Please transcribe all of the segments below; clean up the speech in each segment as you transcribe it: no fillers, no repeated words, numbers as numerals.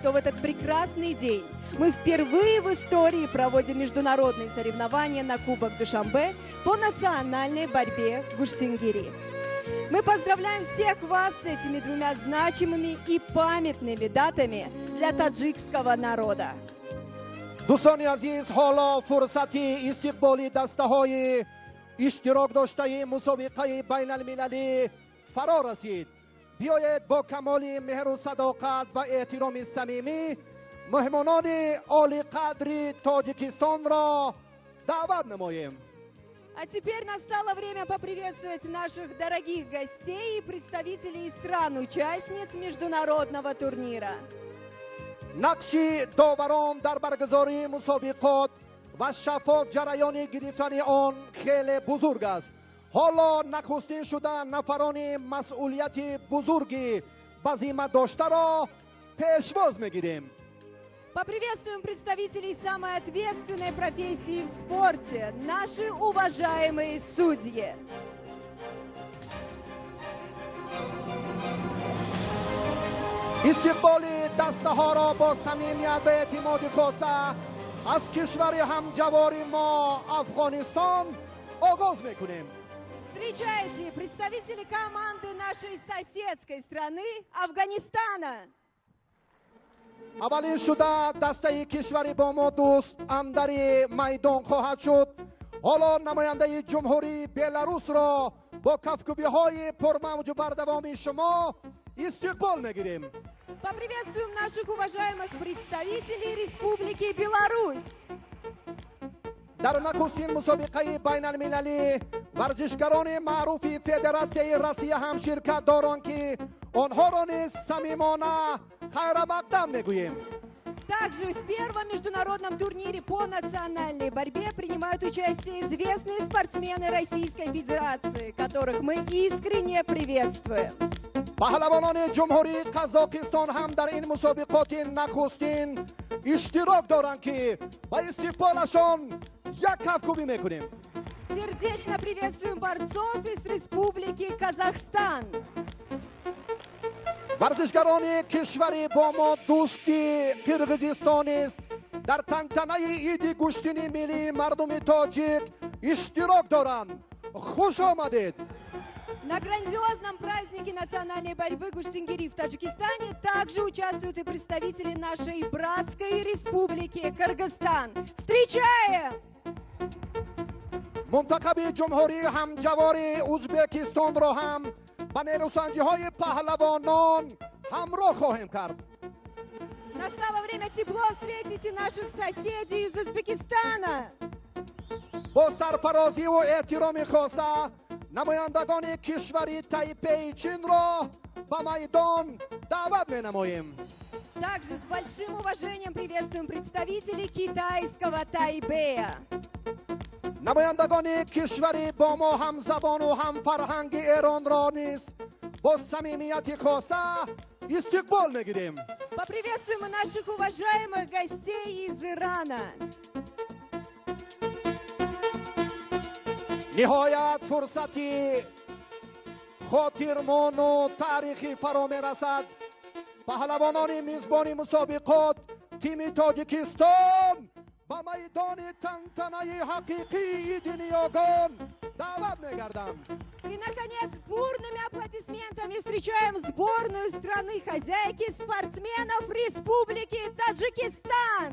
Что в этот прекрасный день мы впервые в истории проводим международные соревнования на Кубок Душанбе по национальной борьбе гуштингири. Мы поздравляем всех вас с этими двумя значимыми и памятными датами для таджикского народа. Дӯстони азиз, ҳоло фурсати истиқболи дастаҳои иштирок доштаи мусобиқаи байналмилалӣ фаро расид. Биёед, бо камоли меҳру садоқат ва эҳтироми самимӣ меҳмонони олиқадри Тоҷикистонро даъват намоем. А теперь настало время поприветствовать наших дорогих гостей и представителей стран-участниц международного турнира. Нақши доварон дар баргузории мусобиқот ва шаффоф ҷараёни гирифтани он хеле бузург аст. Ҳоло нахустин шуда нафарони масъулияти бузурги ба зимма доштаро пешвоз мегирем. Поприветствуем представителей самой ответственной профессии в спорте, наши уважаемые судьи. Истиқболи дастаҳоро бо самимият ва эътимоди хоса аз кишвари ҳамҷавори мо, Афғонистон, оғоз мекунем. Встречайте, представители команды нашей соседской страны Афганистана. Аввалин шуда дастаи кишвари бо мо дӯст андари майдон хоҳад шуд. Ҳоло намояндаи ҷумҳурии Беларусро бо кафкӯбиҳои пурмавҷу бардавоми шумо истиқбол мегирем. Поприветствуем наших уважаемых представителей Республики Беларусь. Дар нахустин мусобиқаи байналмилалӣ варзишгарони маъруфи Федератсияи Россия ҳам ширкат доранд, ки онҳоро низ самимона хайрамақдам мегӯем. Также в первом международном турнире по национальной борьбе принимают участие известные спортсмены Российской Федерации, которых мы искренне приветствуем. Паҳлавонони ҷумҳурии Қазоқистон ҳам дар ин мусобиқоти нахустин иштирок доранд, ки ба истиқболашон як кафкӯбӣ мекунем. Сердечно приветствуем борцов из Республики Казахстан. Варзишгарони кишвари бо мо дӯсти Қирғизистон низ дар тантанаи иди гӯштини миллии мардуми тоҷик иштирок доранд. Хуш омадед! На грандиозном празднике национальной борьбы гуштингири в Таджикистане также участвуют и представители нашей братской республики Кыргызстан. Встречаем! Мунтахаби ҷумҳурии ҳамҷавори Ӯзбекистонро ҳам ба нерӯсанҷиҳои паҳлавонон ҳамроҳ хоҳем кард. Настало время тепло встретить и наших соседей из Узбекистана. Бо сарфарозиву эҳтироми хоса намояндагони кишвари Тайпеи Чинро ба майдон даъват менамоем. Также с большим уважением приветствуем представителей китайского Тайбэя. Намояндагони кишвари бо мо ҳамзабону ҳамфарҳанги Эронро низ бо самимияти хоса истиқбол мегирем. Поприветствуем и наших уважаемых гостей из Ирана. Ниҳоят фурсати хотирмону таърихӣ фаро мерасад. Паҳлавонони мизбони мусобиқот, тими Тоҷикистон, ба майдони тантанаи ҳақиқии иди ниёгон даъват мегарданд. И, наконец, бурными аплодисментами встречаем сборную страны-хозяйки спортсменов Республики Таджикистан.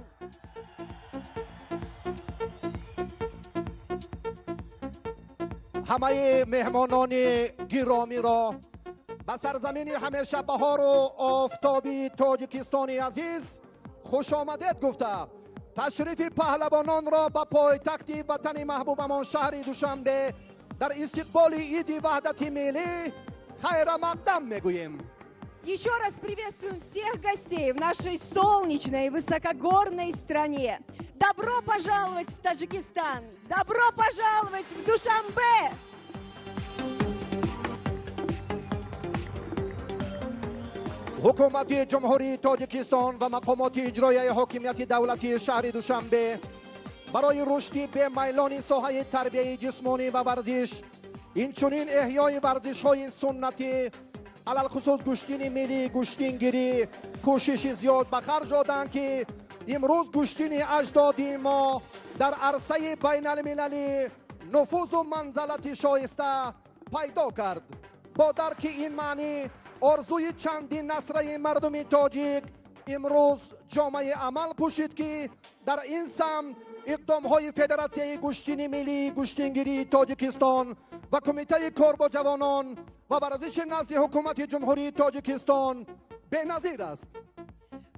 Ҳамаи меҳмонони гиромиро ба сарзамини ҳамеша баҳору офтоби Тоҷикистони азиз хушомадед гуфта, ташрифи паҳлавононро ба пойтахти ватани маҳбубамон, шаҳри Душанбе, дар истиқболи иди ваҳдати миллӣ хайрамақдам мегӯем. Еще раз приветствуем всех гостей в нашей солнечной и высокогорной стране. Добро пожаловать в Таджикистан! Добро пожаловать в Душанбе! Ҳукумати Ҷумҳурии Тоҷикистон ва мақомоти иҷроияи ҳокимияти давлатии шаҳри Душанбе барои рушди бемайлони соҳаи тарбияи ҷисмонӣ ва варзиш, инчунин эҳёи варзишҳои суннатӣ Алалхусус гӯштини миллии гӯштингирӣ кӯшиши зиёд ба харҷ доданд, ки имрӯз гӯштини аҷдодии мо дар арсаи байналмилалӣ нуфузу манзалати шоиста пайдо кард. Бо дарки ин маънӣ орзуи чандин насраи мардуми тоҷик имрӯз ҷомаи амал пӯшид, ки дар ин самт иқдомҳои Федератсияи гӯштини миллии гӯштингирии Тоҷикистон ва Кумитаи кор бо ҷавонон ва варзиши назди Ҳукумати Ҷумҳурии Тоҷикистон беназир аст.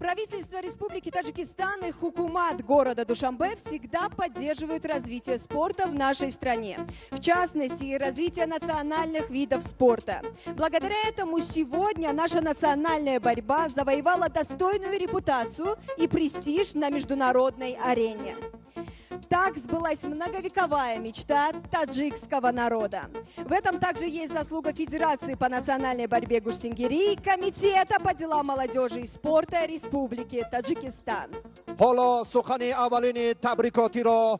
Правительство Республики Таджикистан и Хукумат города Душанбе всегда поддерживают развитие спорта в нашей стране, в частности, и развитие национальных видов спорта. Благодаря этому сегодня наша национальная борьба завоевала достойную репутацию и престиж на международной арене. Так сбылась многовековая мечта таджикского народа. В этом также есть заслуга Федерации по национальной борьбе гуштингири и Комитета по делам молодежи и спорта Республики Таджикистан. Ҳоло сухани аввалини табрикотиро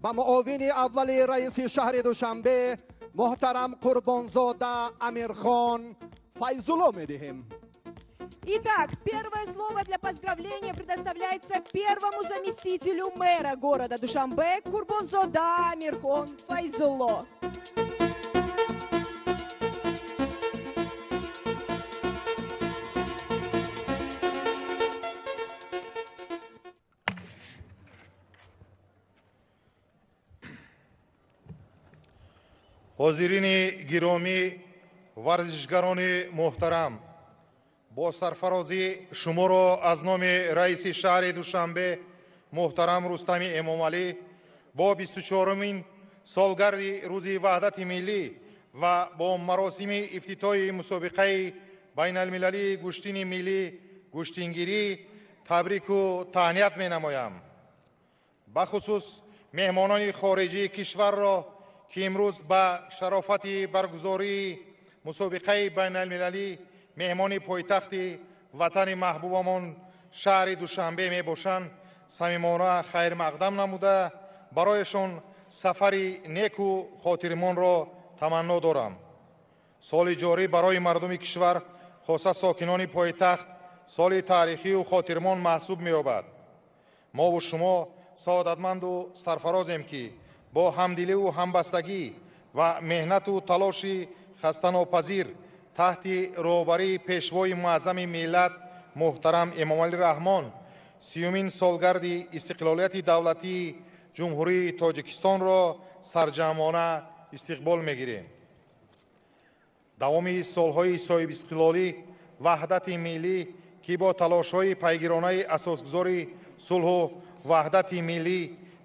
ба муовини аввали раиси шаҳри Душанбе муҳтарам Қурбонзода Амирхон Файзулло медиҳем. Итак, первое слово для поздравления предоставляется первому заместителю мэра города Душанбе Курбонзода Амирхон Файзулло. Ҳозирини гиромӣ, варзишгарони муҳтарам, бо сарфарозӣ шуморо аз номи раиси шаҳри Душанбе муҳтарам Рустами Эмомалӣ бо 24-умин солгарди Рӯзи Ваҳдати Миллӣ ва бо маросими ифтитоҳи мусобиқаи байналмилалии гӯштини миллӣ гӯштингирӣ табрику таҳният менамоям. Бахусус меҳмонони хориҷии кишварро, ки имрӯз ба шарофати баргузории мусобиқаи байналмилалӣ меҳмони пойтахти ватани маҳбубамон шаҳри Душанбе мебошанд, самимона хайрмақдам намуда, барояшон сафари неку хотирмонро таманно дорам. Соли ҷорӣ барои мардуми кишвар, хоса сокинони пойтахт, соли таърихию хотирмон маҳсуб меёбад. Мову шумо саодатманду сарфарозем, ки бо ҳамдиливу ҳамбастагӣ ва меҳнату талоши хастанопазир таҳти роҳбарии Пешвои муаззами миллат муҳтарам Эмомалӣ Раҳмон 30-умин солгарди истиқлолияти давлатии Ҷумҳурии Тоҷикистонро сарҷамъона истиқбол мегирем. Давоми солҳои соҳибистиқлолӣ ваҳдати миллӣ, ки бо талошҳои пайгиронаи асосгузори сулҳу ваҳдати миллӣ,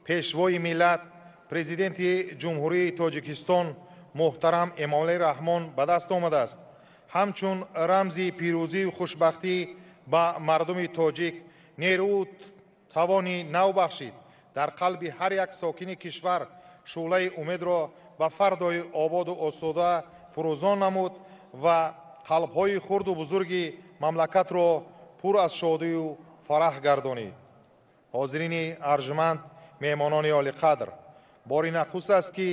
Пешвои миллат, Президенти Ҷумҳурии Тоҷикистон муҳтарам Эмомалӣ Раҳмон ба даст омадааст, ҳамчун рамзи пирӯзию хушбахтӣ ба мардуми тоҷик нерӯу тавони нав бахшид, дар қалби ҳар як сокини кишвар шӯълаи умедро ба фардои ободу осуда фурӯзон намуд ва қалбҳои хурду бузурги мамлакатро пур аз шодию фараҳ гардонид. Ҳозирини арҷманд, меҳмонони олиқадр, бори нахуст аст, ки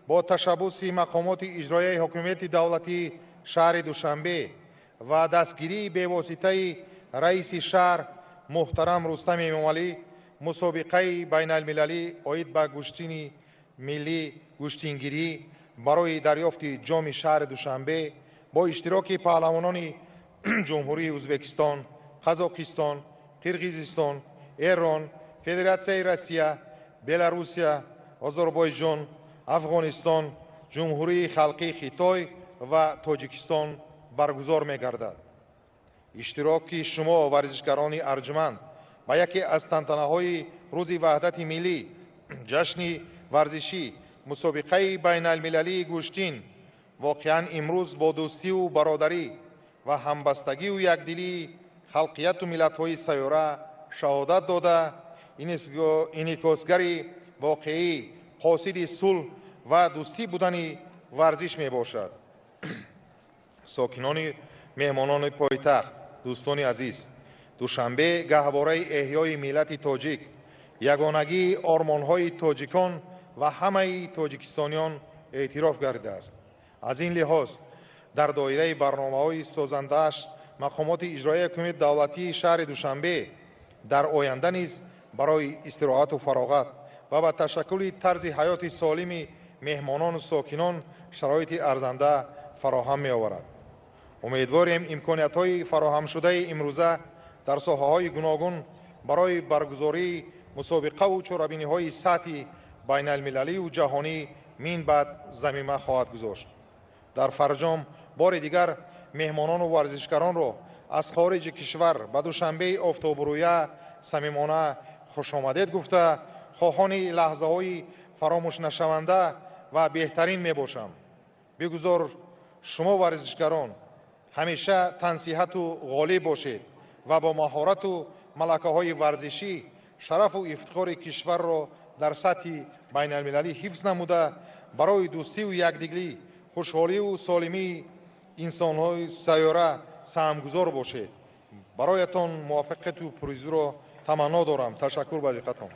бо ташаббуси мақомоти иҷроияи ҳокимияти давлатии шаҳри Душанбе ва дастгирии бевоситаи раиси шаҳр муҳтарам Рустами Эмомалӣ мусобиқаи байналмилалӣ оид ба гӯштини миллӣ гӯштингирӣ барои дарёфти ҷоми шаҳри Душанбе бо иштироки паҳлавонони Ҷумҳурии Ӯзбекистон, Қазоқистон, Қирғизистон, Эрон, Федератсияи Россия, Беларусия, Озарбойҷон, Афғонистон, Ҷумҳурии Халқии Хитой ва Тоҷикистон баргузор мегардад. Иштироки шумо, варзишгарони арҷманд, ба яке аз тантанаҳои Рӯзи Ваҳдати Миллӣ, ҷашни варзишӣ, мусобиқаи байналмилалии гӯштин воқеан имрӯз бо дӯстиву бародарӣ ва ҳамбастагиву якдилии халқияту миллатҳои сайёра шаҳодат дода, инъикосгари воқеӣ, қосиди сулҳ ва дӯстӣ будани варзиш мебошад. Сокинони меҳмонони пойтахт, дӯстони азиз, Душанбе гаҳвораи эҳёи миллати тоҷик, ягонагии ормонҳои тоҷикон ва ҳамаи тоҷикистониён эътироф гардидааст. Аз ин лиҳоз Дар доираи барномаҳои созандааш мақомоти иҷроияи ҳукумати давлатии шаҳри Душанбе дар оянда низ барои истироҳату фароғат ва ба ташаккули тарзи ҳаёти солими меҳмонону сокинон шароити арзанда фароҳам меоварад. Умедворем, имкониятҳои фароҳамшудаи имрӯза дар соҳаҳои гуногун барои баргузории мусобиқаву чорабиниҳои сатҳи байналмилалию ҷаҳонӣ мин баъд замима хоҳад гузошт. Дар фарҷом бори дигар меҳмонону варзишгаронро аз хориҷи кишвар ба Душанбеи офтобрӯя самимона хушомадед гуфта, хоҳони лаҳзаҳои фаромӯшнашаванда ва беҳтарин мебошам. Бигузор шумо варзишгарон ҳамеша тансиҳату ғолиб бошед ва бо маҳорату малакаҳои варзишӣ шарафу ифтихори кишварро дар сатҳи байналмилалӣ ҳифз намуда, барои дӯстиву якдиглӣ, хушҳоливу солимии инсонҳои сайёра саҳмгузор бошед. Бароятон муваффақияту пуризӯро таманно дорам. Ташаккур ба диққатон.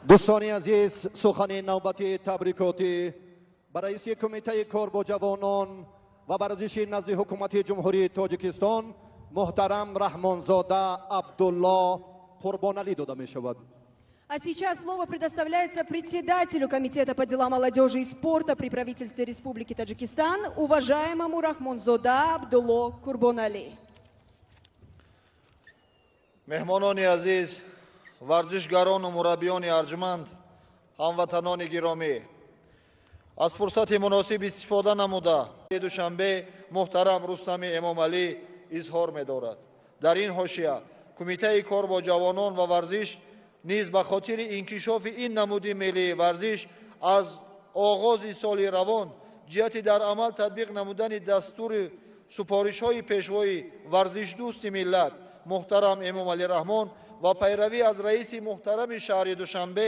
Дӯстони азиз, сухани навбати табрикотӣ ба раиси Кумитаи кор бо ҷавонон ва варзиши назди Ҳукумати Ҷумҳурии Тоҷикистон муҳтарам Раҳмонзода Абдулло Қурбоналӣ дода мешавад. А сейчас слово предоставляется председателю Комитета по делам молодежи и спорта при правительстве Республики Таджикистан, уважаемому Рахмонзода Абдулло Курбонали. Меҳмонони азиз, варзишгарону мураббиёни арҷманд, ҳамватанони гиромӣ, аз фурсати муносиб истифода намуда, Душанбе муҳтарам Рустами Эмомалӣ изҳор медорад. Дар ин ҳошия Кумитаи кор бо ҷавонон ва варзиш низ ба хотири инкишофи ин намуди миллии варзиш аз оғози соли равон ҷиҳати дар амал татбиқ намудани дастури супоришҳои пешвои варзишдӯсти миллат муҳтарам Эмомалӣ Раҳмон ва пайравӣ аз раиси муҳтарами шаҳри Душанбе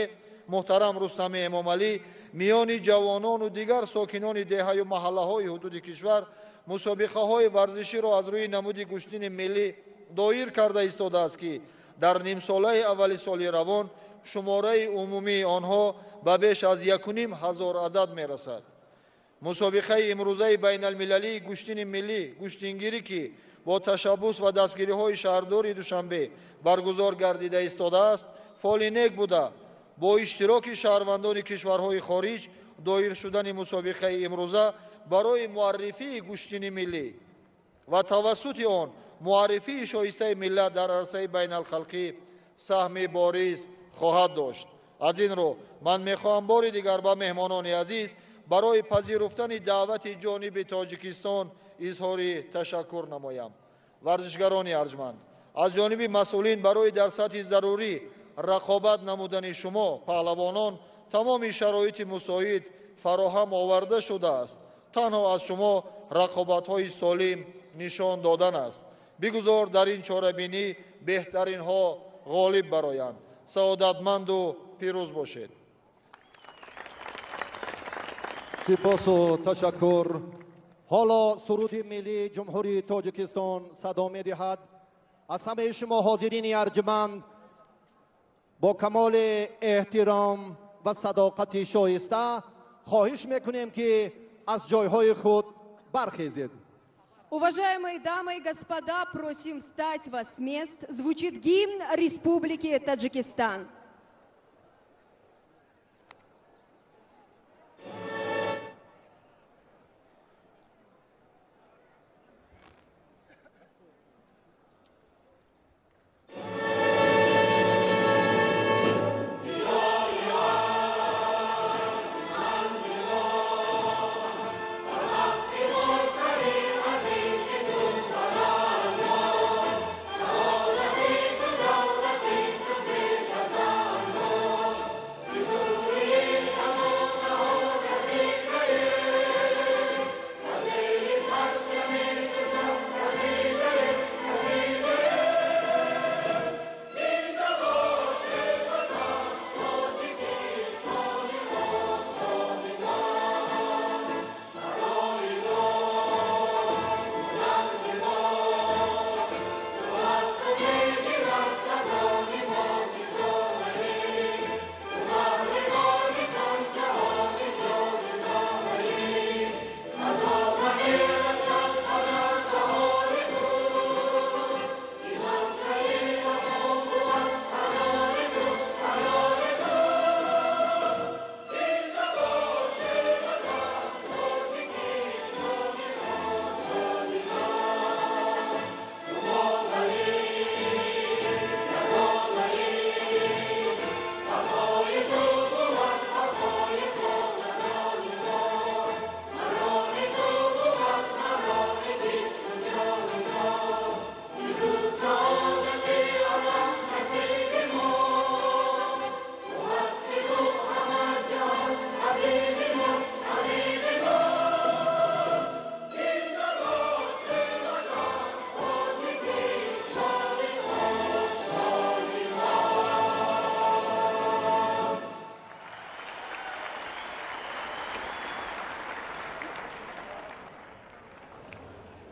муҳтарам Рустами Эмомалӣ миёни ҷавонону дигар сокинони деҳаю маҳаллаҳои ҳудуди кишвар мусобиқаҳои варзиширо аз рӯи намуди гӯштини миллӣ доир карда истодааст, ки дар нимсолаи аввали соли равон шумораи умумии онҳо ба беш аз 1500 адад мерасад. Мусобиқаи имрӯзаи байналмилалии гӯштини миллӣ гӯштингирӣ, ки бо ташаббус ва дастгириҳои шаҳрдори Душанбе баргузор гардида истодааст, фоли нек буда, бо иштироки шаҳрвандони кишварҳои хориҷ доир шудани мусобиқаи имрӯза барои муаррифии гӯштини миллӣ ва тавассути он муаррифии шоистаи миллат дар арсаи байналхалқӣ саҳми бориз хоҳад дошт. Аз ин рӯ ман мехоҳам бори дигар ба меҳмонони азиз барои пазируфтани даъвати ҷониби Тоҷикистон изҳори ташаккур намоям. Варзишгарони арҷманд, аз ҷониби масъулин барои дар сатҳи зарурӣ рақобат намудани шумо паҳлавонон тамоми шароити мусоид фароҳам оварда шудааст. Танҳо аз шумо рақобатҳои солим нишон додан аст. Бигузор дар ин чорабинӣ беҳтаринҳо ғолиб бароянд. Саодатманду пирӯз бошед. Сипосу ташаккур. Ҳоло суруди миллии Ҷумҳурии Тоҷикистон садо медиҳад. Аз ҳамаи шумо ҳозирини арҷманд бо камоли эҳтиром ва садоқати шоиста хоҳиш мекунем, ки аз ҷойҳои худ бархезед. Уважаемые дамы и господа, просим встать вас с мест. Звучит гимн Республики Таджикистан.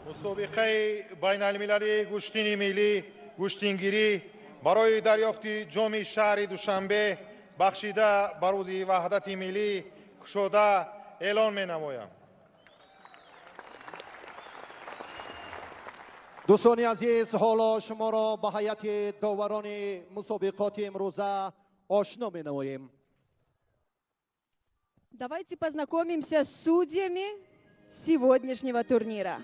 Мусобиқаи байналмилалии гӯштини миллӣ гӯштингирӣ барои дарёфти ҷоми шаҳри Душанбе бахшида ба рӯзи ваҳдати миллӣ кушода эълон менамоям. Дӯстони азиз, ҳоло шуморо ба ҳайати доварони мусобиқоти имрӯза ошно менамоем. Давайте познакомимся с судьями сегодняшнего турнира.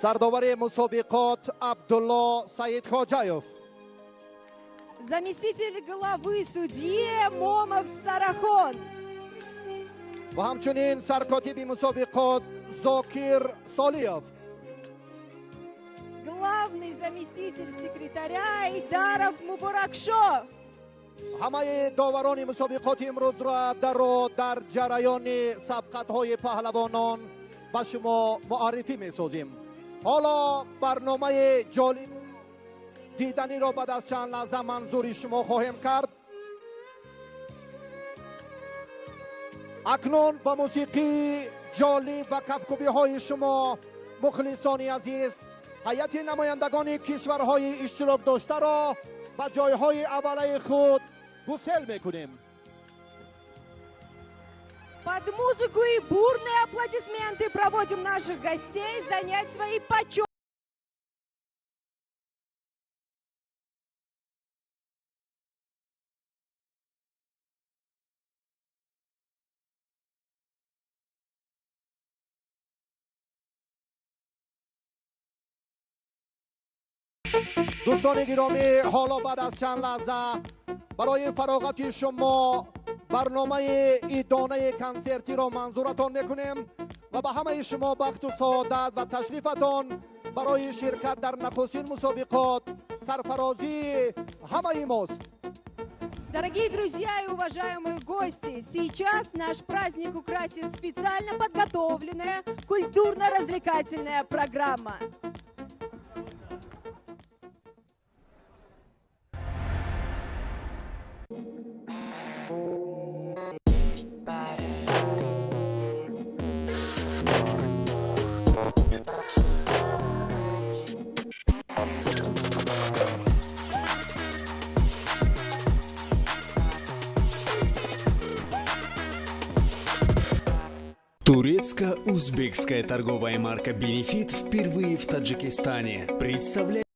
Сардовари мусобиқот Абдулло Саидхоҷаев. Заместитель главы судьи Момов Сарахон. Ва ҳамчунин саркотиби мусобиқот Зокир Солиев. Главный заместитель секретаря Идаров Муборакшо. Ҳамаи доварони мусобиқоти имрӯзро дар ҷараёни сабқатҳои паҳлавонон ба шумо муаррифӣ месозем. Ҳоло барномаи ҷолиб диданиро баъд аз чанд лаҳза манзури шумо хоҳем кард. Акнун ба мусиқии ҷолиб ва кафкӯбиҳои шумо, мухлисони азиз, ҳайати намояндагони кишварҳои иштирокдоштаро ба ҷойҳои аввалаи худ гусел мекунем. Под музыку и бурные аплодисменты проводим наших гостей занять свои почетные. Дӯстони гиромӣ, ҳоло баъд аз чанд лаҳза барои фароғати шумо барномаи идонаи консертиро манзуратон мекунем ва ба ҳамаи шумо бахту саодат ва ташрифатон барои ширкат дар нахустин мусобиқот сарфарозии ҳамаи мост. Дорогие друзья и уважаемые гости, сейчас наш праздник украсит специально подготовленная культурно-развлекательная программа. Турецко-узбекская торговая марка «Бенефит» впервые в Таджикистане представляет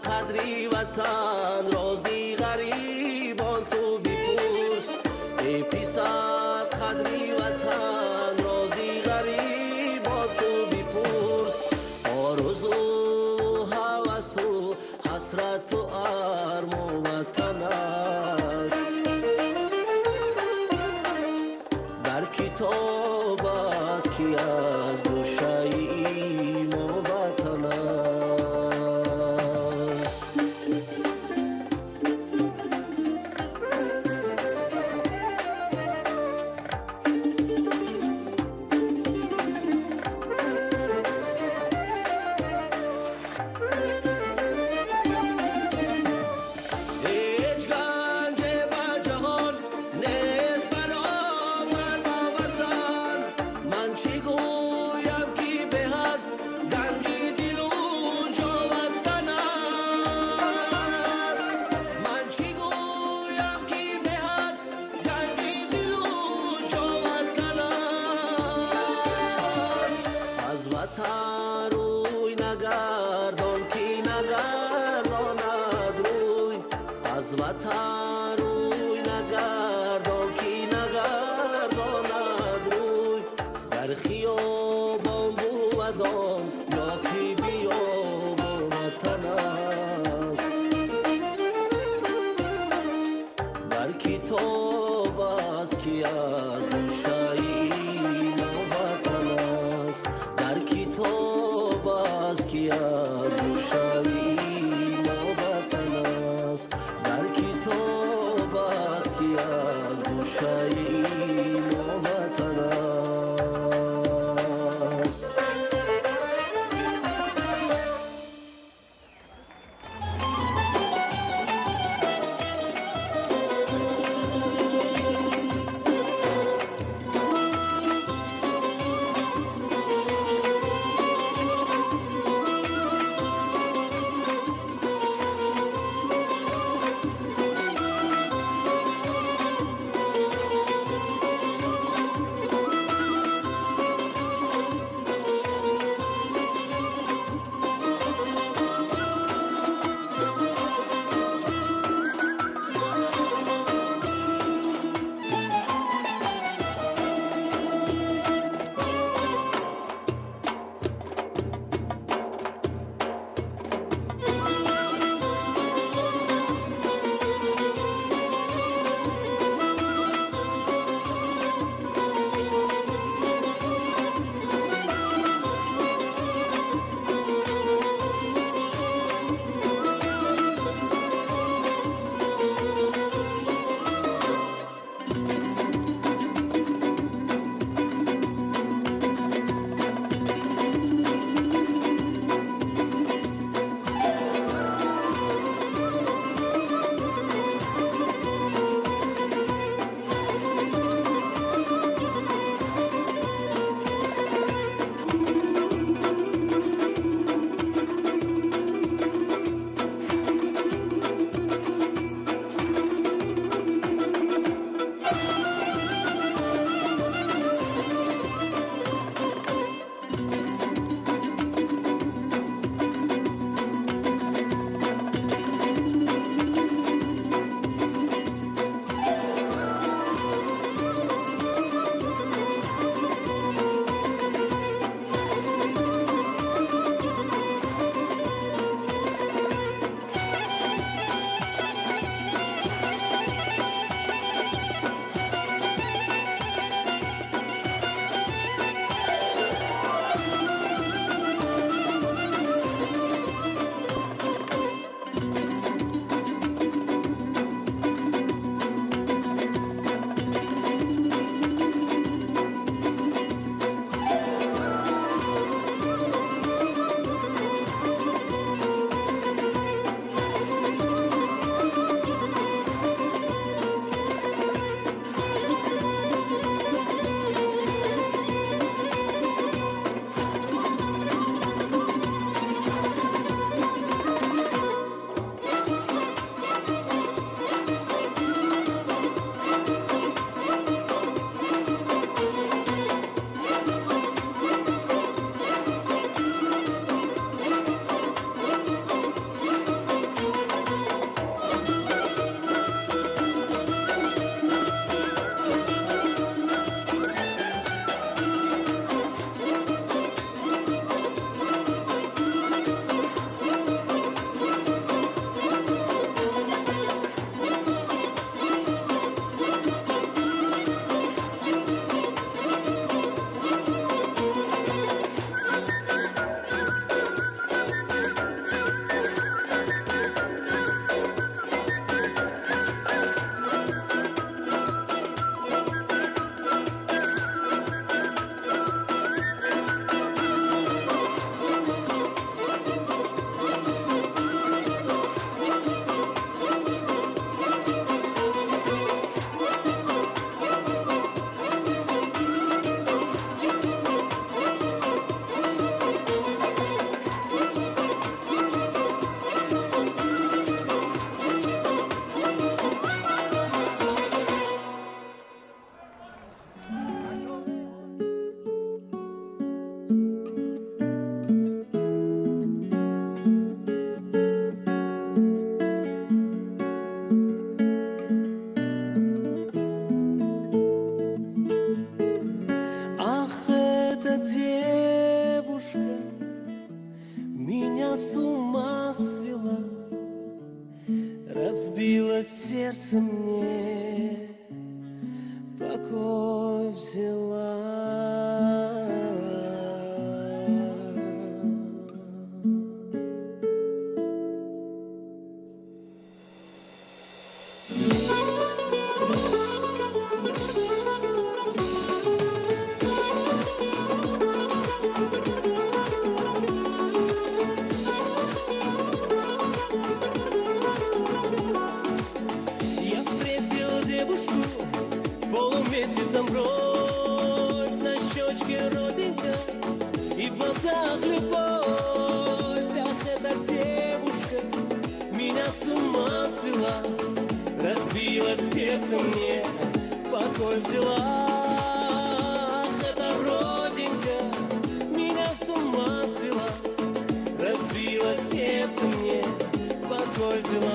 Қадри ватан, рози ғарибон ту. Эй писар, қадри ватан рози ғарибо ту бипурс. Орзу, ҳавасу ҳасрату армон ватан аст. Дар китоб аст, ки аз гӯшаи мо ватан аст. Ҳеҷ ганҷе ба ҷаҳон нест баробар бо ватан. Ман чӣ гӯям, ки беҳ аз ганҷи дилу ҷон ватан аст? Ман чӣ гӯям, ки беҳ аз ганҷи дилу ҷон ватан аст? Аз ватан рӯй нагардон, ки нагардонад рӯй. Аз ватан рӯй нагардон, ки нагардонад рӯй. Дар хиёбон бувад он ё ки биёбон ватан аст. Дар китоб аст, ки аз гӯшаи мо ватан аст. Дар китоб аст, ки аз гӯшаи мо ватан аст. Дар китоб аст, ки аз гӯшаи мо ватан аст. Разбила сердце мне, покой взяла. Полумесяцем бровь, на щечке родинка и в глазах любовь. Ах, эта девушка меня с ума свела, разбила сердце мне, покой взяла. Ах, эта родинка меня с ума свела, разбила сердце мне, покой взяла.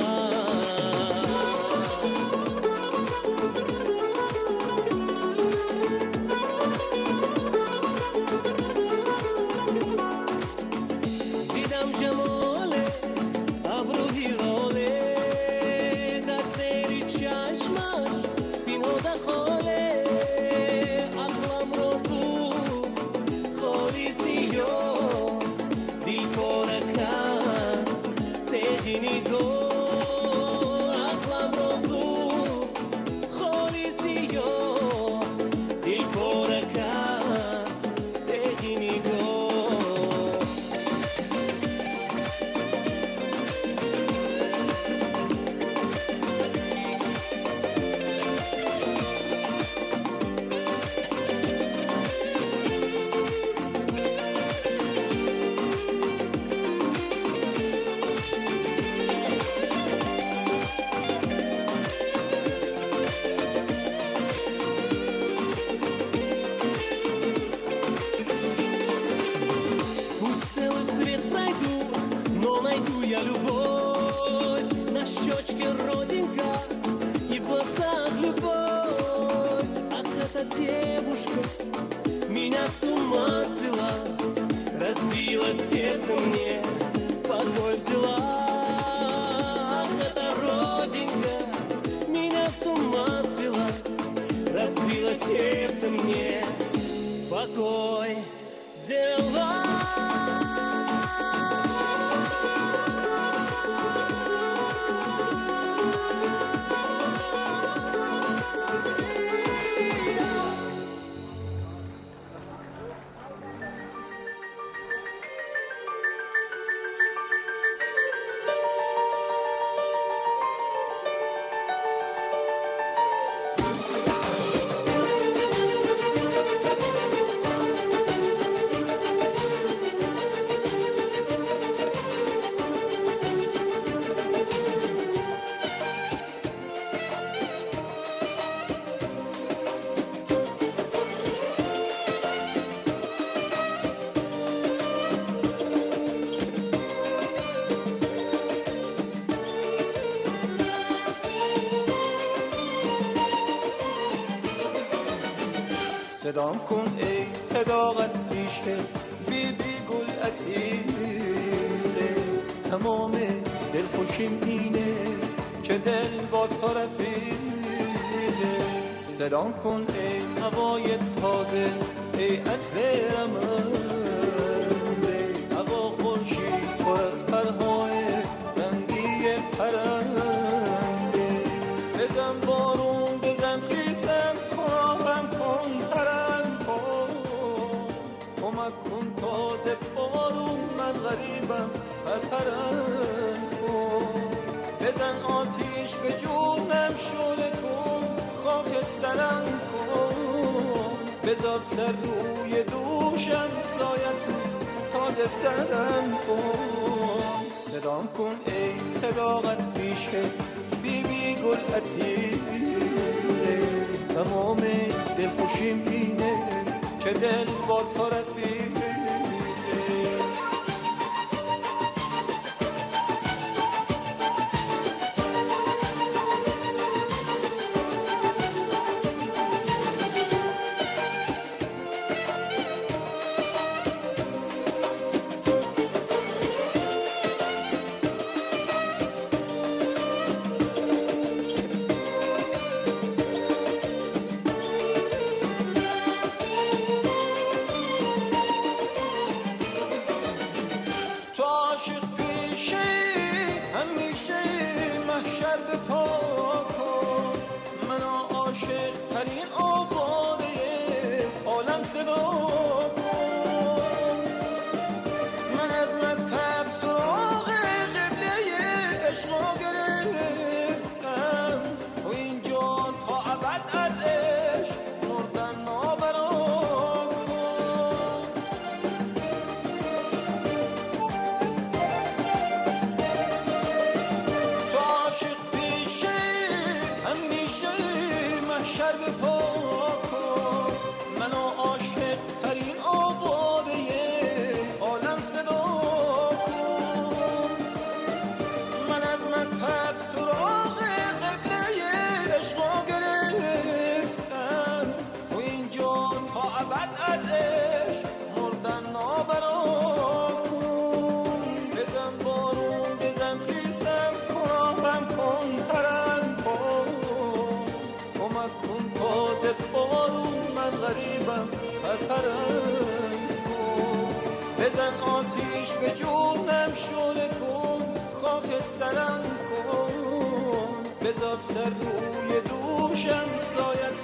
Девушка меня с ума свела, разбила сердце мне, покой взяла. Ах, эта родинка меня с ума свела, разбила сердце мне, покой взяла. صدام کن ای صداقت پیشه بی بی گل عتیقه، تمام دلخوشیم اینه که دل با تو رفیقه. صدام کن ای هوای تازه، ای عطر رمنده، هوا خورشید پر از پرهای رنگی پرنده. بزن بارون بزن خیسم کن، کن ترم کن، کمک کن تازه بارون، من غریبم پرپرم کن. بزن آتیش به جونم شعله کن، خاکسترم کن، بذار سر روی دوشم سایت تاج سرم کن. صدام کن ای صداقت پیشه بی بی گل عتیقه، تمام دلخوشیم اینه که دل با تو رفیقه. محشر به پا کن، منو عاشق ترین آواره عالم صدا کن. من از مکتب سراغ قبله عشقو گرفتم، تو اینجا تا ابد از عشق مردن نابرا کن. بزن بارون بزن خیسم کن، آبم کن ترم کن، کمک کن تازه بارون، من غریبم پرپرم کن. بزن آتیش به جونم شعله کن، خاکسترم کن، بذار سر روی دوشم سایت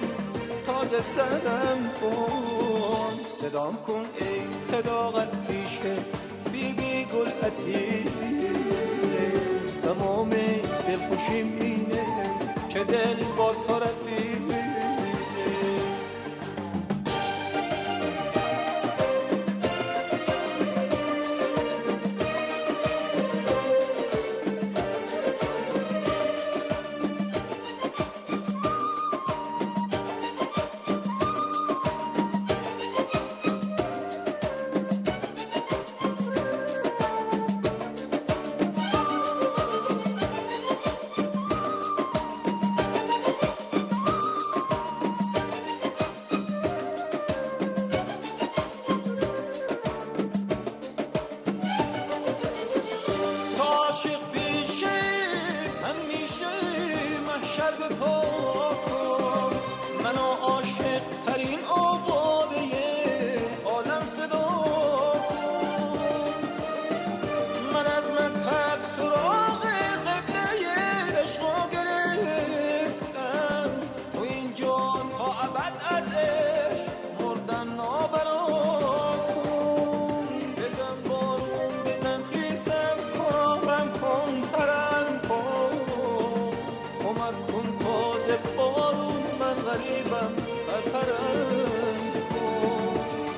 تاج سرم کن. صدام کن ای صداقت پیشه بی بی گل عتیره، تمام دلخوشیم اینه که دل با تو رفتی.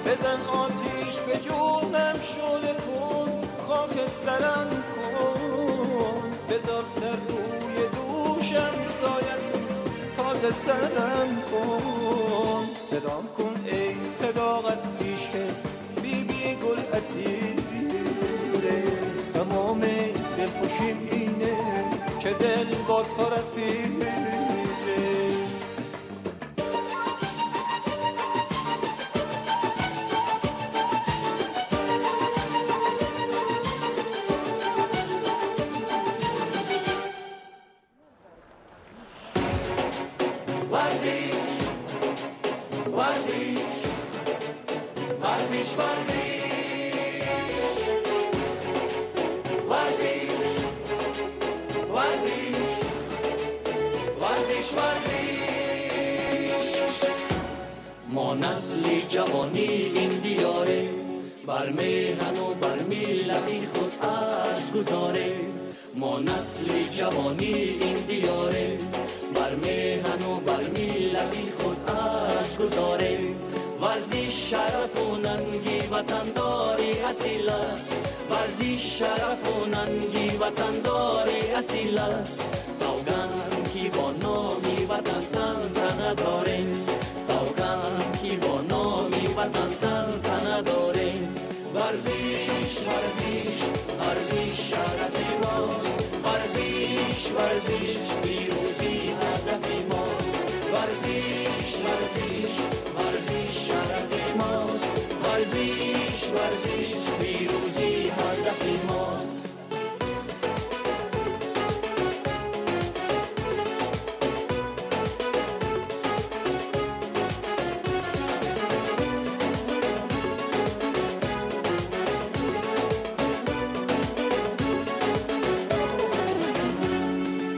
بزن آتیش به جونم شعله کن، خاکسترم کن، بذار سر روی دوشم سایت تاج سرم کن. صدام کن ای صداقت پیشه بی بی گل عتیره، تمام دلخوشیم اینه که دل با تو رفتی. ما نسل جوانی این دیاره، بر میهن و بر ملت خود ارج گذاره. ما نسل جوانی این دیاره، بر میهن و بر ملت خود ارج گذاره. ورزش شرف و ننگی وطنداری اصیل است، ورزش شرف و ننگی وطنداری اصیل است. سوگند که با نامی وطن تن تنه داره، سوگند که با نامی وطن تن تنه داره. ورزش ورزش ورزش شرف ماست، ورزش ورزش پیروزی هدف ماست. ورزش ورزش ورزش شرف ماست، ورزش ورزش پیروزی هدف ماست.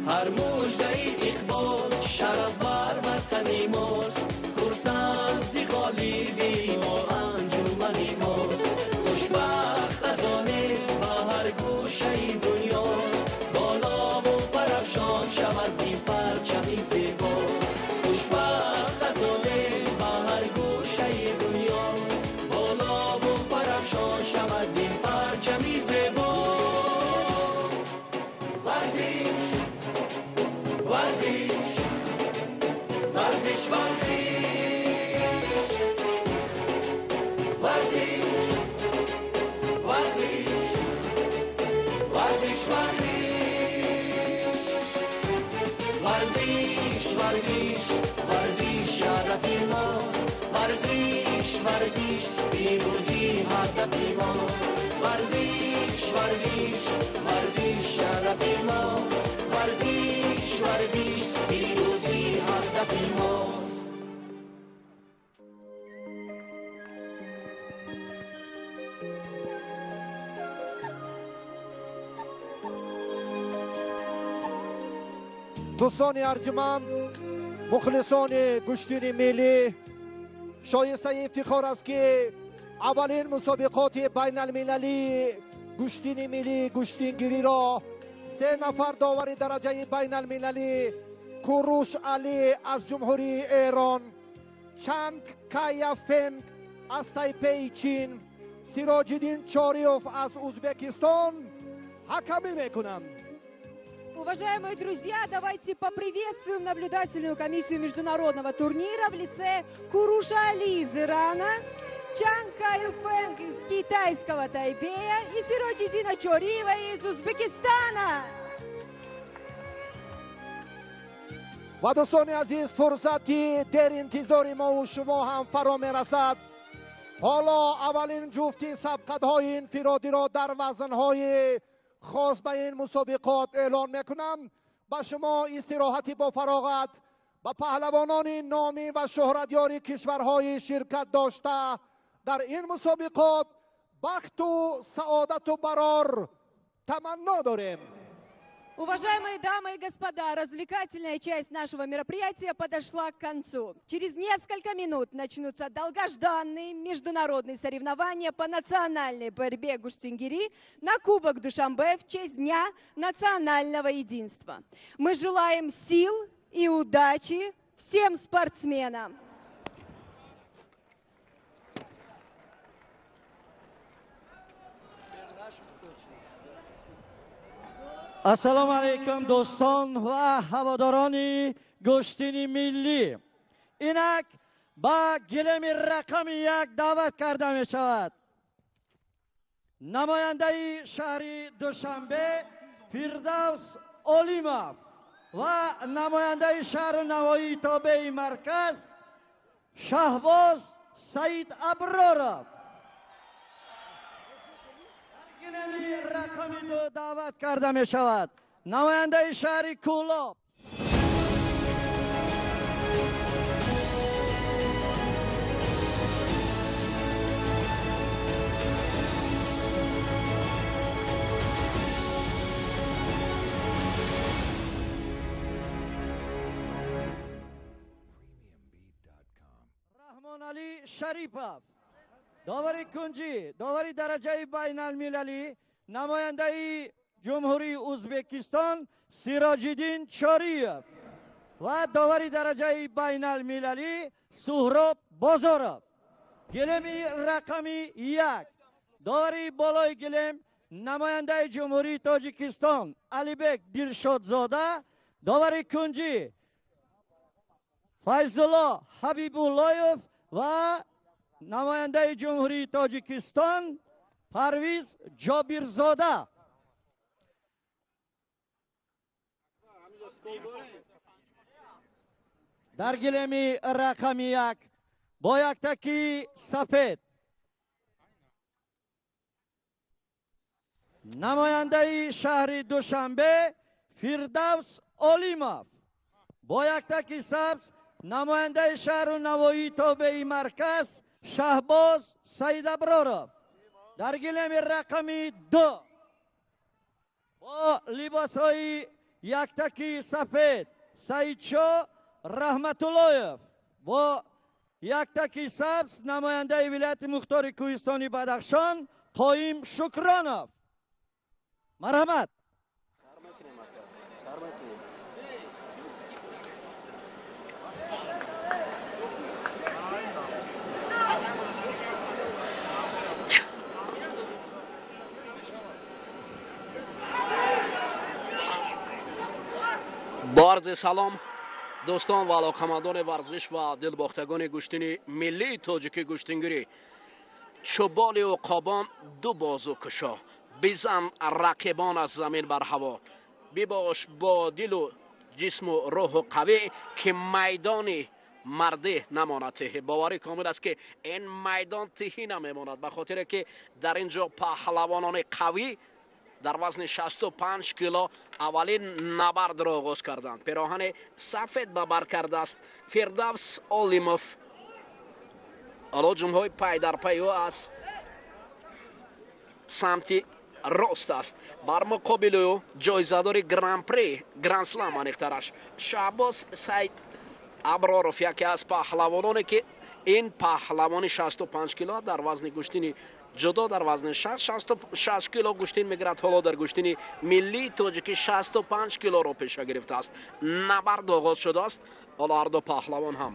هر مژده اقبال شرف بر وطن ماست، خرسند ز غالبی ما انجمن ماست. خوشبخت از آن به هر گوشه دنیا، بالا و پرافشان شود این پرچم زیبا. خوشبخت از آن به هر گوشه دنیا، بالا و پرافشان شود این پرچم زیبا. ورزش ورزش ورزش Варзиш, варзиш, варзиш, варзиш, варзиш, варзиш, варзиш, варзиш шарафи мост. Варзиш, варзиш, пирӯзӣ ҳадафи мост. Варзиш, варзиш, варзиш шарафи мост. Варзиш, варзиш, пирӯзӣ ҳадафи мост. Дӯстони арҷуманд, мухлисони гӯштини миллӣ, шоистаи ифтихор аст, ки аввалин мусобиқоти байналмилалии гӯштини миллӣ гӯштингириро се нафар довари дараҷаи байналмилалӣ Куруш Алӣ аз Ҷумҳурии Эрон, Чанг Кая Фенг аз Тайпеи Чин, Сироҷиддин Чориёв аз Узбекистон ҳакамӣ мекунанд. Уважаемые друзья, давайте поприветствуем наблюдательную комиссию международного турнира в лице Куруша Али из Ирана, Чан Каю Фэнг из китайского Тайбея и Сироджидина Чориева из Узбекистана. Ва дӯстони азиз, фурсати деринтизори мову шумо ҳам фаро мерасад. Ҳоло аввалин ҷуфти сабқатҳои инфиродиро дар вазнҳои хос ба ин мусобиқот эълон мекунам. Ба шумо истироҳати бофароғат, ба паҳлавонони номӣ ва шӯҳратёри кишварҳои ширкат дошта дар ин мусобиқот бахту саодату барор таманно дорем. Уважаемые дамы и господа, развлекательная часть нашего мероприятия подошла к концу. Через несколько минут начнутся долгожданные международные соревнования по национальной борьбе гуштингири на Кубок Душанбе в честь Дня национального единства. Мы желаем сил и удачи всем спортсменам. Ассалому алайкум, дӯстон ва ҳаводорони гӯштини миллӣ. Инак ба гилеми рақами 1 даъват карда мешавад намояндаи шаҳри Душанбе Фирдавс Олимов ва намояндаи шаҳру навоии тобеи марказ Шаҳбоз Саид Аброров. Гилеми рақами 2 даъват карда мешавад намояндаи шаҳри Кӯлоб Раҳмоналӣ Шарипов. Довари кунҷӣ, довари дараҷаи байналмилалӣ, намояндаи Ҷумҳурии Узбекистон Сироҷиддин Чориев ва довари дараҷаи байналмилалӣ Суҳроб Бозоров. Гилеми рақами 1, довари болои гилем намояндаи Ҷумҳурии Тоҷикистон Алибек Дилшодзода, довари кунҷӣ Файзулло Ҳабибуллоев ва намояндаи Ҷумҳурии Тоҷикистон Парвиз Ҷобирзода. Дар гилеми рақами 1 бо яктаки сафед намояндаи шаҳри Душанбе Фирдавс Олимов, бо яктаки сабз намояндаи шаҳру навоии тобеи марказ Шаҳбоз Саидаброров. Дар гилеми рақами 2 бо либосҳои яктаки сафед Саидшо Раҳматуллоев, бо яктаки сабз намояндаи вилояти мухтори кӯҳистони Бадахшон Қоим Шукронов. Марҳамат. Бо арзи салом Дӯстон ва алоқамандони варзиш ва дилбохтагони гӯштини миллии тоҷикӣ гӯштингирӣ, чӯболи уқобон ду бозу кушо, бизан рақибон аз замин бар ҳаво, бибош бо дилу ҷисму рӯҳу қавӣ, ки майдони мардӣ намонад тиҳӣ. Боварӣ комил аст, ки ин майдон тиҳӣ намемонад, ба хотире ки дар ин ҷо паҳлавонони қавӣ дар вазни 65 кило аввалин набардро оғоз карданд. Пироҳани сафед ба бар кардааст Фирдавс Олимов. Ҳоло ҳуҷумҳои пай дар пай ӯ аз самти рост аст. Бар муқобили ӯ ҷоизадори гран-при, гранд-слам аниқтараш, Шаҳбоз Саид Аброров, яке аз паҳлавононе, ки ин паҳлавони 65 кило дар вазни гӯштини ҷудо дар вазни 60 кило гӯштин мегирад. Ҳоло дар гӯштини миллии тоҷикӣ 65 килоро пеша гирифтааст. Набард оғоз шудааст. Ҳоло ҳарду паҳлавон ҳам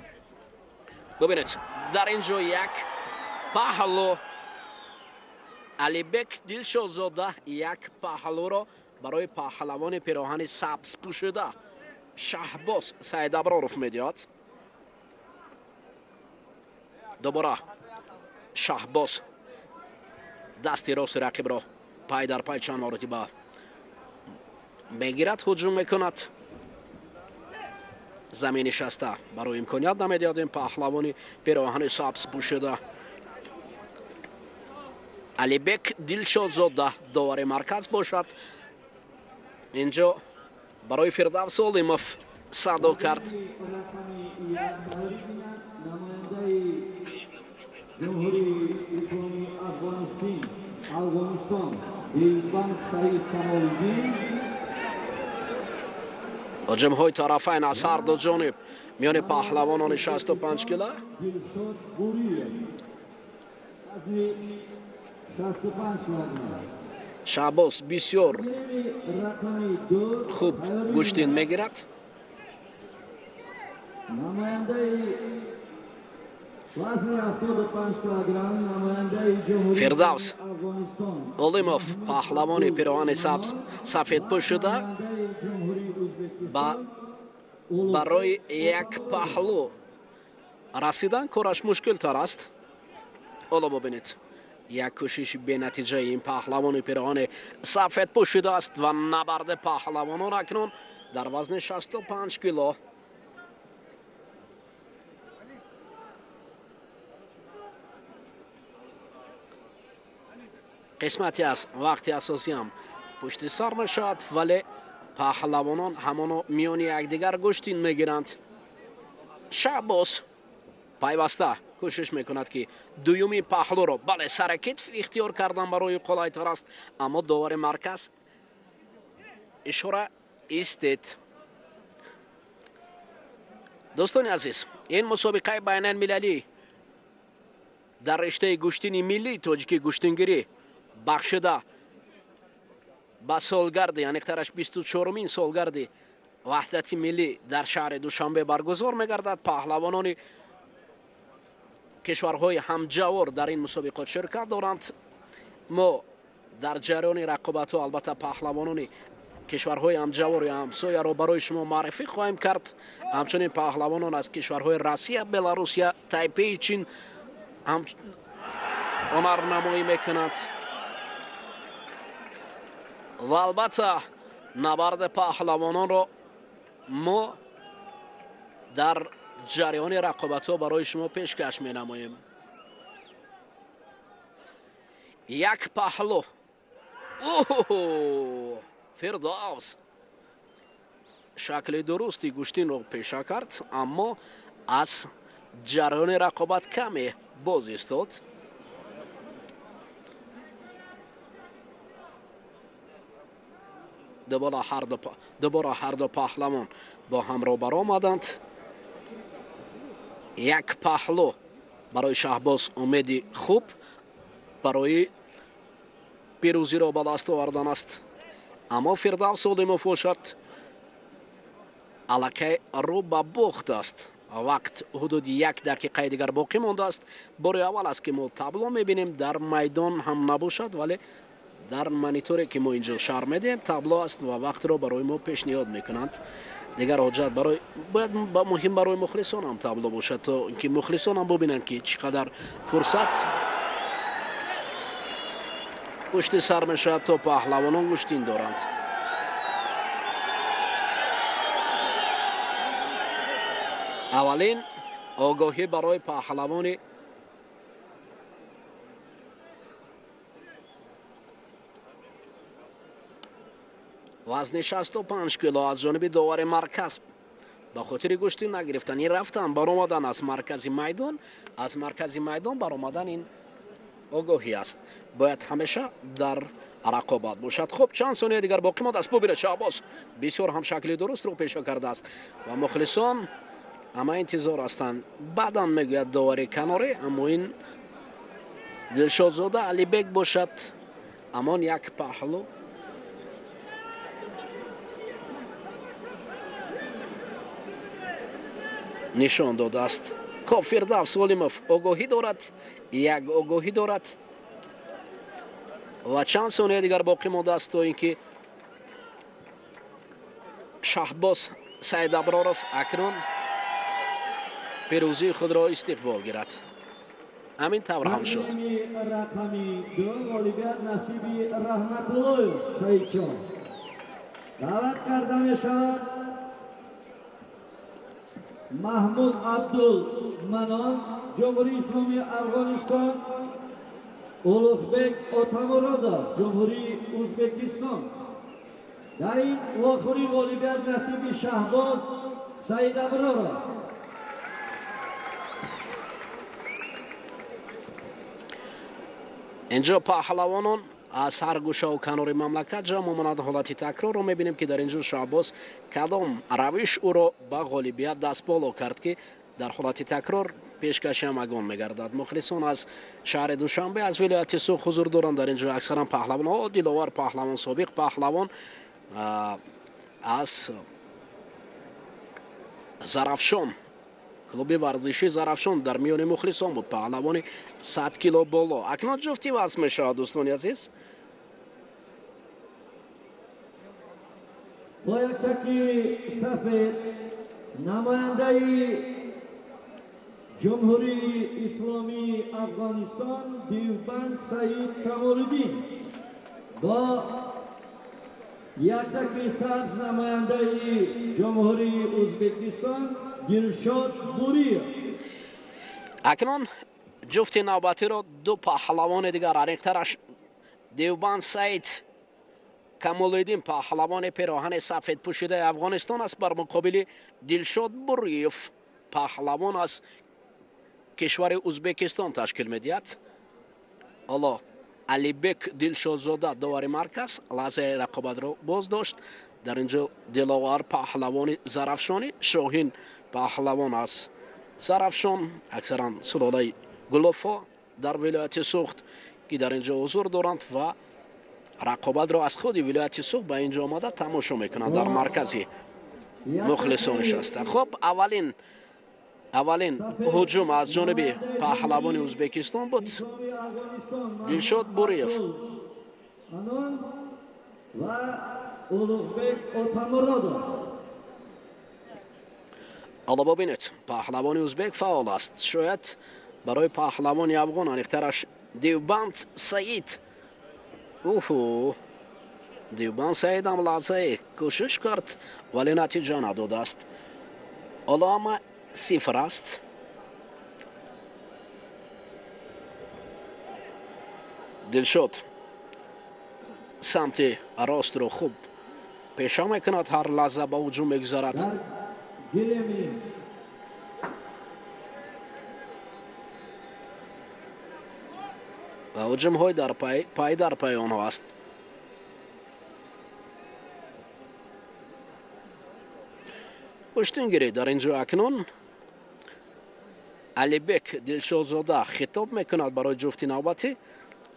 бубинед, дар ин ҷо як паҳлу Алибек Дилшодзода як паҳлуро барои паҳлавони пироҳани сабз пӯшида Шаҳбоз Саидаброров медиҳад. Дубора Шаҳбоз дасти рости рақибро пай дар пай чанд маротиба мегирад, ҳуҷум мекунад. Замин нишаста барои имконият намедиҳад ин паҳлавони пироҳани сабз пӯшида. Алибек Дилшодзода довари марказ бошад. Инҷо барои Фирдавс Олимов садо кард. Ҳуҷумҳои тарафайн аз ҳар ду ҷониб миёни паҳлавонони 65 кило. Шаҳбоз бисёр хуб гӯштин мегирад. Фирдавс Олимов паҳлавони пироҳани сабз сафедпӯш шуда барои як паҳлу расидан кораш мушкилтар аст. Ҳоло бубинед, як кӯшиши бенатиҷаи ин паҳлавони пироҳани сафедпӯш шудааст ва набарди паҳлавонон акнун дар вазни 65 кило. Қисмати аз вақти асосиам пушти сар мешавад, вале паҳлавонон ҳамоно миёни якдигар гӯштин мегиранд. Шаҳбоз пайваста кӯшиш мекунад, ки дуюми паҳлуро, бале, сари китф ихтиёр кардан барои қулайтар аст, аммо довари марказ ишора истед. Дӯстони азиз, ин мусобиқаи байналмилалӣ дар риштаи гӯштини миллии тоҷикӣ гӯштингирӣ бахшида ба солгарди, аниқтараш 24-умин солгарди ваҳдати миллӣ дар шаҳри Душанбе баргузор мегардад. Паҳлавонони кишварҳои ҳамҷавор дар ин мусобиқот ширкат доранд. Мо дар ҷараёни рақобатҳо албатта паҳлавонони кишварҳои ҳамҷавор ё ҳамсояро барои шумо муаррифӣ хоҳем кард. Ҳамчунин паҳлавонон аз кишварҳои Россия, Беларусия, Тайпеи Чин ҳунарнамоӣ мекунанд. Ва албатта набарди паҳлавононро мо дар ҷараёни рақобатҳо барои шумо пешкаш менамоем. Як паҳлу. Фирдавс шакли дурусти гӯштинро пеша кард, аммо аз ҷараёни рақобат каме боз истод. Дубора ҳарду паҳлавон бо ҳам рӯбарӯ омаданд. Як паҳлу барои Шаҳбоз умеди хуб барои пирӯзиро ба даст овардан аст, аммо Фирдавс Олимов бошад аллакай рӯ ба бохт аст. Вақт ҳудуди як дақиқаи дигар боқӣ мондааст. Бори аввал аст, ки мо табло мебинем, дар майдон ҳам набошад, вале дар мониторе, ки мо инҷо шарҳ медиҳем, табло аст ва вақтро барои мо пешниҳод мекунанд. Дигар ҳоҷат барои бояд муҳим барои мухлисон ҳам табло бошад, то ки мухлисон ҳам бубинанд, ки чӣ қадар фурсат пушти сар мешавад, то паҳлавонон гӯштин доранд. Аввалин огоҳӣ барои паҳлавони вазни 65 кило аз ҷониби довари марказ ба хотири гӯштин нагирифтан. Ин рафтан баромадан аз маркази майдон, аз маркази майдон баромадан ин огоҳӣ аст. Бояд ҳамеша дар рақобат бошад. Хуб, чанд сония дигар боқӣ мондааст. Бубинед, Шаҳбоз бисёр ҳам шакли дурустро пеша кардааст ва мухлисон ҳама интизор ҳастанд. Баъдан мегӯяд довари канорӣ, аммо ин Дилшодзода Алибек бошад, амон як паҳлу нишон додааст. Хоб, Фирдавс Олимов огоҳӣ дорад, як огоҳӣ дорад ва чанд сония дигар боқӣ мондааст, то ин ки Шаҳбоз Саидаброров акнун пирӯзии худро истиқбол гирад. Ҳамин тавр ҳам шуд. Рақами 2 ғолибият насиби Раҳматуллоев Саидҷон. Даъват карда мешавад Маҳмуд Абдулманон, Ҷумҳурии Исломии Афғонистон, Улуғбек Отамуродов, Ҷумҳурии Ӯзбекистон. Дар ин вохӯрӣ ғолибият насиби Шаҳбоз Саидаброров. Инҷо паҳлавонон аз ҳар гӯшаву канори мамлакат ҷамъ омаданд. Ҳолати такрорро мебинем, ки дар инҷо Шаҳбоз кадом равиш ӯро ба ғолибият дастболо кард, ки дар ҳолати такрор пешкаши ҳамагон мегардад. Мухлисон аз шаҳри Душанбе, аз вилояти Суғд ҳузур доранд. Дар инҷо аксаран паҳлавонҳо, Диловар паҳлавон, собиқ паҳлавон аз Зарафшон, клуби варзиши Зарафшон дар миёни мухлисон буд, паҳлавони 100 кило боло. Акнун ҷуфти вазн мешавад, дӯстони азиз. Бо яктаки сафед намояндаи Ҷумҳурии Исломии Афғонистон Дивбанд Саид Камолиддин, бо яктаки сабз намояндаи Ҷумҳурии Ӯзбекистон Дилшод Буриев. Акнун ҷуфти навбатиро ду паҳлавони дигар, аниқтараш Девбанд Саид Камолиддин, паҳлавони пироҳани сафед пӯшидаи Афғонистон аст, бар муқобили Дилшод Буриев, паҳлавон аз кишвари Ӯзбекистон ташкил медиҳад. Ҳоло Алибек Дилшодзода довари марказ лаҳзаи рақобатро боз дошт. Дар инҷо Диловар паҳлавони Зарафшонӣ, Шоҳин паҳлавон аз Зарафшон, аксаран сулолаи Гулофо дар вилояти Суғд, ки дар инҷо ҳузур доранд ва рақобатро аз худи вилояти Суғд ба инҷо омада тамошо мекунанд дар маркази мухлисон нишаста. Хуб, аввалин ҳуҷум аз ҷониби паҳлавони Ӯзбекистон буд, Дилшод Буриев. Ҳоло бубинед, паҳлавони ӯзбек фаъол аст. Шояд барои паҳлавони афғон, аниқтараш Девбанд Саид. Уҳу, Девбанд Саид ҳам лаҳзае кӯшиш кард, вале натиҷа надодааст. Ҳоло ҳама 0 аст. Дилшод самти ростро хуб пеша мекунад, ҳар лаҳза ба ҳуҷум мегузарад. Ва ҳуҷумҳои пай дар пай онҳо аст. Гӯштингирӣ дар инҷо акнун Алибек Дилшодзода хитоб мекунад барои ҷуфти навбатӣ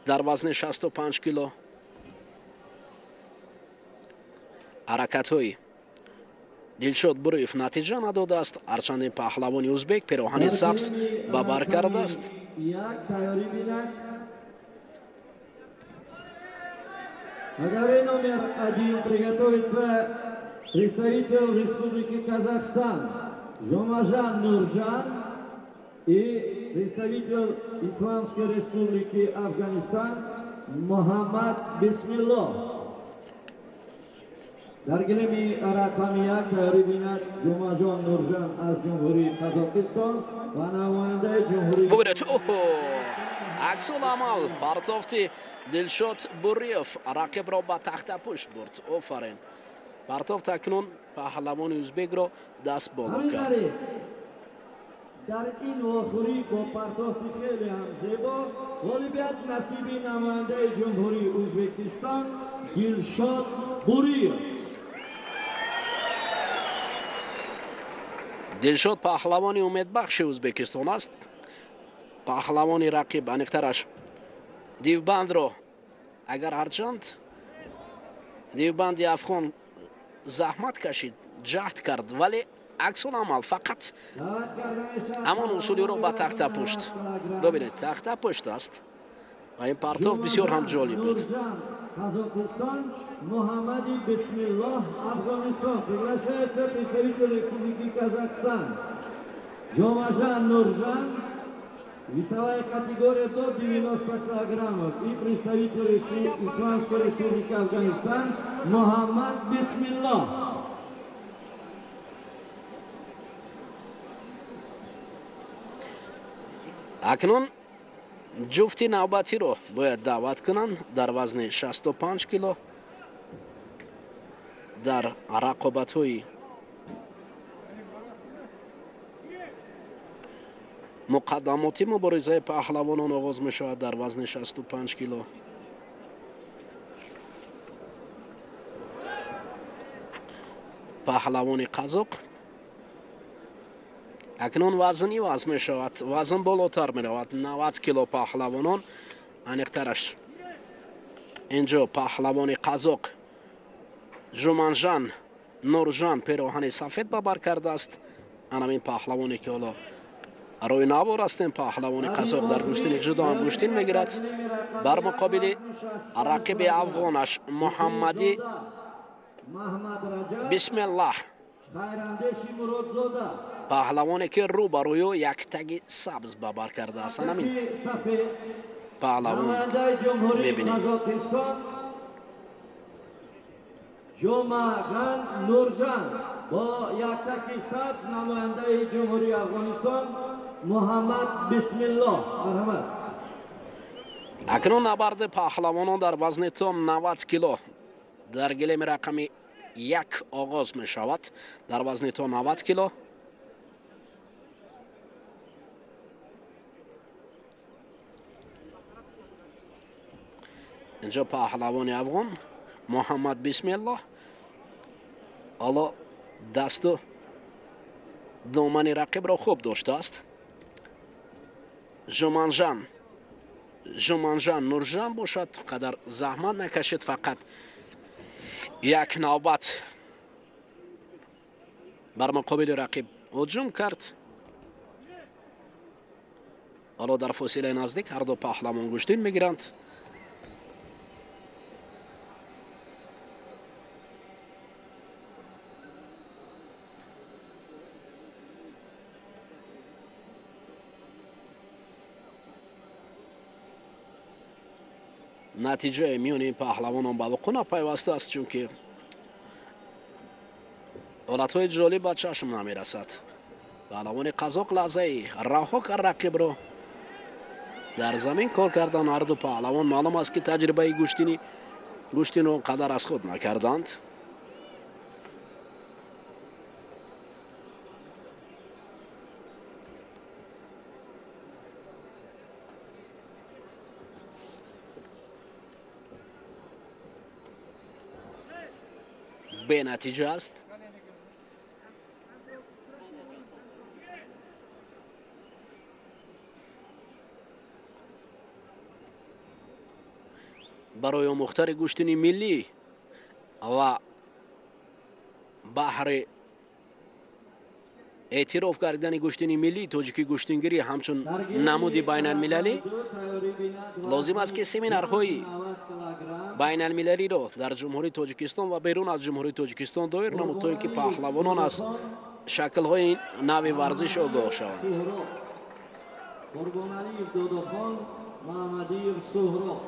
дар вазни 65 кило. Ҳаракатҳои Дилшод Буриев натиҷа надодааст, ҳарчанд ин паҳлавони ӯзбек пироҳани сабз ба бар кардааст. На ковре номер 1 приготовится Представитель Республики Казахстан Жумажан Нуржан и представитель Исламской Республики Афганистан Мухаммад Бисмилло. Дар гилеми рақами 1 тайёрӣ бинад Ҷумъаҷон Нуржан аз Ҷумҳурии Қазоқистон ва намояндаи Ҷумҳурии Бубинед, оҳо, аксуламал партофти Дилшод Буриев рақибро ба тахтапушт бурд. Офарин, партофт акнун паҳлавони ӯзбекро даст боло кард. Дар ин вохӯрӣ бо партофти хеле ҳам зебо ғолибият насиби намояндаи Ҷумҳурии Ӯзбекистон Дилшод Буриев. Дилшод паҳлавони умедбахши Ӯзбекистон аст. Паҳлавони рақиб, аниқтараш Дивбандро, агар ҳарчанд Дивбанди афғон заҳмат кашид, ҷаҳд кард, вале аксуламал фақат ҳамон усулиро ба тахтапушт. Бибинед, тахтапушт аст ва ин партов бисёр ҳам ҷолиб буд. Казахстан Мухаммади Бисмиллоҳ, Афғонистон. Приглашается представитель Республики Казахстан Жомажан Нуржан, весовая категория до 90 килограммов, и представитель Исламской Республики Афганистан Мухаммад Бисмиллоҳ. Акнун ҷуфти навбатиро бояд даъват кунанд дар вазни 65 кило дар рақобатҳои муқаддамотӣ. Муборизаи паҳлавонон оғоз мешавад дар вазни 65 кило. Паҳлавони қазоқ акнун вазн иваз мешавад, вазн болотар меравад, 90 кило паҳлавонон, аниқтараш инҷо паҳлавони қазоқ Жуманжан Нуржан пероҳани сафед ба бар кардааст. Анамин паҳлавоне ки ҳоло рӯи навор ҳастем, паҳлавони қазоқ дар гӯштини ҷудо ҳам гӯштин мегирад бар муқобили рақиби афғонаш Муҳаммади Бисмиллаҳ, паҳлавоне ки рӯ ба рӯю яктаги сабз ба бар кардааст. Анамин паҳлавон мебинем. Ҷумъаган Нуржан бо яктаки сабз намояндаи Ҷумҳурии Афғонистон Муҳаммад Бисмиллоҳ. Марҳамат. Акнун набарди паҳлавонон дар вазни то 90 кило дар гилеми рақами 1 оғоз мешавад. Дар вазни то 90 кило инҷо паҳлавони афғон Муҳаммад Бисмиллоҳ ҳоло дасту домани рақибро хуб доштааст. Жуманжан Нуржан бошад, қадар заҳмат накашид, фақат як навбат бар муқобили рақиб ҳуҷум кард. Ҳоло дар фосилаи наздик ҳарду паҳлавон гӯштин мегиранд. Натиҷаи миёни ин паҳлавонон ба вуқӯъ напайваста аст, чунки ҳолатҳои ҷолиб ба чашм намерасад. Паҳлавони қазоқ лаҳзаи раҳо кард рақибро, дар замин кор кардан. Ҳарду паҳлавон маълум аст ки таҷрибаи гӯштинро он қадар аз худ накарданд. Бенатиҷа аст. Барои омӯхтари гӯштини миллӣ ва баҳри Эътироф гардидани гӯштини миллии тоҷикӣ гӯштингирӣ ҳамчун намуди байналмилалӣ лозим аст, ки семинарҳои байналмилалиро дар Ҷумҳурии Тоҷикистон ва берун аз Ҷумҳурии Тоҷикистон доир намуд, то ин ки паҳлавонон аз шаклҳои нави варзиш огоҳ шаванд. Қурбоналиев Додохон, Маҳмадиев Суҳроб.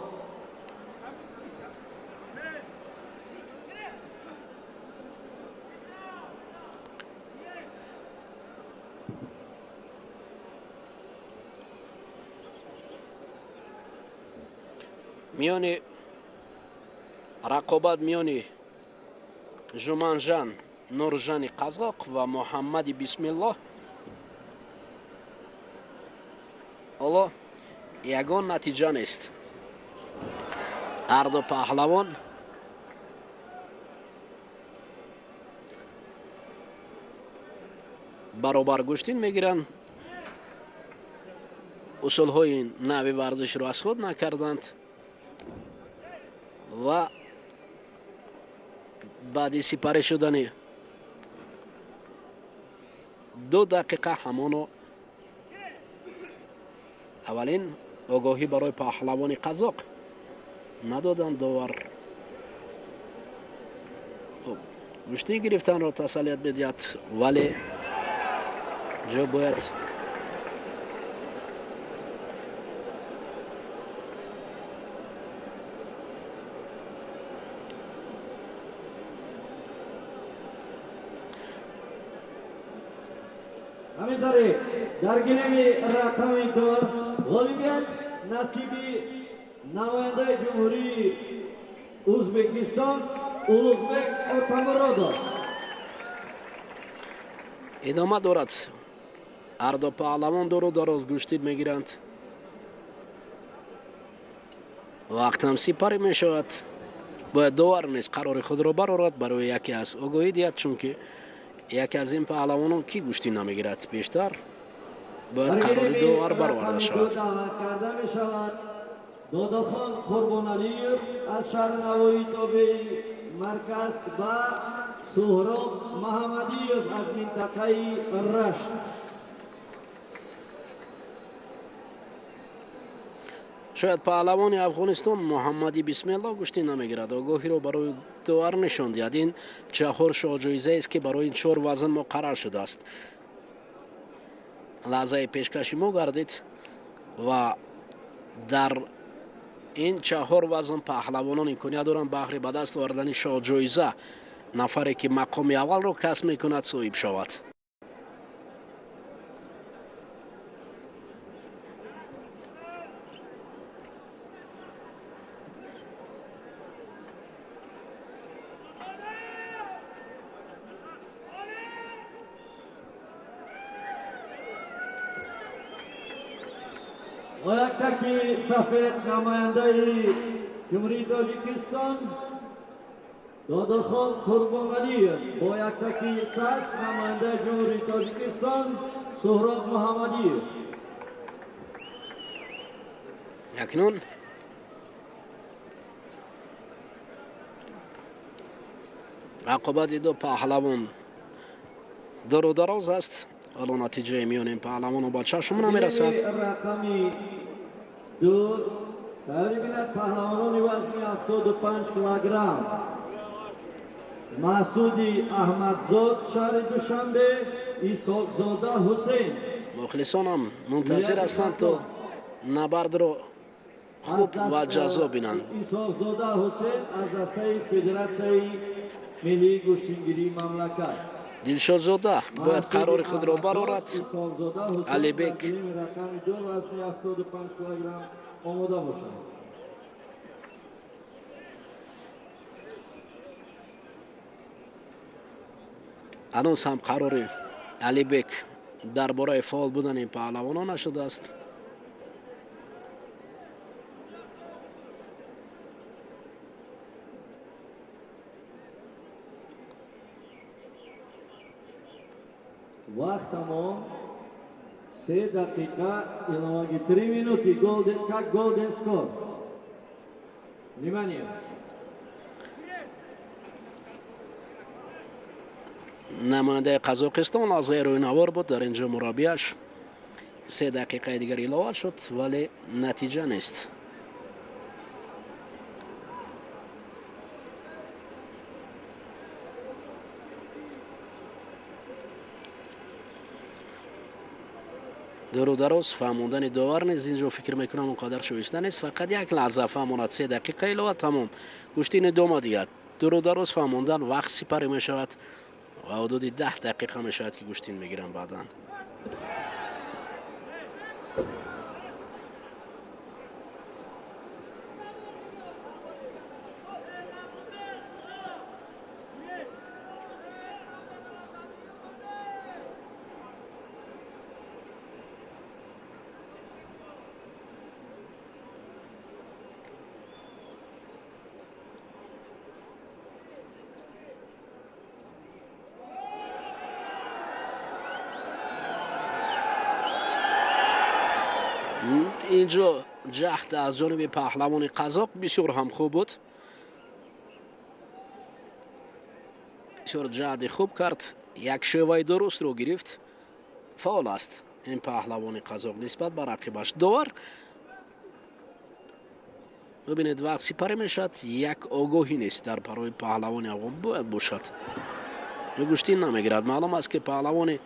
Миёни рақобат миёни Жуманжан Нуржани қазоқ ва Муҳаммади Бисмиллоҳ ҳоло ягон натиҷа нест. Ҳарду паҳлавон баробар гӯштин мегиранд, усулҳои нави варзишро аз худ накарданд ва баъди сипарӣ шудани 2 дақиқа ҳамоно аввалин огоҳӣ барои паҳлавони қазоқ надоданд довар. Хуб, гӯштин гирифтанро тасаллият медиҳад, вале ҷо бояд Ҳамин тариқ дар гилеми рақами 2 ғолибият насиби намояндаи Ҷумҳурии Ӯзбекистон Улуғбек Отамуродов. Идома дорад. Ҳарду паҳлавон дуру дароз гӯштин мегиранд. Вақтам сипарӣ мешавад. Бояд довар низ қарори худро барорад, барои яке аз огоҳӣ диҳад, чунки яке аз ин паҳлавонон ки гӯштин намегирад бештар бояд қарори довар бароварда шавад. Даъват карда мешавад Додохон Қурбоналиев аз шаҳри Навоӣ тобеи марказ ва Суҳроб Маҳамадиев аз минтақаи Рашт. Шояд паҳлавони Афғонистон Муҳаммади Бисмиллоҳ гӯштин намегирад, огоҳиро барои довар нишон диҳад. Ин 4 шоҳҷоизаест, ки барои ин 4 вазн муқаррар шудааст. Лаҳзаи пешкаши мо гардид ва дар ин 4 вазн паҳлавонон имконият доранд баҳри ба даст овардани шоҳҷоиза нафаре ки мақоми аввалро касб мекунад соҳиб шавад. Бо як таки сафед намояндаи Ҷумҳурии Тоҷикистон Додохон Қурбоналиев, бо як таки сабз намояндаи Ҷумҳурии Тоҷикистон Суҳроб Муҳаммадиев. Акнун рақобати ду паҳлавон дуру дароз аст. Ҳоло натиҷаи миёни ин паҳлавону ба чашм намерасад. Рақами 2 тайёрӣ бинад паҳлавонони вазни 75 килограмм Маҳсуди Аҳмадзод шаҳри Душанбе, Исҳоқзода Ҳусейн. Мухлисонам мунтазир ҳастанд то набардро хуб ва ҷаззоб бинанд. Исҳоқзода Ҳусейн аз дастаи Федератсияи миллии гӯштингирии мамлакат. Дилшодзода бояд қарори худро барорад. Алибек рақами 2 вазни 75 килограмм омода бошад. Ҳанӯз ҳам қарори Алибек дар бораи фаъол будани паҳлавонон нашудааст. Вақт тамом. 3 дақиқа иловагӣ, 3 минути golden, как golden score. Внимание! Намояндаи Қазоқистон аз рӯи навор буд. Дар инҷо мураббияш 3 дақиқаи дигар илова шуд, вале натиҷа нест. Дуру дароз фаҳмондани довар низ инҷо фикр мекунам он қадар шоиста нест. Фақат як лаҳза фаҳмонад, 3 дақиқа илова, тамом. Гӯштин идома диҳад. Дуру дароз фаҳмондан вақт сипарӣ мешавад ва ҳудуди 10 дақиқа мешавад ки гӯштин мегиранд баъдан. Инҷо ҷаҳд аз ҷониби паҳлавони қазоқ бисёр ҳам хуб буд. Бисёр ҷаҳди хуб кард, як шеваи дурустро гирифт. Фаъол аст ин паҳлавони қазоқ нисбат ба рақибаш. Довар бибинед, вақт сипарӣ мешавад, як огоҳӣ нест дар барои паҳлавони афғон бояд бошад. Гӯштин намегирад. Маълум аст ки паҳлавони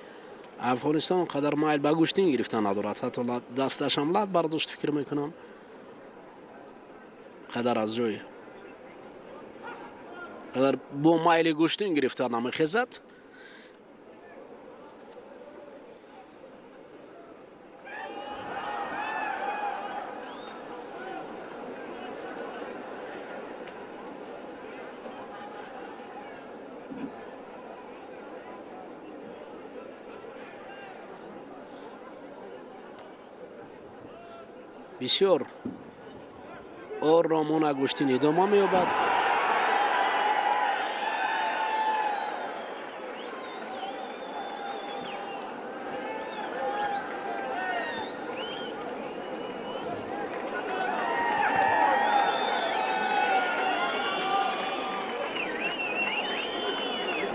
Афғонистон қадар майл ба гӯштин гирифтан надорад. Ҳатто дасташ ҳам лат бардошт, фикр мекунам. Қадар аз ҷой қадар бо майли гӯштин гирифтан намехезад. Бисёр оромона гӯштин идома меёбад.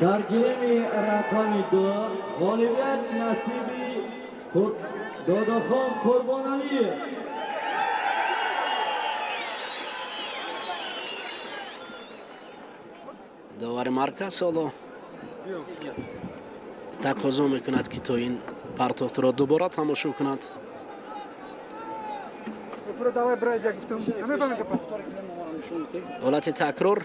Дар гиреми рақами 2 ғолибият насиби Додахон Қурбоналиев. Довари марказ ҳоло тақозо мекунад ки то ин партофтро дубора тамошо кунад. Ҳолати такрор.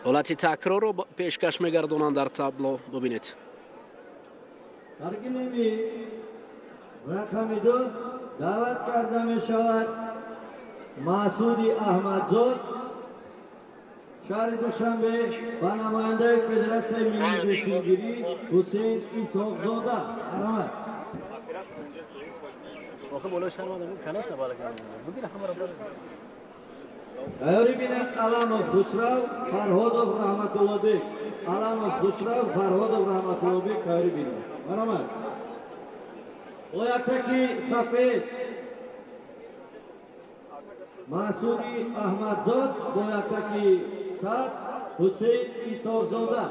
Ҳолати такрорро пешкаш мегардонанд дар табло. Бубинед. Дар гилеми рақами 2 даъват карда мешавад Масуди Аҳмадзод, шаҳри Душанбе, ба намояндаи Федератсияи миллии гӯштингирӣ Ҳусейн Исҳоқзода. Марҳамат. Тайёрӣ бинад Аламов Хусрав, Фарҳодов Раҳматуллобек. Аламов Хусрав, Фарҳодов Раҳматуллобек тайёрӣ бинад. Марҳамат. Оятаки сафед Масуди Аҳмадзод, боятаки сабз Ҳусейн Исҳоқзода.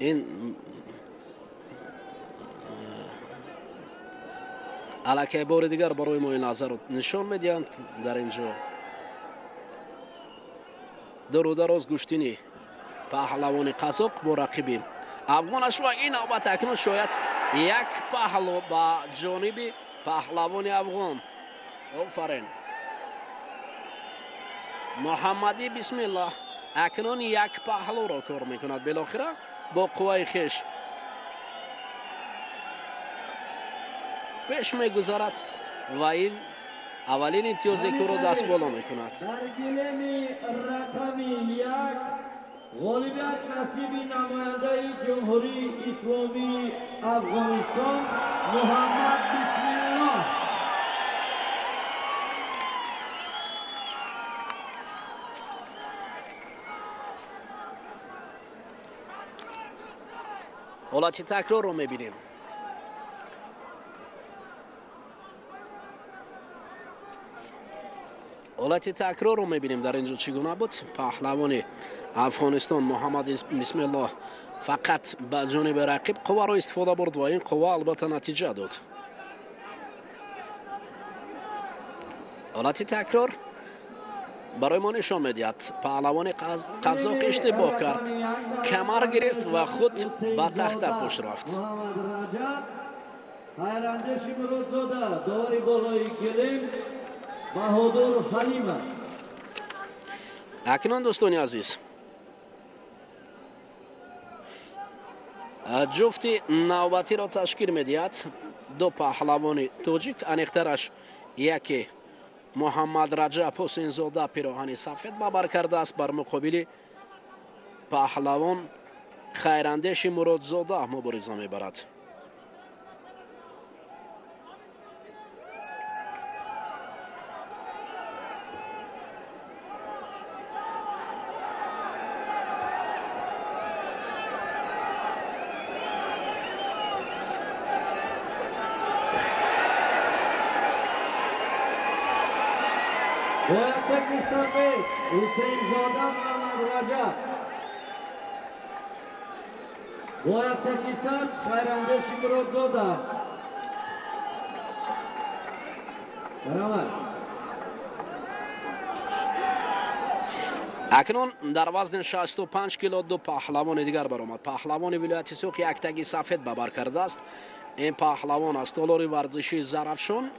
Ин аллакай бори дигар барои мо ин лаҳзаро нишон медиҳанд. Дар ин ҷо дуру дароз гӯштини паҳлавони қазоқ бо рақиби афғонаш ва ин навбат акнун шояд як паҳлу ба ҷониби паҳлавони афғон. Офарин Муҳаммадӣ, бисмиллаҳ, акнун як паҳлуро кор мекунад билохира бо қувваи хеш пеш мегузарад ва ин аввалин имтиёзе ки ӯро даст боло мекунад. Дар гилеми рақами 1 ғолибият насиби намояндаи Ҷумҳурии Исломии Афғонистон Муҳаммад Бисмиллоҳ. Ҳолати такрорро мебинем. Ҳолати такрорро мебинем дар инҷо чӣ гуна буд. Паҳлавони Афғонистон Муҳаммад Бисмиллоҳ фақат ба ҷониби рақиб қувваро истифода бурд ва ин қувва албатта натиҷа дод. Ҳолати такрор барои мо нишон медиҳад. Паҳлавони қазоқ иштибоҳ кард, камар гирифт ва худ ба тахта пушт рафт. Акнун дӯстони азиз, ҷуфти навбатиро ташкил медиҳад ду паҳлавони тоҷик, аниқтараш яке Муҳаммад Раҷаб Ҳусейнзода пироҳани сафед бабар кардааст, бар муқобили паҳлавон Хайрандеши Муродзода мубориза мебарад. Сафед Ҳусейнзода Муҳаммад Раҷаб, бо яктаки сабз Хайрандеши Муродзода. Баромад. Акнун дар вазни 65 кило ду паҳлавони дигар баромад. Паҳлавони вилояти Суғд яктаги сафед бабар кардааст. Ин паҳлавон аз толори варзишии Зарафшон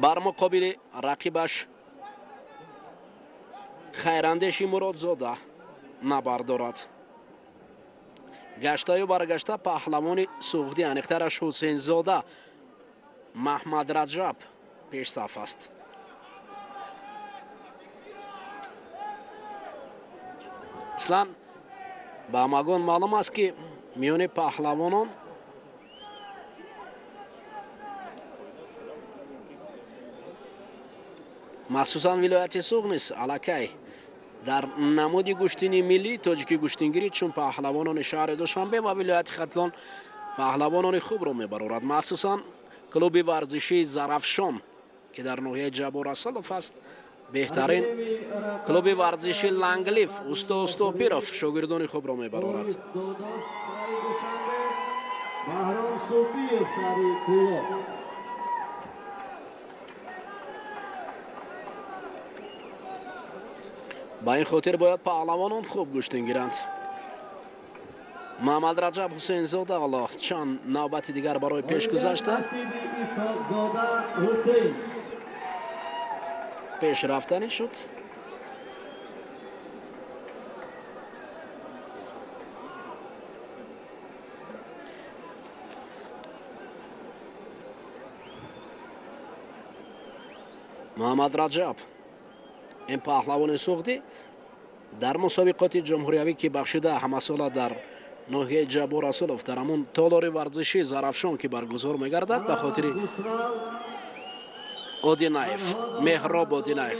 бар муқобили рақибаш Хайрандеши Муродзода набард дорад. Гаштаю баргашта паҳлавони суғдӣ, аниқтараш Ҳусейнзода Маҳмад Раҷаб пешсаф аст. Аслан ба ҳамагон маълум аст, ки миёни паҳлавонон махсусан вилояти Суғд низ аллакай дар намуди гӯштини миллии тоҷикӣ гӯштингирӣ чун паҳлавонони шаҳри Душанбе ва вилояти Хатлон паҳлавонони хубро мебарорад. Махсусан клуби варзишии Зарафшон, ки дар ноҳияи Ҷаббор Расулов аст, беҳтарин клуби варзиши Ланглиф Усто Устопиров шогирдони хубро мебарорад. Ба ин хотир бояд паҳлавонон хуб гӯштин гиранд. Муҳаммад Раҷаб Ҳусейнзода ҳоло чанд навбати дигар барои пеш гузашта пеш рафтанӣ шуд. Муҳаммад Раҷаб ин паҳлавони суғдӣ дар мусобиқоти ҷумҳуриявӣ, ки бахшида ҳамасола дар ноҳияи Ҷаббор Расулов дар ҳамон толори варзишии Зарафшон ки баргузор мегардад, ба хотири Одинаев, Меҳроб Одинаев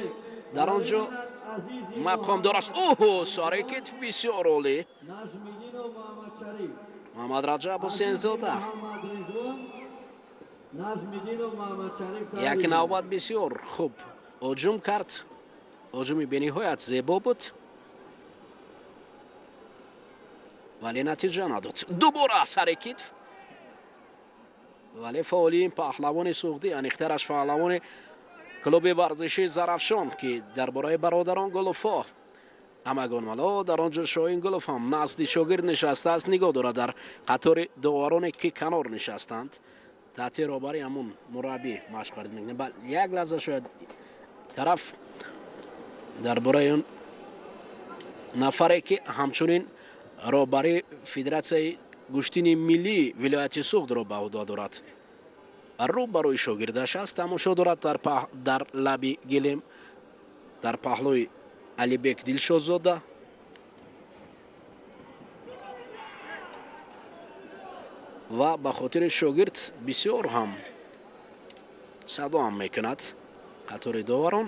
дар он ҷо мақом дораст. Оҳо, сари китф бисёр олӣ. Муҳаммад Раҷаб Ҳусейнзода як навбат бисёр хуб ҳуҷум кард. Ҳуҷуми бениҳоят зебо буд, вале натиҷа надод. Дубора сари китф, вале фаъолии паҳлавони суғдӣ, аниқтараш паҳлавони клуби варзишии Зарафшон, ки дар бораи бародарон Гулуфо ҳамагон мало дар он ҷо Шоҳин Гулуф ҳам назди шогирд нишастааст, нигоҳ дорад дар қатори довароне ки канор нишастанд, таҳти роҳбари ҳамун мураббӣ машқ харид мекунад. Як лаҳза шояд тараф дар бораи он нафаре ки ҳамчунин роҳбари федератсияи гӯштини миллии вилояти Суғдро ба ӯҳда дорад, рӯ барои шогирдаш аст, тамошо дорад дар лаби гилем дар паҳлӯи Алибек Дилшодзода. Ва ба хотири шогирд бисёр ҳам садо ҳам мекунад қатори доварон.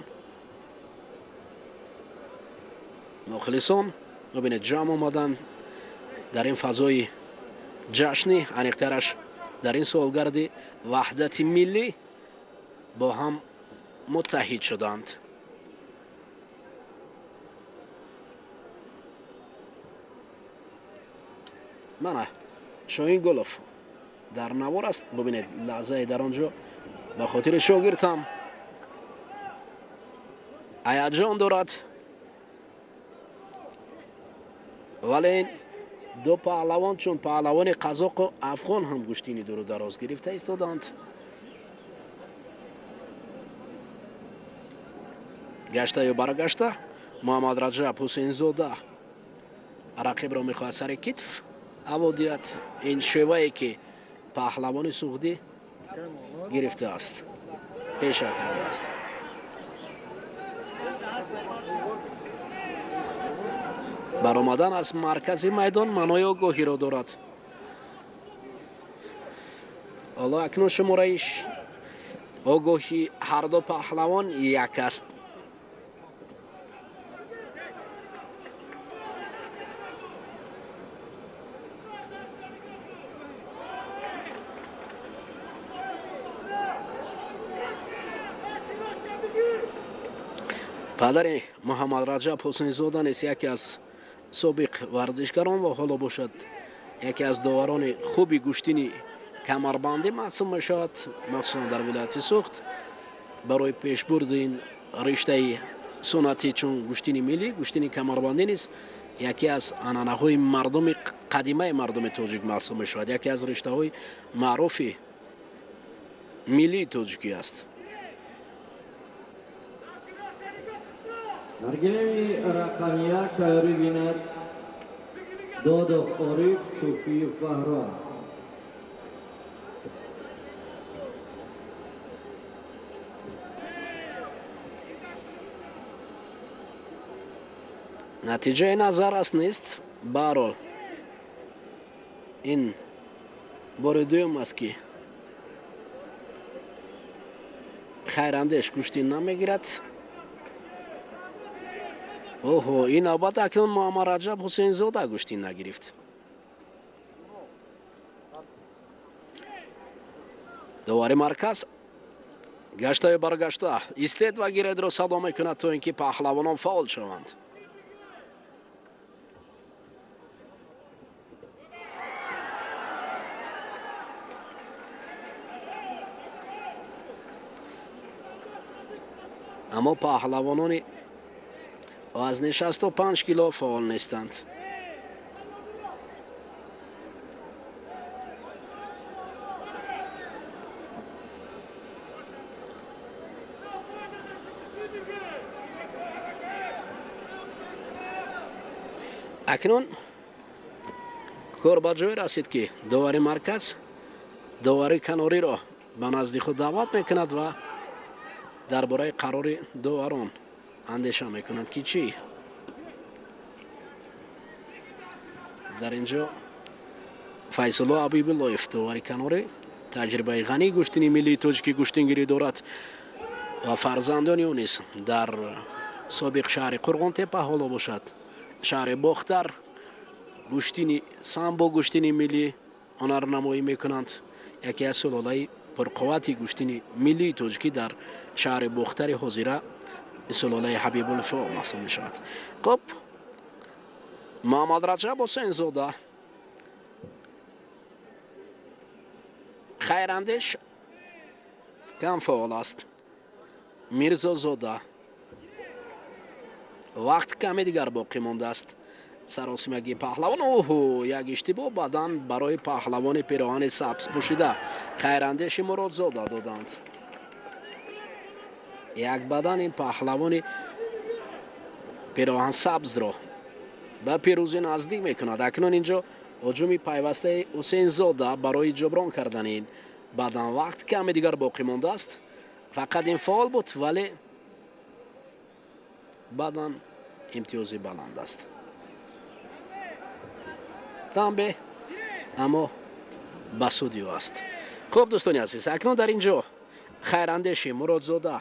Мухлисон мебинед ҷамъ омаданд дар ин фазои ҷашнӣ, аниқтараш дар ин солгарди ваҳдати миллӣ. бо ҳам муттаҳид шуданд. Мана Шоҳингулов дар навор аст. Бубинед, лаҳзае дар он ҷо ба хотири шогирдам ҳаяҷон дорад, вале ин ду паҳлавон чун паҳлавони қазоқу афғон ҳам гӯштини дуру дароз гирифта истоданд. Гаштаю баргашта Муҳаммад Раҷаб Ҳусейнзода рақибро мехоҳад сари китф ҳаво диҳад. Ин шевае ки паҳлавони суғдӣ гирифтааст, пеша кардааст. Баромадан аз маркази майдон маънои огоҳиро дорад. Ҳоло акнун шумораи огоҳи ҳарду паҳлавон як аст. Падари Муҳаммад Раҷаб Ҳусейнзода низ яке аз собиқ варзишгарон ва ҳоло бошад яке аз доварони хуби гӯштини камарбандӣ маҳсуб мешавад, махсусан дар вилояти Суғд. Барои пешбурди ин риштаи суннатӣ чун гӯштини миллӣ, гӯштини камарбандӣ низ яке аз анъанаҳои мардуми қадимаи мардуми тоҷик маҳсуб мешавад, яке аз риштаҳои маъруфи миллии тоҷикӣ аст. Дар гилеми рақами як тайёрӣ бинад Додов Ориф, Суфиев Баҳром. Натиҷаи назар аст нест. Баҳрол ин бори дуюм аст ки Хайрандеш гӯштин намегирад. Оҳо, ин навбат акнун Муҳаммад Раҷаб Ҳусейнзода гӯштин нагирифт. Довари марказ гаштаю баргашта истед ва гиредро садо мекунад, то ин ки паҳлавонон фаъол шаванд. Аммо паҳлавонони вазни 65 кило фаъол нестанд. Акнун кор ба ҷое расид ки довари марказ довари канориро ба назди худ даъват мекунад ва дар бораи қарори доварон андеша мекунанд ки чӣ. Дар ин ҷо Файзулло Абибуллоев довари канорӣ таҷрибаи ғании гӯштини миллии тоҷикӣ гӯштингирӣ дорад ва фарзандони ӯ низ дар собиқ шаҳри Қурғонтепа, ҳоло бошад шаҳри Бохтар, гӯштини самбо, гӯштини миллӣ ҳунарнамоӣ мекунанд. Яке аз сулолаи пурқуввати гӯштини миллии тоҷикӣ дар шаҳри Бохтари ҳозира сулолаи Ҳабибуллоев маҳсуб мешавад. Хуб, Муҳаммад Раҷаб Ҳусейнзода Хайрандеш кам фаъол аст. Мирзозода вақт каме дигар боқӣ мондааст. Саросимагии паҳлавон. Оҳо, як иштибоҳ баъдан барои паҳлавони пироҳани сабз пӯшида Хайрандеши Муродзода доданд. Як бадан ин паҳлавони пироҳан сабзро ба пирӯзӣ наздик мекунад. Акнун инҷо ҳуҷуми пайвастаи Ҳусейнзода барои ҷуброн кардани ин баъдан вақт каме дигар боқӣ мондааст. Фақат ин фаъол буд, вале баъдан имтиёзи баланд аст. Танбеҳ аммо ба суди ӯ аст. Хуб, дӯстони азиз, акнун дар ин ҷо Хайрандеши Муродзода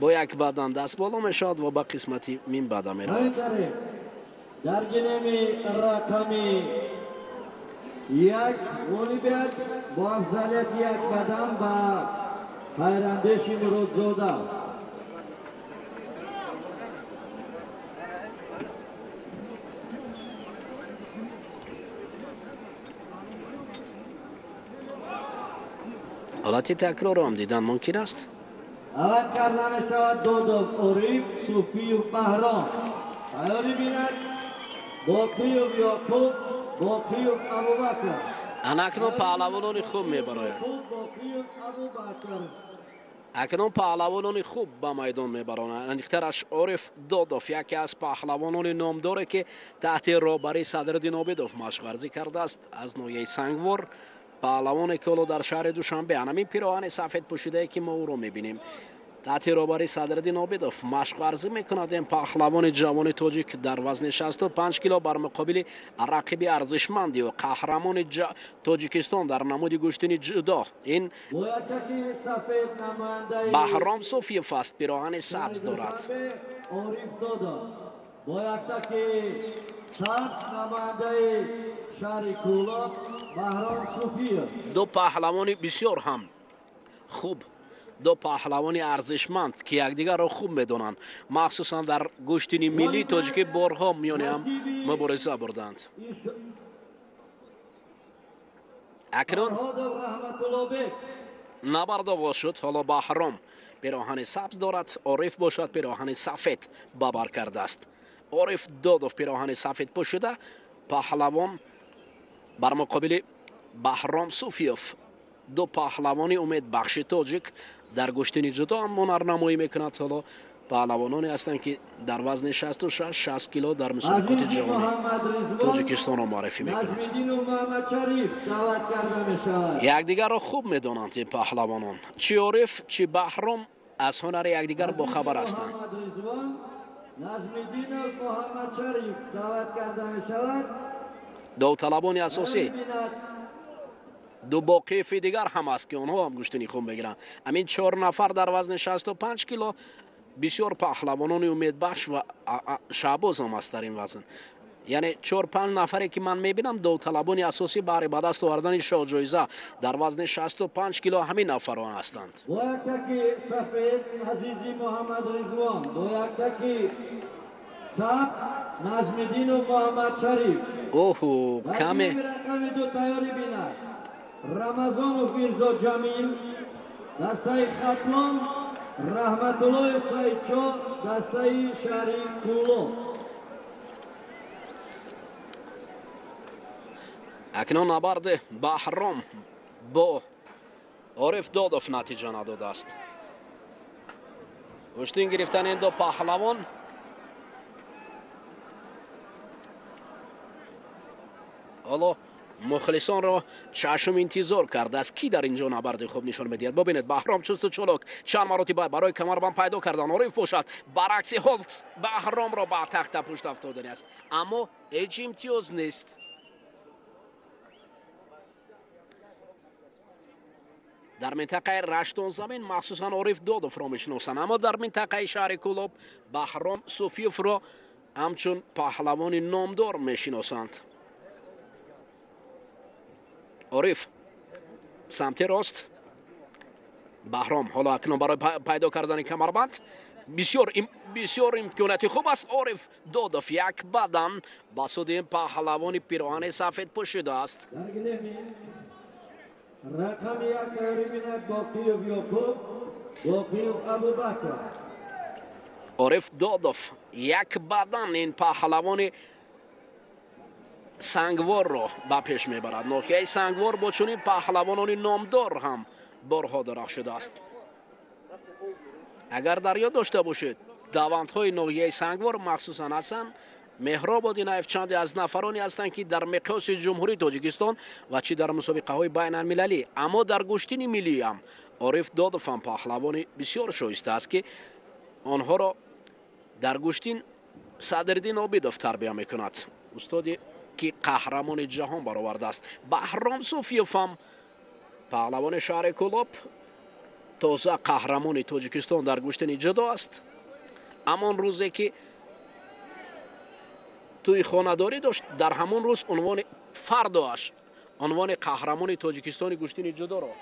бо як бадан даст боло мешавад ва ба қисмати минбаъда меравад. Дар гилеми рақами Як ғолибият бо афзалияти як қадам ба Хайрандеши Муродзода. Ҳолати такрорро ҳам дидан мумкин аст. Даъват карда мешавад Додов Ориф, Суфиев Баҳром. Тайёрӣ бинад Боқиев Ёқуб, Боқиев Абубакр. Ана акнун паҳлавонони хуб мебароянд. Акнун паҳлавонони хуб ба майдон мебаронанд. Аниқтараш Ориф Додов, яке аз паҳлавонони номдоре, ки таҳти роҳбарии Садриддин Обидов машқварзӣ кардааст, аз ноҳияи Сангвор, паҳлавоне ки ҳоло дар шаҳри Душанбе, анамин пироҳани сафед пӯшидае ки мо ӯро мебинем, таҳти роҳбарии Садриддин Обидов машқварзӣ мекунад. Ин паҳлавони ҷавони тоҷик дар вазни 65 кило бар муқобили рақиби арзишманди ӯ, қаҳрамони Тоҷикистон дар намуди гӯштини ҷудо, ин Баҳром Суфиев аст, пироҳани сабз дорад. Ориф Додов бо яктаки сабз намояндаи шаҳри Кӯлоб Баҳром Суфиев. Ду паҳлавони бисёр ҳам хуб, ду паҳлавони арзишманд, ки якдигарро хуб медонанд, махсусан дар гӯштини миллии тоҷикӣ борҳо миёни ҳам мубориза бурданд. Акнун набард оғоз шуд. Ҳоло Баҳром пироҳани сабз дорад, Ориф бошад пироҳани сафед ба бар кардааст. Ориф Додов пироҳани сафед пӯшида, паҳлавон бар муқобили Баҳром Суфиев, ду паҳлавони умедбахши тоҷик дар гӯштини ҷудо ҳам ҳунарнамоӣ мекунад. Ҳоло паҳлавононе ҳастанд, ки дар вазни 66-60 кило дар мусобиқоти ҷаҳонӣ Тоҷикистонро муаррифӣ мекунанд. Якдигарро хуб медонанд ин паҳлавонон, чӣ Ориф, чӣ Баҳром аз ҳунари якдигар бохабар ҳастанд. Довталабони асосӣ ду боқифи дигар ҳам аст, ки онҳо ҳам гӯштини хуб мегиранд. Ҳамин 4 нафар дар вазни 65 кило бисёр паҳлавонони умедбахш ва шаҳбоз ҳам аст дар ин вазн. Яъне 4-5 нафаре ки ман мебинам, довталабони асосӣ баҳри ба даст овардани шоҳҷоиза дар вазни 65 кило ҳамин нафарон ҳастанд. Бо яктаки сафед Азизи Муҳаммад Ризвон, бо яктаки сабз Наҷмиддинов Муҳаммад Шариф. Оҳу, каме рақами ду тайёрӣ бинад Рамазонов Мирзо Ҷамил, дастаи Хатлон, Раҳматуллоев Саидшо, дастаи шаҳри Кӯлоб. Акнун набарди Баҳром бо Ориф Додов натиҷа надодааст. Гӯштин гирифтани ин ду паҳлавон ҳоло мухлисонро чашм интизор кардааст, ки дар инҷо набарди хуб нишон медиҳад. Бубинед, Баҳром чусту чолок чанд маротиба барои камарбанд пайдо кардан, Ориф бошад баръакси ҳол Баҳромро ба тахта пушт афтодани аст, аммо ҳеҷ имтиёз нест. Дар минтақаи Раштонзамин махсусан Ориф Додовро мешиносанд, аммо дар минтақаи шаҳри Кӯлоб Баҳром Суфиевро ҳамчун паҳлавони номдор мешиносанд. Ориф самти рост, Баҳром ҳоло акнун барои пайдо кардани камарбанд бисёр имконияти хуб аст. Ориф Додов як бадан ба суди ин паҳлавони пироҳани сафед пӯшидааст. Рақами як тайёрӣ бинад Боқиев Ёқуб, Боқиев Абубакр. Ориф Додов як бадан ин паҳлавони Сангворро ба пеш мебарад. Ноҳияи Сангвор бо чунин паҳлавонони номдор ҳам борҳо дарахшидааст. Агар дар ёд дошта бошед, давандҳои ноҳияи Сангвор махсусан ҳасан Меҳроб Одинаев чанде аз нафароне ҳастанд, ки дар миқёси Ҷумҳурии Тоҷикистон ва чӣ дар мусобиқаҳои байналмилалӣ, аммо дар гӯштини миллӣ ҳам Ориф Додов ҳам паҳлавони бисёр шоиста аст, ки онҳоро дар гӯштин Садриддин Обидов тарбия мекунад, устоде ки қаҳрамони ҷаҳон баровардааст. Баҳром Суфиев ҳам паҳлавони шаҳри Кӯлоб, тоза қаҳрамони Тоҷикистон дар гӯштини ҷудо аст. Ҳамон рӯзе ки тӯи хонадорӣ дошт, дар ҳамон рӯз унвони фардоаш Унвони қаҳрамони Тоҷикистони гӯштини ҷудоро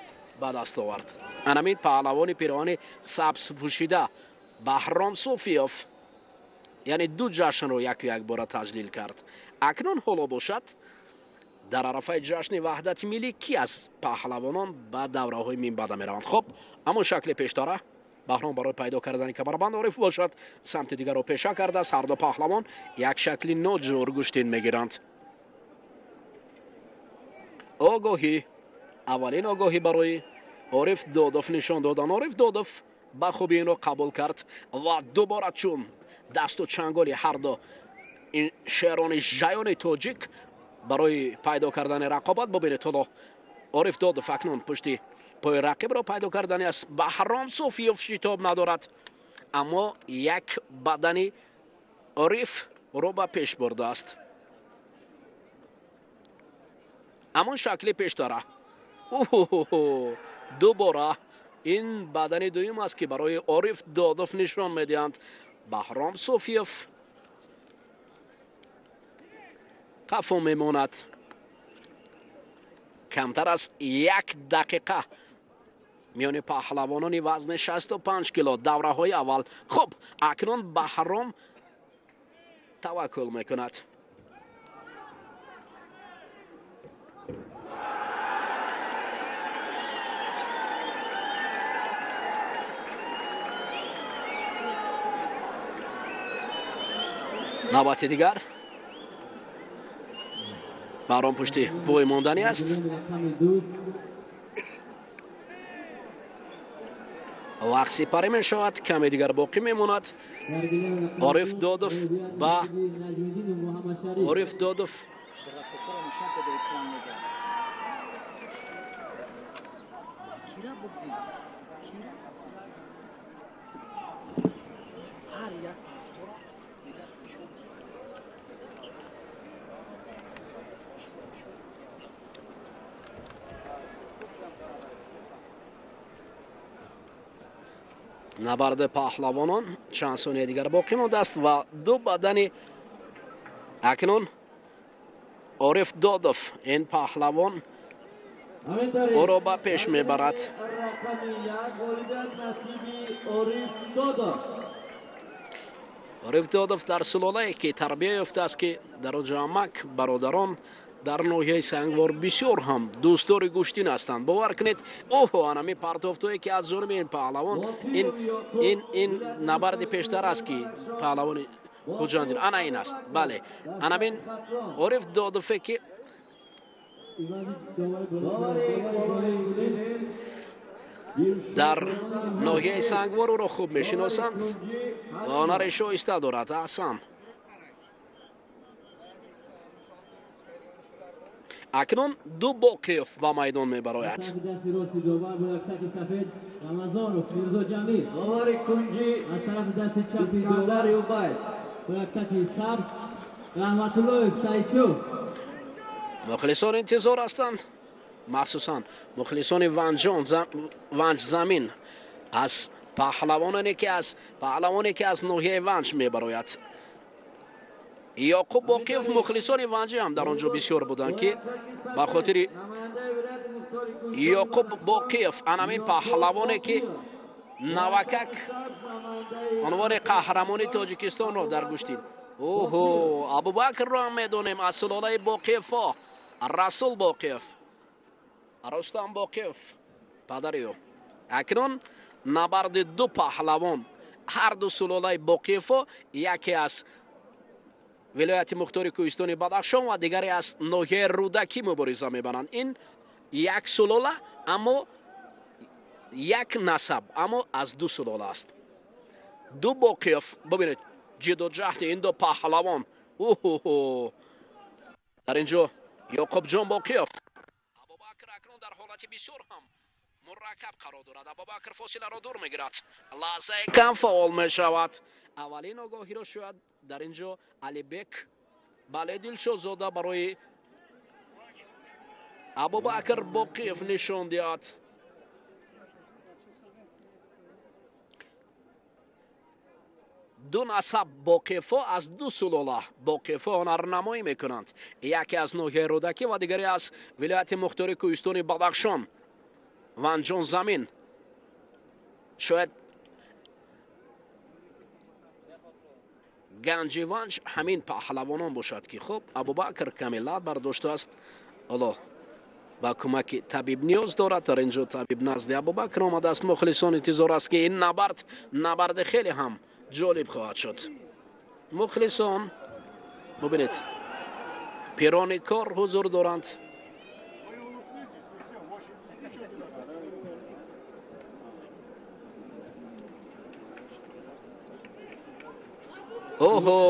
ба даст овард. Анамин паҳлавони пироҳани сабз пӯшида Баҳром Суфиёв, яъне ду ҷашнро яку якбора таҷлил кард. Акнун ҳоло бошад дар арафаи ҷашни ваҳдати миллӣ ки аз паҳлавонон ба давраҳои минбаъда мераванд. Хуб, ҳамон шакли пештара Баҳром барои пайдо кардани камарбанд, Ориф бошад самти дигарро пеша кардааст. Ҳарду паҳлавон як шакли ноҷур гӯштин мегиранд. Огоҳӣ, аввалин огоҳӣ барои Ориф Додов нишон додан. Ориф Додов ба хубӣ инро қабул кард ва дубора чун дасту чанголи ҳарду ин шерони жаёни тоҷик барои пайдо кардани рақобат. Бубинед, ҳоло Ориф Додов акнун пушти пои рақибро пайдо кардани аст. Баҳром Суфиёв шитоб надорад, аммо як бадани Ориф ӯро ба пеш бурдааст. Ҳамон шакли пештара. Дубора ин бадани дуюм аст, ки барои Ориф Додов нишон медиҳанд. Баҳром Суфиёв қафо мемонад. Камтар аз як дақиқа миёни паҳлавонони вазни 65 кило давраҳои аввал. Хуб, акнун Баҳром таваккул мекунад. Навбати дигар Баҳром пушти пой монданӣ аст. Вақт сипарӣ мешавад, каме дигар боқӣ мемонад. Ориф Додов ба Ориф Додов набарди паҳлавонон чанд сония дигар боқӣ мондааст ва ду бадани акнун Ориф Додов ин паҳлавон ӯро ба пеш мебарад. Ориф Додов дар сулолае ки тарбия ёфтааст, ки дар он ҷо амак бародарон дар ноҳияи Сангвор бисёр ҳам дӯстдори гӯштин ҳастанд. Бовар кунед, оҳо, анами партофтое ки аз ҷониби ин паҳлавон, ин набарди пештар аст, ки паҳлавони Хуҷандин ана ин аст. Бале, анамин Ориф Додове ки дар ноҳияи Сангвор ӯро хуб мешиносанд ва ҳунари шоиста дорад. Аҳсан. Акнун ду Боқиев ба майдон мебарояд. Мухлисон интизор ҳастанд, махсусан мухлисони Ванҷзамин аз паҳлавоне ки аз ноҳияи Ванҷ мебарояд. Ёқуб Боқиев. Мухлисони Ванҷӣ ҳам дар он ҷо бисёр буданд, ки ба хотири Ёқуб Боқиев, анамин паҳлавоне ки навакак унвони қаҳрамони Тоҷикистонро дар гӯштин. Оҳо, Абубакрро ҳам медонем аз сулолаи Боқиевҳо, Расул Боқиев, Рустам Боқиев падари ӯ. Акнун набарди ду паҳлавон, ҳар ду сулолаи Боқиевҳо, яке аз вилояти мухтори кӯҳистони Бадахшон ва дигаре аз ноҳияи Рӯдакӣ мубориза мебаранд. Ин як сулола, аммо як насаб, аммо аз ду сулола аст. Ду Боқиев. Бубинед ҷидду ҷаҳди ин ду паҳлавон. Оҳо, дар ин ҷо Ёқубҷон Боқиев. Абубакр акнун дар ҳолати бисёр ҳам мураккаб қарор дорад. Абубакр фосиларо дур мегирад. Лаҳзаи кам фаъол мешавад. Аввалин огоҳиро шояд дар ин ҷо Алибек, бале, Дилшодзода барои Абубакр Боқиев нишон диҳад. Ду насаб Боқиевҳо аз ду сулола Боқиевҳо ҳунарнамоӣ мекунанд. Яке аз ноҳияи Рӯдакӣ ва дигаре аз вилояти мухтори кӯҳистони Бадахшон, Ванҷон замин. Шояд ганҷи Ванҷ ҳамин паҳлавонон бошад, ки хуб Абубакр каме лат бардоштааст. Ҳоло ба кӯмаки табиб ниёз дорад. Дар инҷо табиб назди Абубакр омадааст. Мухлисон интизор аст, ки ин набард набарди хеле ҳам ҷолиб хоҳад шуд. Мухлисон бубинед, пирони кор ҳузур доранд. Оҳо,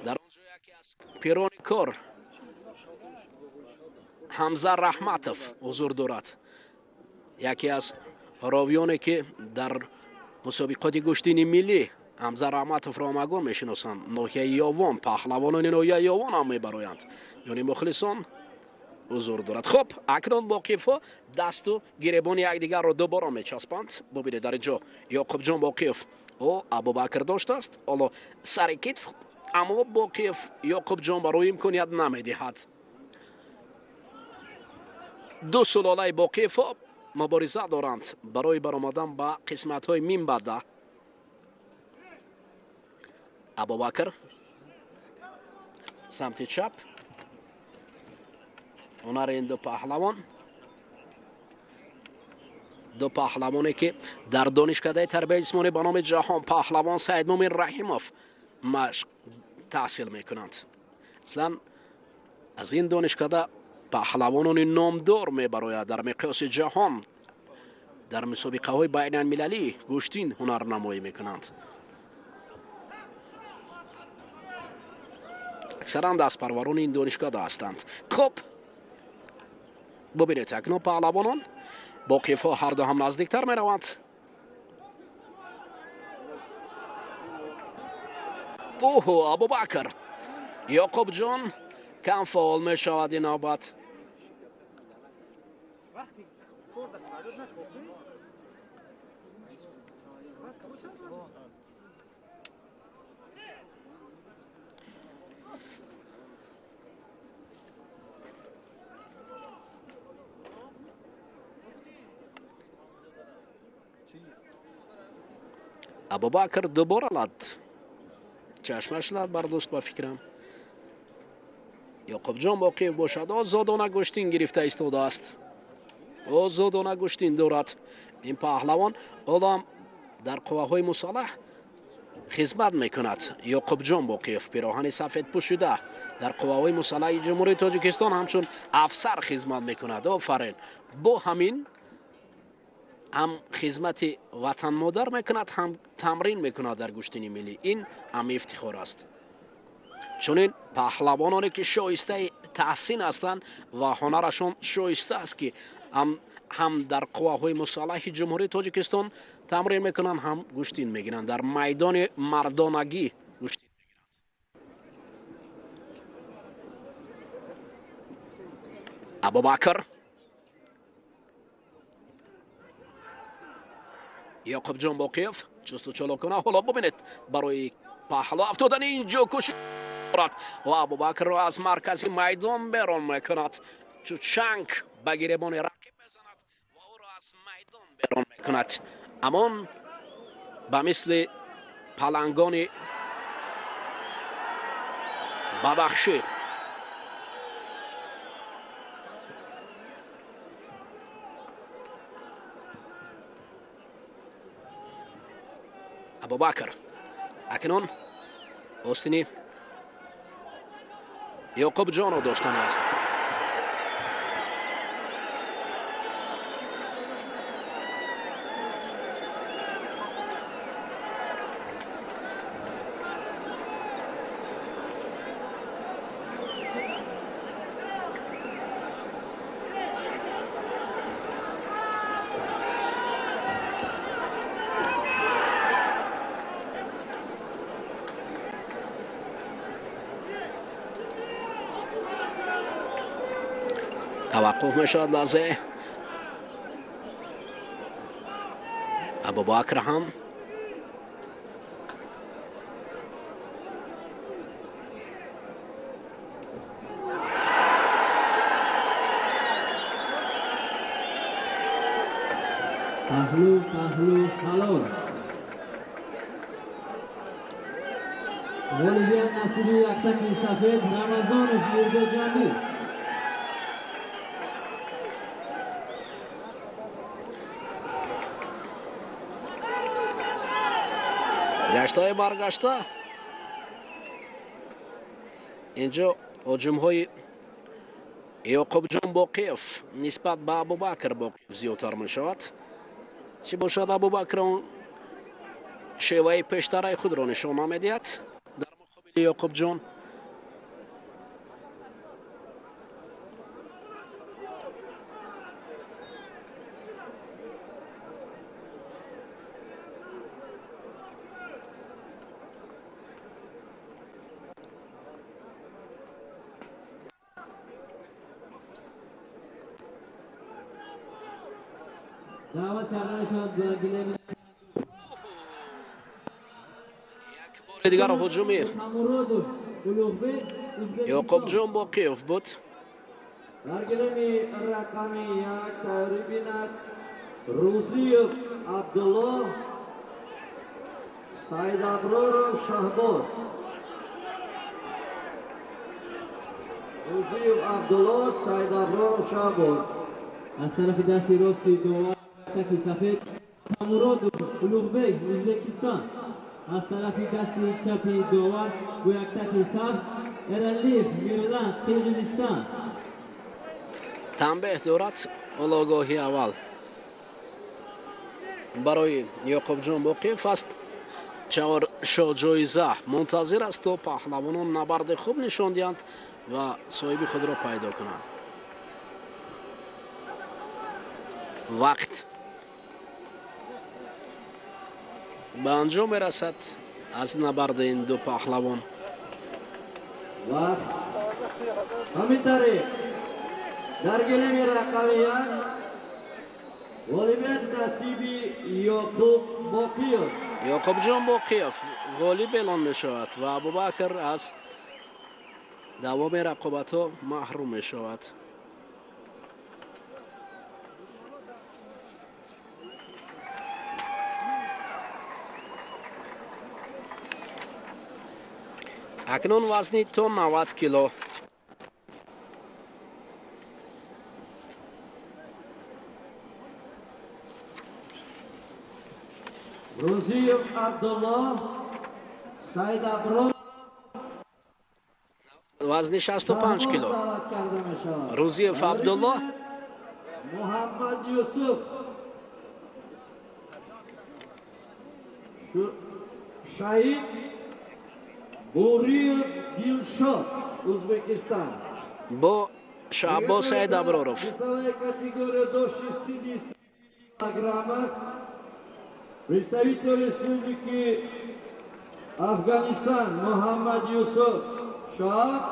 дар он ҷо яке аз пирони кор Ҳамза Раҳматов ҳузур дорад, яке аз ровиёне ки дар мусобиқоти гӯштини миллӣ Ҳамза Раҳматовро ҳамагон мешиносанд. Ноҳияи Ёвон, паҳлавонони ноҳияи Ёвон ҳам мебароянд. Миёни мухлисон ҳузур дорад. Хуб, акнун Боқиевҳо дасту гиребони якдигарро дубора мечаспанд. Бубинед, дар инҷо Ёқубҷон Боқиев ӯ Абубакр доштааст. Ҳоло сари китф, аммо Боқиев Ёқубҷон барои имконият намедиҳад. Ду сулолаи Боқиевҳо мубориза доранд барои баромадан ба қисматҳои минбаъда. Абубакр самти чап, ҳунари ин ду паҳлавон, ду паҳлавоне ки дар донишкадаи тарбияи ҷисмонӣ ба номи Ҷаҳон паҳлавон Саидмумин Раҳимов машқ таҳсил мекунанд. Аслан аз ин донишкада паҳлавонони номдор мебарояд дар миқёси ҷаҳон, дар мусобиқаҳои байналмилалӣ гӯштин ҳунарнамоӣ мекунанд. Аксаран дастпарварони ин донишкада ҳастанд. Хуб, бубинед, акнун паҳлавонон Боқиевҳо ҳарду ҳам наздиктар мераванд. Оҳо, Абубакр Ёқубҷон кам фаъол мешавад ин навбат. Абубакр дубора лат чашмаш лат бардошт ба фикрам. Ёқубҷон Боқиев бошад озодона гӯштин гирифта истодааст. Озодона гӯштин дорад ин паҳлавон. Ҳоло дар қувваҳои мусаллаҳ хизмат мекунад. Ёқубҷон Боқиев пироҳани сафед пӯшида дар қувваҳои мусаллаҳи Ҷумҳурии Тоҷикистон ҳамчун афсар хизмат мекунад. Офарин! Бо ҳамин ҳам хизмати ватанмодар мекунад, ҳам тамрин мекунад дар гӯштини миллӣ. Ин ҳам ифтихор аст. Чунин паҳлавононе ки шоистаи таҳсин ҳастанд ва ҳунарашон шоиста аст, ки ҳам дар қувваҳои мусаллаҳи Ҷумҳурии Тоҷикистон тамрин мекунанд, ҳам гӯштин мегиранд, дар майдони мардонагӣ гӯштин мегиранд. Абубакр Ёқубҷон Боқиев чусту чолокона. Ҳоло бубинед, барои паҳло афтодани инҷо кӯшиш дорад ва Абубакрро аз маркази майдон берун мекунад. Чу чанг ба гиребони рақиб мезанад ва ӯро аз майдон берун мекунад. Амон ба мисли палангони Бадахшӣ Абубакр акнун остини Ёқубҷонро доштани аст. Таваққуф мешавад лаҳзае. Абубакр ҳам Паҳлу паҳлу ҳалол. Ғолибият насиби яктаки сафед Рамазонов Мирзоҷонӣ. Гаштҳои баргашта инҷо ҳуҷумҳои Ёқубҷон Боқиев нисбат ба Абубакр Боқиев зиёдтар мешавад. Чӣ бошад, Абубакр он шеваи пештараи худро нишон намедиҳад дар муқобили Ёқубҷон. Даъват карда мешавад ба гилеми як бори дигар ҳуҷуми Муродов Улуғбек, Ӯзбекистон. Ёқубҷон Боқиев буд. Дар гилеми рақами 1 тайёрӣ бинад Рузиев Абдуллоҳ, Саидаброров Шаҳбоз. Рузиев Абдуллоҳ, Саидаброров Шаҳбоз. Аз тарафи дасти рости довар таки сафед Муродов Улуғбек, Ӯзбекистон. Аз тарафи дасти чапи довар бо яктаки сабз Эралиев Мирлан, Қирғизистон. Танбеҳ дорад ологоҳи аввал барои Ёқубҷон Боқиев аст. Чаҳор шоҳҷоиза мунтазир аст, то паҳлавонон набарди хуб нишон диҳанд ва соҳиби худро пайдо кунанд. Вақт ба анҷом мерасад аз набарди ин ду паҳлавон. Вақт ҳамин тариқ дар гилеми рақами 1 ғолибият насиби Ёқуб Боқиев. Ёқубҷон Боқиев ғолиб эълон мешавад ва Абубакр аз давоми рақобатҳо маҳрум мешавад. Акнун вазни то 90 кило. Рузиев Абдуллоҳ, Саидаброр вазни 65 кило. даъват карда мешавад. Рузиев Абдуллоҳ, Муҳаммад Юсуф, Шаҳид Буриев Дилшод, Ӯзбекистон. Бо Шаҳбоз Саидаброров. Весовая категория до 60 килограммов. Представитель Республики Афганистан Мухаммад Юсуф Шааб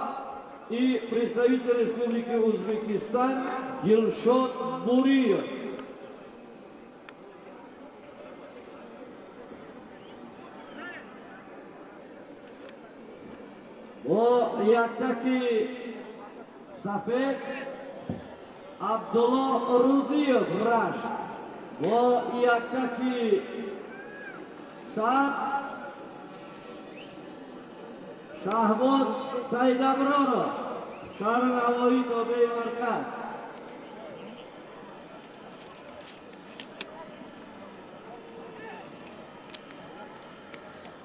и представитель Республики Узбекистан Дилшод Буриев. Бо яктаки сафед Абдуллоҳ Рузиев, Рашт. Бо яктаки сабз Шаҳбоз Саидаброров, шаҳри Навоӣ, тобеи марказ.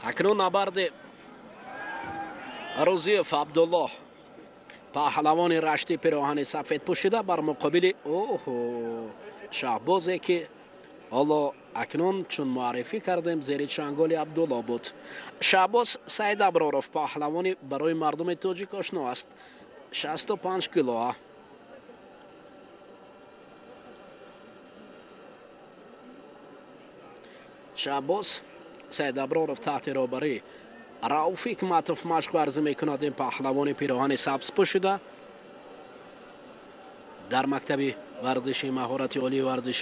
Акнун набарди Рузиев Абдуллоҳ, паҳлавони рашти пироҳани сафед пӯшида, бар муқобили оҳо Шаҳбозе, ки ҳоло акнун чун муаррифӣ кардем, зери чанголи Абдулло буд. Шаҳбоз Саидаброров паҳлавони барои мардуми тоҷик ошно аст. 65 кило. Шаҳбоз Саидаброров таҳти роҳбарии Рауф Ҳикматов машқ варзӣ мекунад. Ин паҳлавони пироҳани сабз пӯшида дар мактаби варзиши маҳорати олии варзиш.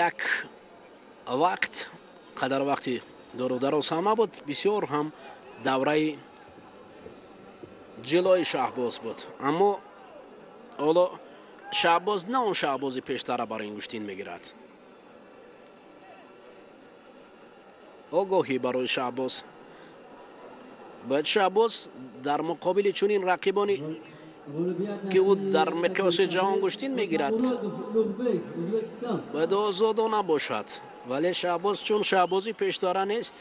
Як вақт қадар вақти дору дароз ҳам набуд, бисёр ҳам Давраи ҷилои Шаҳбоз буд, аммо ҳоло Шаҳбоз на он Шаҳбози пештара бар ин гӯштин мегирад. Огоҳӣ барои Шаҳбоз. Бояд Шаҳбоз дар муқобили чунин рақибони ки ӯ дар миқёси ҷаҳон гӯштин мегирад, бояд озодона бошад. Вале Шаҳбоз чун Шаҳбози пештара нест.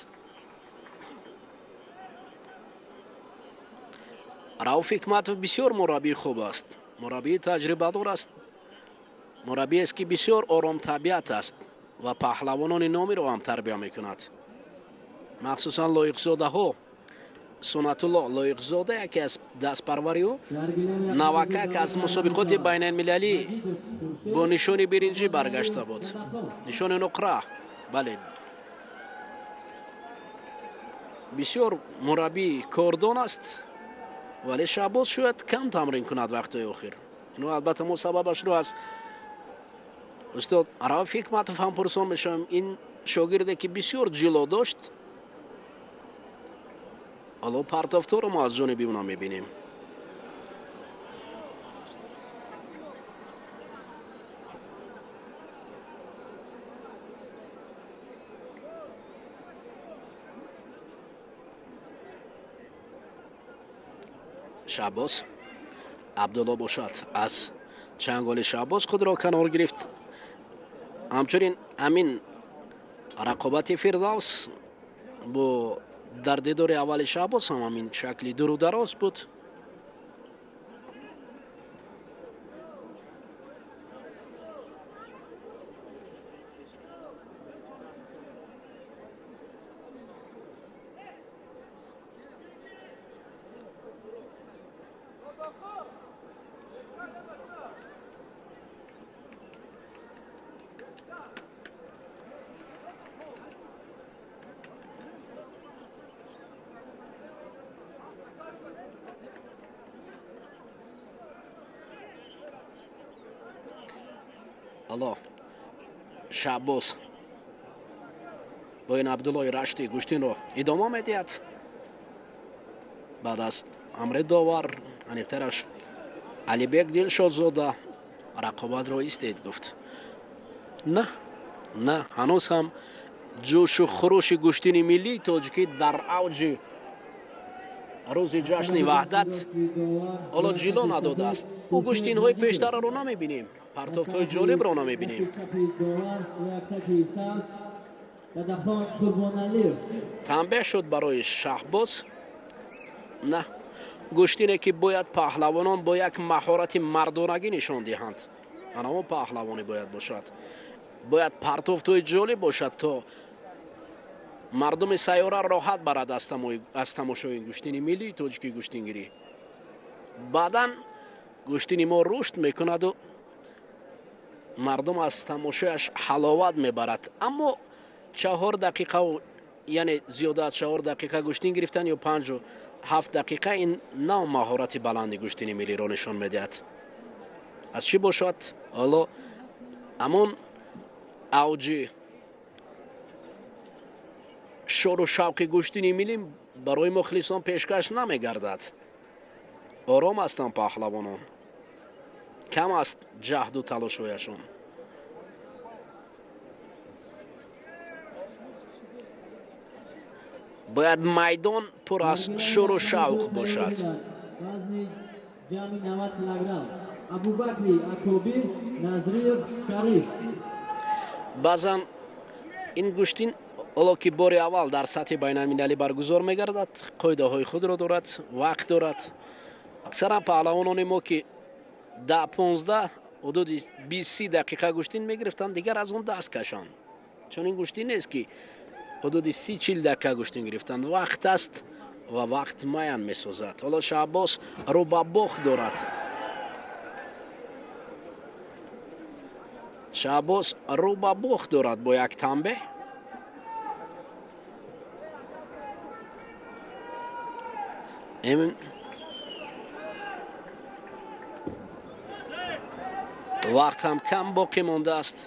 Рауф Ҳикматов бисёр мураббии хуб аст, мураббии таҷрибадор аст, мураббиест ки бисёр оромтабиат аст ва паҳлавонони номиро ҳам тарбия мекунад, махсусан лоиқзодаҳо. Сунатулло Лоиқзода яке аз дастпарвари ӯ навакак аз мусобиқоти байналмилалӣ бо нишони биринҷӣ баргашта буд, нишони нуқра. Бале, бисёр мураббии кордон аст, вале Шаҳбоз шояд кам тамрин кунад вақтҳои охир. Ино албатта мо сабабашро аз устод Рауф Ҳикматов ҳам пурсон мешавем. Ин шогирде ки бисёр ҷило дошт, ҳоло партофторо мо аз ҷониби ӯ мебинем. Шаҳбоз Абдулло бошад аз чанголи Шаҳбоз худро канор гирифт. Ҳамчунин ҳамин рақобати Фирдавс бо дар дидори аввали Шаҳбоз ҳам ҳамин шакли дуру дароз буд. Алло Шаҳбоз бо ин Абдуллои Раштӣ гӯштинро идома медиҳад. Баъд аз амри довар, аниқтараш Алибек Дилшодзода, рақобатро истед гуфт. На, на, ҳанӯз ҳам ҷӯшу хурӯши гӯштини миллии тоҷикӣ дар авҷи рӯзи ҷашни Ваҳдат ҳоло ҷило надодааст. Ӯ гӯштинҳои пештараро намебинем, партофтҳои ҷолибро намебинем. Танбеҳ шуд барои Шаҳбоз. На, гӯштине ки бояд паҳлавонон бо як маҳорати мардонагӣ нишон диҳанд, анамо паҳлавонӣ бояд бошад, бояд партофтҳои ҷолиб бошад, то мардуми сайёра роҳат барад аз тамошои гӯштини миллии тоҷикӣ гӯштингирӣ. Баъдан гӯштини мо рушд мекунаду мардум аз тамошояш ҳаловат мебарад. Аммо 4 дақиқау, яъне зиёда аз 4 дақиқа гӯштин гирифтан ё 5-7 дақиқа, ин нав маҳорати баланди гӯштини миллиро нишон медиҳад. Аз чӣ бошад? Ҳоло ҳамон авҷи шору шавқи гӯштини миллӣ барои мухлисон пешкаш намегардад. Ором ҳастанд паҳлавонон, кам аст ҷаҳду талошҳояшон. Бояд майдон пур аз шуру шавқ бошад. Баъзан ин гӯштин ҳоло ки бори аввал дар сатҳи байналмилалӣ баргузор мегардад, қоидаҳои худро дорад, вақт дорад. Аксаран паҳлавонони мо ки 10-15, ҳудуди 20-30 дақиқа гӯштин мегирифтанд, дигар аз он даст кашанд. Чун ин гӯштин нест ки ҳудуди 30-40 дақиқа гӯштин гирифтанд. Вақт аст ва вақт муайян месозад. Ҳоло Шаҳбоз рӯ ба бохт дорад. Шаҳбоз рӯ ба бохт дорад бо як танбеҳ. Вақт ҳам кам боқӣ мондааст.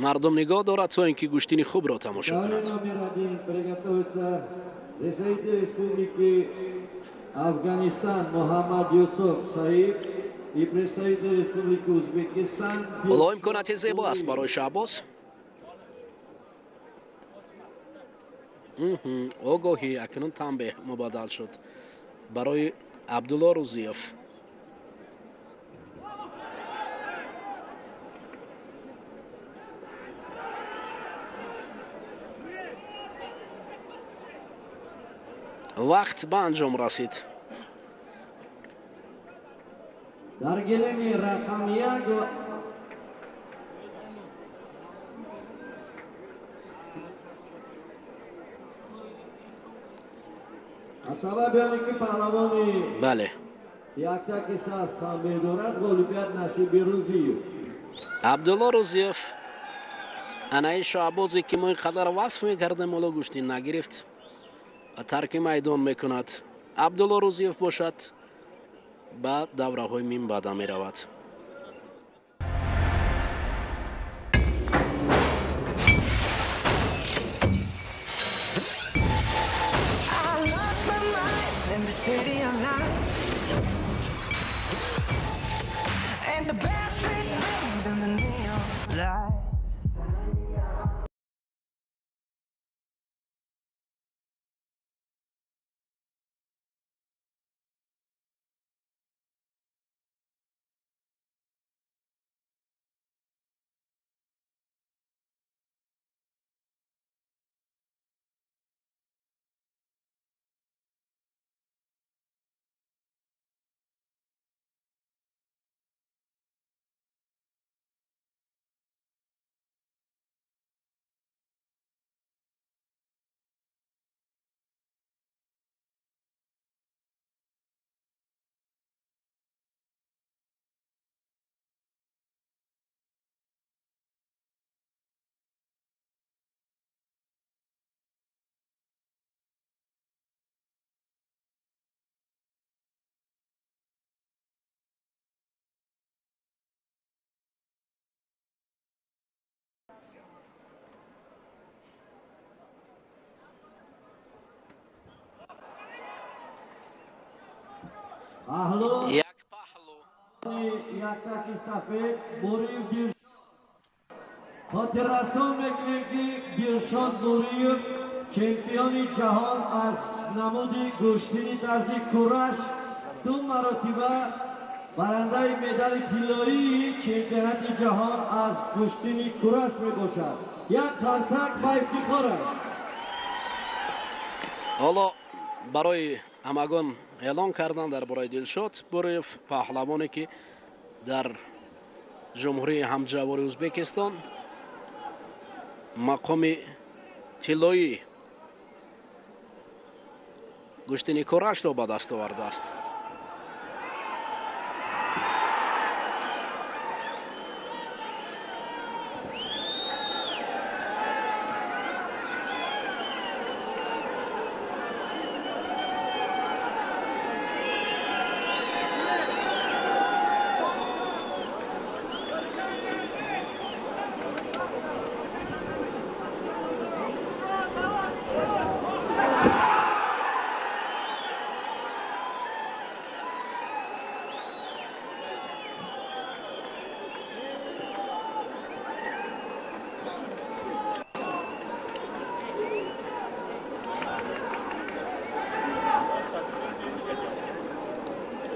Мардум нигоҳ дорад, то ин ки гӯштини хубро тамошо кунад. Представитель Республики Афганистан Мухаммад Юсуф Саиб и представитель Республики Узбекистан. Ҳоло имконияти зебо аст барои Шаҳбоз. Огоҳӣ акнун танбеҳ мубаддал шуд барои Абдулло Рӯзиев. Вақт ба анҷом расид. Дар гилеми рақами як аз сабаби оне ки паҳлавони бале яктаки саф танбеҳ дорад, ғолибият насиби Рӯзиев. Абдулло Рӯзиев, анаи Шаҳбозе ки мо ин қадар васф мекардем, ҳоло гӯштин нагирифт ва тарки майдон мекунад. Абдулло Рӯзиев бошад, ба давраҳои минбаъда меравад. Як паҳлу. Яктаки сафед Бориев Дилшод. Хотиррасон мекунем, ки Дилшод Бориев чемпиони ҷаҳон аз намуди гӯштини тарзи кураш, ду маротиба барандаи медали тиллоии чемпионати ҷаҳон аз гӯштини кураш мебошад. Як қарсак ба ифтихораш. Ҳоло барои ҳамагон эълон кардан дар бораи Дилшод Бориев, паҳлавоне ки дар ҷумҳурии ҳамҷавори Ӯзбекистон мақоми тиллоӣ гӯштини курашро ба даст овардааст.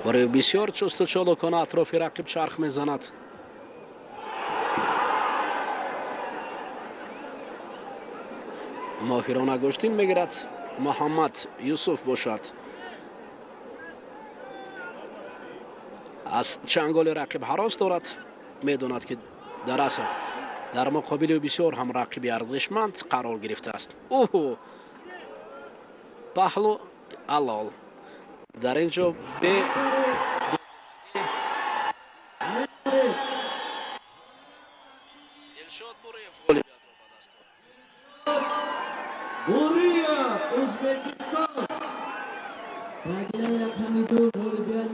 Барои бисёр чусту чолокона атрофи рақиб чарх мезанад. Моҳирона гӯштин мегирад. Муҳаммад Юсуф бошад, аз чанголи рақиб ҳарос дорад, медонад ки дар асл дар муқобили бисёр ҳам рақиби арзишманд қарор гирифтааст. Оҳ, паҳлу алол дар ин ҷо бе Дилшод Бориев ғолибиятро ба даст овард. Бориев, Ӯзбекистон. Дар гилеми рақами ду ғолибият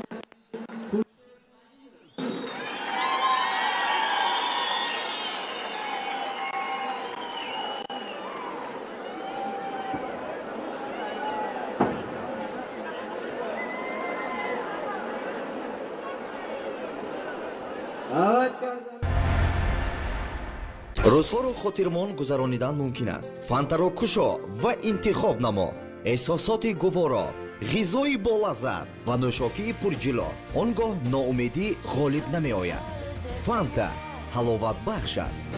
Рӯзҳоро хотирмон гузаронидан мумкин аст. Фантаро кушо ва интихоб намо. Эҳсосоти гуворо, ғизои болаззат ва нӯшокии пурҷило. Он гоҳ ноумедӣ ғолиб намеояд. Фанта ҳаловатбахш аст.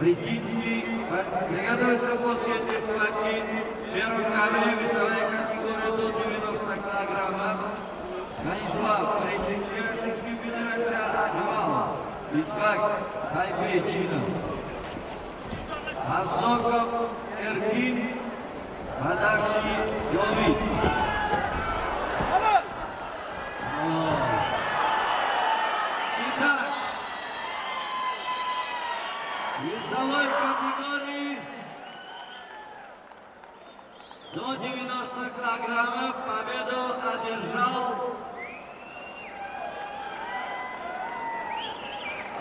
Притицкий приготовиться после этой схватки. Первым ковре весовая категория до 90 килограммов. Станислав Притицкий, Российская Федерация, Аджвал, Исхак Тайпей, Чина. Азоков Эркин, Бадахши Йомид. Итак, весовой категории до 90 килограммов победу одержал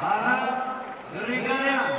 Арам Григорян.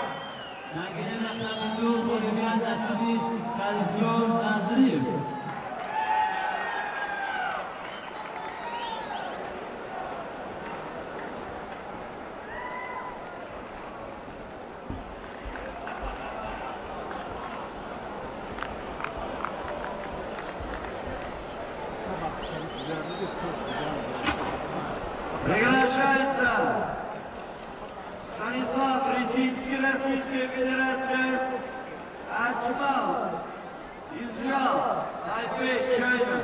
Республики Российская Федерация Ачмал Израил Тайпей Чайна.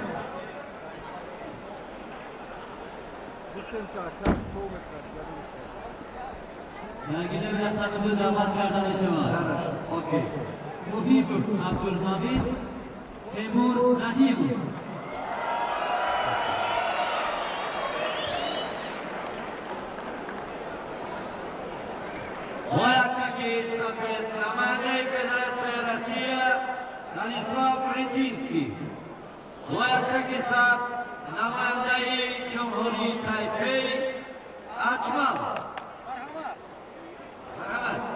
Муҳибов Абдулҳамид, Темур Раҳимов. Бо яктаки сафед намояндаи Федератсияи Россия Станислав Ретинский. Бо яктаки сабз намояндаи Ҷумҳурии Тайпей Ачмал. Марҳамат.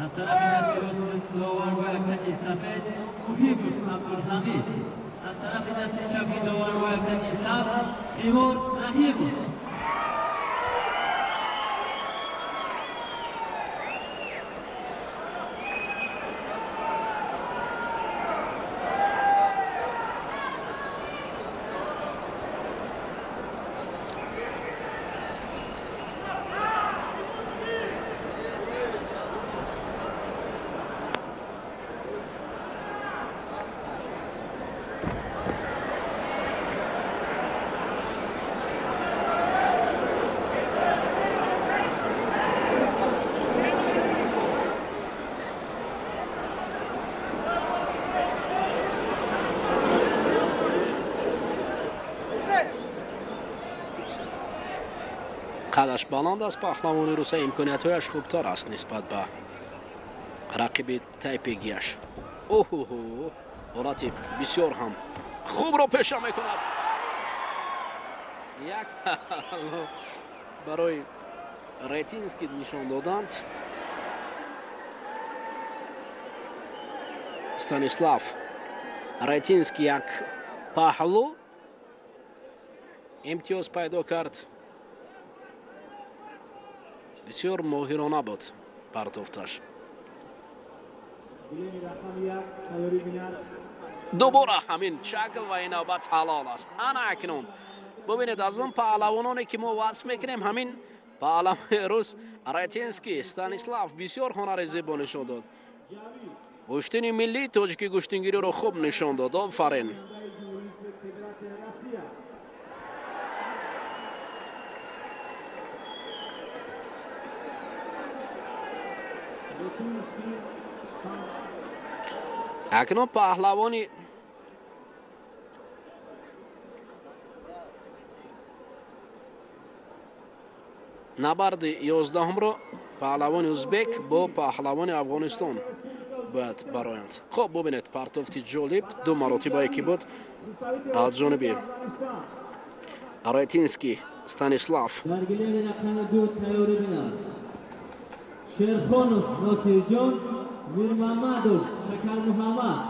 Аз тарафи дасти рости довар бо яктаки сафед Муҳибов Абдулҳамид, аз тарафи дасти чапи довар бо яктаки сабз Тимур Раҳимов. Қадаш баланд аст паҳлавони Русия, имкониятҳояш хубтар аст нисбат ба рақиби тайпегияш. Оҳоҳо, ҳолати бисёр ҳам хубро пеша мекунад. Як барои Ретинский нишон доданд. Станислав Ретинский як паҳлу имтиёз пайдо кард. Бисёр моҳирона буд партофташ. Дубора ҳамин шакл ва ин навбат ҳалол аст. Ана акнун бубинед, аз он паҳлавононе ки мо васф мекунем, ҳамин паҳлавони рус Ретинский Станислав бисёр ҳунари зебо нишон дод. Гӯштини миллии тоҷики гӯштингириро хуб нишон дод. Офарин. Акнун паҳлавони набарди 11-ро паҳлавони узбек бо паҳлавони Афғонистон бояд бароянд. Хуб, бубинед, партофти ҷолиб ду маротибае ки буд аз ҷониби Ретинский Станислав. Дар гилеми рақами 2 тайёрӣ бинанд Шерхонов Носирҷон, Мирмамадов Шакармуҳаммад.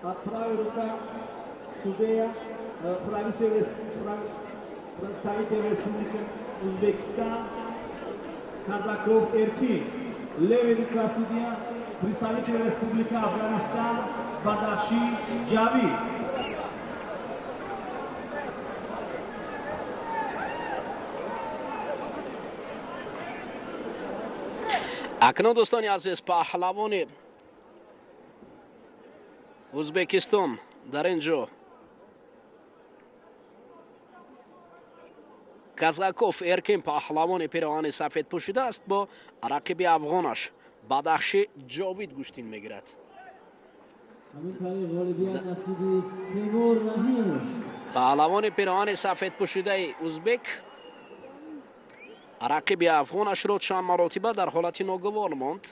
От правой рука судья, представитель Республики Узбекистан Казаков Эркин. Левая рука судья, представитель Республики Афганистан Бадахши Джавид. Акнун дӯстони азиз, паҳлавони Узбекистон дар ин ҷо Казаков Эркин паҳлавони пироҳани сафед пӯшида аст, бо рақиби афғонаш Бадахши Ҷовид гӯштин мегирад. Паҳлавони пироҳани сафед пӯшидаи узбек рақиби афғонашро чанд маротиба дар ҳолати ногувор монд.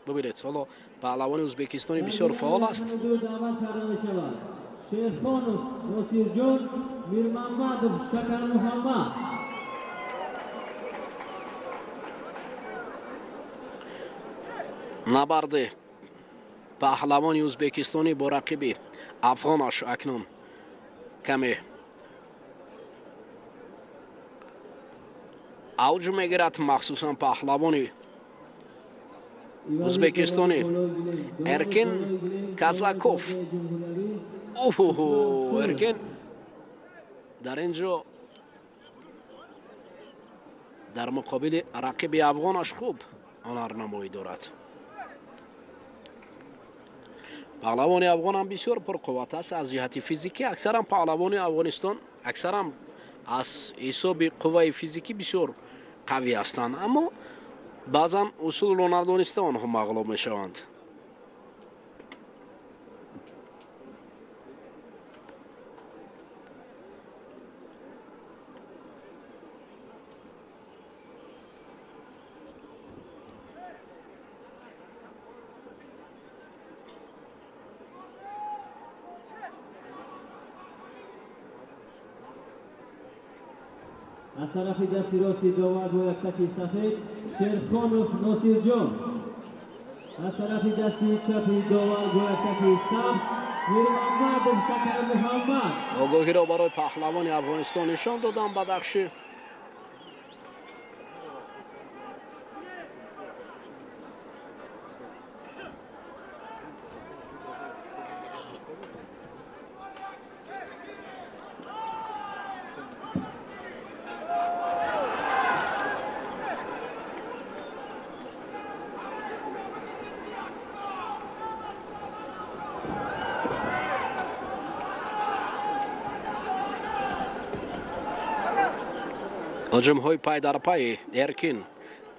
Бубинед, ҳоло паҳлавони узбекистони бисёр фаъол аст. Шерхонов Носирҷон, Мирмамадов Шакармуҳаммад. Набарди паҳлавони ӯзбекистонӣ бо рақиби афғонаш акнун каме авҷ мегирад, махсусан паҳлавони ӯзбекистонӣ Эркин Казаков. Эркин дар ин ҷо дар муқобили рақиби афғонаш хуб ҳунарнамоӣ дорад. Паҳлавони афғон ҳам бисёр пурқувват аст аз ҷиҳати физикӣ. Аксаран паҳлавони Афғонистон аксаран аз ҳисоби қувваи физикӣ бисёр қавӣ ҳастанд, аммо баъзан усулро надониста онҳо мағлуб мешаванд. Аз тарафи дасти рости довар бо як таки сафед Шерхонов Носирҷон, аз тарафи дасти чапи довар бо як таки сабз Мирмамадов Шакар Муҳаммад. Огоҳиро барои паҳлавони Афғонистон нишон додам Бадахшӣ. Ҳуҷумҳои пай дар пай Эркин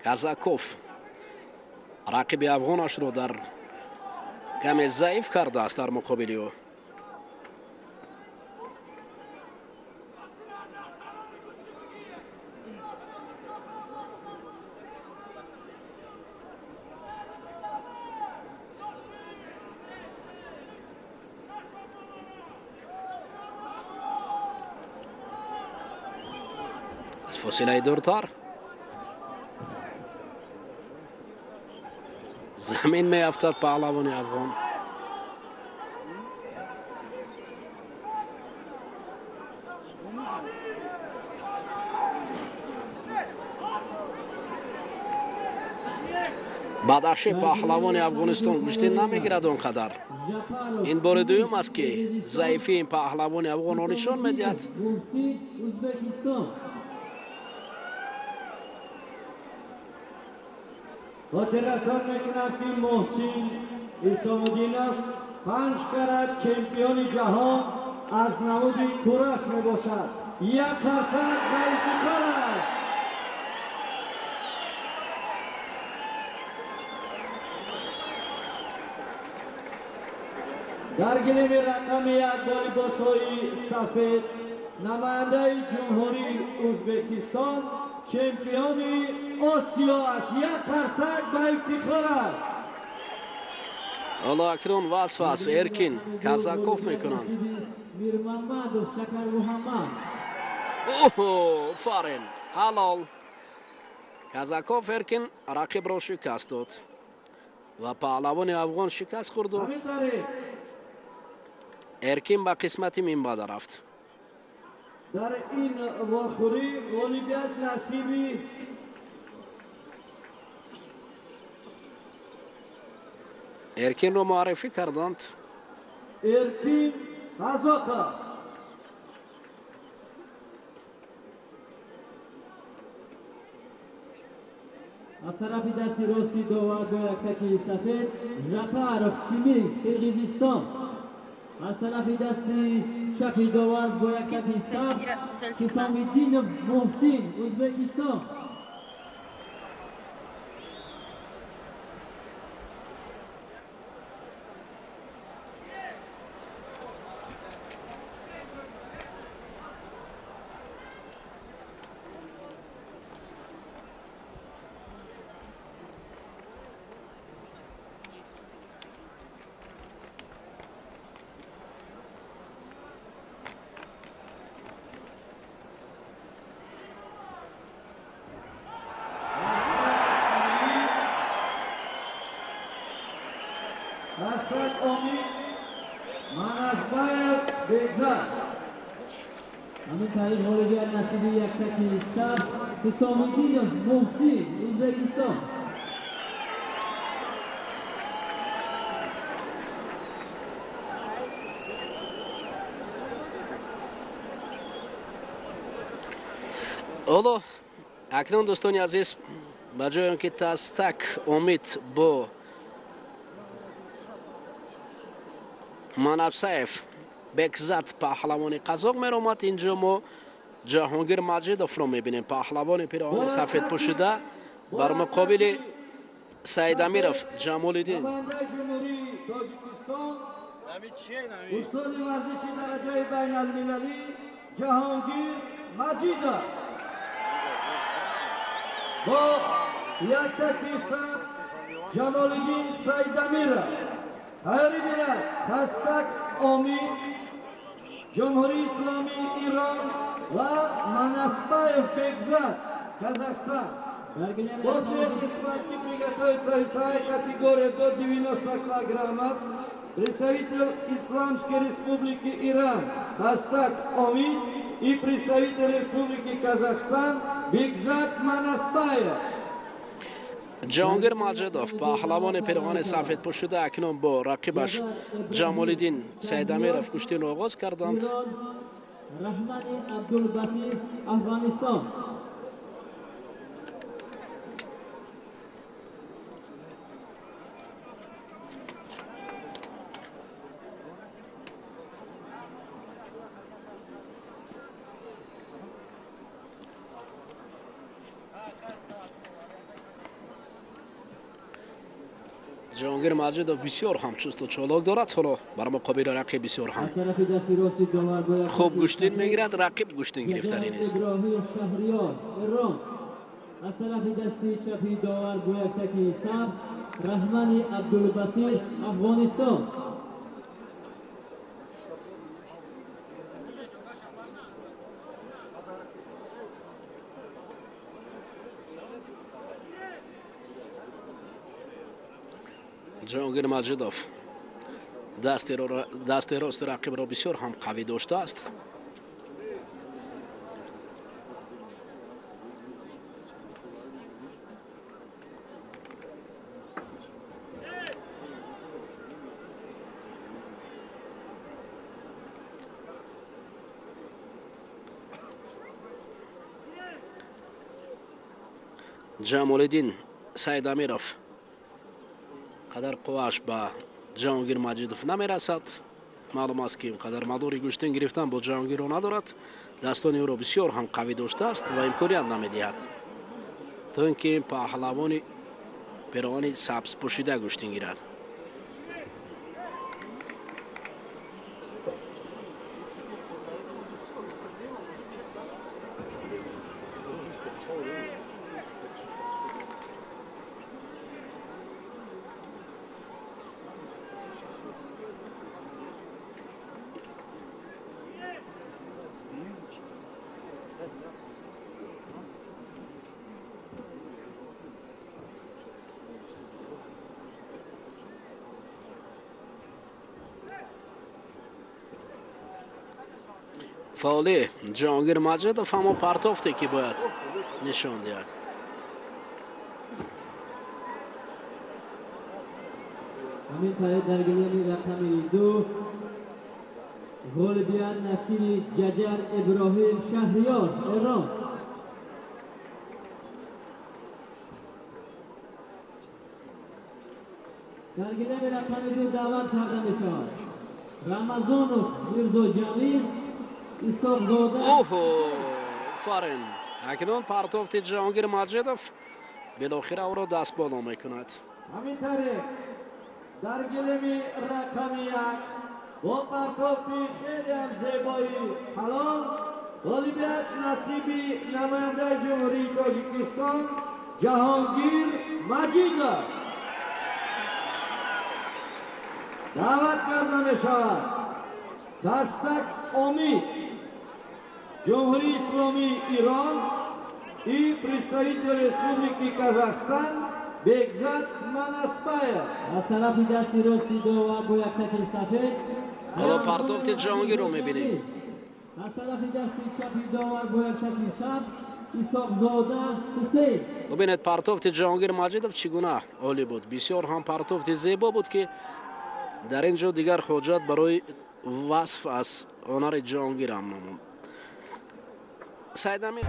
Казаков рақиби афғонашро дар каме заиф кардааст дар муқобили ӯ. Фосилаи дуртар замин меафтад паҳлавони афғон. Бадахши паҳлавони Афғонистон гӯштӣ намегирад он қадар. Ин бори дуюм аст, ки заифии ин паҳлавони афғонро нишон медиҳад. Хотиррасон мекунам, ки Муҳсин Исомуддинов 5 карат чемпиони ҷаҳон аз намуди кураш мебошад. Як қарсак ба ифтихор аст. Дар гилеми рақами 1 бо либосҳои сафед намояндаи Ҷумҳурии Ӯзбекистон, чемпиони Осиё аст. Як қарсак ба ифтихор аст. Ҳоло акнун васф аз Эркин Казаков мекунанд. Мирмамадов Шакар Муҳаммад. Офарин, ҳалол. Казаков Эркин рақибро шикаст дод ва паҳлавони афғон шикаст хӯрду Эркин ба қисмати минбаъда рафт. Дар ин вохӯрӣ ғолибият насиби Эркинро муаррифӣ карданд. Эркин Казаков. Аз тарафи дасти рости довар бо як таки сафед Жапаров Симир, Қирғизистон. Аз тарафи дасти чапи довар бо як таки сабз Ҳусомиддинов Муҳсин, Ӯзбекистон. Тастак Омид, Манасбаев Бекзат. Ҳамин тариқ ғолибият насиби яктаки сабз Ҳисомиддинов Муҳсин, Ӯзбекистон. Ҳоло акнун, дӯстони азиз, ба ҷои он ки Тастак Умид бо Манабсаев Бекзат, паҳлавони қазоқ, меромад, инҷо мо Ҷаҳонгир Маҷидовро мебинем, паҳлавони пироҳани сафед пӯшида бар муқобили Саидамиров Ҷамолиддин. Устоди варзиши дараҷаи байналмилалӣ Ҷаҳонгир Маҷидов бо яктаки сабз Ҷамолиддин Саидамиров. Тайёрӣ бинад Тастак Омид, Ҷумҳурии Исломии Ирон ва Манасбаев Бекзат, Казахстан. После этой схватки приготовится весовая категория до 90 килограммов. Представитель Исламской Республики Иран Тастак Омид и представитель Республики Казахстан Бекзат Манасбаев. Ҷаҳонгир Маҷидов, паҳлавони пироҳани сафед пӯшида, акнун бо рақибаш Ҷамолиддин Саидамиров гӯштинро оғоз карданд. Раҳмани Абдулбасир, Афғонистон. Ҷаҳонгир Маҷидов бисёр ҳам чусту чолок дорад. Ҳоло бар муқобили рақиб бисёр ҳам Аз тарафи дасти рости довар бо як хуб таки гӯштин сафед мегирад, рақиб гӯштин гирифтанӣ Ҷаҷар нест. Иброҳим Шаҳриёр, Эрон. Аз тарафи дасти чапи довар бо як таки сабз Раҳмани Абдулбасир, Афғонистон. Ҷаҳонгир Маҷидов дасти рости рақибро бисёр ҳам қавӣ доштааст. Ҷамолиддин Саидамиров қадар қуввааш ба Ҷаҳонгир Маҷидов намерасад. Маълум аст, ки ин қадар мадори гӯштин гирифтан бо Ҷаҳонгирро надорад. Дастони ӯро бисёр ҳам қавӣ доштааст ва имконият намедиҳад, то ин ки паҳлавони пироҳани сабз пӯшида гӯштин гирад. Фаъоли Ҷаҳонгир Маҷидов, аммо партофте ки бояд нишон диҳад. Ҳамин тариқ дар гилеми рақами 2 ғолибият насиби Ҷаҷар Иброҳим Шаҳриёр, Эрон. Дар гилеми рақами 2 даъват карда мешавад Рамазонов Мирзо Ҷамил, Исоқзода. Оҳо, офарин! Акнун партофти Ҷаҳонгир Маҷидов билохира ӯро дастболо мекунад. Ҳамин тариқ дар гилеми рақами 1 бо партофти хелеам зебои ҳалол ғолибият насиби намояндаи Ҷумҳурии Тоҷикистон Ҷаҳонгир Маҷидов. Даъват карда мешавад Тастак Омид, Ҷумҳурии Исломии Ирон, и представитель Республики Казахстан Бекзат Манасбаев. Аз тарафи дасти рости довар бо як таки сафед. Ҳоло партофти Ҷаҳонгирро мебинем. Аз тарафи дасти чапи довар бо як таки сабз Исоқзода Ҳусейн. Бубинед, партофти Ҷаҳонгир Маҷидов чӣ гуна олӣ буд. Бисёр ҳам партофти зебо буд, ки дар ин ҷо дигар ҳоҷат барои васф аз ҳунари Ҷаҳонгир ҳам намонд. Сайдамин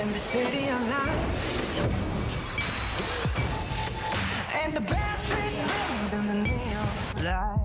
in the city of light and the bad street bells and the neon light.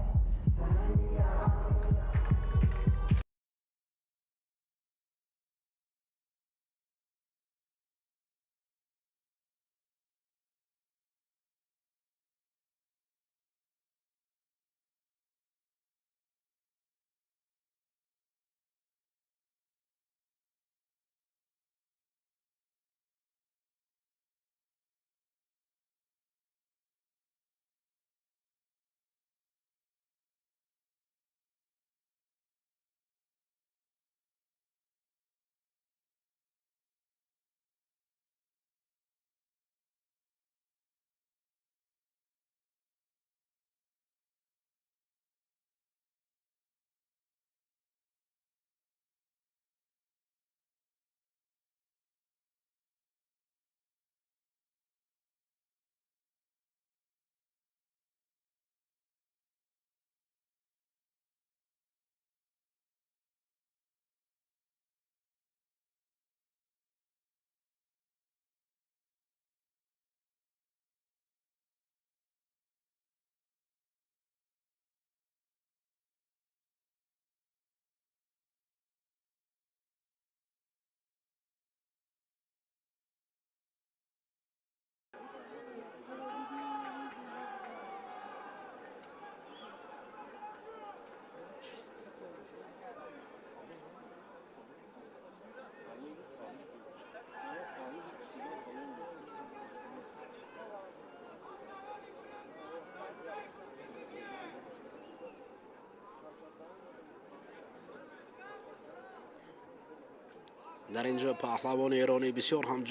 Дар ин ҷо паҳлавони эронӣ бисёр ҳам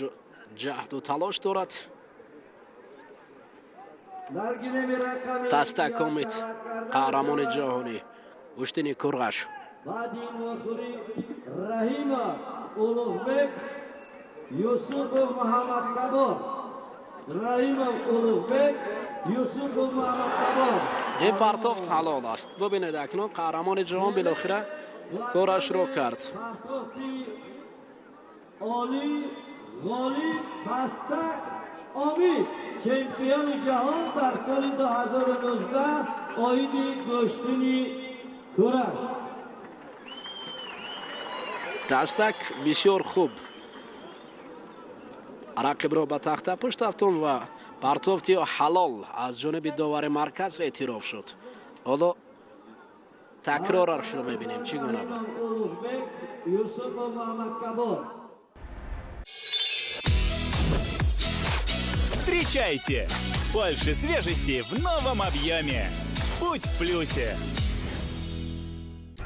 ҷаҳду талош дорад. Таста комит қаҳрамони ҷаҳонӣ гӯштини курғаш. Баъди ин вохӯрӣ Раҳимов Улуғбек, Юсупов Муҳаммадкабор. Раҳимов Улуғбек, Юсупов Муҳаммадкабор. Ин партофт ҳалол аст. Бубинед, акнун қаҳрамони ҷаҳон билохира корашро кард. Олӣ ғолиб Пастак Омид, чемпиони ҷаҳон дар соли 2019 оиди гӯштини кураш. Тастак бисёр хуб рақибро ба тахта пушт афтон ва партофти ҳалол аз ҷониби довари марказ эътироф шуд. Ҳоло такрорашро мебинем, чӣ гуна буд. Улуғбек, Юсупов Муҳаммадкабор. Встречайте! Больше свежести в новом объеме. Будь в плюсе!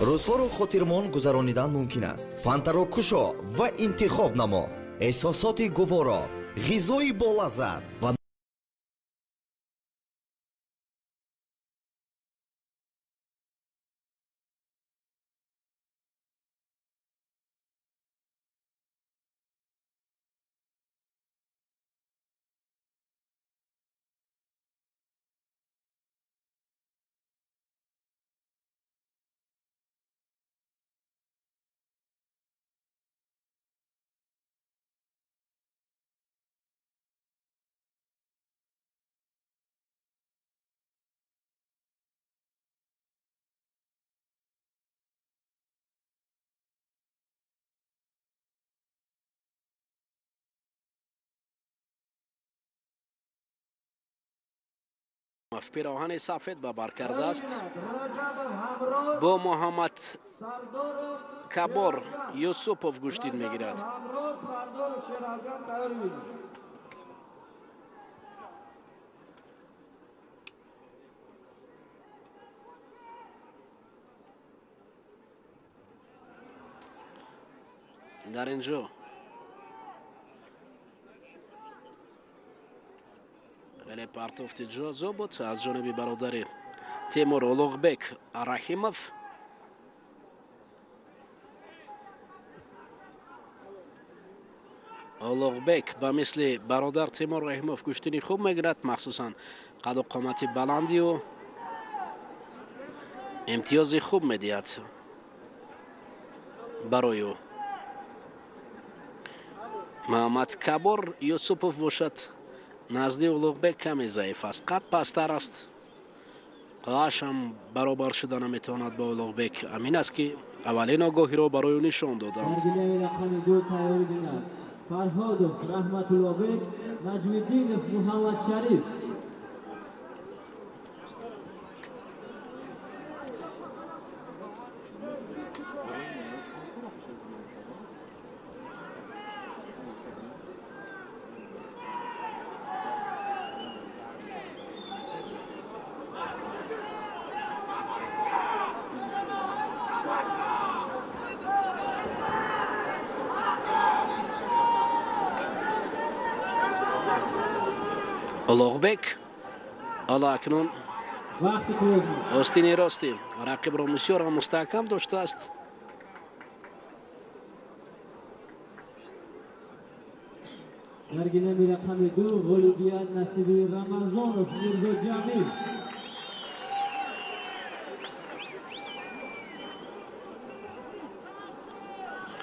Рӯзҳоро хотирмон гузаронидан мумкин аст. Фантаро кушо ва интихоб намо. Эҳсосоти гуворо, ғизои болаззат ва пироҳани сафед ба бар кардааст. Бо Муҳаммад Кабор Юсупов гӯштин мегирад. Дар инҷо хеле партофти ҷозо буд аз ҷониби бародари Темур Улуғбек Раҳимов. Улуғбек ба мисли бародар Темур Раҳимов гӯштини хуб мегирад, махсусан қаду қомати баланди ӯ имтиёзи хуб медиҳад барои ӯ. Муҳаммад Кабор Юсупов бошад назди Улуғбек каме заиф аст, қад пасттар аст, қоашам баробар шуда наметавонад бо Улуғбек. Амин аст ки аввалин огоҳиро барои ӯ нишон доданд. Фарҳодов Раҳматуллобек, Наҷмиддинов Муҳаммад Шариф. Улуғбек ҳоло акнун остини рости рақибро бисёр ҳам мустаҳкам доштааст. Дар гилеми рақами 2 ғолибият насиби Рамазонов Мирзо Ҷамил.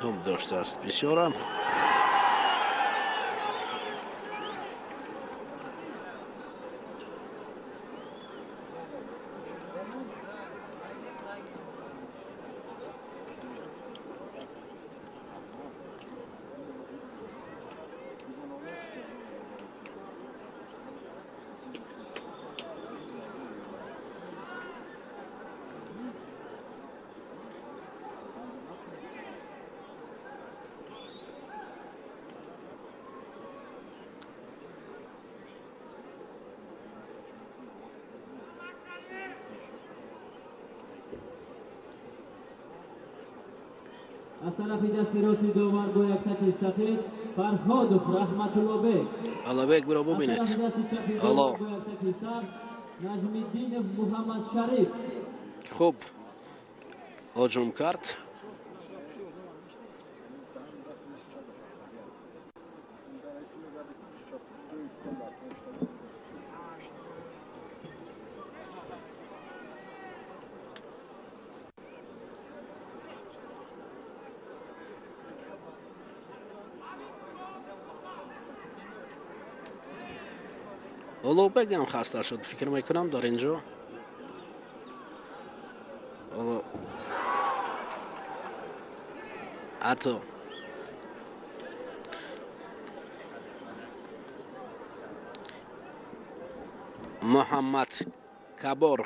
Хуб доштааст, бисёрам. Аз тарафи дасти рости довар бо як таки сафед Фарҳодов Раҳматуллобек. Улуғбек биро бубинед. Ҳоло Наҷмиддинов Муҳаммад Шариф. Хуб ҳуҷум кард. Улуғбек ҳам хаста шуд, фикр мекунам дар инҷо. Ҳатто Муҳаммад Кабор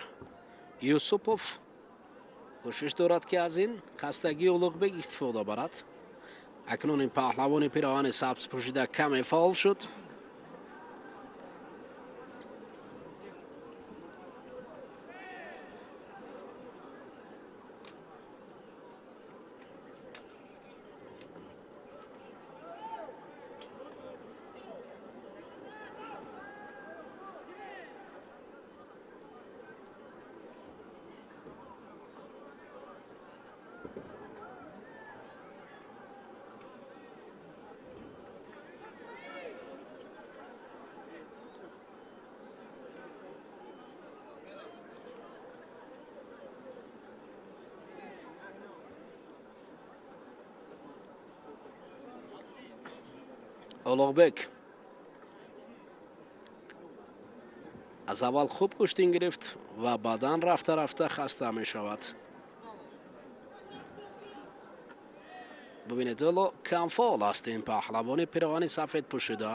Юсупов кӯшиш дорад ки аз ин хастагии Улуғбек истифода барад. Акнун ин паҳлавони пироҳани сабз пӯшида каме фаъол шуд. Улуғбек аз аввал хуб гӯштин гирифт ва баъдан рафта рафта хаста мешавад. Бубинед, ҳоло камфаъол аст ин паҳлавони пироҳани сафед пӯшида.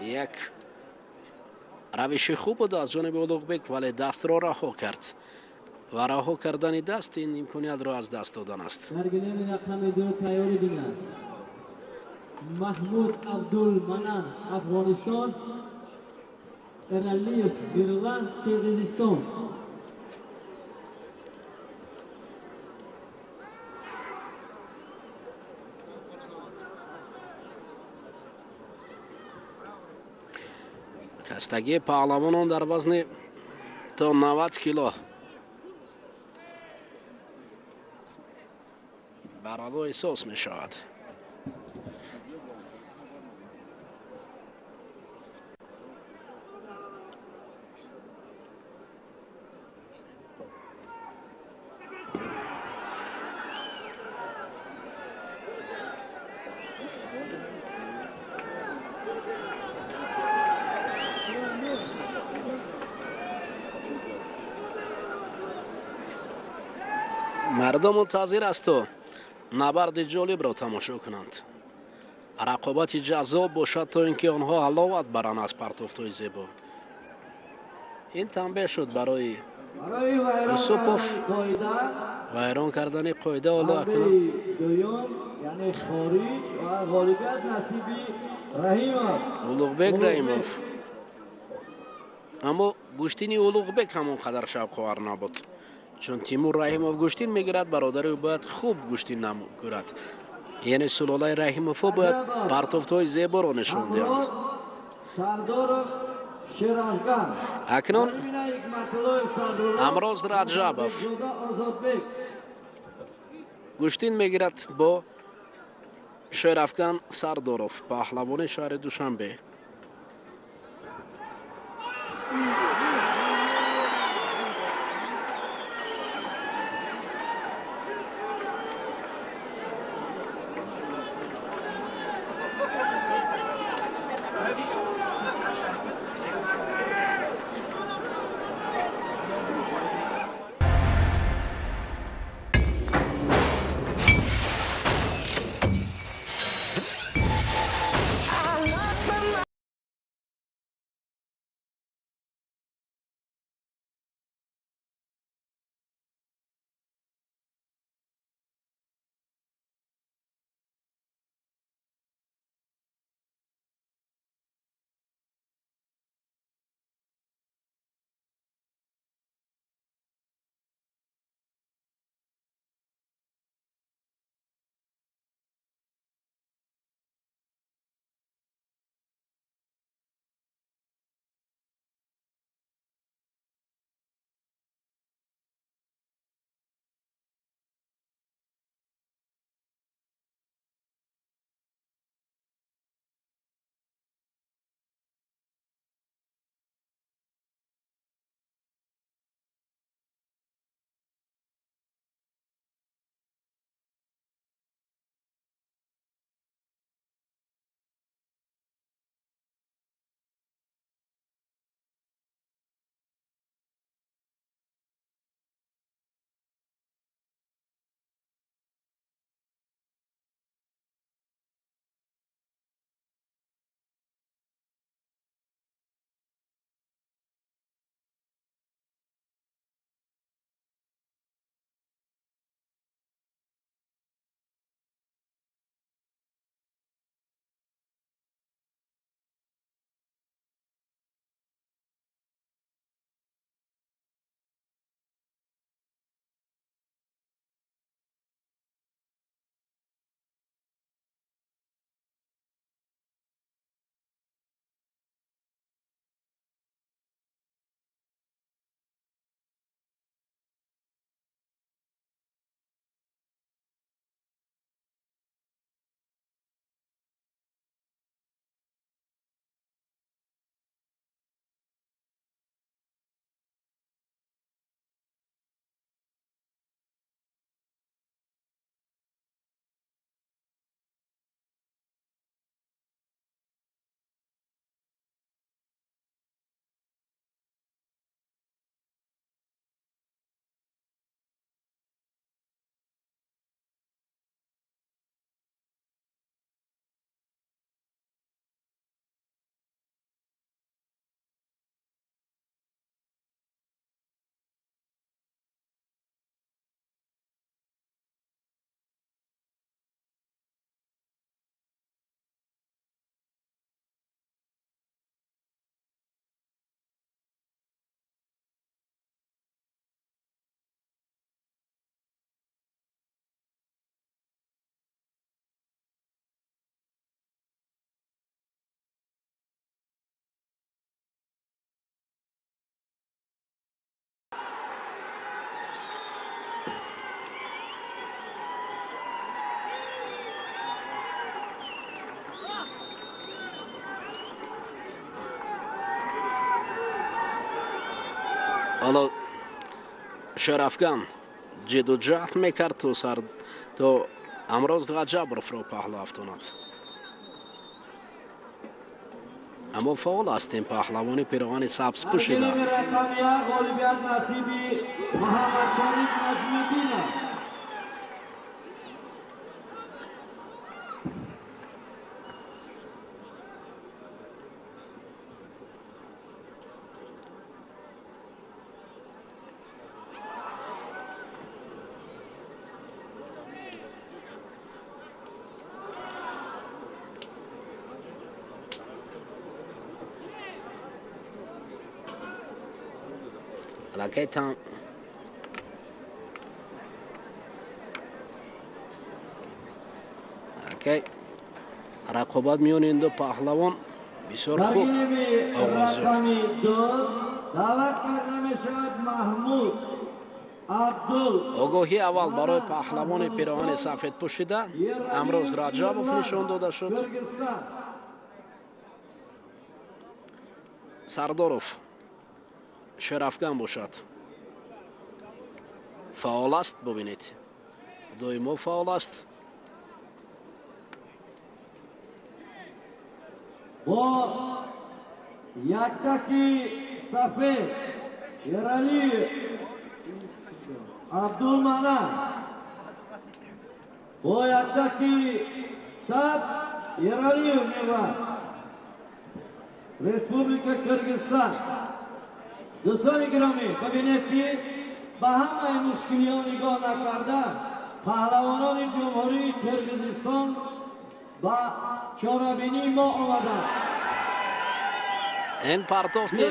Як Равиши хуб буд аз ҷониби Улуғбек, вале дастро раҳо кард ва раҳо кардани даст ин имкониятро аз даст додан аст. Дар гилеми рақами 2 тайёрӣ бинанд. Маҳмуд Абдулманан, Афғонистон, Эралиев Мирлан, Қирғизистон. Хастагии паҳлавонон дар вазни то 90 кило барало эҳсос мешавад. Мардум мунтазир аст то набарди ҷолибро тамошо кунанд. Рақобати ҷаззоб бошад, то ин ки онҳо ҳаловат баранд аз партофтҳои зебо. Ин танбеҳ шуд барои Юсупов. Вайрон кардани қоида ҳоло акнун Улуғбек Раҳимов. Аммо гӯштини Улуғбек ҳамон қадар шавқовар набуд. Чун Тимур Раҳимов гӯштин мегирад, бародари ӯ бояд хуб гӯштин намекунад. Яъне сулолаи Раҳимовҳо бояд партофтҳои зеборо нишон диҳанд. Акнун Амроз Раҷабов гӯштин мегирад бо Шерафган Сардоров, паҳлавони шаҳри Душанбе. Ҳоло Шерафган ҷидду ҷаҳд мекард то Амроз Раҷабовро паҳлу афтонад. Аммо фаъол ҳастем, паҳлавони пироҳани сабз пӯшида. Ғолибият насиби Муҳаммадшариф Наҷмиддинов. Аллакай там аллакай рақобат миёни ин ду паҳлавон бисёр хуб оғоз ёфт. Даъват карда мешавад Маҳмуд Абдул. Огоҳии аввал барои паҳлавони пироҳани сафед пӯшида Амроз Раҷабов нишон дода шуд. Сардоров Шерафган бошад. Фаъол аст, бубинед. Доимо фаъол аст. Бо яктаки сафед Шерали Абдулманан, бо яктаки сабз Ералиев Мирваз, Республика Киргизстан. Дӯстони гиромӣ, бибинед ки ба ҳамаи мушкилиҳо нигоҳ накарда паҳлавонони Ҷумҳурии Киргизистон ба чорабинии мо омаданд. Ин партофти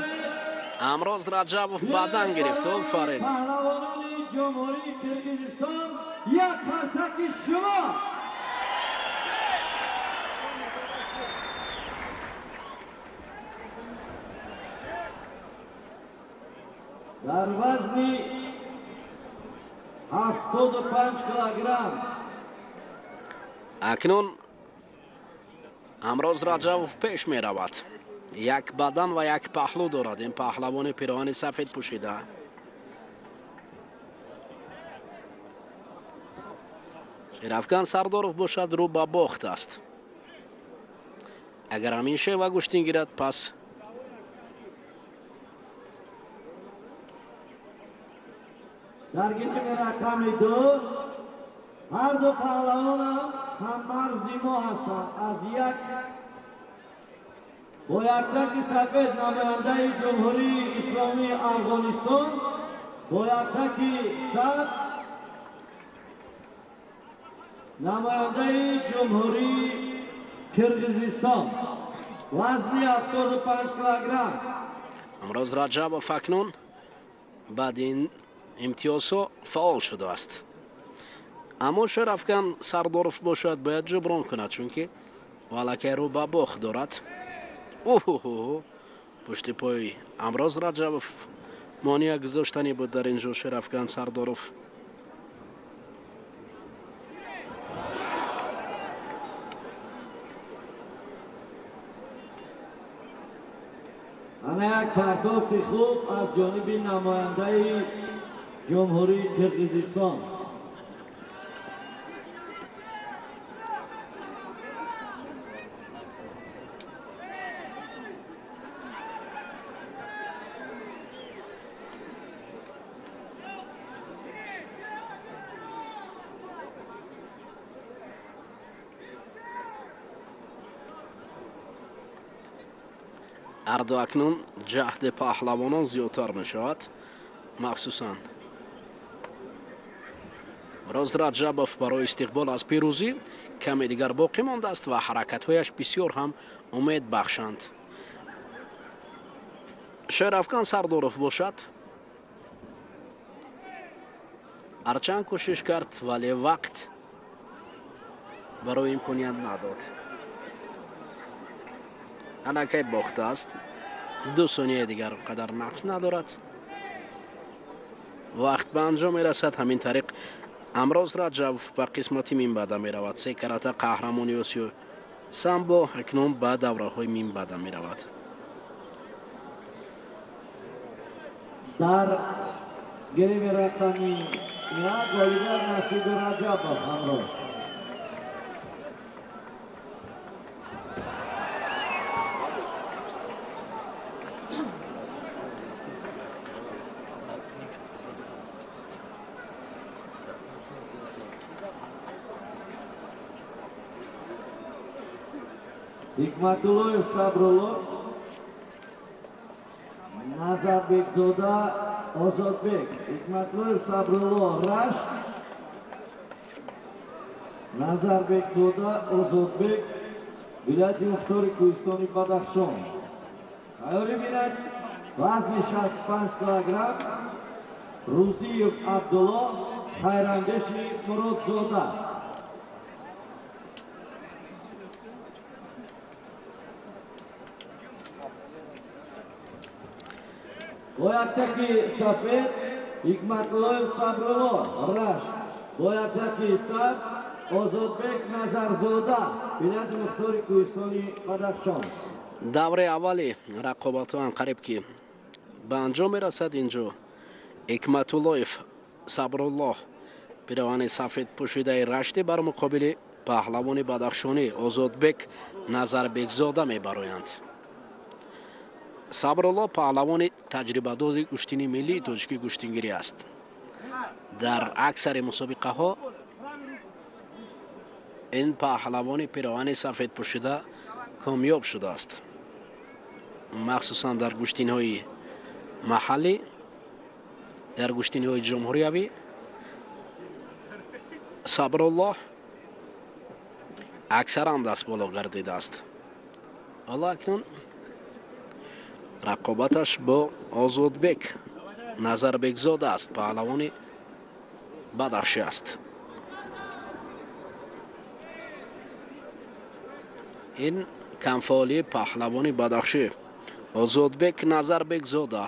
Амроз Раҷабов бадан гирифт. Офарин. Паҳлавонони Ҷумҳурии Киргизистон, як қарсаки шумо. Дар вазни 75 килограмм. Акнун Амроз Раҷабов пеш меравад. Як бадан ва як паҳлу дорад ин паҳлавони пироҳани сафед пӯшида. Шерафган Сардоров бошад рӯ ба бохт аст. Агар ҳамин шева гӯштин гирад, пас дар гирими рақами 2 ҳар ду паҳлавонам ҳаммарзи мо ҳастанд. Аз як бо яктаки сафед намояндаи Ҷумҳурии Исломии Афғонистон, бо яктаки сабз намояндаи Ҷумҳурии Киргизистон. Вазни 75 килограмм. Амроз Раҷабов акнун баъди ин имтиёзҳо фаъол шудааст. Аммо Шерафган Сардоров бошад бояд ҷуброн кунад, чунки ӯ аллакай рӯ ба бохт дорад. Оҳоҳо, пушти пои Амроз Раҷабов монеа гузоштанӣ буд дар ин ҷо Шерафган Сардоров. Ана як партофти хуб аз ҷониби намояндаи Ҷумҳурии Қирғизистон. Ҳарду акнун ҷаҳди паҳлавонон зиёдтар мешавад, махсусан Амроз Раҷабов барои истиқбол аз пирӯзӣ каме дигар боқӣ мондааст ва ҳаракатҳояш бисёр ҳам умед бахшанд. Шерафган Сардоров бошад ҳарчанд кӯшиш кард, вале вақт барои имконият надод. Аллакай бохтааст. 2 сонияи дигар қадар нақш надорад. Вақт ба анҷом мерасад. Ҳамин тариқ Амроз Раҷабов ба қисмати минбаъда меравад. 3 карата қаҳрамони Осиё самбо акнун ба давраҳои минбаъда меравад. Дар гирими рақами 1 ғолибият насиби Раҷабов ҳамроҳ. Ҳикматуллоев Сабрулло, Назарбекзода Озодбек. Ҳикматуллоев Сабрулло Рашт, Назарбекзода Озодбек, вилояти мухтори Кӯҳистони Бадахшон. Тайёрӣ бинад вазни 65 килограмм Рузиев Абдулло, Хайрандеши Муродзода. Бо яктаки сафед Ҳикматуллоев Сабрулло Рашт, бо яктаки сабз Озодбек Назарзода, вилояти мухтори Кӯҳистони Бадахшон. Давраи аввали рақобатҳо ҳам қариб ки ба анҷом мерасад. Инҷо Ҳикматуллоев Сабруллоҳ пиравани сафед пӯшидаи Рашти бар муқобили паҳлавони бадахшонӣ Озодбек Назарбекзода мебароянд. Сабрулло паҳлавони таҷрибадози гӯштини миллии тоҷикӣ гӯштингирӣ аст. Дар аксари мусобиқаҳо ин паҳлавони пиравани сафед пӯшида комёб шудааст, махсусан дар гӯштинҳои маҳаллӣ, дар гӯштинҳои ҷумҳуриявӣ. Сабруллоҳ аксаран дастболо гардидааст. Ҳоло акнун рақобаташ бо Озодбек Назарбекзода аст, паҳлавони Бадахшӣ аст. Ин камфаъолии паҳлавони Бадахшӣ Озодбек Назарбекзода.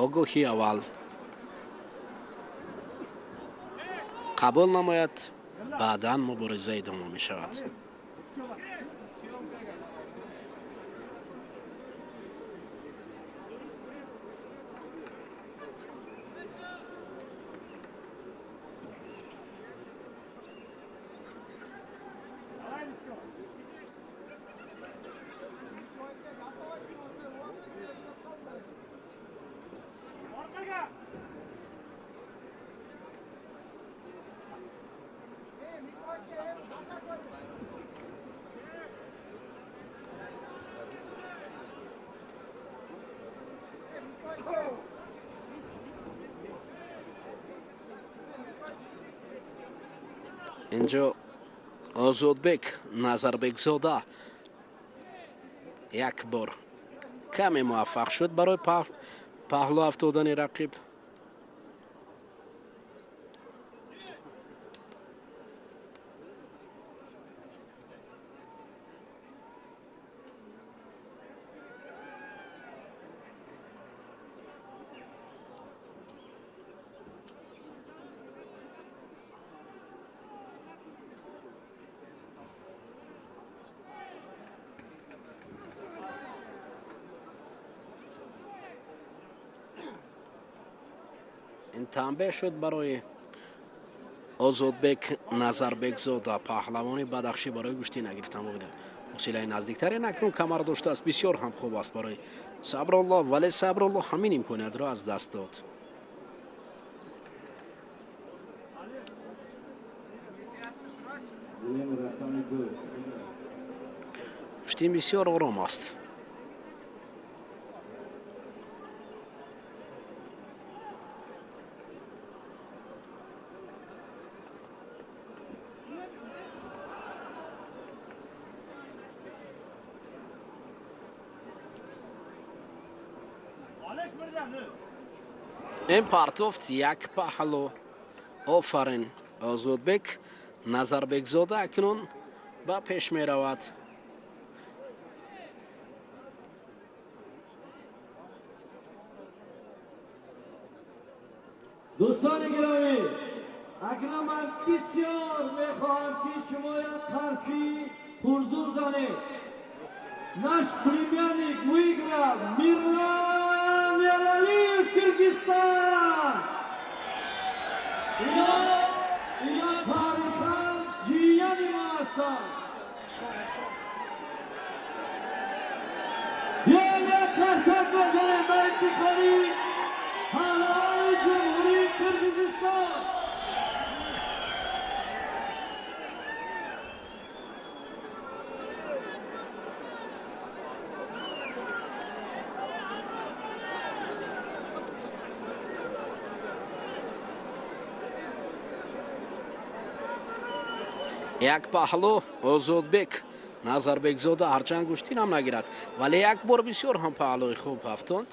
Огоҳи аввал қабул намояд, баъдан мубориза идома мешавад. Инҷо Озодбек Назарбекзода як бор каме муваффақ шуд барои паҳлӯ афтодани рақиб. Ин танбеҳ шуд барои Озодбек Назарбекзода, паҳлавони Бадахшӣ, барои гӯштӣ нагирифтан. Восилаи наздиктарин акнун камар доштааст, бисёр ҳам хуб аст барои Сабрулло, вале Сабрулло ҳамин имкониятро аз даст дод. Гӯштин бисёр ором аст. Ин партофт як паҳлӯ. Офарин Озодбек Назарбекзода акнун ба пеш меравад. Дӯстони гиромӣ, акнун ман бисёр мехоҳам ки шумо як қарси пурзур занед. Наш племянник выиграл Мирлан. Данияралиев, Киргизстан. Ино тарихан ҷияни мо ҳастанд. Биёем як қарсак бизанем ба ифтихори паҳлавони Ҷумҳурии Қирғизистон. Як паҳлу Озодбек Назарбекзода ҳарчанд гӯштин ҳам нагирад, вале як бор бисёр ҳам паҳлӯи хуб ҳафтонд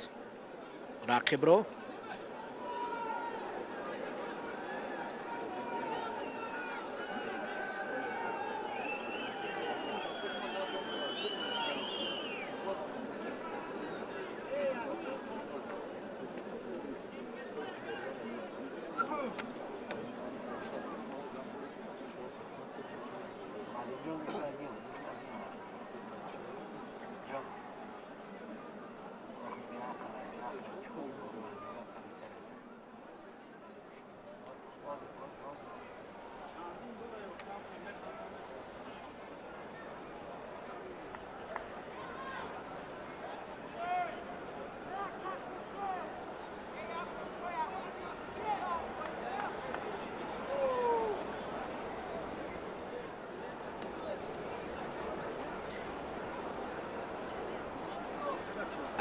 рақибро.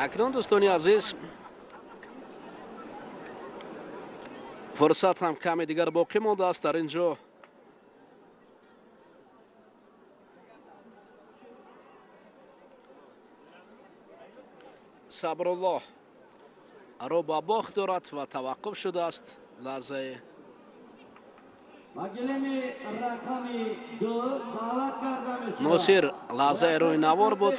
Акнун дӯстони азиз, фурсат ҳам каме дигар боқӣ мондааст. Дар ин ҷо Сабруллоҳ ро ба бохт дорад ва таваққуф шудааст лаҳзае. Носир лаҳзаи рӯи навор буд.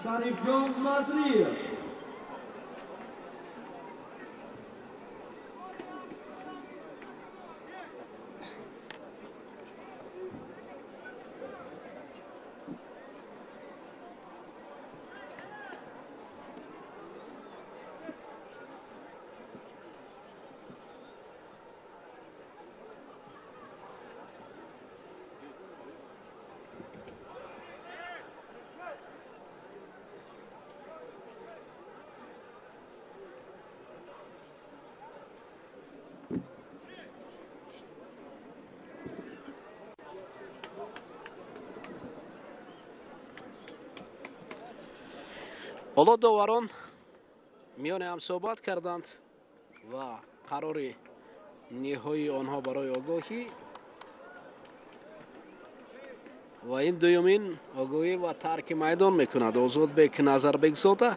Шарифҷон Мазриев. Ҳоло доварон миёни ҳам суҳбат карданд ва қарори ниҳоии онҳо барои огоҳӣ ва ин дуюмин огоҳӣ ва тарки майдон мекунад Озодбек Назарбекзода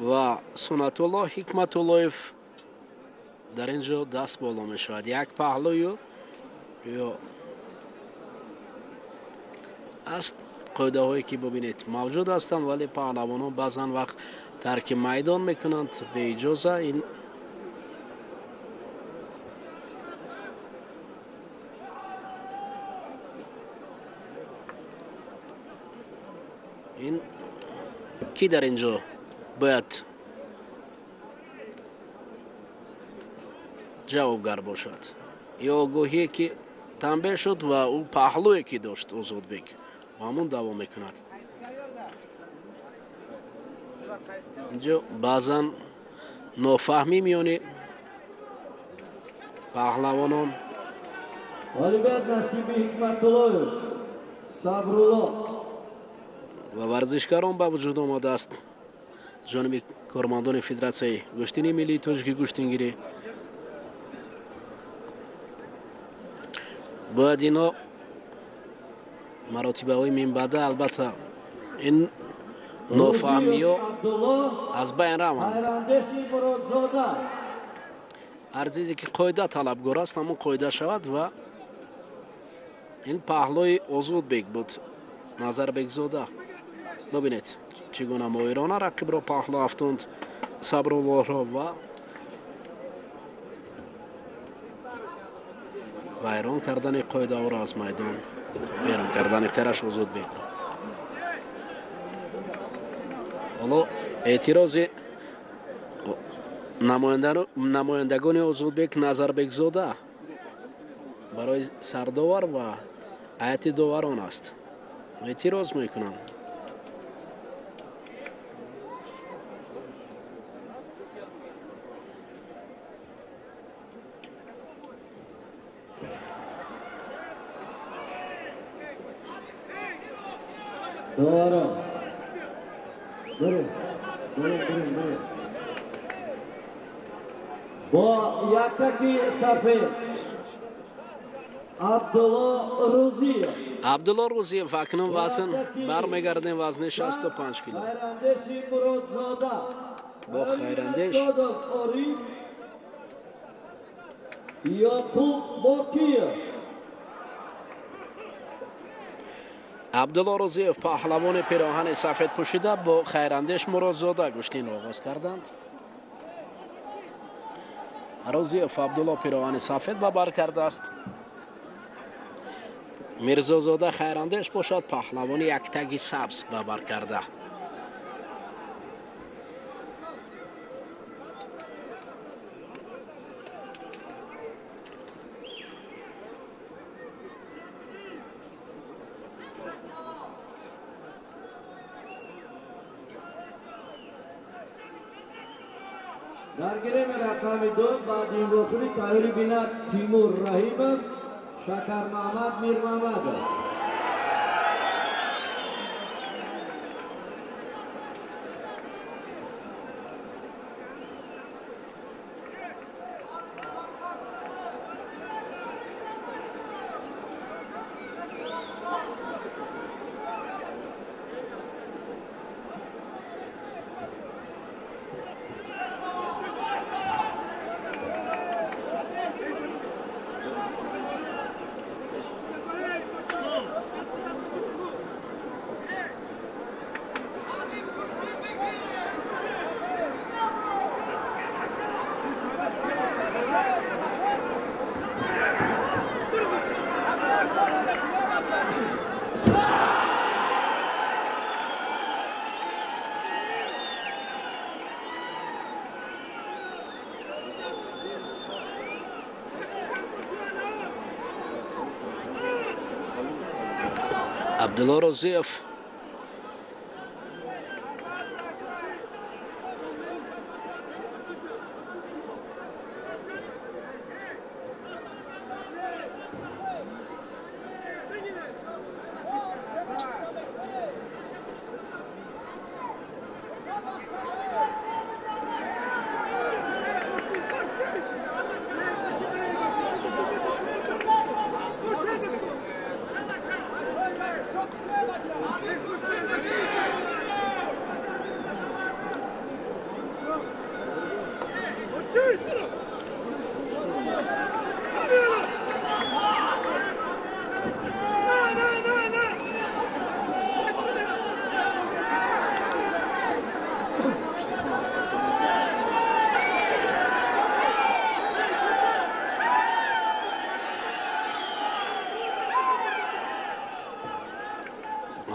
ва Сунатулло Ҳикматуллоев дар ин ҷо даст боло мешавад. Як паҳлӯю ё аст қоидаҳое ки бубинед мавҷуд ҳастанд, вале паҳлавонон баъзан вақт тарки майдон мекунанд беиҷоза. Ин ки дар ин ҷо бояд ҷавобгар бошад ё огоҳие ки танбеҳ шуд ва ӯ паҳлӯе ки дошт Озодбек ҳамон давом мекунад. Инҷо баъзан нофаҳмӣ миёни паҳлавонон. Ғолибият насиби Ҳикматуллоев Сабрулло ва варзишгарон ба вуҷуд омадааст. Ҷониби кормандони Федератсияи гӯштини миллии тоҷики гӯштингирӣ бояд ино маротибаҳои минбаъда албатта ин нофаҳмиҳо аз байн раванд. Ҳар чизе ки қоида талабгор аст, ҳамон қоида шавад ва ин паҳлӯи Озодбек буд Назарбекзода. Бубинед чӣ гуна моҳирона рақибро паҳлӯ афтонд Сабруллоҳро ва вайрон кардани қоидаҳоро аз майдон берун кардани тераш Озодбекро. Ҳоло эътирози намояндагони Озодбек Назарбекзода барои сардовар ва ҳайати доварон аст. Эътироз мекунанд. Доварон. Бурун. Бурун, бурун, бурун. Бо яктаки сафед Абдулло Рӯзиев. Абдулло Рӯзиев акнун вазн бармегардем вазни 65 кило. Хайрандеши Муродзода. Бо Хайрандеш Ориф Ёқуб Бокиев. Абдулло Рӯзиев паҳлавони пироҳани сафед пӯшида бо Хайрандеш Муродзода гӯштинро оғоз карданд. Рӯзиев Абдулло пироҳани сафед ба бар кардааст. Мирзозода Хайрандеш бошад паҳлавони яктаги сабз ба бар карда. Дар гиреми рақами 2 баъди ин вохӯрӣ тайёрӣ бинад Тимур Раҳимов, Шакармаҳмад Мирмаҳмадов. Абдулло Рӯзиев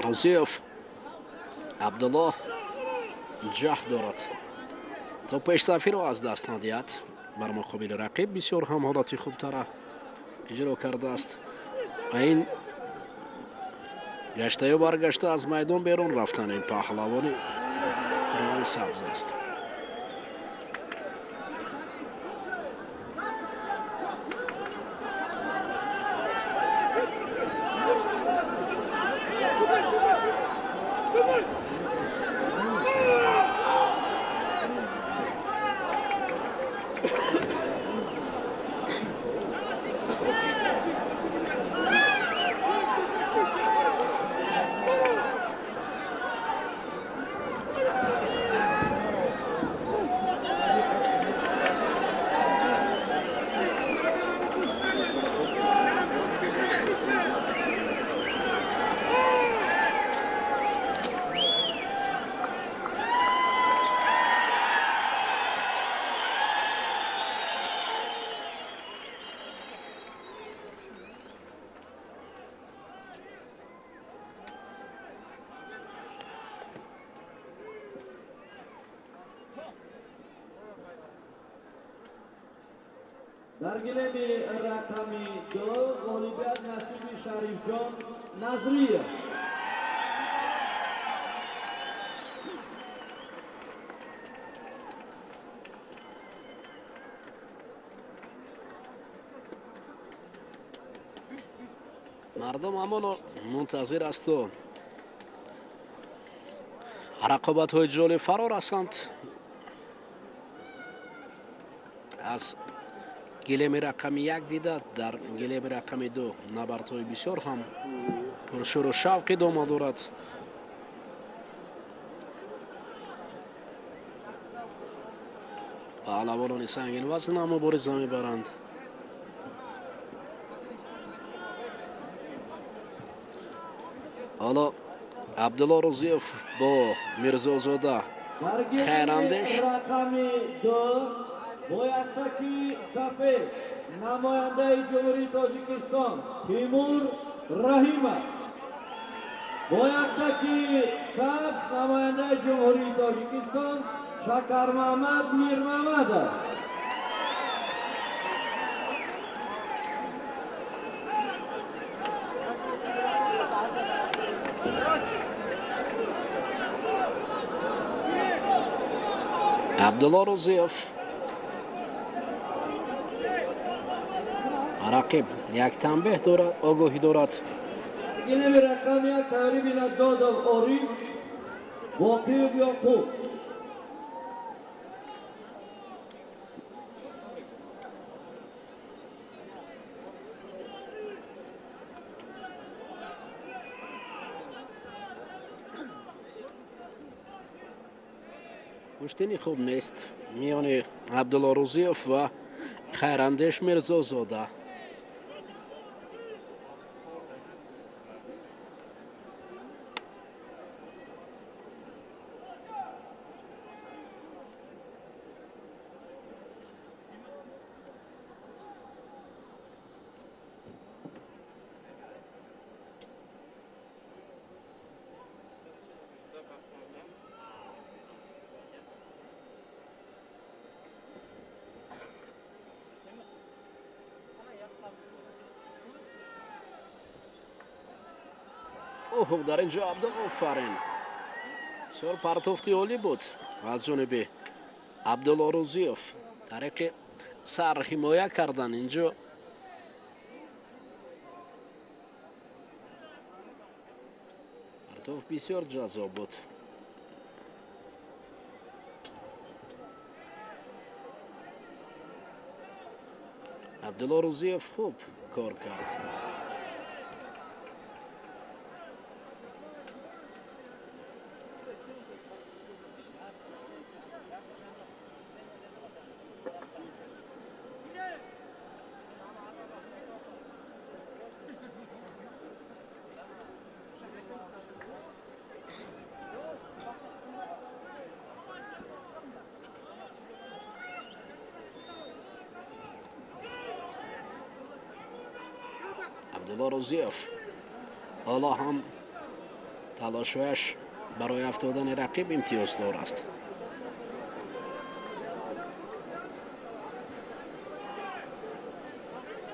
Рӯзиев Абдулло ҷаҳд дорад то пешсафиро аз даст надиҳад. Бар муқобили рақиб бисёр ҳам ҳолати хубтара иҷро кардааст ва ин гаштаю баргашта аз майдон берун рафтан ин паҳлавони роҳи сабз аст. Дар гилеми рақами 2 ғолибият насиби Шарифҷон Назриев. Мардум ҳамоно мунтазир асту рақобатҳои ҷолиб фаро расанд. Аз гилеми рақами 1 дида дар гилеми рақами 2 набардҳои бисёр ҳам пуршӯру шавқ идома дорад. Паҳлавонони сангинвазн ҳам мубориза мебаранд. Ҳоло Абдулло Рӯзиев бо Мирзозода Хайрандеш. Рақами 2 бо яктаки сафед намояндаи Ҷумҳурии Тоҷикистон Тимур Раҳимов, бо яктаки сабз намояндаи Ҷумҳурии Тоҷикистон Шакармаҳмад Мирмаҳмадов. Абдулло Рӯзиев рақиб як танбеҳ дорад, огоҳӣ дорад. Гилеми рақами 1 тайёрӣ бинад Додов Ориф, Боқиев Ёқуб. Гӯштини хуб нест миёни Абдулло Рӯзиев ва Хайрандеш Мирзозода. Оҳ, дар инҷо Абдулло офарин. Бисёр партофти олӣ буд аз ҷониби Абдулло Рӯзиев. Тариқи сар ҳимоя кардан инҷо партофт бисёр ҷаззоб буд. Абдулло Рӯзиев хуб кор кард. Абдулло Рӯзиев ҳоло ҳам талошҳояш барои афтодани рақиб имтиёздор аст.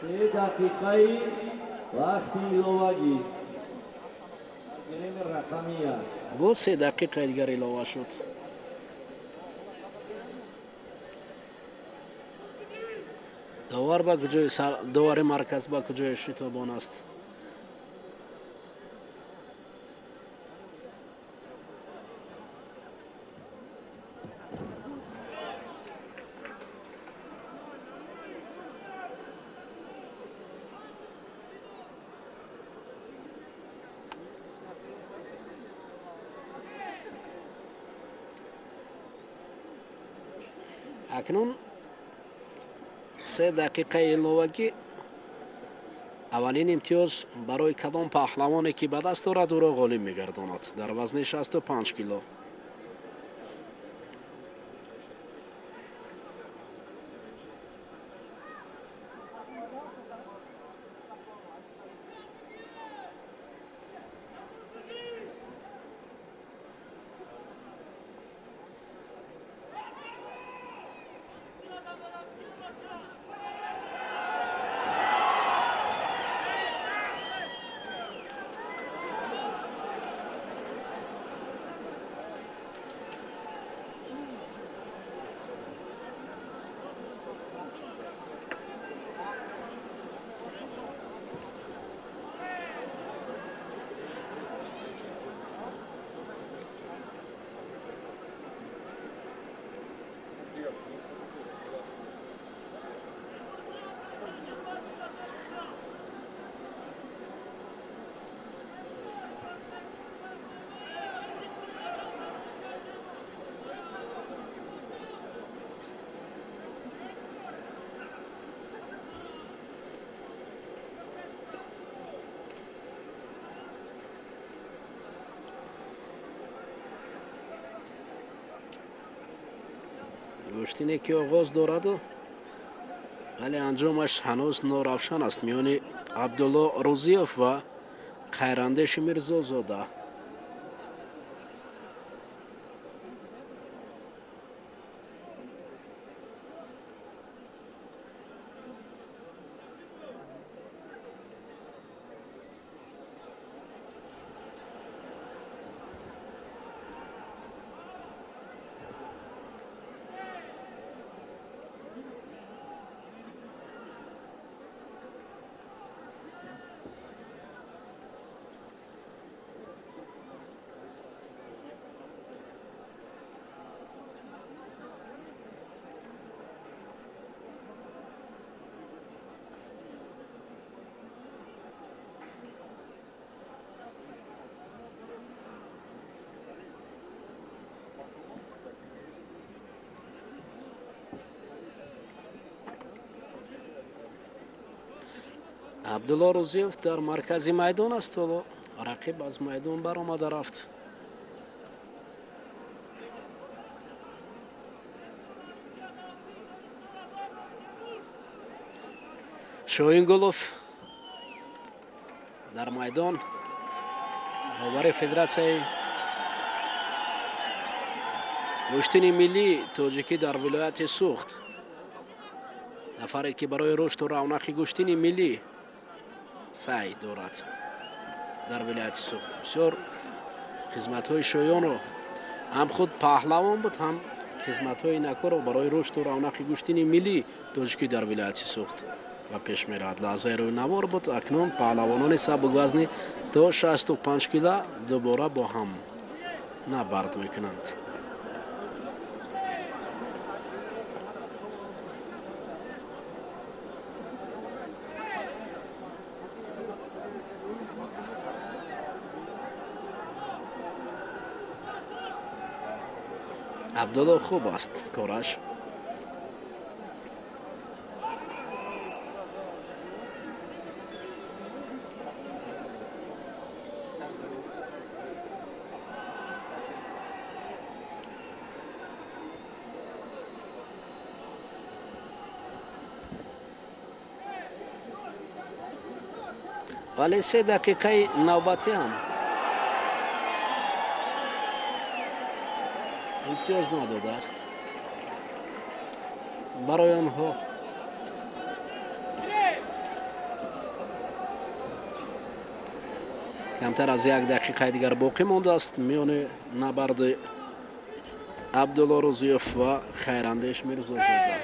Се дақиқаи вақти иловагӣ. Гилеми рақами 1. Боз 3 дақиқаи дигар илова шуд. Довар ба куҷои довари марказ ба куҷои шитобон аст? Акнун 3 дақиқаи иловагӣ. Аввалин имтиёз барои кадом паҳлавоне ки ба даст дорад ӯро ғолиб мегардонад дар вазни 65 кило. Гӯштине ки оғоз дораду, вале анҷомаш ҳанӯз норавшан аст миёни Абдулло Рӯзиев ва Хайрандеши Мирзозода. Абдулло Рӯзиев дар маркази майдон аст, ҳоло рақиб аз майдон баромада рафт. Шоҳингулов дар майдон, роҳбари федератсияи гӯштини миллии тоҷикӣ дар вилояти Суғд, нафаре ки барои рушду равнақи гӯштини миллӣ саъй дорад дар вилояти Суғд. Бисёр хизматҳои шоёнро, ҳам худ паҳлавон буд, ҳам хизматҳои накорро барои рушду равнақи гӯштини миллии тоҷикӣ дар вилояти Суғд ба пеш меравад. Лаҳзаи рӯйнавор буд. Акнун паҳлавонони сабуквазни то 65 кила дубора бо ҳам набард мекунанд. Абдулло хуб аст кораш. Вале 3 дақиқаи навбатӣ ҳам имтиёз надодааст барои онҳо. Камтар аз 1 дақиқаи дигар боқӣ мондааст миёни набарди Абдулло Рӯзиев ва Хайрандеш Мирзозода.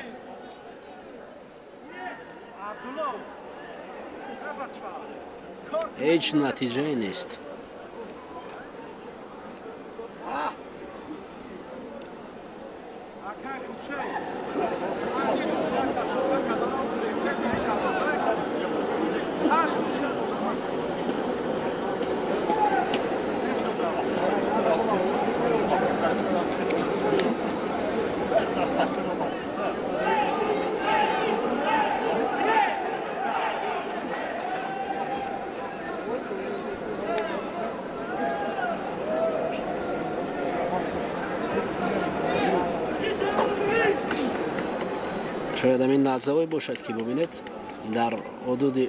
Ҳеҷ натиҷае нест. Шояд ҳамин лаҳзаҳое бошад ки бубинед дар ҳудуди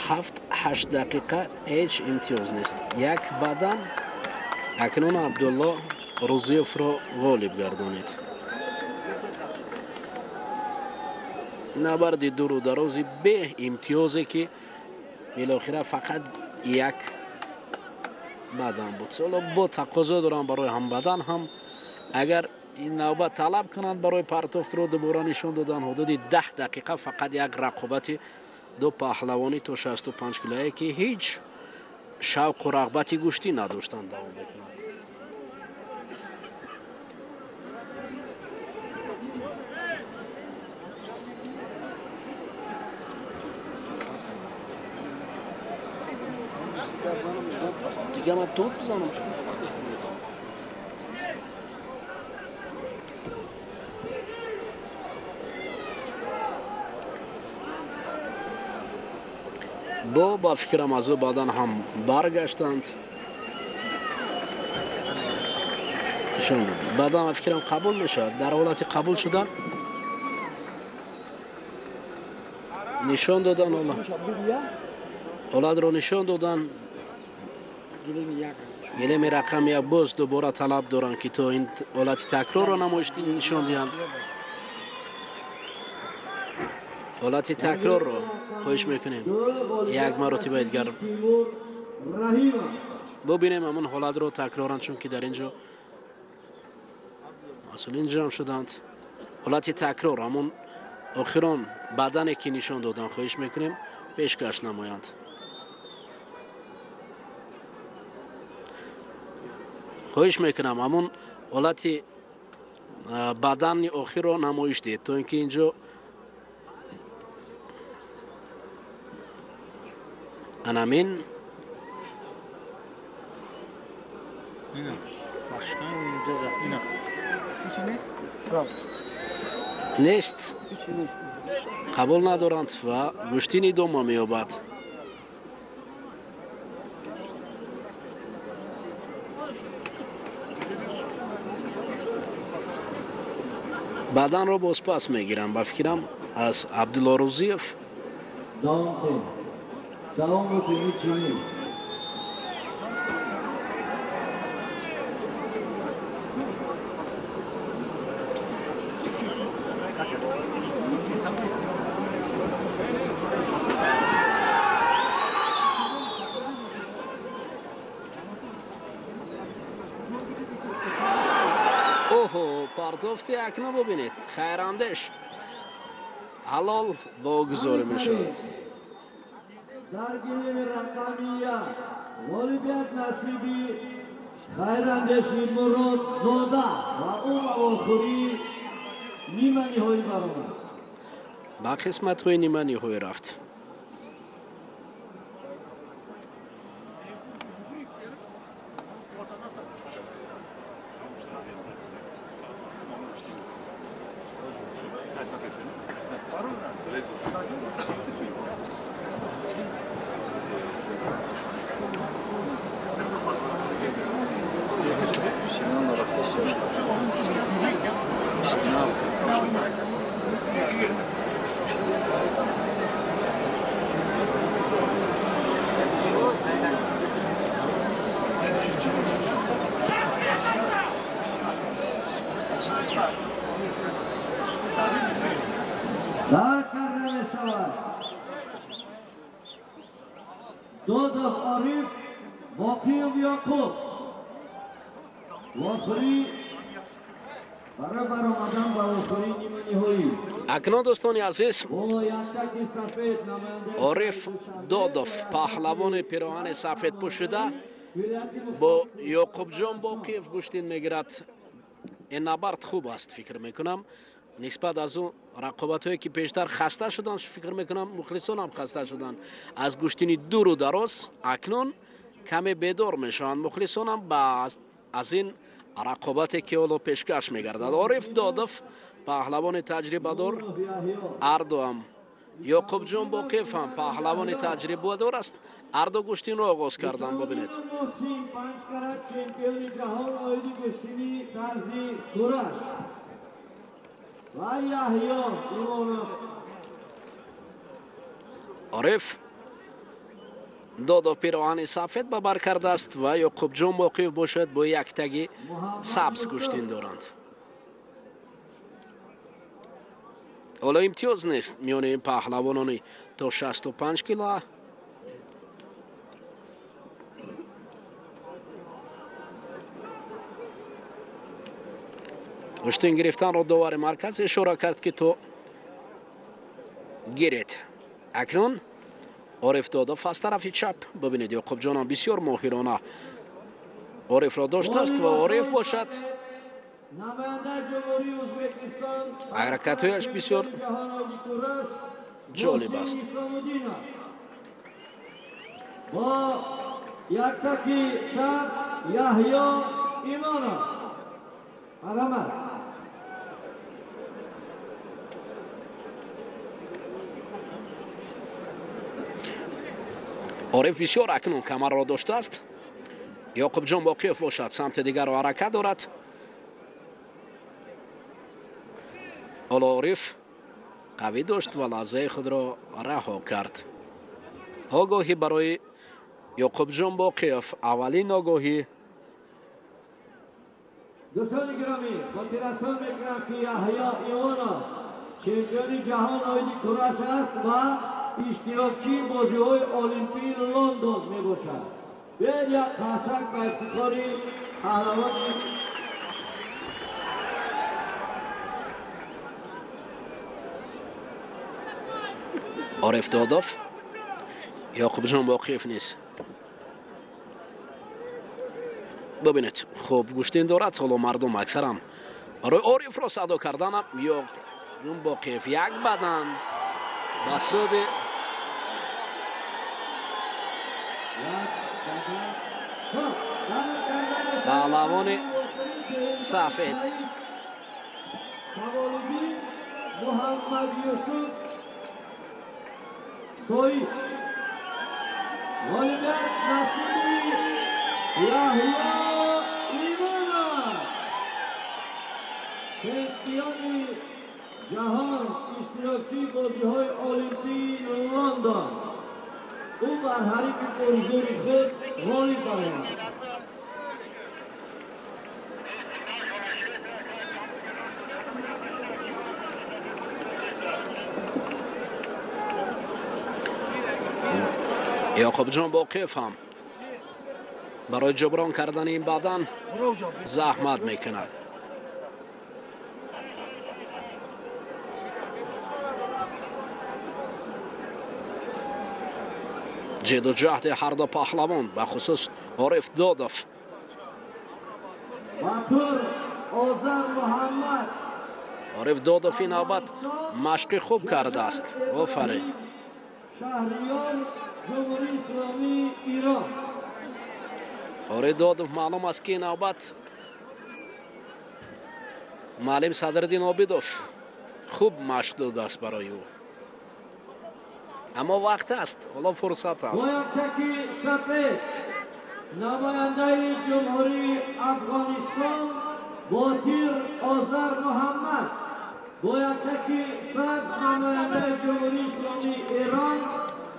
7-8 дақиқа ҳеҷ имтиёз нест. Як бадан акнун Абдулло Рӯзиевро ғолиб гардонид. Набарди дуру дарози бе имтиёзе ки билохира фақат як бадан буд. Ҳоло бо тақозо дорам барои ҳамбадан ҳам, агар ин навбат талаб кунанд барои партофтро дубора нишон додан, ҳудуди 10 дақиқа фақат як рақобати ду паҳлавонӣ то 65 килое ки ҳеҷ шавқу рағбати гӯштӣ надоштанд давом мекунанд. Дига ман дод бизанам. Бо ба фикрам аз ӯ баъдан ҳам баргаштанд. Нишон дод. Баъдан фикрам қабул мешавад. Дар ҳолати қабул шудан нишон додан ҳолатро нишон додан. Гилеми рақами як боз дубора талаб доранд, ки то ин ҳолати такрорро намоиш нишон диҳанд. Ҳолати такрорро хоҳиш мекунем як маротиба дигар бубинем ҳамон ҳолатро такроран, чунки дар ин ҷо масъулин ҷамъ шуданд. Ҳолати такрор ҳамон охирон бадане ки нишон доданд, хоҳиш мекунем пешкаш намоянд. Хоҳиш мекунам ҳамон ҳолати бадани охирро намоиш диҳед, то ин ки ин ҷо анамин нест, қабул надоранд ва гӯштин идома меёбад. Баданро бозпас мегирам, ба фикрам аз Абдулло Рӯзиев. Пардофти акнун бубинед, хайрандеш ҳалол богузорӣ мешавад. Дар гилеми рақами як ғолибият насиби хайрандеши Муродзода ва ӯ ба охирии ниманиҳоӣ баромад. Ба қисматҳои ниманиҳоӣ рафт. Додов Ориф, Боқиев Ёқуб. Вохӯрӣ барои баромадан ба вохӯрии ниманиҳоӣ. Акнун дӯстони азиз, Ориф Додов, паҳлавони пироҳани сафед пӯшида, бо Ёқубҷон Боқиев гӯштин мегирад. Ин набард хуб аст, фикр мекунам. Нисбат аз он рақобатҳое ки пештар хаста шуданд, фикр мекунам мухлисон ҳам хаста шуданд аз гӯштини дуру дароз. Акнун каме бедор мешаванд мухлисонам аз ин рақобате ки ҳоло пешкаш мегардад. Ориф Додов, паҳлавони таҷрибадор, ҳардуам Ёқубҷон Боқиев ҳам паҳлавони таҷрибадор аст. Ҳарду гӯштинро оғоз карданд. Бубинед. Ориф Додов пироҳани сафед ба бар кардааст ва Ёқубҷон Боқиев бошад бо яктаги сабз гӯштин доранд. Ҳоло имтиёз нест миёни ин паҳлавонони то 65 кило. Гӯштин гирифтанро довари марказ ишора кард, ки то гиред. Акнун Ориф Додов аз тарафи чап. Бибинед, Ёқубҷонам бисёр моҳирона Орифро доштааст ва Ориф бошад ҳаракатҳояш бисёр ҷолиб аст. Бо яктаки сабз Яҳё Имонов. Марҳамат. Ориф бисёр акнун камарро доштааст. Ёқубҷон Боқиев бошад самти дигарро ҳаракат дорад. Ҳоло Ориф қавӣ дошт ва лаҳзаи худро раҳо кард. Огоҳӣ барои Ёқубҷон Боқиев, аввалин огоҳӣ. Дӯстони гиромӣ, хотиррасон мекунам, ки Яҳё Ивонов чемпиони ҷаҳон оиди кураш аст ва иштирокчии бозиҳои Олимпии Лондон мебошад. Биёед як қарсак ба ифтихори паҳлавони Ориф Додов. Ёқубҷон Боқиев низ бибинед, хуб гӯштин дорад. Ҳоло мардум аксаран барои Орифро садо карданам. Ёқубҷон Боқиев як бадан ба суди паҳлавони сафед. Камолиддин Муҳаммад Юсуф Соид. Ғолибият насиби Яҳё Имонов, чемпиони ҷаҳон, иштирокчии бозиҳои Олимпии Лондон. Ӯ бар ҳарифи пурзури худ ғолиб баромад. Ёқубҷон Боқиев ҳам барои ҷуброн кардани ин бадан заҳмат мекунад. Ҷиду ҷаҳди ҳарду паҳлавон, бахусус Ориф Додов. Батур Озар Муҳаммад. Ориф Додов ин навбат машқи хуб кардааст. Офарин. Шаҳриёр, Ҷумҳурии Исломии Ирон. Ориф Додов маълум аст, ки навбат муаллим Садриддин Обидов хуб машқ додааст барои ӯ. Аммо вақт аст, ҳоло фурсат аст. Бо яктаки сафед намояндаи Ҷумҳурии Афғонистон Ботир Озар Муҳаммад, бо яктаки сабз намояндаи Ҷумҳурии Исломии Эрон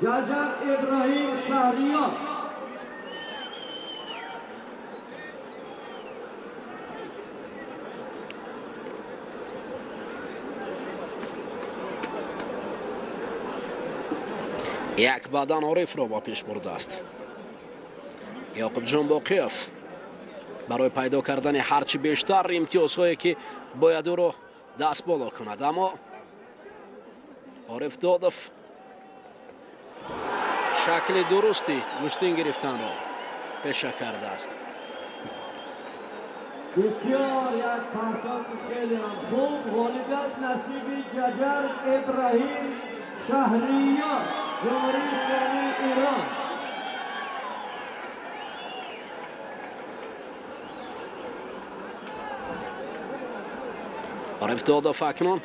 Ҷаҷар Иброҳим Шаҳриёр. Як бадан Орифро ба пеш бурдааст. Ёқубҷон Боқиев барои пайдо кардани ҳарчи бештар имтиёзҳое, ки бояд ӯро даст боло кунад, аммо Ориф Додов шакли дурусти гӯштин гирифтанро пеша кардааст. Бисёр як партоби хеле ҳам хуб. Ғолибият насиби Ҷаҷар Иброҳим Шаҳриёр, Ҷумҳурии Исломии Эрон. Ориф Додов акнун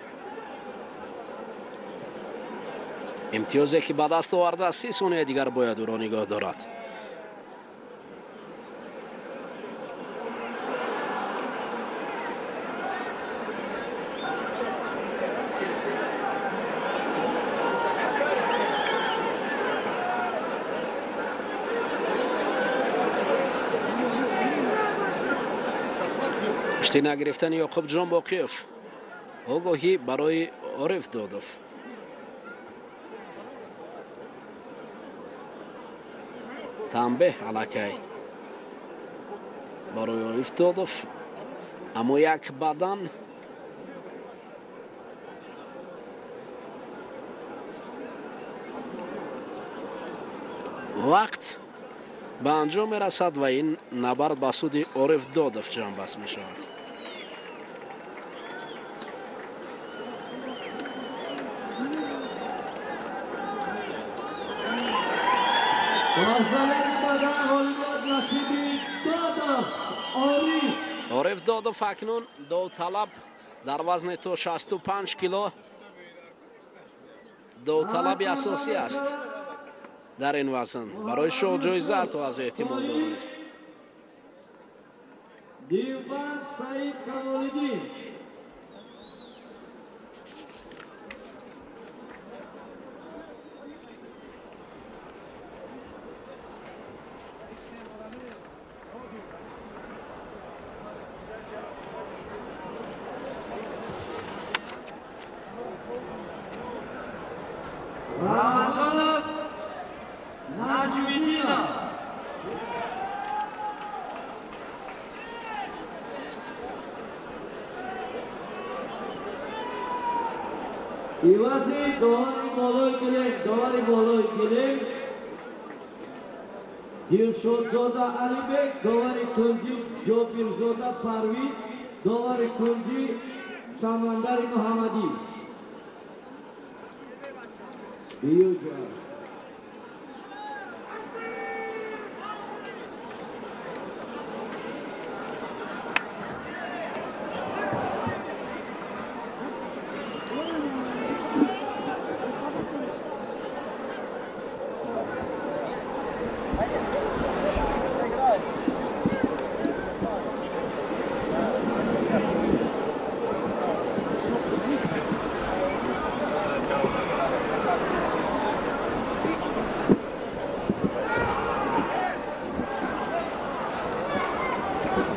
имтиёзе, ки ба даст овардааст, 30 сонияи дигар бояд ӯро нигоҳ дорад. Пушти нагирифтани Ёқубҷон Боқиев огоҳӣ барои Ориф Додов. Танбеҳ аллакай барои Ориф Додов, аммо як бадан вақт ба анҷом мерасад ва ин набард ба суди Ориф Додов ҷамъбаст мешавад. Ориф Додов акнун довталаб дар вазни то 65 кило довталаби асосӣ аст. Дар ин вазн барои шоҳ ҷоиза то аз эҳтимол дур нест. Дивбанд Саид Камолиддин. Рамазонов Наҷмиддинов. Ивази довари болои гилем, довари болои гилем Дилшодзода Алибек, довари кунҷӣ Ҷобирзода Парвиз, довари кунҷӣ Самандари Муҳаммадӣ. Биёҷа.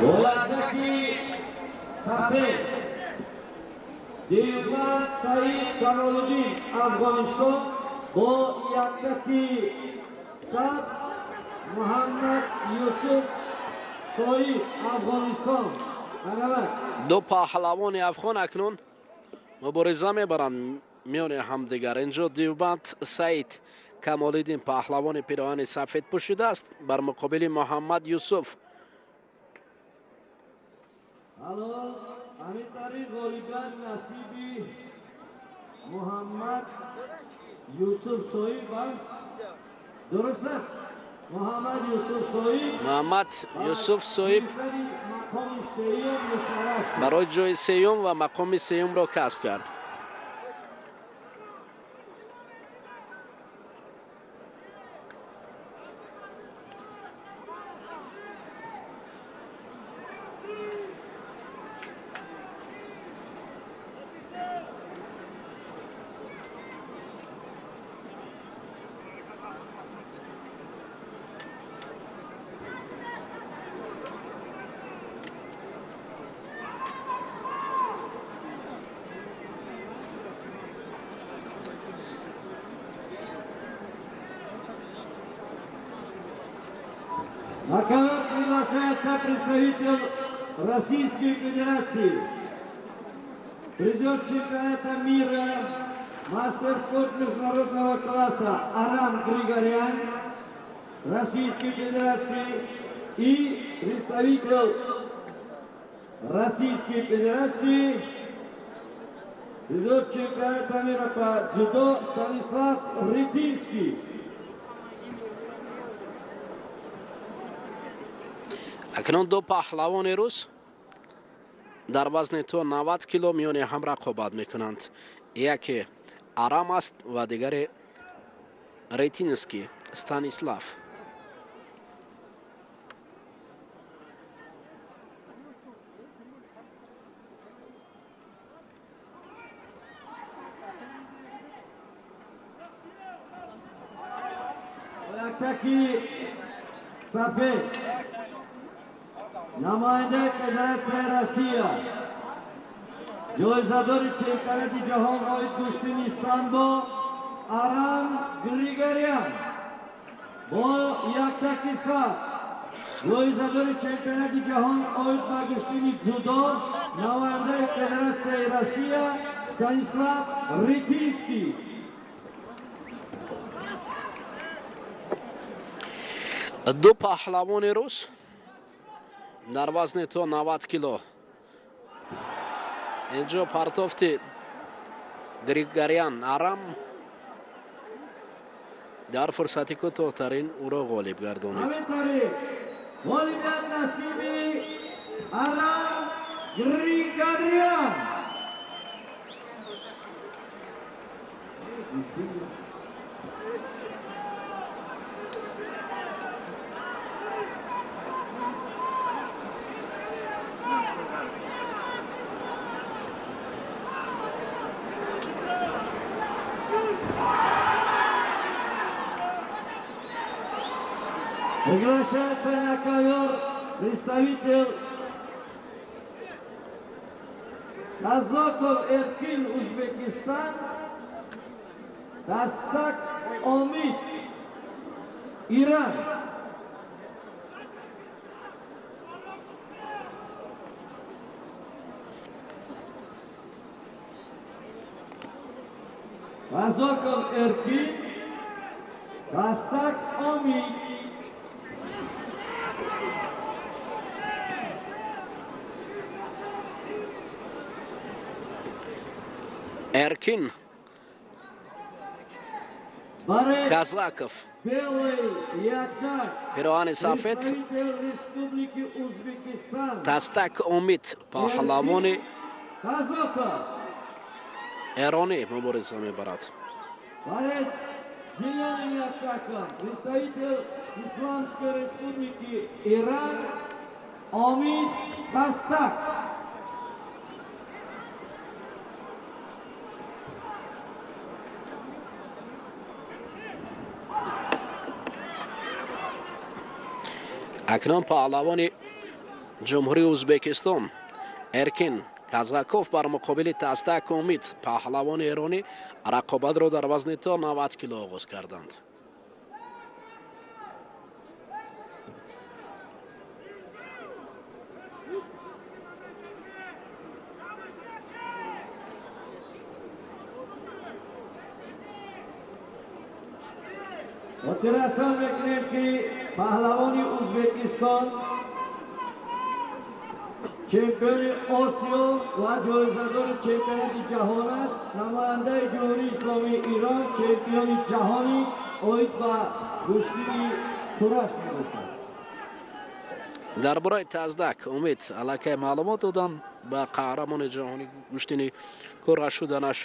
Боладаки сафед Девбанд Саид Камолиддин, Афғонистон, бо яктаки сабз Муҳаммад Юсуф Соиб, Афғонистон. Ду паҳлавони афғон акнун мубориза мебаранд миёни ҳамдигар. Инҷо Девбанд Саид Камолиддин, паҳлавони пироҳани сафед пӯшидааст, бар муқобили Муҳаммад Юсуф. Ҳало ҳамин тариқ ғолибият насиби Муҳаммад Юсуф Соиб, дуруст аст? Муҳаммад Юсуф Соиб, Муҳаммад Юсуф Соиб мақоми сеюм мушарраф шуд. Барои ҷои сеюм ва мақоми сеюмро касб кард. На ковер приглашается представитель Российской Федерации, призер чемпионата мира, мастер спорта международного класса Арам Григорян, Российской Федерации, и представитель Российской Федерации, призер чемпионата мира по дзюдо Станислав Ретинский. Акнун ду паҳлавони рус дар вазни то 90 кило миёни ҳам рақобат мекунанд. Яке Арам аст ва дигаре Ретинский Станислав. Яктаки сафед намояндаи Федератсияи Россия, ҷоизадори чемпионати ҷаҳон оид гӯштини самбо Арам Григорян, бо яктаки сабз ҷоизадори чемпионати ҷаҳон оид ба гӯштини дзюдо, намояндаи Федератсияи Россия Станислав Ретинский. Ду паҳлавони рус дар вазни то 90 кило. Инҷо партофти Григорян Арам дар фурсати кӯтоҳтарин ӯро ғолиб гардонид. Ҳамин тариқ ғолибият насиби Арам Григорян. Приглашается на ковер представитель Казаков Эркин, Узбекистан, Тастак Омид, Иран. Казаков Эркин, Тастак Омид. Эркин Казаков, пироҳани сафед, Тастак Омид паҳлавони эронӣ мубориза мебарад. Борец с зеленым ятаком, представитель Исламской Республики Иран Омид Тастак. Акнун паҳлавони Ҷумҳурии Ӯзбекистон Эркин Казаков бар муқобили Тастак Омид паҳлавони эронӣ рақобатро дар вазни то 90 кило оғоз карданд. Хотиррасон мекунем, ки паҳлавони Ӯзбекистон чемпиони Осиё ва ҷоизадори чемпионати ҷаҳон аст. Намояндаи Ҷумҳурии Исломии Ирон чемпиони ҷаҳони оид ба гӯштини кураш мебошад. Дар бораи Тастак Омид аллакай маълумот доданд ба қаҳрамони ҷаҳони гӯштини кураш шуданаш.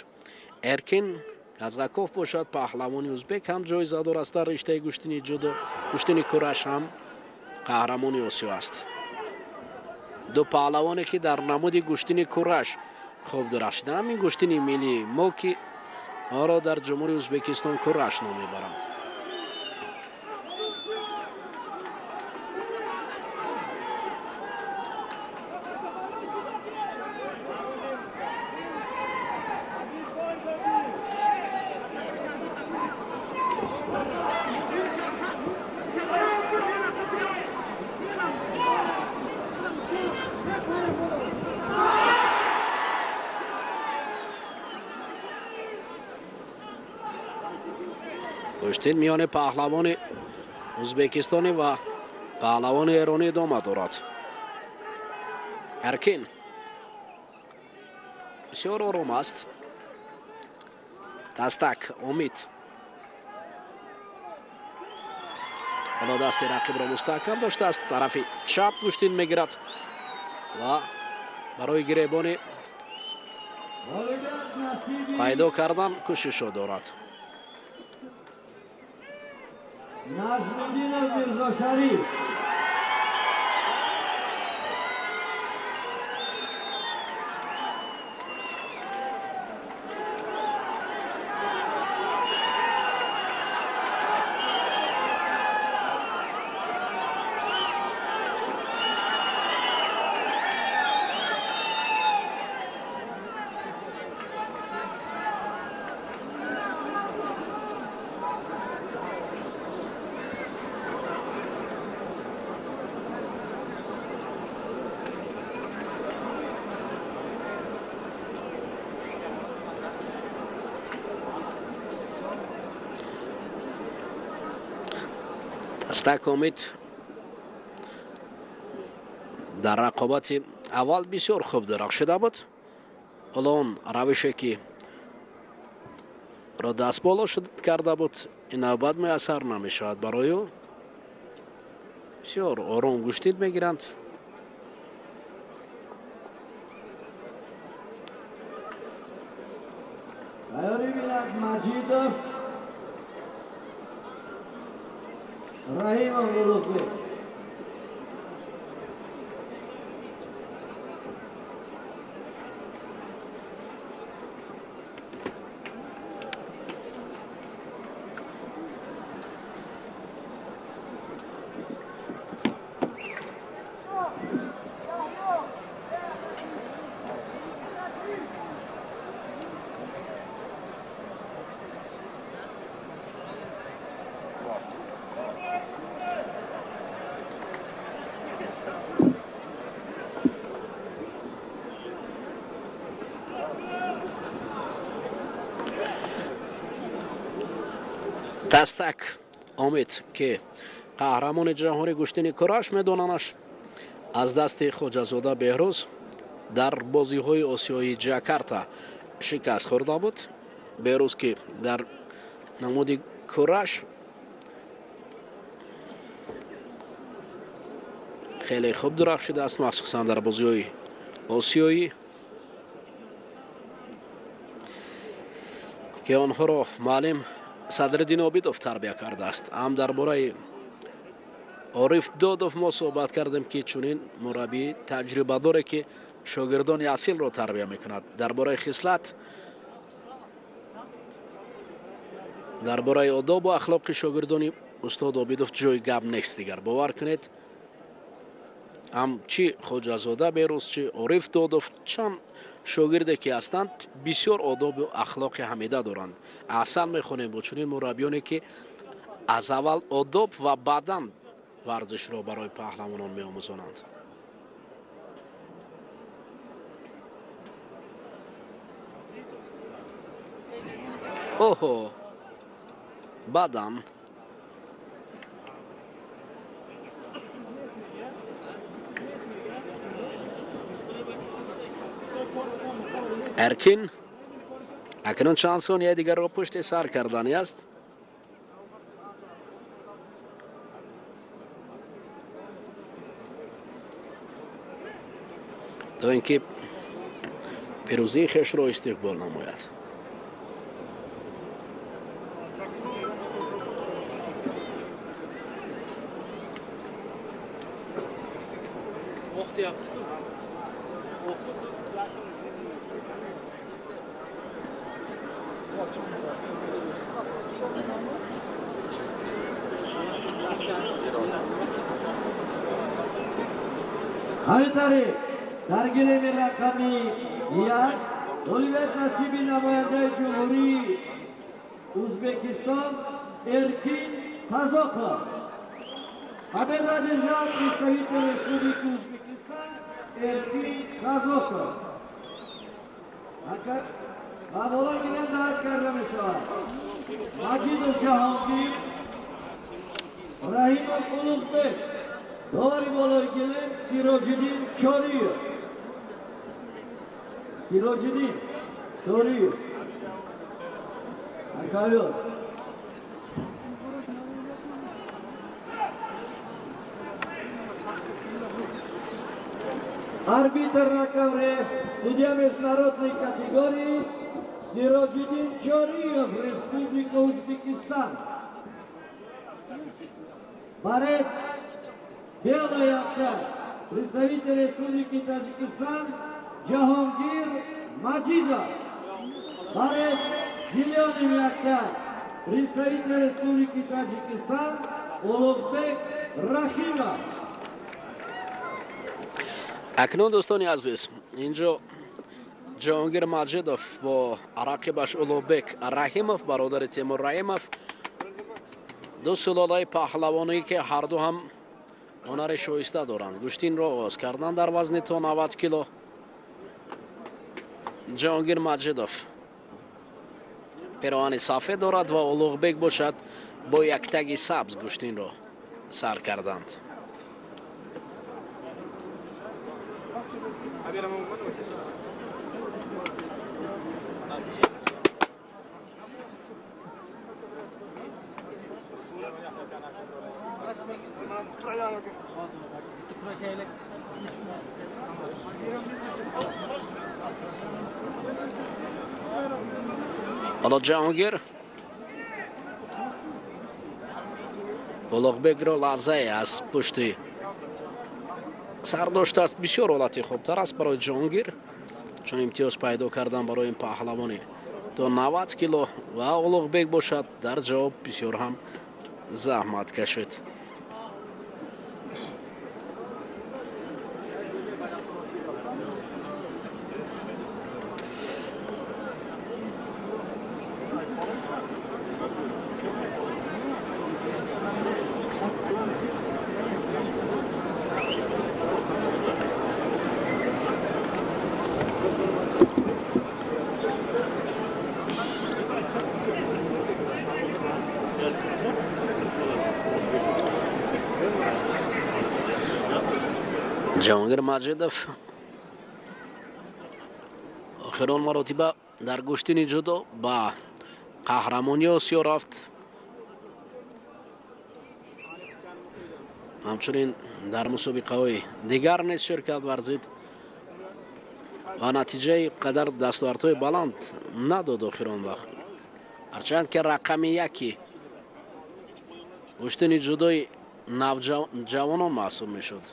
Эркин Казаков бошад паҳлавони ӯзбек ҳам ҷоизадор аст дар риштаи гӯштини ҷудо, гӯштини кураш ҳам қаҳрамони Осиё аст. Ду паҳлавоне ки дар намуди гӯштини кураш хуб дурахшиданд, ҳамин гӯштини миллии мо ки онро дар Ҷумҳурии Ӯзбекистон кураш ном мебаранд. Гӯштин миёни паҳлавони ӯзбекистонӣ ва паҳлавони эронӣ идома дорад. Эркин бисёр ором аст. Тастак Омид ҳоло дасти рақибро мустаҳкам доштааст, тарафи чап гӯштин мегирад ва барои гиребони пайдо кардан кӯшишо дорад. Нажмиддинов Мирзошариф. Тастак Омид дар рақобати аввал бисёр хуб дурахшида буд. Ҳоло он равише ки ро даст боло карда буд, ин навбат муяссар намешавад барои ӯ. Бисёр ором гӯштин мегиранд. Тайёрӣ бинад Маҷидов, Раҳимов Улуғбек. Дастак Омид, ки қаҳрамони ҷаҳони гӯштини кураш медонанаш, аз дасти Хоҷазода Беҳрӯз дар бозиҳои осиёии Ҷакарта шикаст хӯрда буд. Беҳрӯз, ки дар намуди кураш хеле хуб дурахшидааст, махсусан дар бозиҳои осиёӣ, ки онҳоро муаллим Садриддин Обидов тарбия кардааст. Ҳам дар бораи Ориф Додов мо суҳбат кардем, ки чунин мураббии таҷрибадоре, ки шогирдони асилро тарбия мекунад, дар бораи хислат, дар бораи одобу ахлоқи шогирдони устод Обидов ҷои гап нест. Дигар бовар кунед, ҳам чӣ Хоҷазода Берӯз, чӣ Ориф Додов, чанд шогирде ки ҳастанд, бисёр одобу ахлоқи ҳамида доранд. Аҳсан мехонем бо чунин мураббиёне, ки аз аввал одоб ва баъдан варзишро барои паҳлавонон меомӯзонанд. Оҳо, баъдан Эркин акнун чанд сонияи дигарро пушти сар кардани аст. То ин ки пирӯзии хешро истиқбол намояд. Ҳамин дар гилеми рақами 1 ғолибият насиби намояндаи ҷумҳурии Ӯзбекистон Эркин Казоков. Победу одержал представитель Республики Узбекистан Эркин Казоков. Ба болои гилем даъват карда мешавад Маҷидов Ҷаҳонгир, Раҳимов Улуғбек, довари болои гилем Сироҷиддин Чориев. Сироҷиддин Чориев. Акаёр. Арбитр на ковре, судья международной категории Сироҷиддин Чориев, Республика Узбекистан. Борец белая якта, представитель Республики Таджикистан Джахонгир Маджидов. Борец зеленым якта, представитель Республики Таджикистан Улугбек Рахимов. Акнун, дӯстони азиз, инҷо Ҷаҳонгир Маҷидов бо рақибаш Улуғбек Раҳимов, бародари Темур Раҳимов, ду сулолаи паҳлавонӣ, ки ҳарду ҳам ҳунари шоиста доранд, гӯштинро оғоз карданд дар вазни то 90 кило. Ҷаҳонгир Маҷидов пироҳани сафед дорад ва Улуғбек бошад бо яктаги сабз гӯштинро сар карданд. Ҳоло Ҷаҳонгир Улуғбекро лаҳзае аз пушти сар доштааст. Бисёр ҳолати хубтар аст барои Ҷаҳонгир, чун имтиёз пайдо кардан барои ин паҳлавони то 90 кило, ва Улуғбек бошад дар ҷавоб бисёр ҳам заҳмат кашид. Ҷаҳонгир Маҷидов охирон маротиба дар гӯштини ҷудо ба қаҳрамонии Осиё рафт. Ҳамчунин дар мусобиқаҳои дигар низ ширкат варзид ва натиҷаи қадар дастовардҳои баланд надод охирон вақт. Ҳарчанд ки рақами яки гӯштини ҷудои навҷавонон маҳсуб мешуд.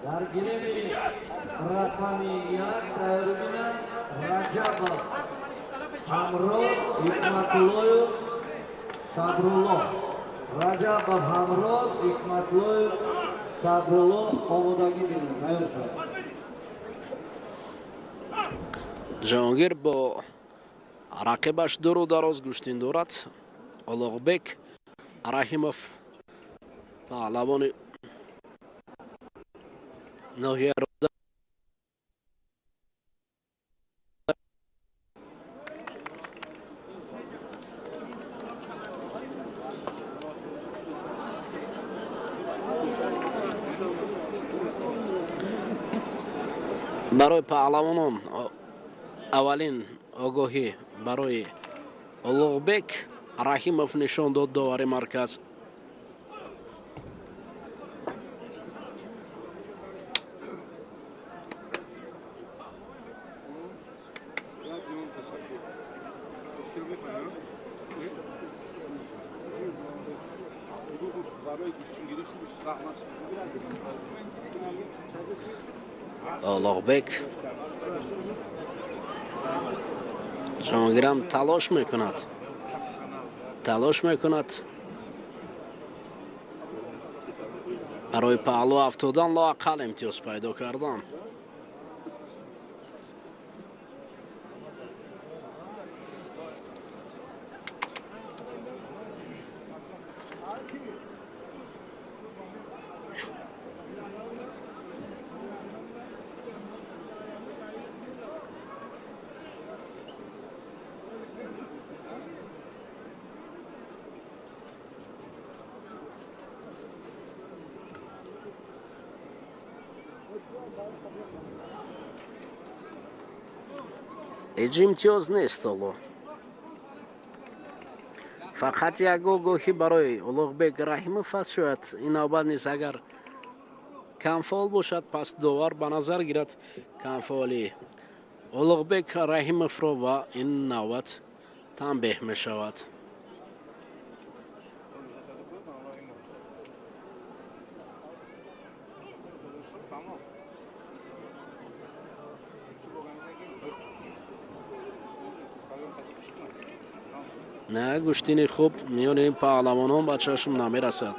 Дар гиреми рақами як тайёрӣ бинанд Раҷабов Ҳамроҳ Ҳикматуллоев Сабрулло. Раҷабов Ҳамроҳ Ҳикматуллоев Сабрулло омодагӣ бинанд, тайёр шаванд. Ҷаҳонгир бо рақибаш дуру дароз гӯштин дорад. Улуғбек Раҳимов паҳлавони ноҳияи барои паҳлавонон аввалин огоҳӣ барои Улуғбек Раҳимов нишон дод довари марказ. Улуғбек Ҷаҳонгирам талош мекунад, талош мекунад барои паҳлӯ афтодан, лоақал имтиёз пайдо кардан. Ҳеҷ имтиёз нест ҳоло. Фақат як огоҳӣ барои Улуғбек Раҳимов аст. Шояд ин навбат низ агар камфаъол бошад, пас довар ба назар гирад камфаъоли Улуғбек Раҳимовро ва ин навбат танбеҳ мешавад. На гӯштини хуб миёни паҳлавонон ба чашм намерасад.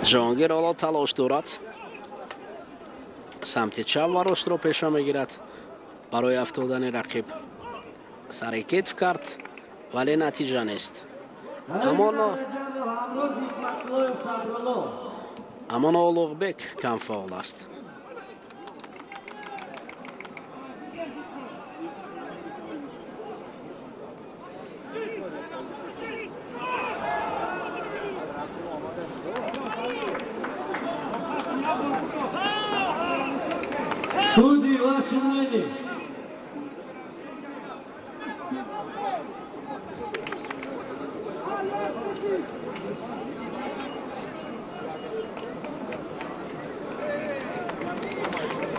Ҷаҳонгир ҳоло талош дорад, самти чап ва ростро пеша мегирад барои афтодани рақиб. Сари кетф кард, вале натиҷа нест. Амоно Улуғбек камфаъол аст. Судьи, ваше мнение.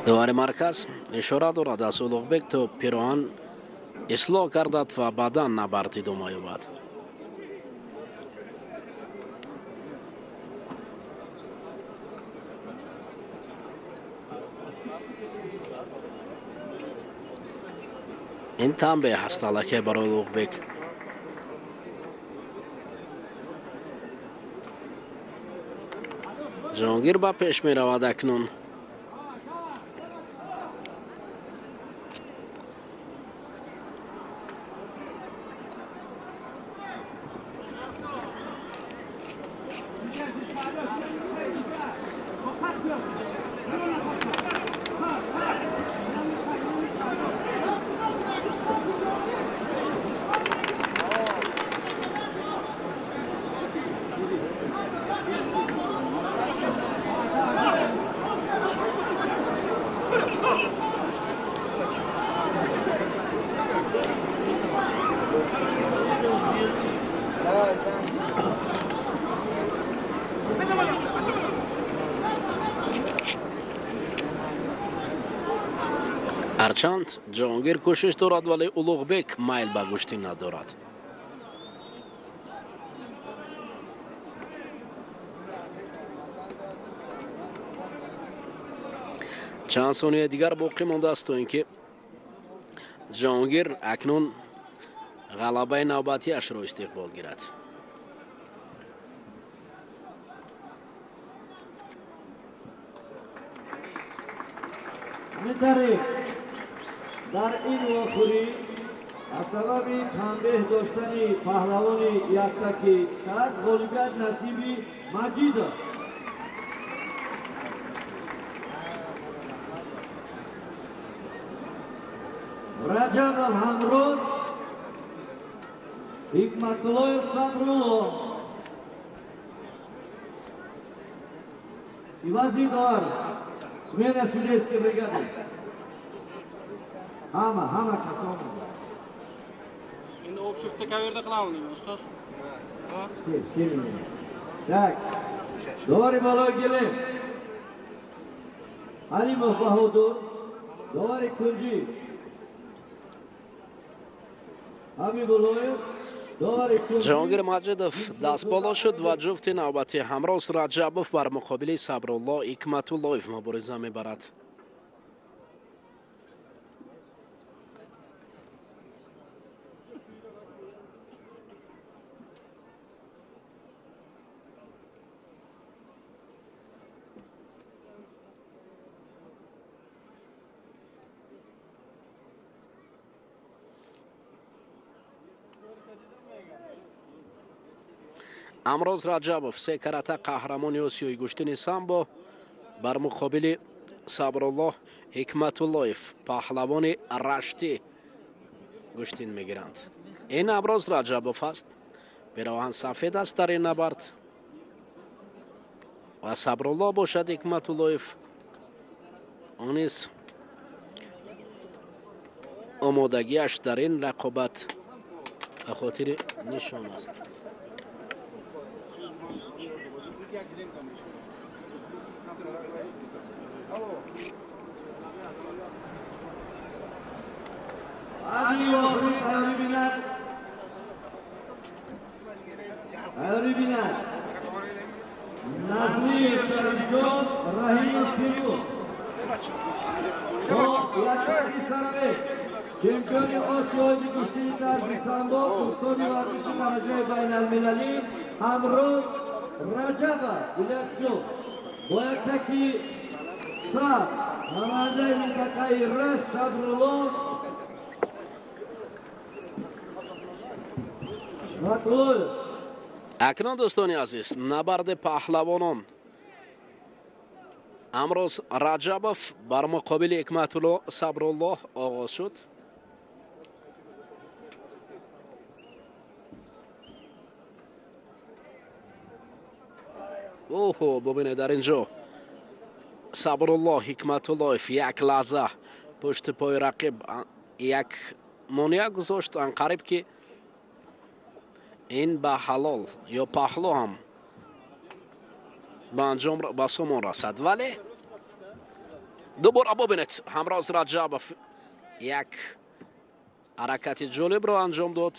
Довари марказ ишора дорад аз Улуғбек то пироҳан ислоҳ гардад ва баъдан набард идома ёбад. Ин танбеҳ ҳаст аллакай барои Улуғбек. Ҷаҳонгир ба пеш меравад акнун. Ҳарчанд Ҷаҳонгир кӯшиш дорад, вале Улуғбек майл ба гӯштӣ надорад. Чанд сонияи дигар боқӣ мондааст, то ин ки Ҷаҳонгир акнун ғалабаи навбатиашро истиқбол гирад. Дар ин вохӯрӣ аз сабаби танбеҳ доштани паҳлавони яктаки сад ғолибият насиби Маҷидов. Раҷабов Ҳамроз, Ҳикматуллоев Сабрулло. Ивази довар смена судейской бригады. Ҳама, ҳама касон. Endi общепта kaverda qilamiz, ustoz. Все, все меня. Так. Довари болои гилем. Алимов Баҳодур, довари кунҷӣ. Ҳабибуллоев, довари кунҷӣ. Ҷаҳонгир Маҷидов дастболо шуд ва ҷуфти навбати Ҳамроз Раҷабов бар муқобили Сабрулло Ҳикматуллоев мубориза мебарад. Амроз Раҷабов, се карата қаҳрамони Осиёи гӯштини самбо, бар муқобили Сабрулло Ҳикматуллоев, паҳлавони раштӣ гӯштин мегиранд. Ин Амроз Раҷабов аст, пироҳан сафед аст дар ин набард ва Сабрулло бошад Ҳикматуллоев, ӯ низ омодагиаш дар ин рақобат ба хотири нишон аст. Назриев Шарифҷон, Раҳимов Тимур. Бо яктаки сафед чемпиони Осиёи гӯштини тарзи самбо, устоди варзиши дараҷаи байналмилалӣ Ҳамроз Раҷабов Илёсҷон. Бо яктаки сабз намояндаи минтақаи Рашт Сабрулло Ҳикматуллоев. Акнун дӯстони азиз, набарди паҳлавонон. Амроз Раҷабов бар муқобили Ҳикматулло Сабрулло оғоз шуд. Оҳо, бубинед дар ин ҷо Сабрулло Ҳикматуллоев як лаҳза пушти пои рақиб як монеа гузошт, анқариб ки ин ба ҳалол ё паҳло ҳам ба анҷом ба сомон расад, вале Дубора бубинед, Ҳамроз Раҷабов як ҳаракати ҷолибро анҷом дод.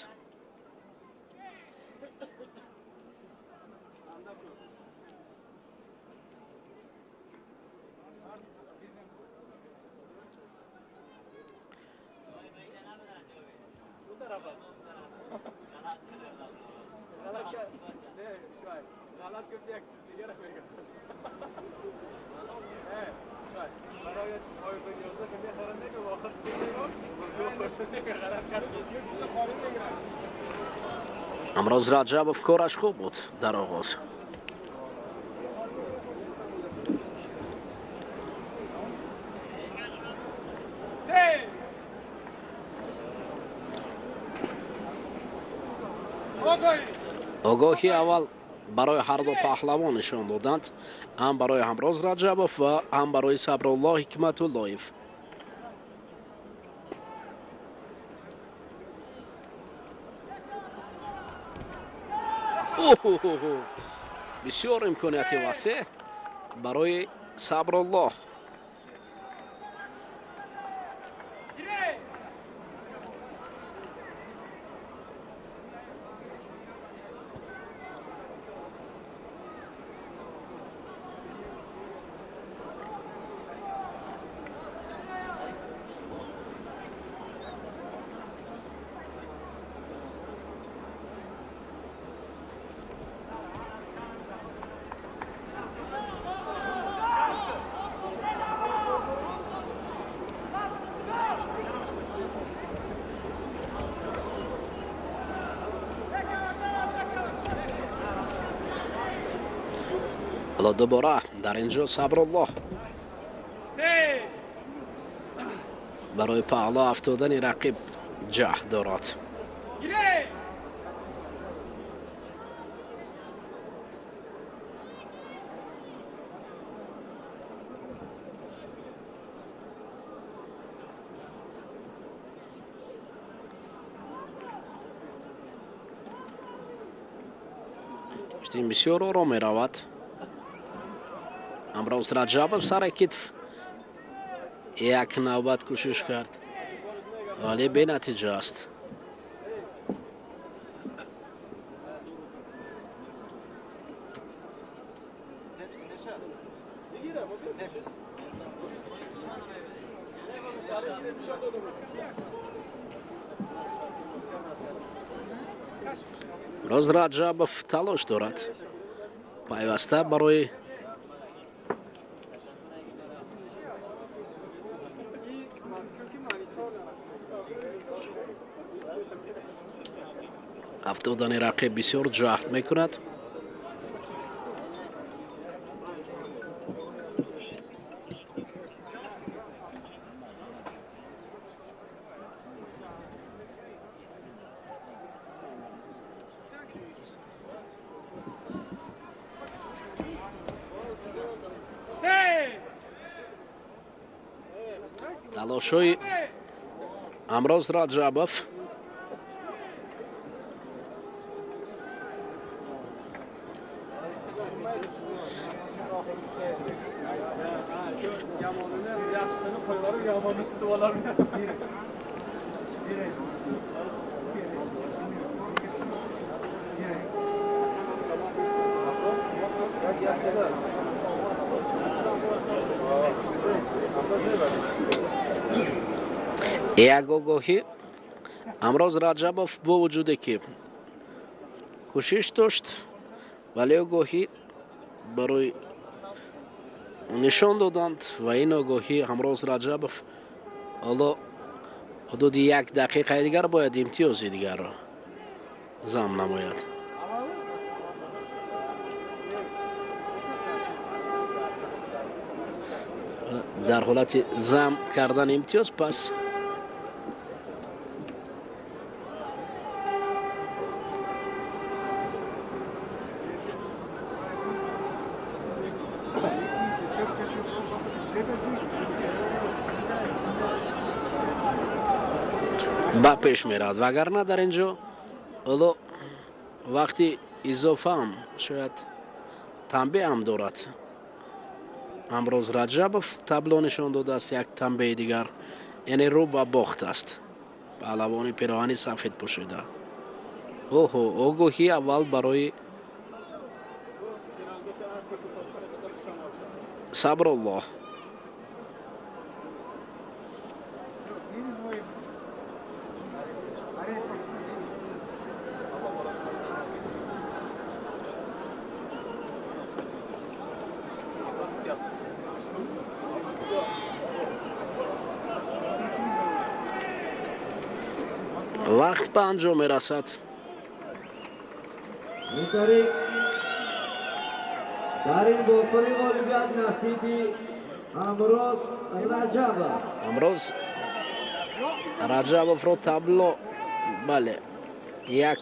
Ҳамроз Раҷабов кораш хуб буд дар оғоз. Огоҳи аввал барои ҳарду паҳлавон нишон доданд, ҳам барои Ҳамроз Раҷабов ва ҳам барои Сабруллоҳ Ҳикматуллоев. Бисёр имконияти васеъ барои Сабруллоҳ. Дубора дар инҷо Сабруллоҳ барои паҳло афтодани рақиб ҷаҳд дорад. Ин бисёр ором меравад. Ҳамроз Раҷабов сари китф як навбат кӯшиш кард, вале бенатиҷа аст. Ҳамроз Раҷабов талош дорад пайваста барои афтодани рақиб бисёр ҷаҳд мекунад. Талошҳои Ҳамроз Раҷабов як огоҳӣ Ҳамроз Раҷабов бо вуҷуде ки кӯшиш дошт, вале огоҳӣ барои нишон доданд ва ин огоҳӣ Ҳамроз Раҷабов ҳоло ҳудуди як дақиқаи дигар бояд имтиёзи дигарро зам намояд. Дар ҳолати зам кардани имтиёз пас ба пеш меравад, вагарна дар инҷо ҳоло вақти изофаам шояд танбеҳ ҳам дорад. Амроз Раҷабов табло нишон додааст, як танбеҳи дигар, яъне рӯ ба бохт аст. Паҳлавони пироҳани сафед пӯшида. Оҳо, огоҳии аввал барои Сабруллоҳ. Вақт ба анҷом мерасад. Дар ин вохӯрӣ ғолибият насиби Амроз Раҷабов. Амроз Раҷабовро табло, бале, як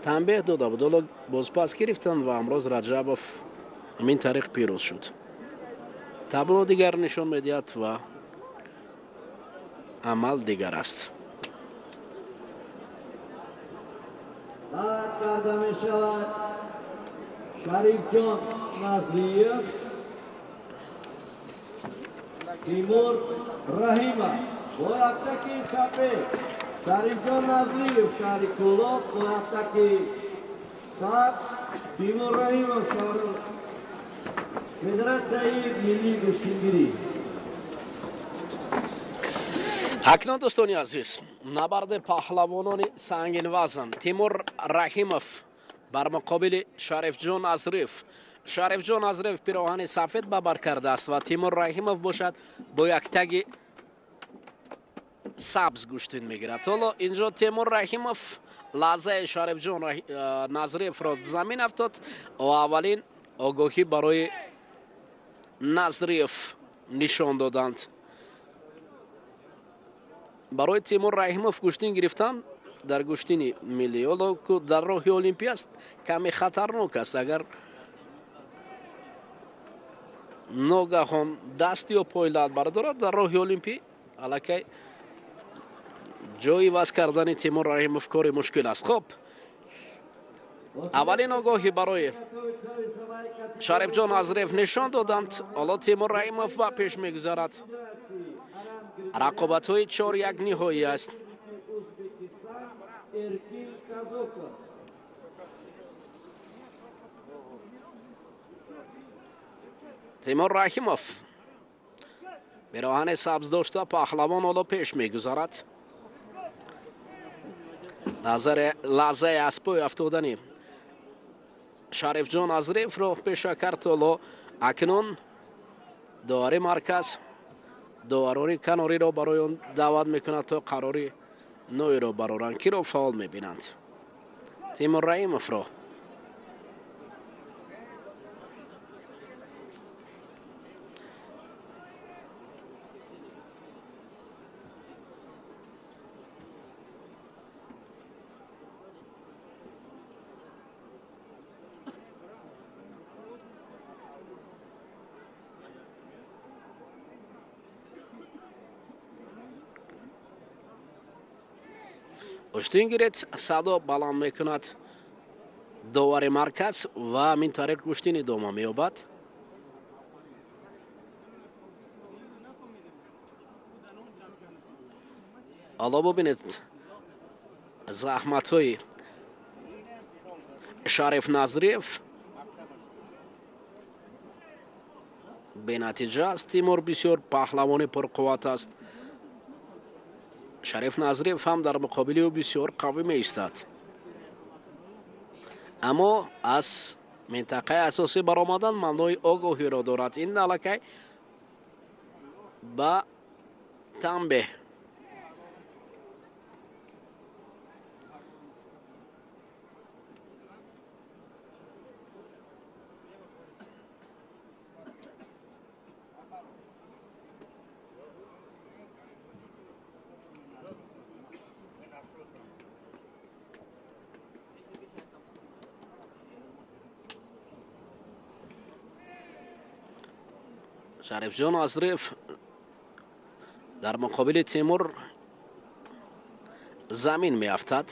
танбеҳ дода буд, ҳоло бозпас гирифтанд ва Амроз Раҷабов ҳамин тариқ пирӯз шуд. Табло дигар нишон медиҳад ва амал дигар аст. Даъват карда мешавад Шарифҷон Назриев, Тимур Раҳимов бо яктаки сафед. Шарифҷон Назриев, шаҳри Кӯлоб, бо яктаки сабз. Тимур Раҳимов, шаҳри Федератсияи миллии гӯштингирӣ. Акнун, дӯстони азиз, набарди паҳлавонони сангинвазн Тимур Раҳимов бар муқобили Шарифҷон Назриев. Шарифҷон Назриев пироҳани сафед ба бар кардааст ва Тимур Раҳимов бошад бо як таги сабз гӯштин мегирад. Ҳоло инҷо Тимур Раҳимов лаҳзаи Шарифҷон Назриевро замин афтод ва аввалин огоҳӣ барои Назриев нишон доданд. Барои Тимур Раҳимов гӯштин гирифтан дар гӯштини миллӣ, ҳоло дар роҳи олимпӣ аст, каме хатарнок аст. Агар ногаҳон даст ё пой лат бардорад дар роҳи олимпӣ, аллакай ҷои ваз кардани Тимур Раҳимов кори мушкил аст. Хуб, аввалин огоҳӣ барои Шарифҷон Назриев нишон доданд. Ҳоло Тимур Раҳимов ба пеш мегузарад. Рақобатҳои 4-1 ниҳоӣ аст. Тимур Раҳимов пироҳани сабз дошта, паҳлавон ҳоло пеш мегузарад. Лаҳзаи аз пой афтодани Шарифҷон Назриевро пеша кард. Ҳоло акнун довари марказ доварони канориро барои он даъват мекунад, то қарори ноиро бароранд. Киро фаъол мебинанд? Тимур Раҳимовро. Гӯштин гиред, садо баланд мекунад довари марказ ва ҳамин тариқ гӯштин идома меёбад. Ҳоло бубинед заҳматҳои Шариф Назриев бенатиҷа аст. Тимур бисёр паҳлавони пурқувват аст. Шариф Назриев ҳам дар муқобили ӯ бисёр қавӣ меистад, аммо аз минтақаи асосӣ баромадан маънои огоҳиро дорад. Ин аллакай ба танбеҳ. Шарифҷон Назриев дар муқобили Тимур замин меафтад.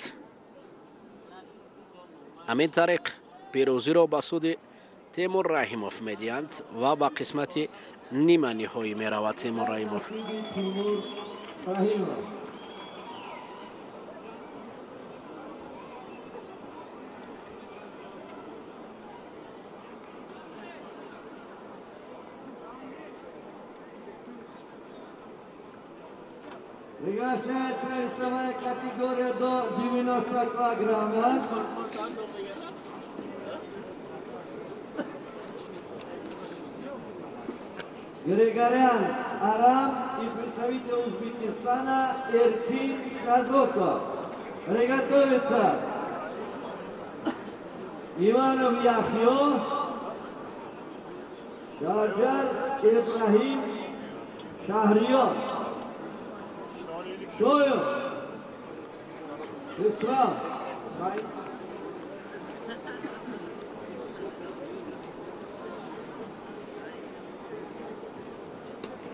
Ҳамин тариқ пирӯзиро ба суди Темур Раҳимов медиҳанд ва ба қисмати нима ниҳоӣ меравад Темур Раҳимов. Приглашается весовая категория до 90 килограммов. Григорян Арам и представитель Узбекистана Эркин Казоков. Приготовиться Иванов Яхьё, Шаджар Ибрахим Шахриёр. Шоев Исрам.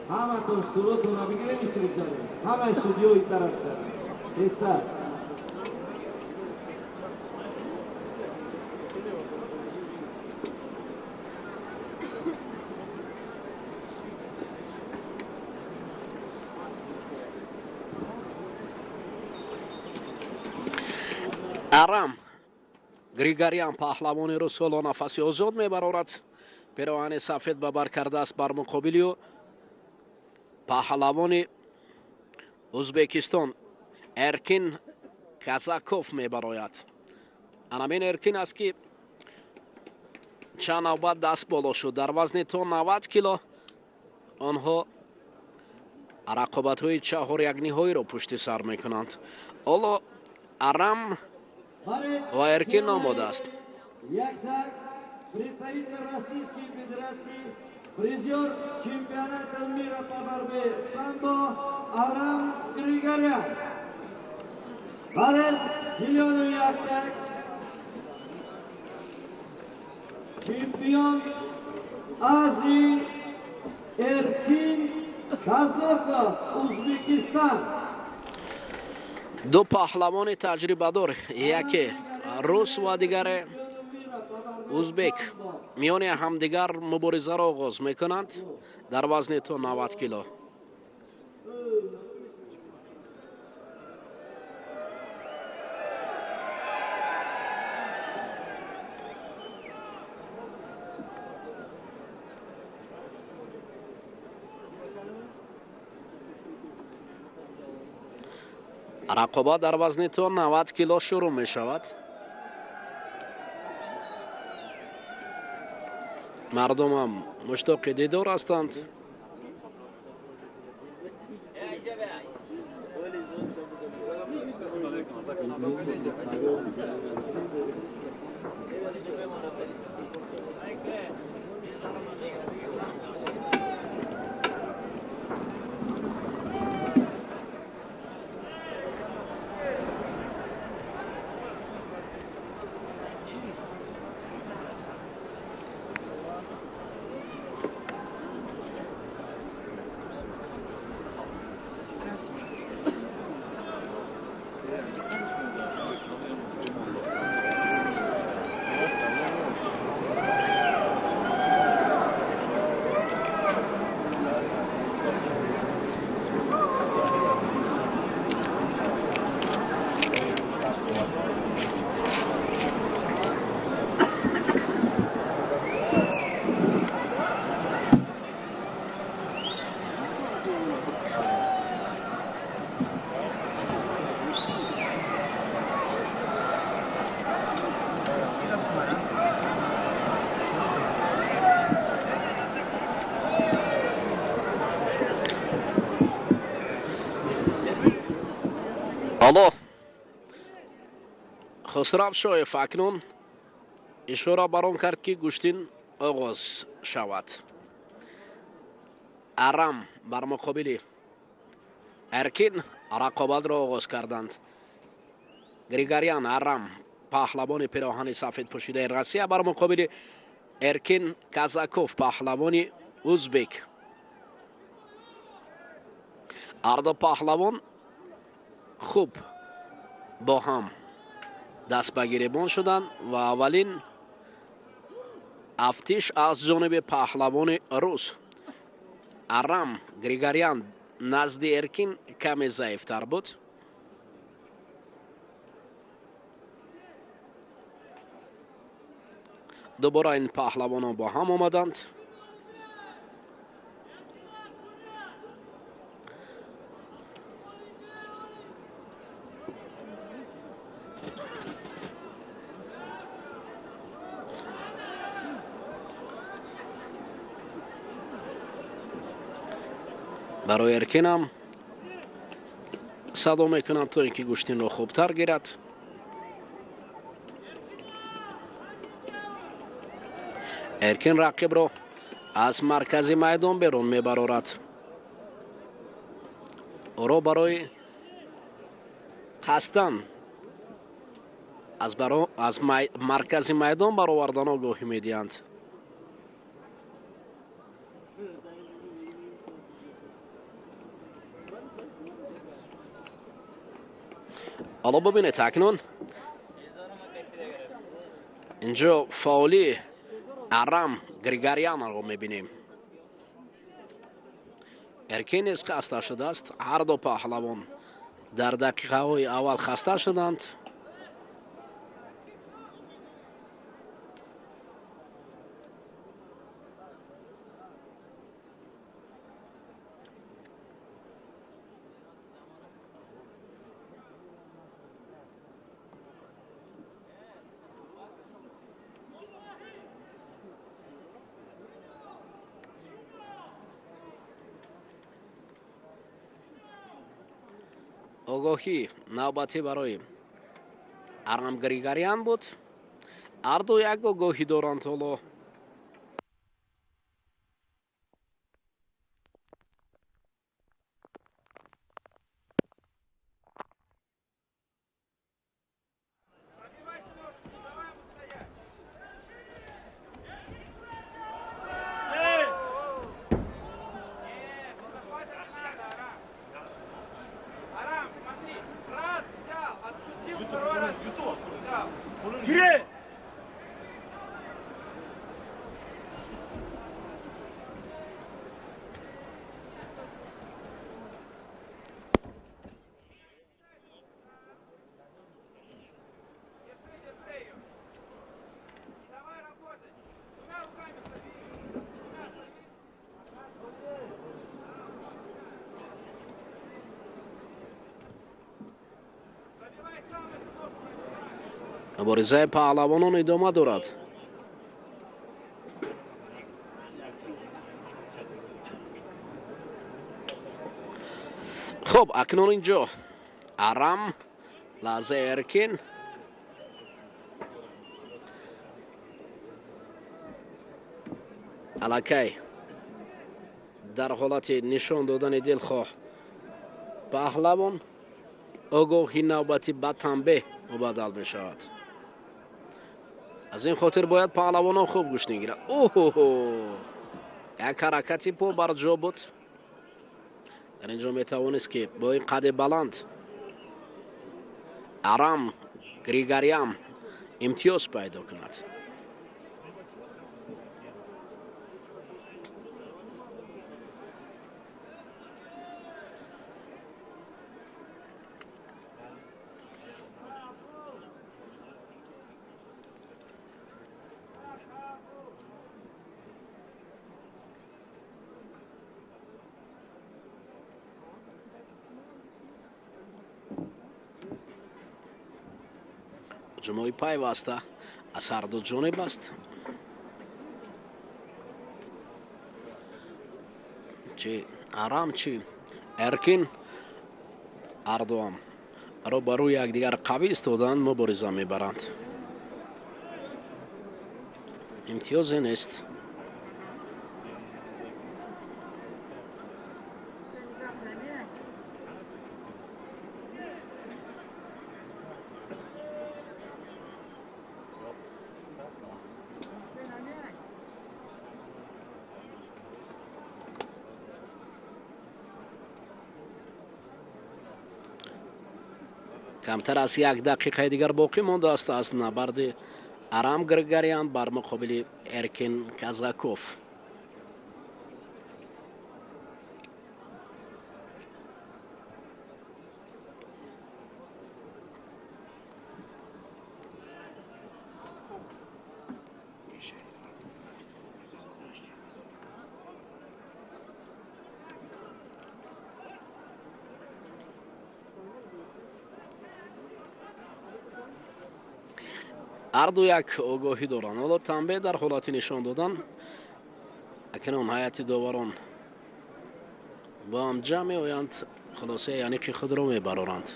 Ҳаматон суротонро бигирем, исризаде. Ҳамаи судиёи тараф зада. Тезтар. Арам Григорян паҳлавони рус ҳоло нафаси озод мебарорад. Пироҳани сафед ба бар кардааст. Бар муқобили ӯ паҳлавони Узбекистон Эркин Казаков мебарояд. Анамин Эркин аст, ки чанд навбат даст боло шуд. Дар вазни то 90 кило онҳо рақобатҳои чаҳорякниҳоиро пушти сар мекунанд. Ҳоло Арам ва Эркин омода аст. Представитель Российской Федерации, призер чемпионата мира по борьбе самбо Арам Григорян. Борец зеленый яктак, чемпион Азии Эркин Казоков, Узбекистан. Ду паҳлавони таҷрибадор, яке рус ва дигаре узбек, миёни ҳамдигар муборизаро оғоз мекунанд дар вазни то 90 кило. Рақобат дар вазни то 90 кило шурӯъ мешавад. Мардумам муштоқи дидор ҳастанд. Ҳоло Хусрав Шоев акнун ишора бар он кард, ки гӯштин оғоз шавад. Арам бар муқобили Эркин рақобатро оғоз карданд. Григорян Арам, паҳлавони пироҳани сафед пӯшидаи Россия, бар муқобили Эркин Казаков, паҳлавони узбек. Ҳарду паҳлавон хуб бо ҳам даст ба гиребон шуданд ва аввалин Афтиш аз ҷониби паҳлавони рус Арам Григорян назди Эркин каме заифтар буд. Дубора ин паҳлавонон бо ҳам омаданд. Барои Эркинам садо мекунанд, то ин ки гӯштинро хубтар гирад. Эркин рақибро аз маркази майдон берун мебарорад. Ӯро барои қасдан аз маркази майдон баровардан огоҳӣ медиҳанд. Ҳоло бибинед, акнун инҷо фаъоли Арам Григорянро мебинем. Эркин низ хаста шудааст. Ҳар ду паҳлавон дар дақиқаҳои аввал хаста шуданд. Огоҳӣ навбатӣ барои Арам Григорян буд. Ҳарду як огоҳӣ доранд ҳоло. Муборизаи паҳлавонон идома дорад. Хуб, акнун инҷо Арам, лаҳзаи Эркин. Аллакай дар ҳолати нишон додани дилхоҳ паҳлавон огоҳи навбатӣ ба танбеҳ мубаддал мешавад. Аз ин хотир бояд паҳлавонон хуб гӯштин гиранд. Оҳо, як ҳаракати по бар ҷо буд. Дар ин ҷо метавонист, ки бо ин қади баланд Арам Григорян имтиёз пайдо кунад. Ҳуҷумҳои пайваста аз ҳар ду ҷониб аст. Чи Арам, чи Эркин, ҳардуам рӯбарӯи якдигар қавӣ истоданд, мубориза мебаранд. Имтиёзе нест. Камтар аз як дақиқаи дигар боқӣ мондааст аз набарди Арам Григорян бар муқобили Эркин Казаков. Ҳарду як огоҳӣ доранд. Ҳоло танбеҳ дар ҳолати нишон додан. Акнун ҳайати доварон бо ҳам ҷамъ меоянд, хулосаи аниқи худро мебароранд.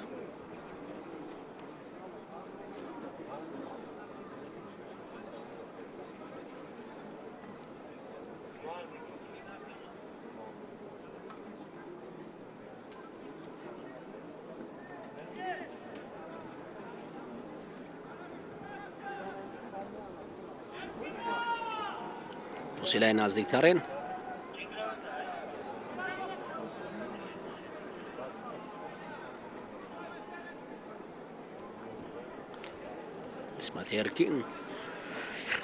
Фосилаи наздиктарин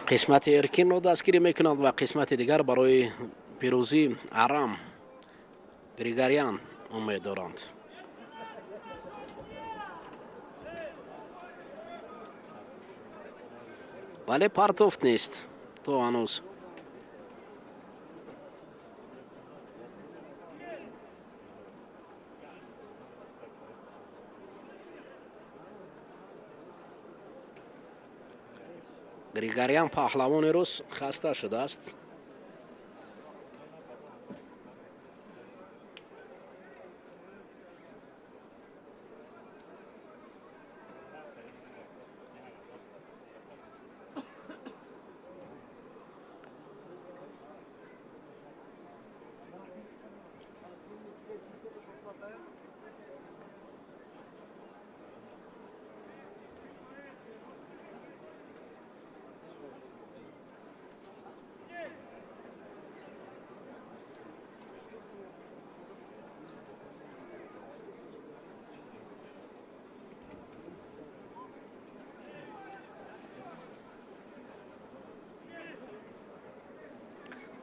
қисмати Эркинро дастгирӣ мекунанд ва қисмати дигар барои пирӯзии Арам Григорян умед доранд. Вале партофт нест то ҳанӯз. Григорян паҳлавони рус хаста шудааст.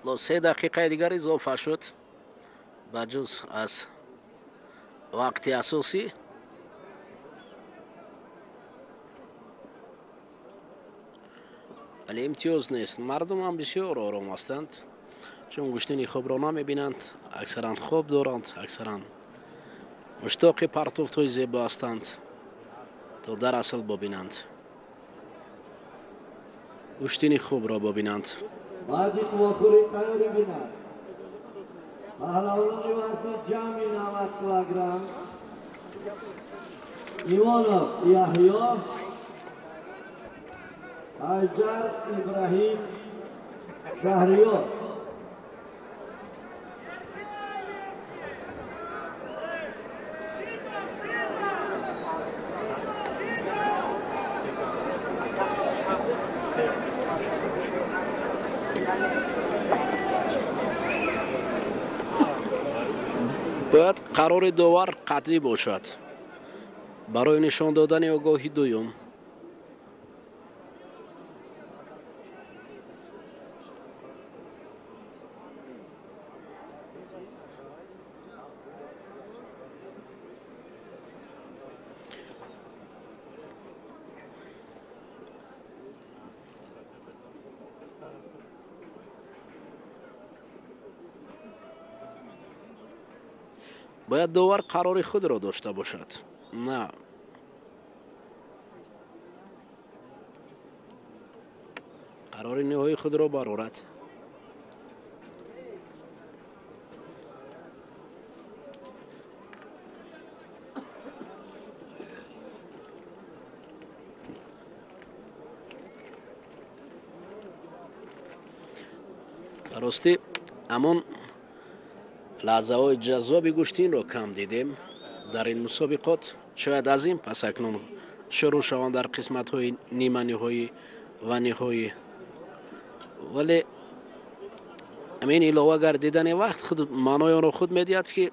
3 дақиқаи дигар изофа шуд ба ҷуз аз вақти асосӣ. Вале имтиёз нест. Мардум ҳам бисёр ором ҳастанд, чун гӯштини хобро намебинанд, аксаран хоб доранд, аксаран муштоқи партофтҳои зебо ҳастанд то дар асл бибинанд, гӯштини хубро бибинанд. Баъди қуввахӯрӣ тайёрӣ бинад. Паҳлавонони вазни ҷамъи 90 килограмм Ивонов Яҳё, Ҳайҷар Ибраҳим Шаҳриёр. Бояд қарори довар қатъӣ бошад барои нишон додани огоҳи дуюм. Бояд довар қарори худро дошта бошад, на қарори ниҳоии худро барорад. Ростӣ ҳамон лаҳзаҳои ҷаззоби гӯштинро кам дидем дар ин мусобиқот. Шояд аз ин пас акнун шурӯъ шаванд дар қисматҳои ниманиҳоӣ ва ниҳоӣ. Вале ҳамин илова гардидани вақт худ маънои онро худ медиҳад, ки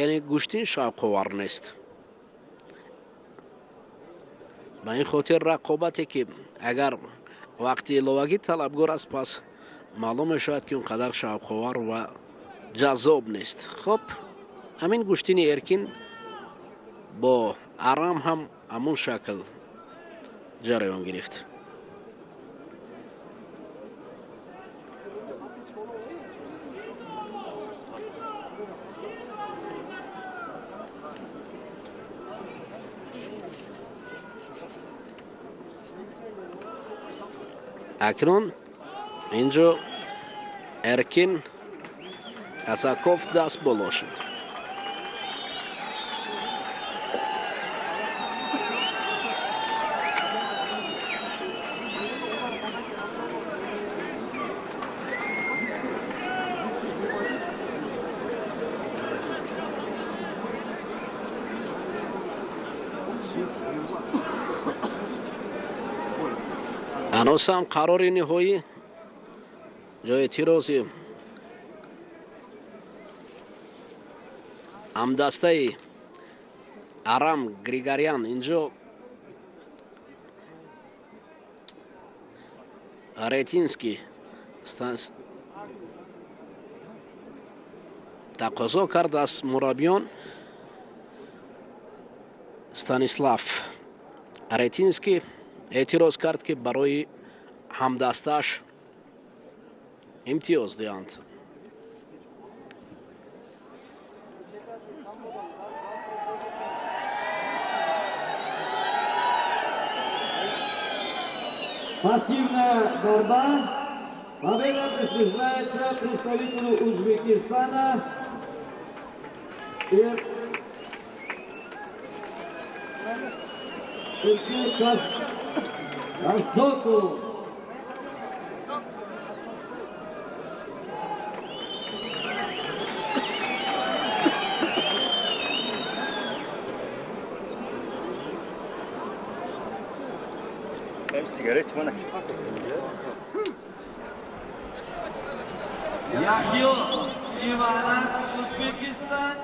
яъне гӯштин шавқовар нест. Ба ин хотир рақобате ки агар Вақти иловагӣ талабгор аст, пас маълум мешавад, ки он қадар шавқовар ва ҷаззоб нест. Хуб, ҳамин гӯштини Эркин бо Арам ҳам ҳамун шакл ҷараён гирифт. Акнун инҷо Эркин Казаков даст боло шуд. Ҳанӯз ҳам қарори ниҳоӣ ҷои эътирози ҳамдастаи Арам Григорян инҷо Ретинский тақозо кард аз мураббиён. Станислав Ретинский эътироз кард, ки барои ҳамдастааш имтиёз диҳанд. Пассивная борьба. Победа присуждается представителю Узбекистана Эркин Казакову. Яхё Иманов, Узбекистан,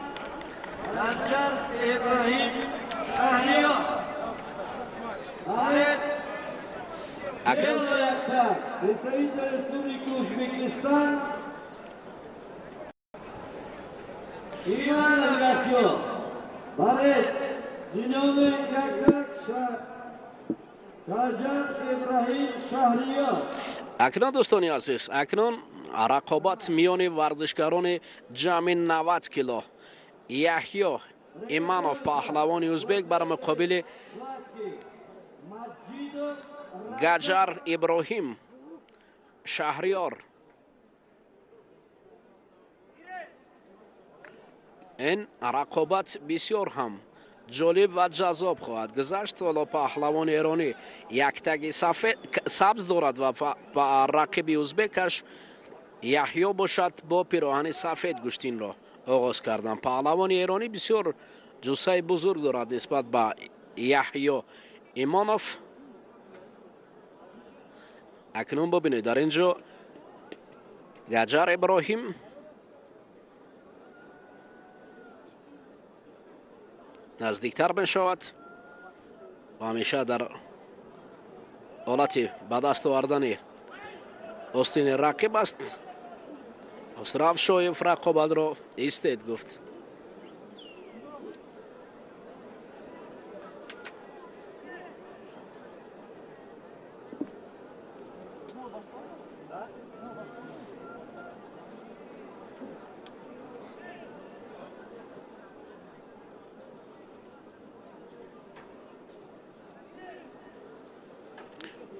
Гаджар Иброҳим Шаҳриёр. Представитель Республики Узбекистан Иманов Яхё. Борец зеленый как Гаджар Иброҳим Шаҳриёр. Акнун, дӯстони азиз, акнун рақобат миёни варзишгарони ҷамъи 90 кило. Яҳё Иманов, паҳлавони узбек, бар муқобили Гаҷар Иброҳим Шаҳриёр. Ин рақобат бисёр ҳам ҷолиб ва ҷаззоб хоҳад гузашт. Ҳоло паҳлавони эронӣ яктаги сабз дорад ва рақиби узбекаш Яҳё бошад бо пироҳани сафед гӯштинро оғоз карданд. Паҳлавони эронӣ бисёр ҷуссаи бузург дорад нисбат ба Яҳё Имонов. Акнун бибинед, дар ин ҷо Гаҷар Иброҳим наздиктар мешавад ва ҳамеша дар ҳолати ба даст овардани остини рақиб аст. Хусрав Шоев рақобатро истед гуфт.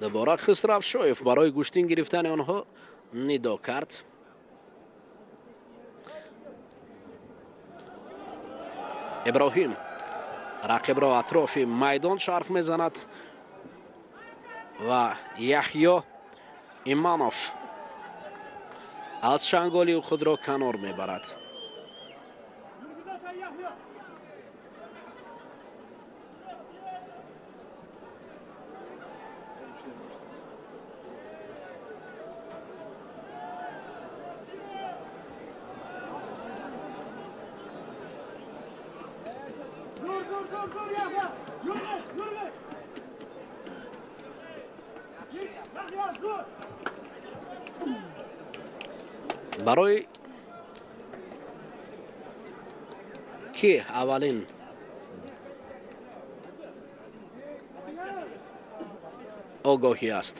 Дубора Хусрав Шоев барои гӯштин гирифтани онҳо нидо кард. Иброҳим рақибро атрофи майдон чарх мезанад ва Яҳё Иманов аз чанголи худро канор мебарад. Барои ки аввалин огоҳӣ аст?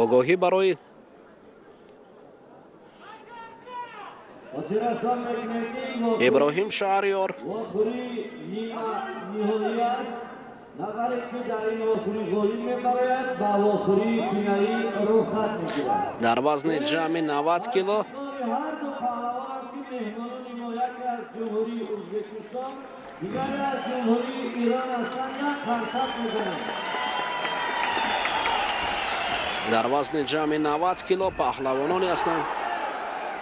Огоҳӣ барои Иброҳим Шаҳриёр. Дар вазни ҷамъи 90 кило дар вазни ҷамъи 90 кило паҳлавононе ҳастанд,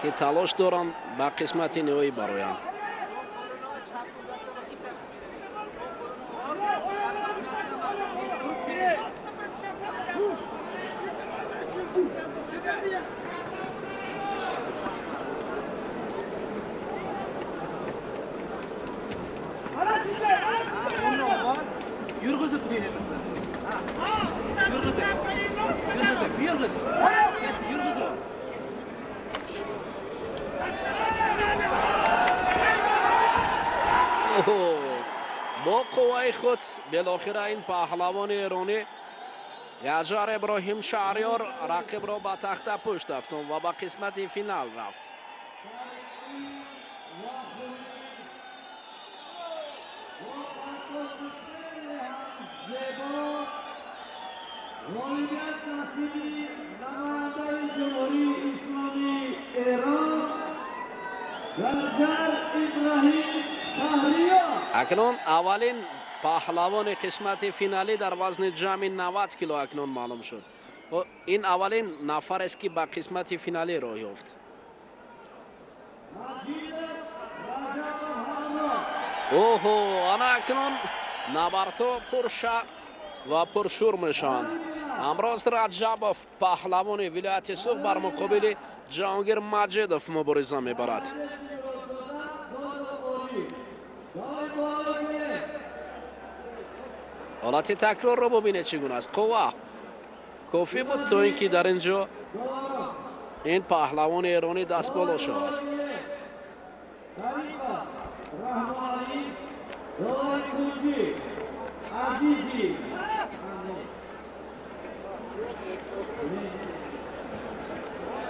ки талош доранд ба қисмати ниҳоӣ бароянд. Бо қувваи худ билохира ин паҳлавони эронӣ Гаҷар Иброҳим Шаҳриёр рақибро ба тахта пушт афтон ва ба қисмати финал рафт. Ғолибият насиби намояндаи Ҷумҳурии Исломии Эрон Гаҷар Иброҳим Шаҳриёр. Акнун аввалин паҳлавони қисмати финалӣ дар вазни ҷамъи 90 кило акнун маълум шуд. Ин аввалин нафарест, ки ба қисмати финалӣ роҳ ёфт. Оҳо, ана акнун набардҳо пурша ва пуршӯр мешаванд. Ҳамроз Раҷабов, паҳлавони вилояти Суғд, бар муқобили Ҷаҳонгир Маҷидов мубориза мебарад. Ҳолати такрорро бубинед, чӣ гуна аст. Қувва кофӣ буд, то ин ки дар ин ҷо ин паҳлавони эронӣ дастболо шавад.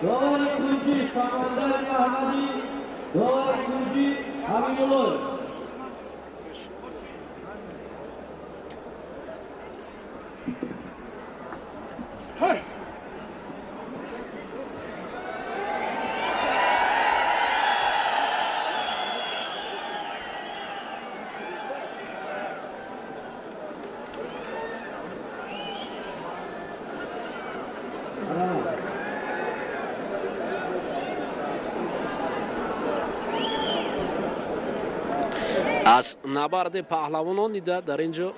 Довари кунҷӣ Самандар Аҳмадӣ, довари кунҷӣ Ҳамидуллоев. Аз набарди паҳлавонон дида дар ин ҷо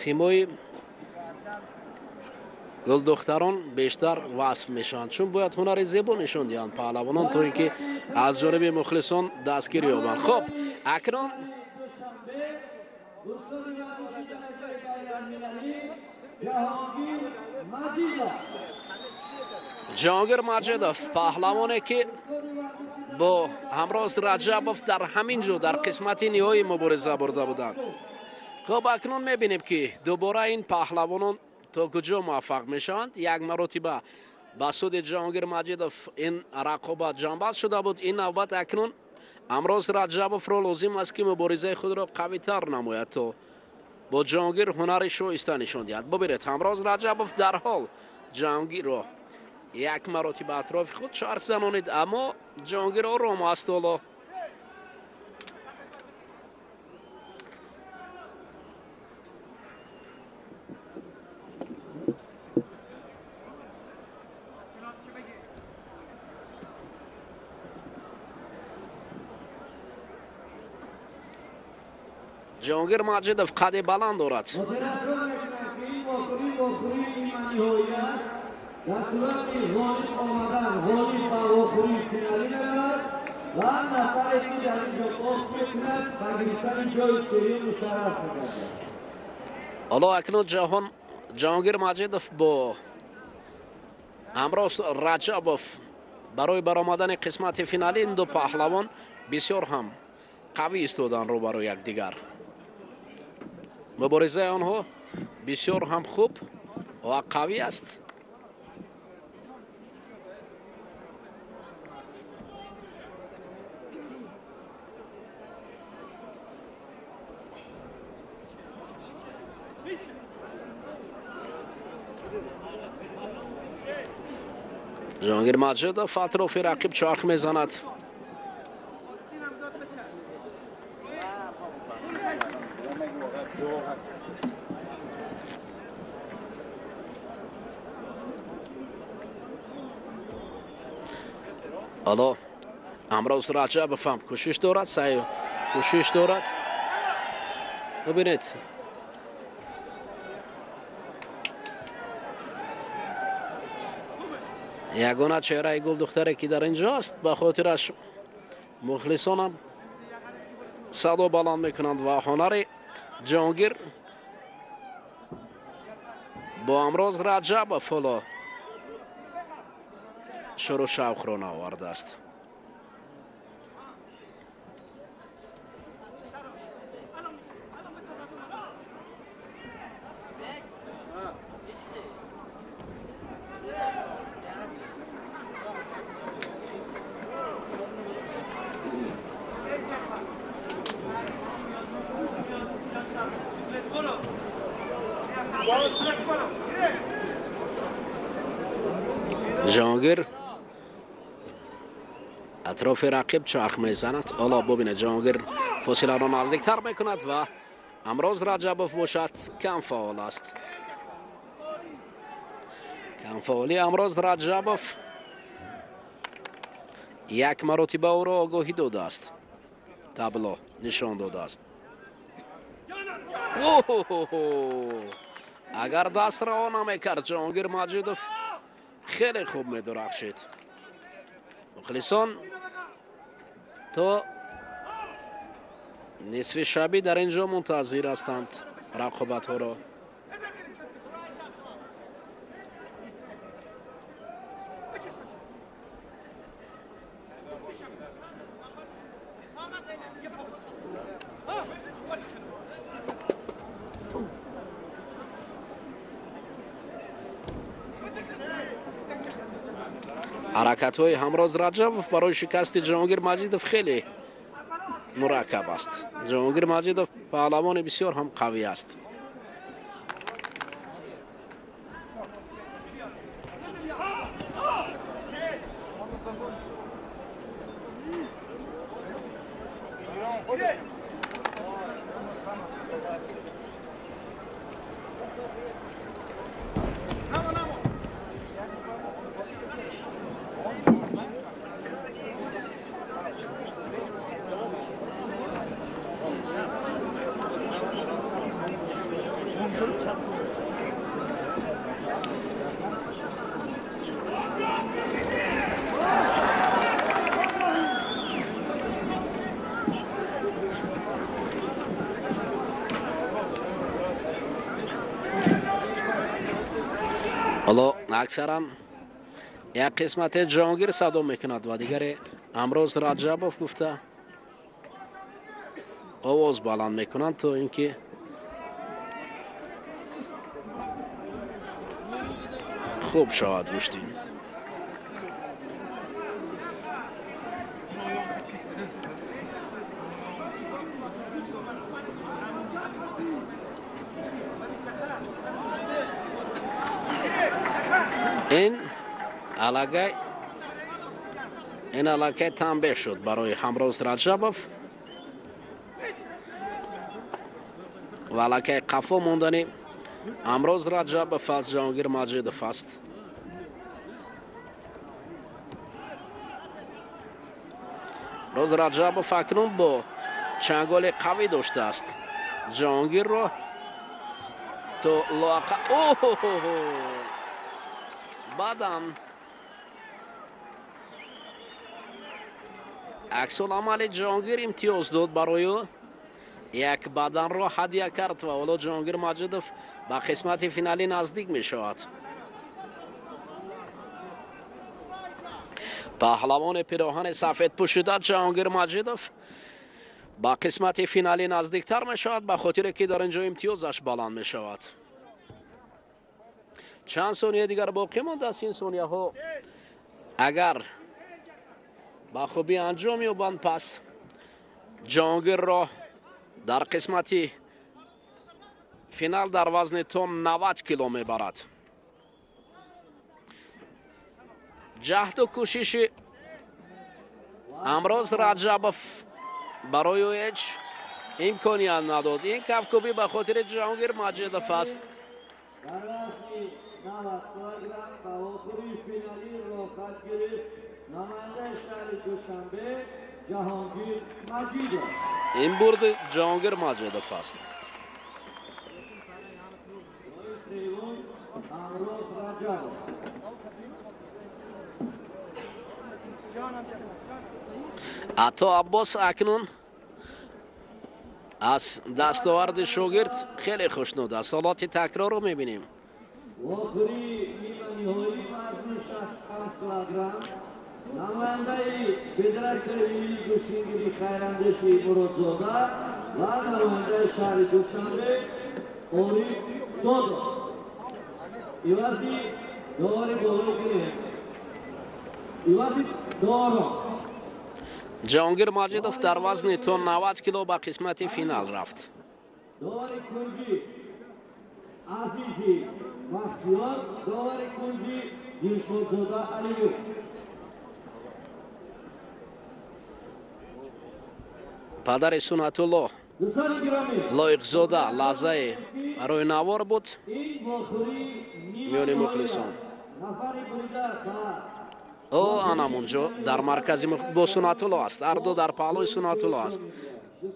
симои гулдухтарон бештар васф мешаванд, чун бояд ҳунари зебо нишон диҳанд паҳлавонон, то ин ки аз ҷониби мухлисон дастгирӣ ёбанд. Хуб, акнун Ҷаҳонгир Маҷидов, паҳлавоне, ки бо Ҳамроз Раҷабов дар ҳамин ҷо дар қисмати ниҳоӣ мубориза бурда буданд. Хуб, акнун мебинем, ки дубора ин паҳлавонон то куҷо муваффақ мешаванд. Як маротиба ба суди Ҷаҳонгир Маҷидов ин рақобат ҷанбаст шуда буд. Ин навбат акнун Ҳамроз Раҷабовро лозим аст, ки муборизаи худро қавитар намояд, то бо Ҷаҳонгир ҳунари шоиста нишон диҳад. Бубинед, Ҳамроз Раҷабов дарҳол Ҷаҳонгирро як маротиба атрофи худ чарх занонид, аммо Ҷаҳонгир ором аст ҳоло. Ҷаҳонгир Маҷидов қади баланд дорад. Дар сурати ғолиб омадан ғолиб ба вохӯрии финалӣ меравад Ва нафаре ки дар ин ҷо бохт мекунад, ба гирифтани ҷои сеюм мушарраф мегардад. Ҳоло акнун Ҷаҳонгир Маҷидов бо Ҳамроз Раҷабов барои баромадани қисмати финалӣ. Ин ду паҳлавон бисёр ҳам қавӣ истоданд рӯбарӯи якдигар. Муборизаи онҳо бисёр ҳам хуб ва қавӣ аст. Ҷаҳонгир Маҷидов атрофи рақиб чарх мезанад. Ҳоло Ҳамроз Раҷабов ҳам кӯшиш дорад, саъй кӯшиш дорад. Бубинед, ягона чеҳраи гулдухтаре ки дар ин ҷо аст, ба хотираш мухлисонам садо баланд мекунанд ва ҳунари Ҷаҳонгир бо Ҳамроз Раҷабов ҳоло шуру шавқро наовардааст. Ҷаҳонгир атрофи рақиб чарх мезанад. Ҳоло бубинед, Ҷаҳонгир фосиларо наздиктар мекунад ва Ҳамроз Раҷабов бошад кам фаъол аст. Камфаъолии Ҳамроз Раҷабов як маротиба ӯро огоҳӣ додааст, табло нишон додааст. Агар даст раҳо намекард, Ҷаҳонгир Маҷидов хеле хуб медурахшид. Мухлисон то нисфи шабӣ дар ин ҷо мунтазир ҳастанд рақобатҳоро. Ҳаракатҳои Ҳамроз Раҷабов барои шикасти Ҷаҳонгир Маҷидов хеле мураккаб аст. Ҷаҳонгир Маҷидов паҳлавони бисёр ҳам қавӣ аст. Ҳоло аксаран як қисмате Ҷаҳонгир садо мекунад ва дигаре Ҳамроз Раҷабов гуфта овоз баланд мекунанд, то ин ки хуб шавад гӯштин. Ин аллакай танбеҳ шуд барои Ҳамроз Раҷабов ва аллакай қафо мондани Ҳамроз Раҷабов аз Ҷаҳонгир Маҷидов аст. Ҳамроз Раҷабов акнун бо чанголи қавӣ доштааст Ҷаҳонгирро то лоақа. Баъдан Аксуламали Ҷаҳонгир имтиёз дод барои ӯ. Як баданро ҳадя кард ва ҳоло Ҷаҳонгир Маҷидов ба қисмати финалӣ наздик мешавад. Паҳлавони пироҳани сафед пӯшида Ҷаҳонгир Маҷидов ба қисмати финалӣ наздиктар мешавад, ба хотире ки дар ин ҷо имтиёзаш баланд мешавад. Чанд сония дигар боқӣ мондааст. Ин сонияҳо агар ба хубӣ анҷом ёбанд, пас Ҷаҳонгирро дар қисмати финал дар вазни то 90 кило мебарад. Ҷаҳду кӯшиши Амроз Раҷабов барои ӯ ҳеҷ имконият надод. Ин кафкӯбӣ ба хотири Ҷаҳонгир Маҷидов аст. Дар вазни 90 килограмм ба охири финалӣ роҳхат гирифт намояндаи шаҳри Душанбе Ҷаҳонгир Маҷидов. Ин бурди Ҷаҳонгир Маҷидов аст. Севум Амроз Раҷабов. Ато Аббос акнун аз дастоварди шогирд хеле хушнуд аст. Ҳолати такрорро мебинем. Охири ниманиҳоии вазни 65 килограмм намояндаи Федератсияи миллии гӯштингирӣ Хайрандеши Муродзода ва намояндаи шаҳри Душанбе Ориф Додов. Ивази довари боло гирем. Ивази доварон. Ҷаҳонгир Маҷидов дар вазни то 90 кило ба қисмати финал рафт. Довари кунҷӣ Азизи Бахтиёр, довари кунҷӣ Дилшодзода Алиев. Падари Сунатулло Лоиқзода лаҳзаи барои навор буд миёни мухлисон. Ӯ анамунҷо дар маркази бо Сунатулло аст. Ҳарду дар паҳлӯи Сунатулло аст.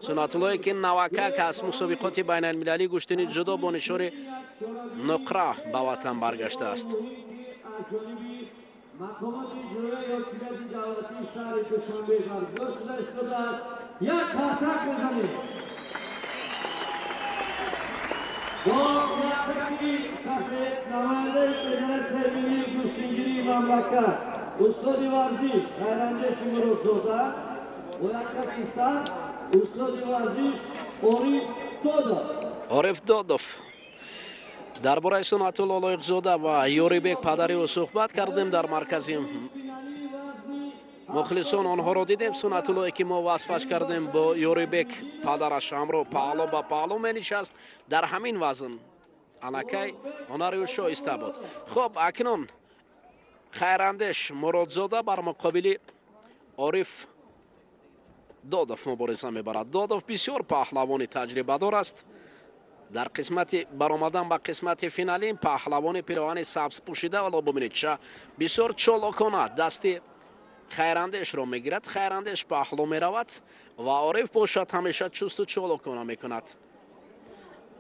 Сунатуллое ки навакак аз мусобиқоти байналмилалии гӯштини ҷудо бо нишори нуқра ба ватан баргаштааст. Мақомоти иҷроияи ҳокимияти давлатии шаҳри Душанбе баргузор шуда истодааст. Як қарсак мезанем. Бо яктаки сафед намояндаи Федератсияи миллии гӯштингирии мамлакат устоди варзиш Хайрандеши Муродзода, бо яктаки сар устоди варзиш Ориф Додов. Ориф Додов. Дар бораи Сунатулло Лоиқзода ва Ёрибек падари ӯ суҳбат кардем. Дар маркази мухлисон онҳоро дидем. Сунатуллое ки мо васфаш кардем бо Ёрибек падараш ҳамроҳ паҳлӯ ба паҳлӯ менишаст. Дар ҳамин вазн аллакай ҳунари ӯ шоиста буд. Хуб, акнун Хайрандеш Муродзода бар муқобили Ориф Додов мубориза мебарад. Додов бисёр паҳлавони таҷрибадор аст. Дар қисмати баромадан ба қисмати финалӣ паҳлавони пироҳани сабз пӯшида, вало бубинед ча бисёр чолокона дасти Хайрандешро мегирад. Хайрандеш паҳлӯ меравад ва Ориф бошад ҳамеша чусту чолокона мекунад.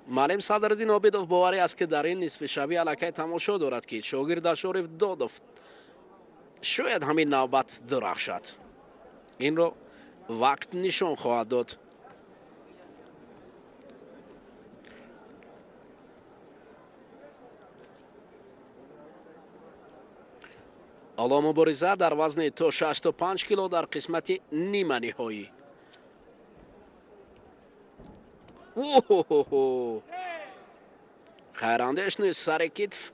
Маълим Садриддин Обидов боварӣ аст, ки дар ин нисфишавӣ аллакай тамошо дорад, ки шогирдаш Ориф Додов шояд ҳамин навбат дурахшад. Инро вақт нишон хоҳад дод. Ҳоло мубориза дар вазни то 65 кило дар қисмати ниманиҳоӣ. Хайрандеш низ сари китф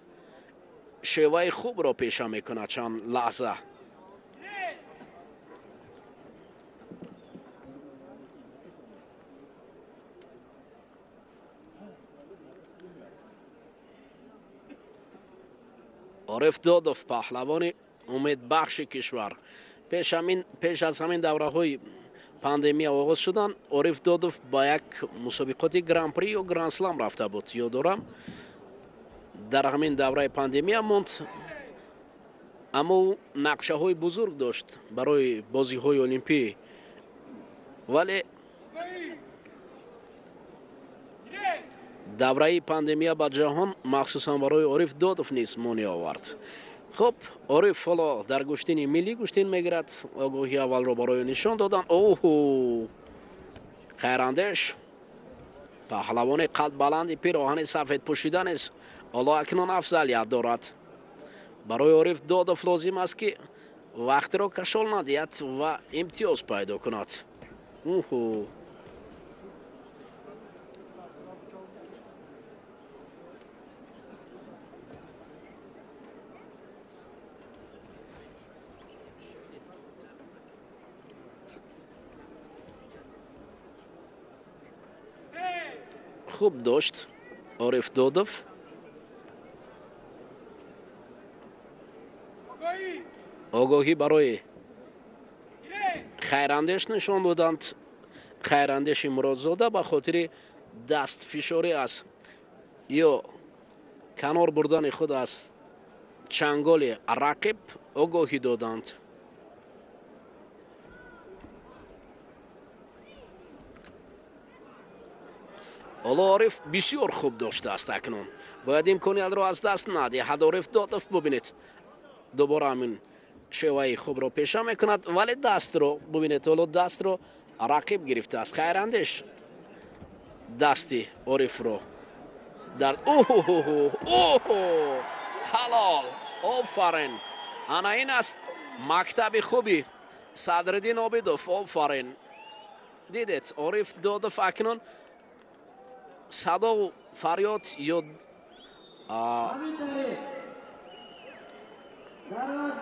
шеваи хубро пеша мекунад чанд лаҳза. Ориф Додов паҳлавони умедбахши кишвар. Пеш аз ҳамин давраҳои пандемия оғоз шудан, Ориф Додов ба як мусобиқоти гран-при ё гран-слам рафта буд. Ёд дорам, дар ҳамин давраи пандемия монд, аммо ӯ нақшаҳои бузург дошт барои бозиҳои олимпӣ, вале давраи пандемия ба ҷаҳон махсусан барои Ориф Додов низ монеъ овард. Хуб, Ориф ҳоло дар гӯштини миллӣ гӯштин мегирад. Огоҳи аввалро барои нишон додан. Оҳу, Хайрандеш, паҳлавони қадбаланди пироҳани сафед пӯшида низ ҳоло акнун афзалият дорад. Барои Ориф Додов лозим аст, ки вақтро кашол надиҳад ва имтиёз пайдо кунад. Уҳу, хуб дошт Ориф Додов. Огоҳӣ барои Хайрандеш нишон доданд. Хайрандеши Муродзода ба хотири дастфишорӣ аз ё канор бурдани худ аз чанголи рақиб огоҳӣ доданд. Ҳоло Ориф бисёр хуб доштааст. Акнун бояд имкониятро аз даст надиҳад Ориф Додов. Бубинед, дубора ҳамин шеваи хубро пеша мекунад, вале дастро бубинед, ҳоло дастро рақиб гирифтааст. Хайрандеш дасти Орифро дар оҳ, ҳалол, офарин! Ана ин аст мактаби хуби Садриддин Обидов. Офарин! Дидед, Ориф Додов акнун садову фарёд ё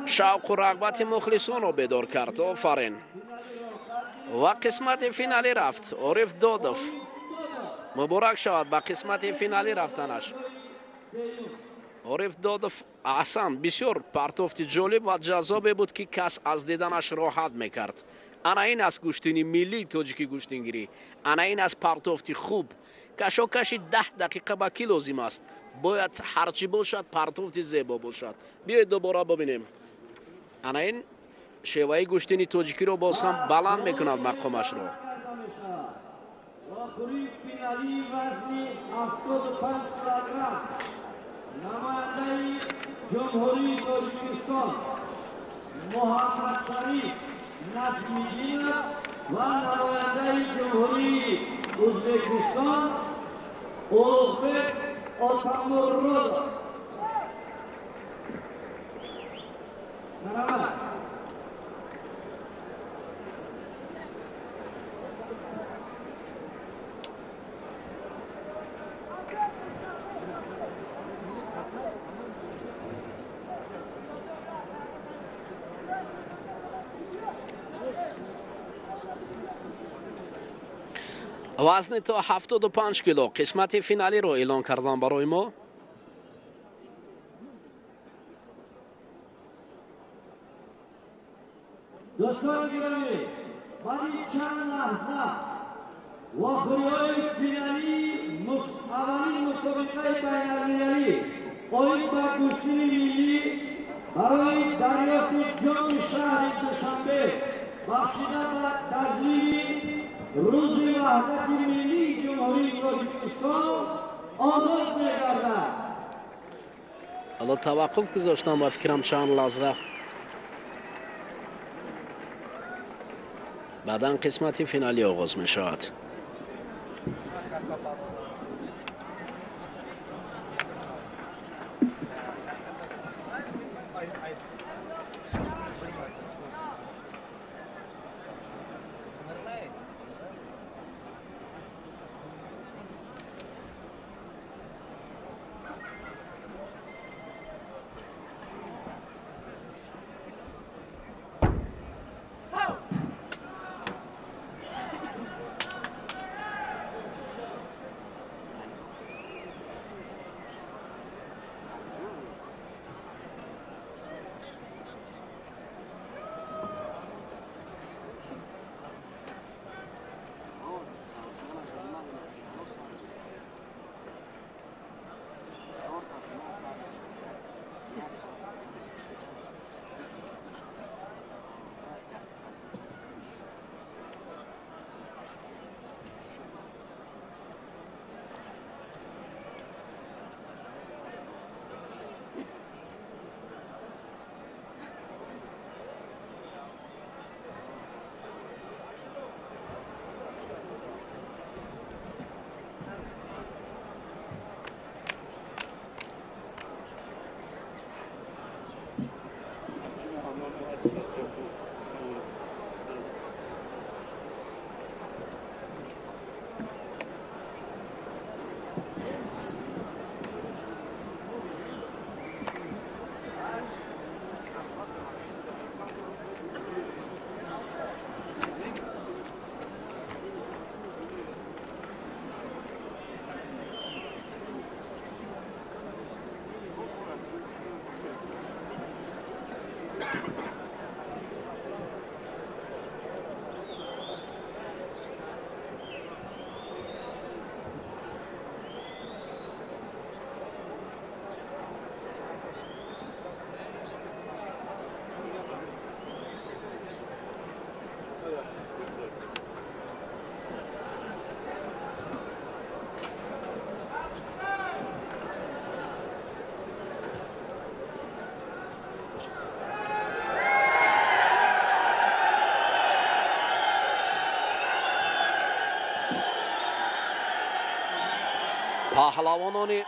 шавқу рағбати мухлисонро бедор кард. Офарин! Ва қисмати финалӣ рафт Ориф Додов. Муборак шавад ба қисмати финалӣ рафтанаш. Ориф Додов, аҳсан! Бисёр партофти ҷолиб ва ҷаззобе буд, ки кас аз диданаш роҳат мекард. Ана ин аст гӯштини миллии тоҷики гӯштингирӣ. Ана ин аст партофти хуб. Кашокаши 10 дақиқа ба кӣ лозим аст? Бояд ҳарчӣ бошад, партофти зебо бошад. Биёед дубора бибинем. Ана ин шеваи гӯштини тоҷикиро боз ҳам баланд мекунад мақомашро. Вохӯрии финалии вазни 75 килограмм, намояндаи Ҷумҳурии Тоҷикистон Муҳаммадшариф Наҷмиддинов ва намояндаи Ҷумҳурии Ӯзбекистон Улуғбек Отамуродов. Марҳамат. Вазни то 75 кило қисмати финалиро эълон кардан барои мо. Дӯстони гиромӣ, баъди чанд лаҳза вохӯриҳои финалии аввалин мусобиқаи байналмилалӣ оид ба гӯштини миллӣ барои дарёфти ҷоми шаҳри Душанбе бахшида ба таҷлили Рӯзи Ваҳдати Миллии Ҷумҳурии Тоҷикистон оғоз мегардад. Ҳоло таваққуф гузоштам, ба фикрам, чанд лаҳза, баъдан қисмати финалӣ оғоз мешавад. Паҳлавонони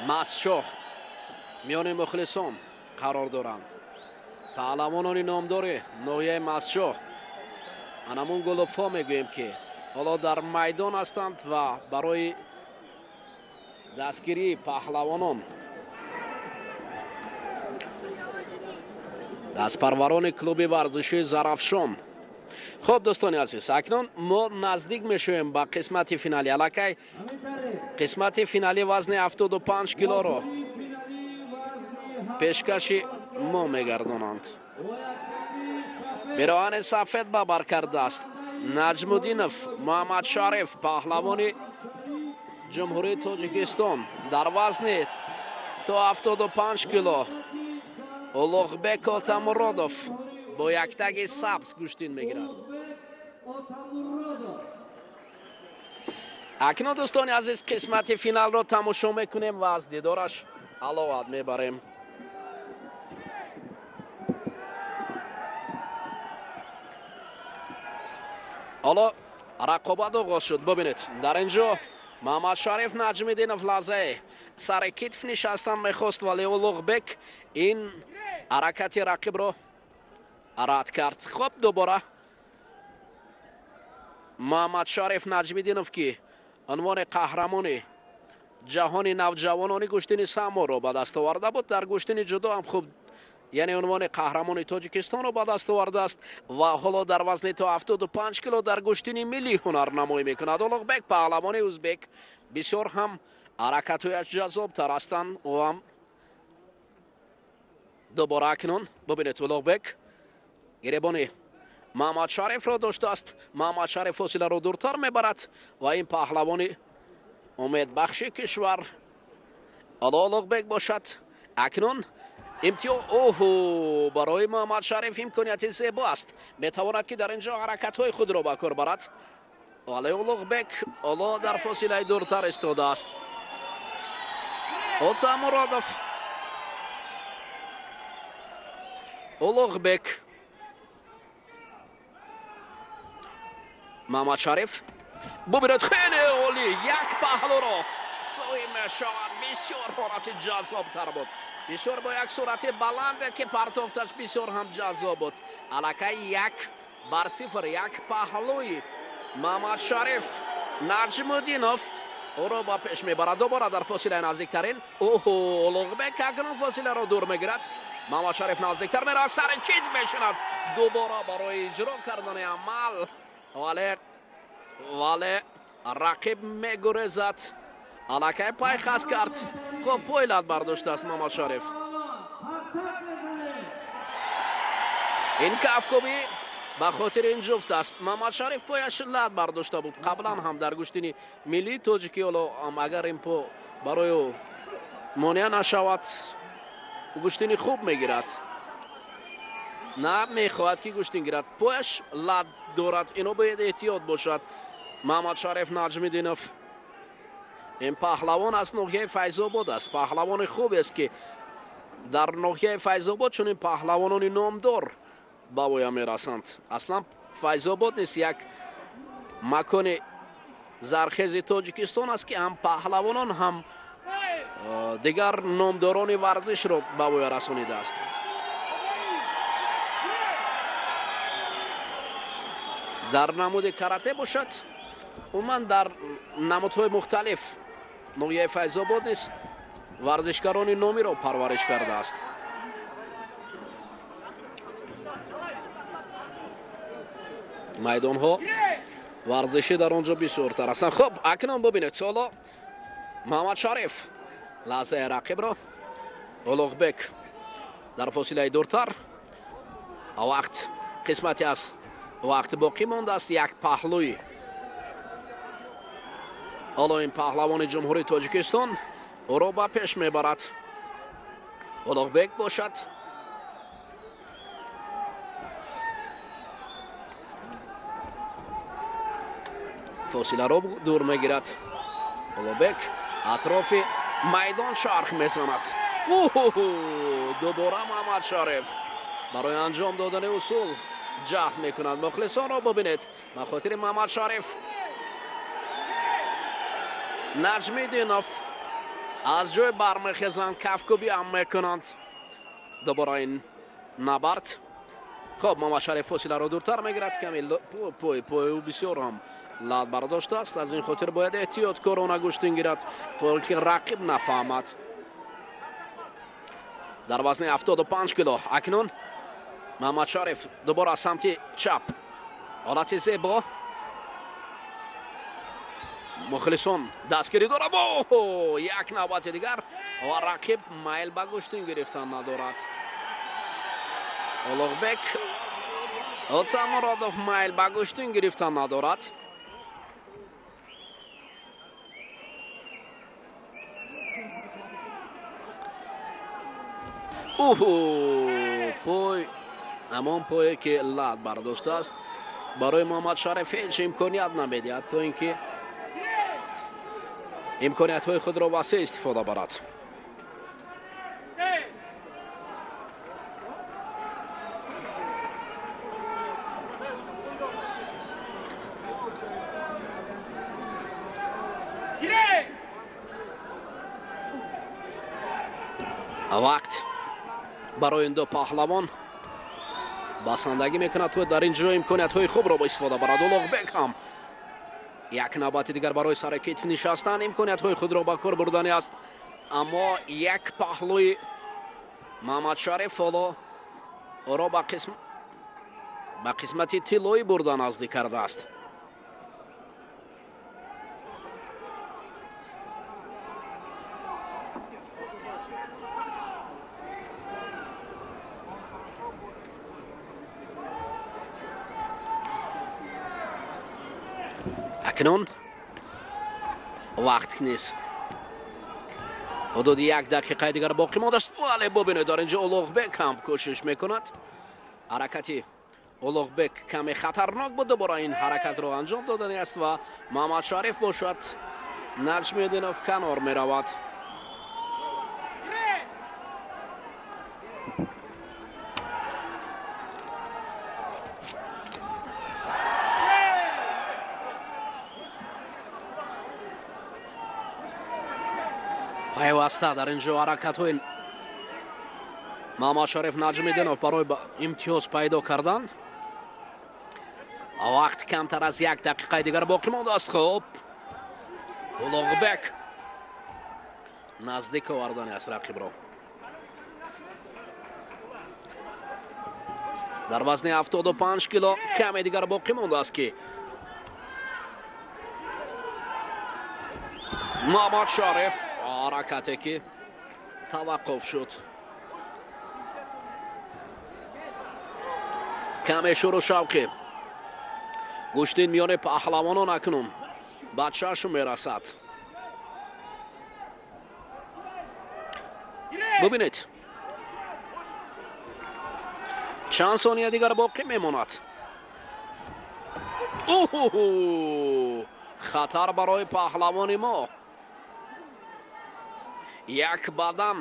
Мастшоҳ миёни мухлисон қарор доранд. Паҳлавонони номдори ноҳияи Мастшоҳ, анамун гулуфҳо мегӯем, ки ҳоло дар майдон ҳастанд ва барои дастгирии паҳлавонон дастпарварони клуби варзишии Зарафшон. Хуб, дӯстони азиз, акнун мо наздик мешавем ба қисмати финали. Аллакай қисмати финали вазни 75 килоро пешкаши мо мегардонанд. Пироҳани сафед ба бар кардааст Наҷмуддинов Муҳаммадшариф, паҳлавони Ҷумҳурии Тоҷикистон дар вазни то 75 кило. Улуғбек Отамуродов бо яктаги сабз гӯштин мегирад. Акнун, дӯстони азиз, қисмати финалро тамошо мекунем ва аз дидораш ҳаловат мебарем. Ҳоло рақобат оғоз шуд. Бубинед, дар ин ҷо Муҳаммадшариф Наҷмиддинов лаҳзае сари китф нишастан мехост, вале Улуғбек ин ҳаракати рақибро рад кард. Хуб, дубора Муҳаммадшариф Наҷмиддинов, ки унвони қаҳрамони ҷаҳони навҷавонони гӯштини саморо ба даст оварда буд, дар гӯштини ҷудо ҳам хуб, яъне унвони қаҳрамони Тоҷикистонро ба даст овардааст ва ҳоло дар вазни то 75 кило дар гӯштини миллӣ ҳунарнамоӣ мекунад. Улуғбек паҳлавони узбек бисёр ҳам ҳаракатҳояш ҷаззобтар ҳастанд. Ӯ ҳам дубора акнун бубинед, Улуғбек гиребони Муҳаммадшарифро доштааст. Муҳаммадшариф фосиларо дуртар мебарад ва ин паҳлавони умедбахши кишвар ҳоло Улуғбек бошад. Акнун имтиёз оҳу барои Муҳаммадшариф имконияти зебо аст, метавонад ки дар ин ҷо ҳаракатҳои худро ба кор барад, вале Улуғбек ҳоло дар фосилаи дуртар истодааст. Отамуродов, Улуғбек, Муҳаммадшариф. Бубинед, хеле олӣ як паҳлӯро соҳиб мешавад. Бисёр ҳолати ҷаззобтар буд, бисёр бо як суръати баланде ки партофташ бисёр ҳам ҷаззоб буд. Аллакай 1-0, як паҳлӯи Муҳаммадшариф Наҷмуддинов ӯро ба пеш мебарад. Дубора дар фосилаи наздиктарин. Оҳо, Улуғбек акнун фосиларо дур мегирад. Муҳаммадшариф наздиктар меравад, сари кит мешинад дубора барои иҷро кардани амал, вале рақиб мегурезад. Аллакай пайхас кард. Хуб, пойлат бардоштааст Муҳаммадшариф. Ин кафкӯбӣ ба хотири ин ҷуфт аст. Муҳаммадшариф пояш лат бардошта буд қаблан ҳам дар гӯштини миллии тоҷикӣ. Ҳоло агар ин по барои ӯ монеа нашавад, гӯштини хуб мегирад. На мехоҳад ки гӯштин гирад, пояш лат дорад, ино бояд эҳтиёт бошад. Муҳаммадшариф Наҷмиддинов ин паҳлавон аз ноҳияи Файзобод аст. Паҳлавони хубест, ки дар ноҳияи Файзобод чунин паҳлавонони номдор ба воя мерасанд. Аслан Файзобод низ як макони зархези Тоҷикистон аст, ки ҳам паҳлавонон, ҳам дигар номдорони варзишро ба воя расонидааст. Дар намуди карате бошад, умуман дар намудҳои мухталиф ноҳияи Файзобод низ варзишгарони номиро парвариш кардааст. Майдонҳо варзишӣ дар он ҷо бисёртар ҳастанд. Хуб, акнун бубинед, ҳоло Муҳаммадшариф лаҳзаи рақибро, Улуғбек дар фосилаи дуртар. Вақт қисмати аз вақт боқӣ мондааст. Як паҳлӯи ҳоло ин паҳлавони Ҷумҳурии Тоҷикистон ӯро ба пеш мебарад. Улуғбек бошад фосиларо дур мегирад. Улуғбек атрофи майдон чарх мезанад. Дубора Муҳаммадшариф барои анҷом додани усул ҷаҳд мекунад. Мухлисонро бубинед ба хотири Муҳаммадшариф. Наҷмиддинов аз ҷой бармехезанд, кафкӯбӣ ҳам мекунанд. Дубора ин набард. Хоб, Муҳаммадшариф фосиларо дуртар мегирад, каме пой пой ӯ бисёр ҳам лат бардоштааст, аз ин хотир бояд эҳтиёткорона гӯштин гирад, то ки рақиб нафаҳмад. Дар вазни 75 кило акнун Муҳаммадшариф дубора аз самти чап, ҳолати зебо, мухлисон дастгирӣ дорад. Як навбати дигар ва рақиб майл ба гӯштин гирифтан надорад. Улуғбек Отамуродов майл ба гӯштин гирифтан надорад. Пой, ҳамон пое ки лат бардоштааст, барои Муҳаммадшариф ҳеҷ имконият намедиҳад, то ин ки имкониятҳои худро васеъ истифода барад. Вақт барои ин ду паҳлавон басандагӣ мекунад, то дар ин ҷо имкониятҳои хубро бо истифода барад. Улуғбек ҳам як навбати дигар барои сари китф нишастан имкониятҳои худро ба кор бурдани аст, аммо як паҳлӯи Муҳаммадшариф ҳоло ӯро ба қисмати тиллоӣ бурда наздик кардааст. Акнун вақт нест, ҳудуди як дақиқаи дигар боқӣ мондааст. Вале бубинед, дар инҷо Улуғбек ҳам кӯшиш мекунад. Ҳаракати Улуғбек каме хатарнок буд, дубора ин ҳаракатро анҷом додани аст ва Муҳаммадшариф бошад Наҷмиддинов канор меравад. Пайваста дар ин ҷо ҳаракатҳои Муҳаммадшариф Наҷмиддинов барои имтиёз пайдо кардан. Вақт камтар аз як дақиқаи дигар боқӣ мондааст. Хуб, Улуғбек наздик овардани аст рақибро. Дар вазни 75 кило каме дигар боқӣ мондааст, ки Муҳаммадшариф ҳаракате ки таваққуф шуд. Каме шуру шавқи гӯштин миёни паҳлавонон акнун ба чашм мерасад. Бубинед, чанд сония дигар боқӣ мемонад. Хатар барои паҳлавони мо. Як бадан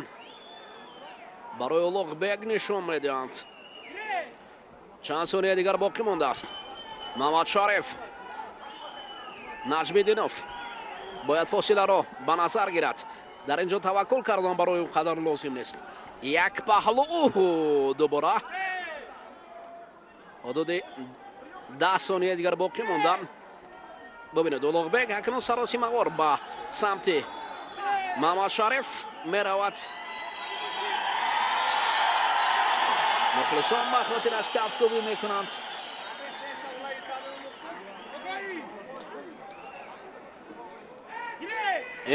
барои Улуғбек нишон медиҳанд. Чанд сония дигар боқӣ мондааст. Муҳаммадшариф Наҷмиддинов бояд фосиларо ба назар гирад. Дар ин ҷо таваккул кардан барои он қадар лозим нест. Як паҳлу, дубора ҳудуди 10 сония дигар боқӣ мондан. Бубинед, Улуғбек акнун саросимавор ба самти Муҳаммадшариф меравад. Мухлисон ба хотираш кафкӯбӣ мекунанд.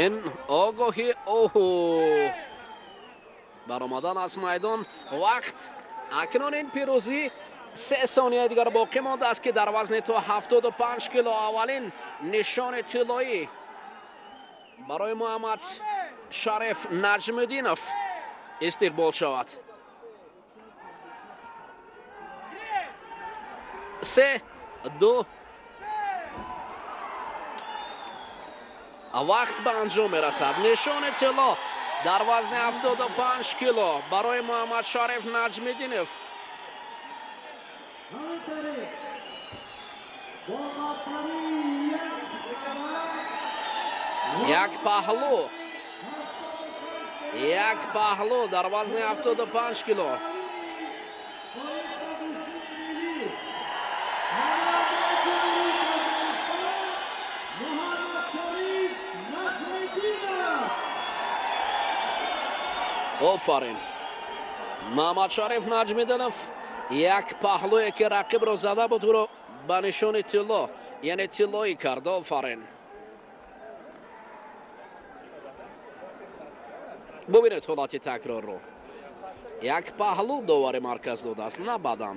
Ин огоҳи баромадан аз майдон. Вақт акнун ин пирӯзӣ 3 сонияи дигар боқӣ мондааст, ки дар вазни то 75 кило аввалин нишони тиллоӣ барои Муҳаммадшариф Наҷмиддинов истиқбол шавад. 3, 2. Вақт ба анҷом мерасад. Нишони тилло дар вазни 75 кило барои Муҳаммадшариф Наҷмиддинов. Як паҳлу, як паҳлу дар вазни 75 кило. Офарин, Маҳмадшариф Наҷмиддинов як паҳлӯе ки рақибро зада буд, ӯро ба нишони тилло, яъне тиллоӣ кард. Офарин. Бубинед ҳолати такрорро. Як паҳлӯ довари марказ додааст, на бадан,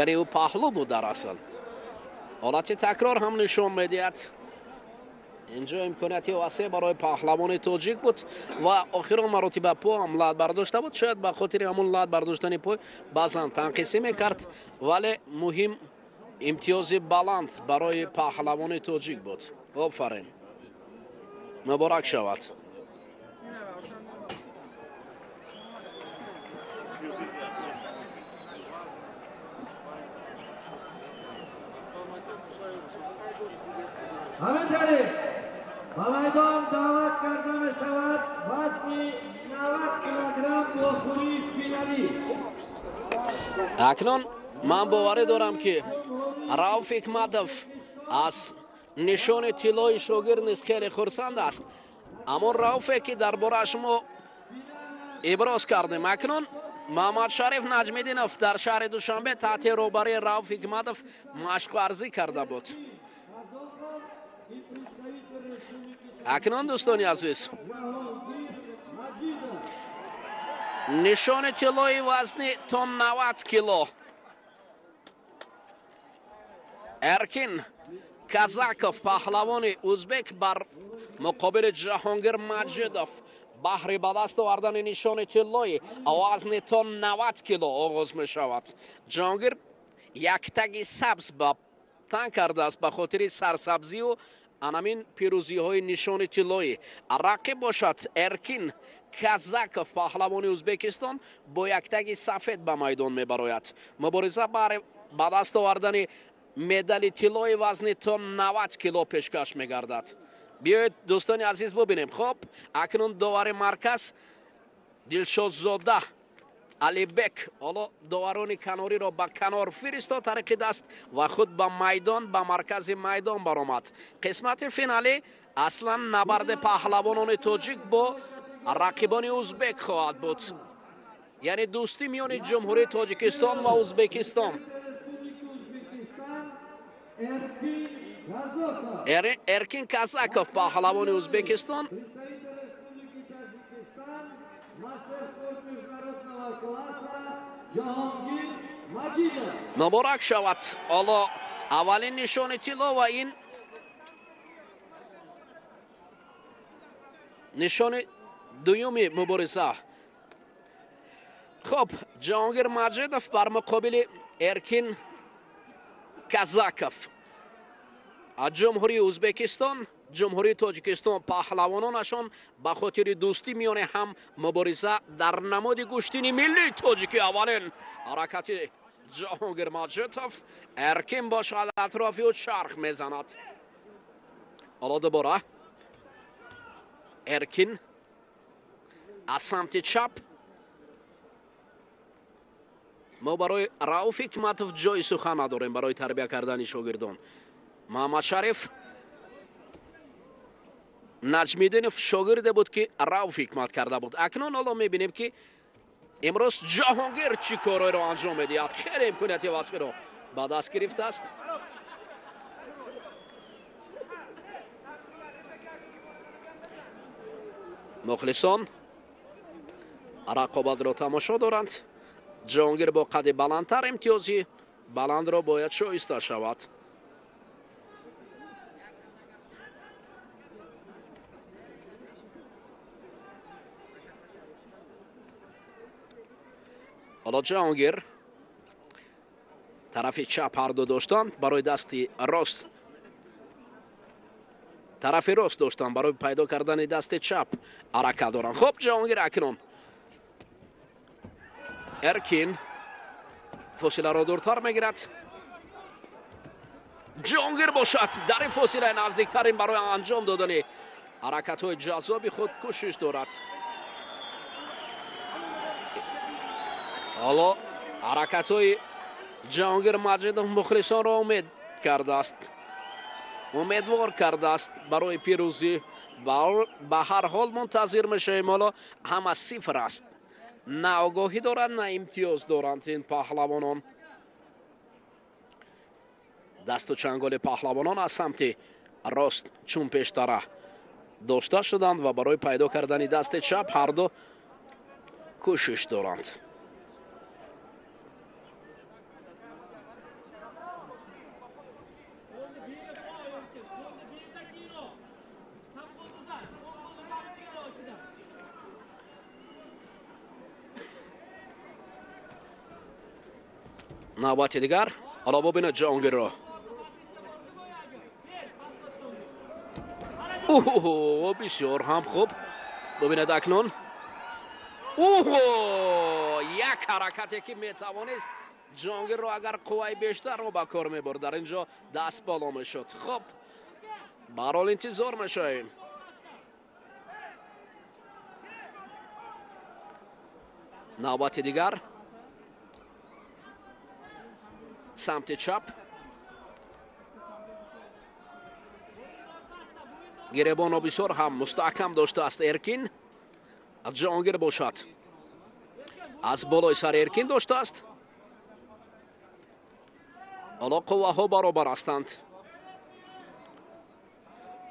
яъне ӯ паҳлӯ буд дар асл. Ҳолати такрор ҳам нишон медиҳад. Инҷо имконияти васеъ барои паҳлавони тоҷик буд ва охирон маротиба по ҳам лат бардошта буд. Шояд ба хотири ҳамун лат бардоштани пой баъзан танқисӣ мекард, вале муҳим имтиёзи баланд барои паҳлавони тоҷик буд. Офарин, муборак шавад. Ҳамин тариқ ба майдон даъват карда мешавад вазни 90 килограмм вохӯрии финалӣ. Акнун ман боварӣ дорам, ки Рауф Ҳикматов аз нишони тиллои шогирд низ хеле хурсанд аст. Аммо Рауфе ки дар борааш мо иброз кардем, акнун Маҳмадшариф Наҷмиддинов дар шаҳри Душанбе таҳти роҳбарии Рауф Ҳикматов машқварзӣ карда буд. Акнун, дӯстони азиз, нишони тиллои вазни то 90 кило Эркин Казаков, паҳлавони узбек, бар муқобили Ҷаҳонгир Маҷидов баҳри ба даст овардани нишони тиллои вазни то 90 кило оғоз мешавад. Ҷаҳонгир яктаги сабз ба тан кардааст ба хотири сарсабзию анамин пирӯзиҳои нишони тиллоӣ. Рақиб бошад Эркин Казаков, паҳлавони Ӯзбекистон, бо яктаги сафед ба майдон мебарояд. Мубориза баҳри ба даст овардани медали тиллои вазни то 90 кило пешкаш мегардад. Биёед, дӯстони азиз, бубинем. Хоб, акнун довари марказ Дилшодзода Алибек ҳоло доварони канориро ба канор фиристод тариқи даст ва худ ба майдон, ба маркази майдон баромад. Қисмати финалӣ аслан набарди паҳлавонони тоҷик бо рақибони узбек хоҳад буд, яъне дӯстӣ миёни Ҷумҳурии Тоҷикистон ва Узбекистон. Эркин Казаков, паҳлавони Узбекистон, муборак шавад. Ҳоло аввалин нишони тилло ва ин нишони дуюми мубориза. Хуб, Ҷаҳонгир Маҷидов бар муқобили Эркин Казаков аз Ҷумҳурии Ӯзбекистон. Ҷумҳурии Тоҷикистон паҳлавононашон ба хотири дӯстӣ миёни ҳам мубориза дар намуди гӯштини миллии тоҷикӣ. Аввалин ҳаракати Ҷаҳонгир Маҷидов, Эркин бошад атрофи ӯ чарх мезанад. Ҳоло дубора Эркин аз самти чап. Мо барои Рауф Ҳикматов ҷои сухан надорем барои тарбия кардани шогирдон. Маҳмадшариф Наҷмиддинов шогирде буд, ки Рауф Ҳикмат карда буд. Акнун ҳоло мебинем, ки имрӯз Ҷаҳонгир чӣ корҳоеро анҷом медиҳад. Хеле имконияти васеъро ба даст гирифтааст. Мухлисон рақобатро тамошо доранд. Ҷаҳонгир бо қади баландтар имтиёзи баландро бояд шоиста шавад. Ҳоло Ҷаҳонгир тарафи чап ҳарду доштанд барои дасти рост, тарафи рост доштанд барои пайдо кардани дасти чап ҳаракат доранд. Хуб, Ҷаҳонгир акнун Эркин фосиларо дуртар мегирад. Ҷаҳонгир бошад дар ин фосилаи наздиктарин барои анҷом додани ҳаракатҳои ҷаззоби худ кӯшиш дорад. Ҳоло ҳаракатҳои Ҷаҳонгир Маҷидов мухлисонро умед кардааст, умедвор кардааст барои пирӯзӣ. Ба ҳар ҳол мунтазир мешавем. Ҳоло ҳама сифр аст, на огоҳӣ доранд, на имтиёз доранд ин паҳлавонон. Дасту чанголи паҳлавонон аз самти рост чун пештара дошта шуданд ва барои пайдо кардани дасти чап ҳарду кӯшиш доранд. Навбати дигар ҳоло бубинед Ҷаҳонгирро. Оҳо, бисёр ҳам хуб. Бубинед акнун. Оҳо, як ҳаракате ки метавонист Ҷаҳонгирро агар қувваи бештарро ба кор мебурд, дар инҷо даст боло мешуд. Хуб, ба ҳар ҳол интизор мешавем. Навбати дигар самти чап гиребонро бисёр ҳам мустаҳкам доштааст Эркин. Ҷаҳонгир бошад аз болои сари Эркин доштааст. Ҳоло қувваҳо баробар ҳастанд.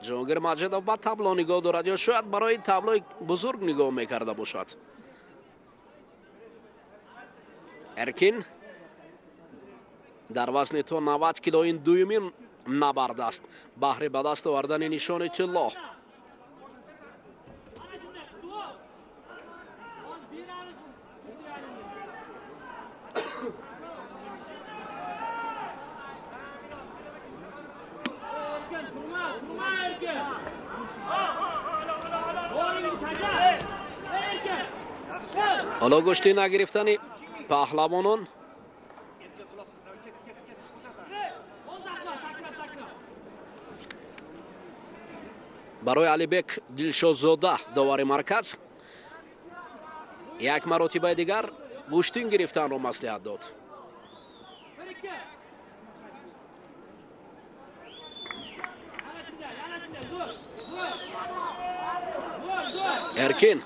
Ҷаҳонгир Маҷидов ба табло нигоҳ дорад ё шояд барои таблои бузург нигоҳ мекарда бошад. Эркин дар вазни то 90 кило ин дуюмин набард аст баҳри ба даст овардани нишони тилло. Ҳоло гӯшти нагирифтани паҳлавонон барои Алибек Дилшодзода довари марказ як маротибаи дигар гӯштин гирифтанро маслиҳат дод. Эркин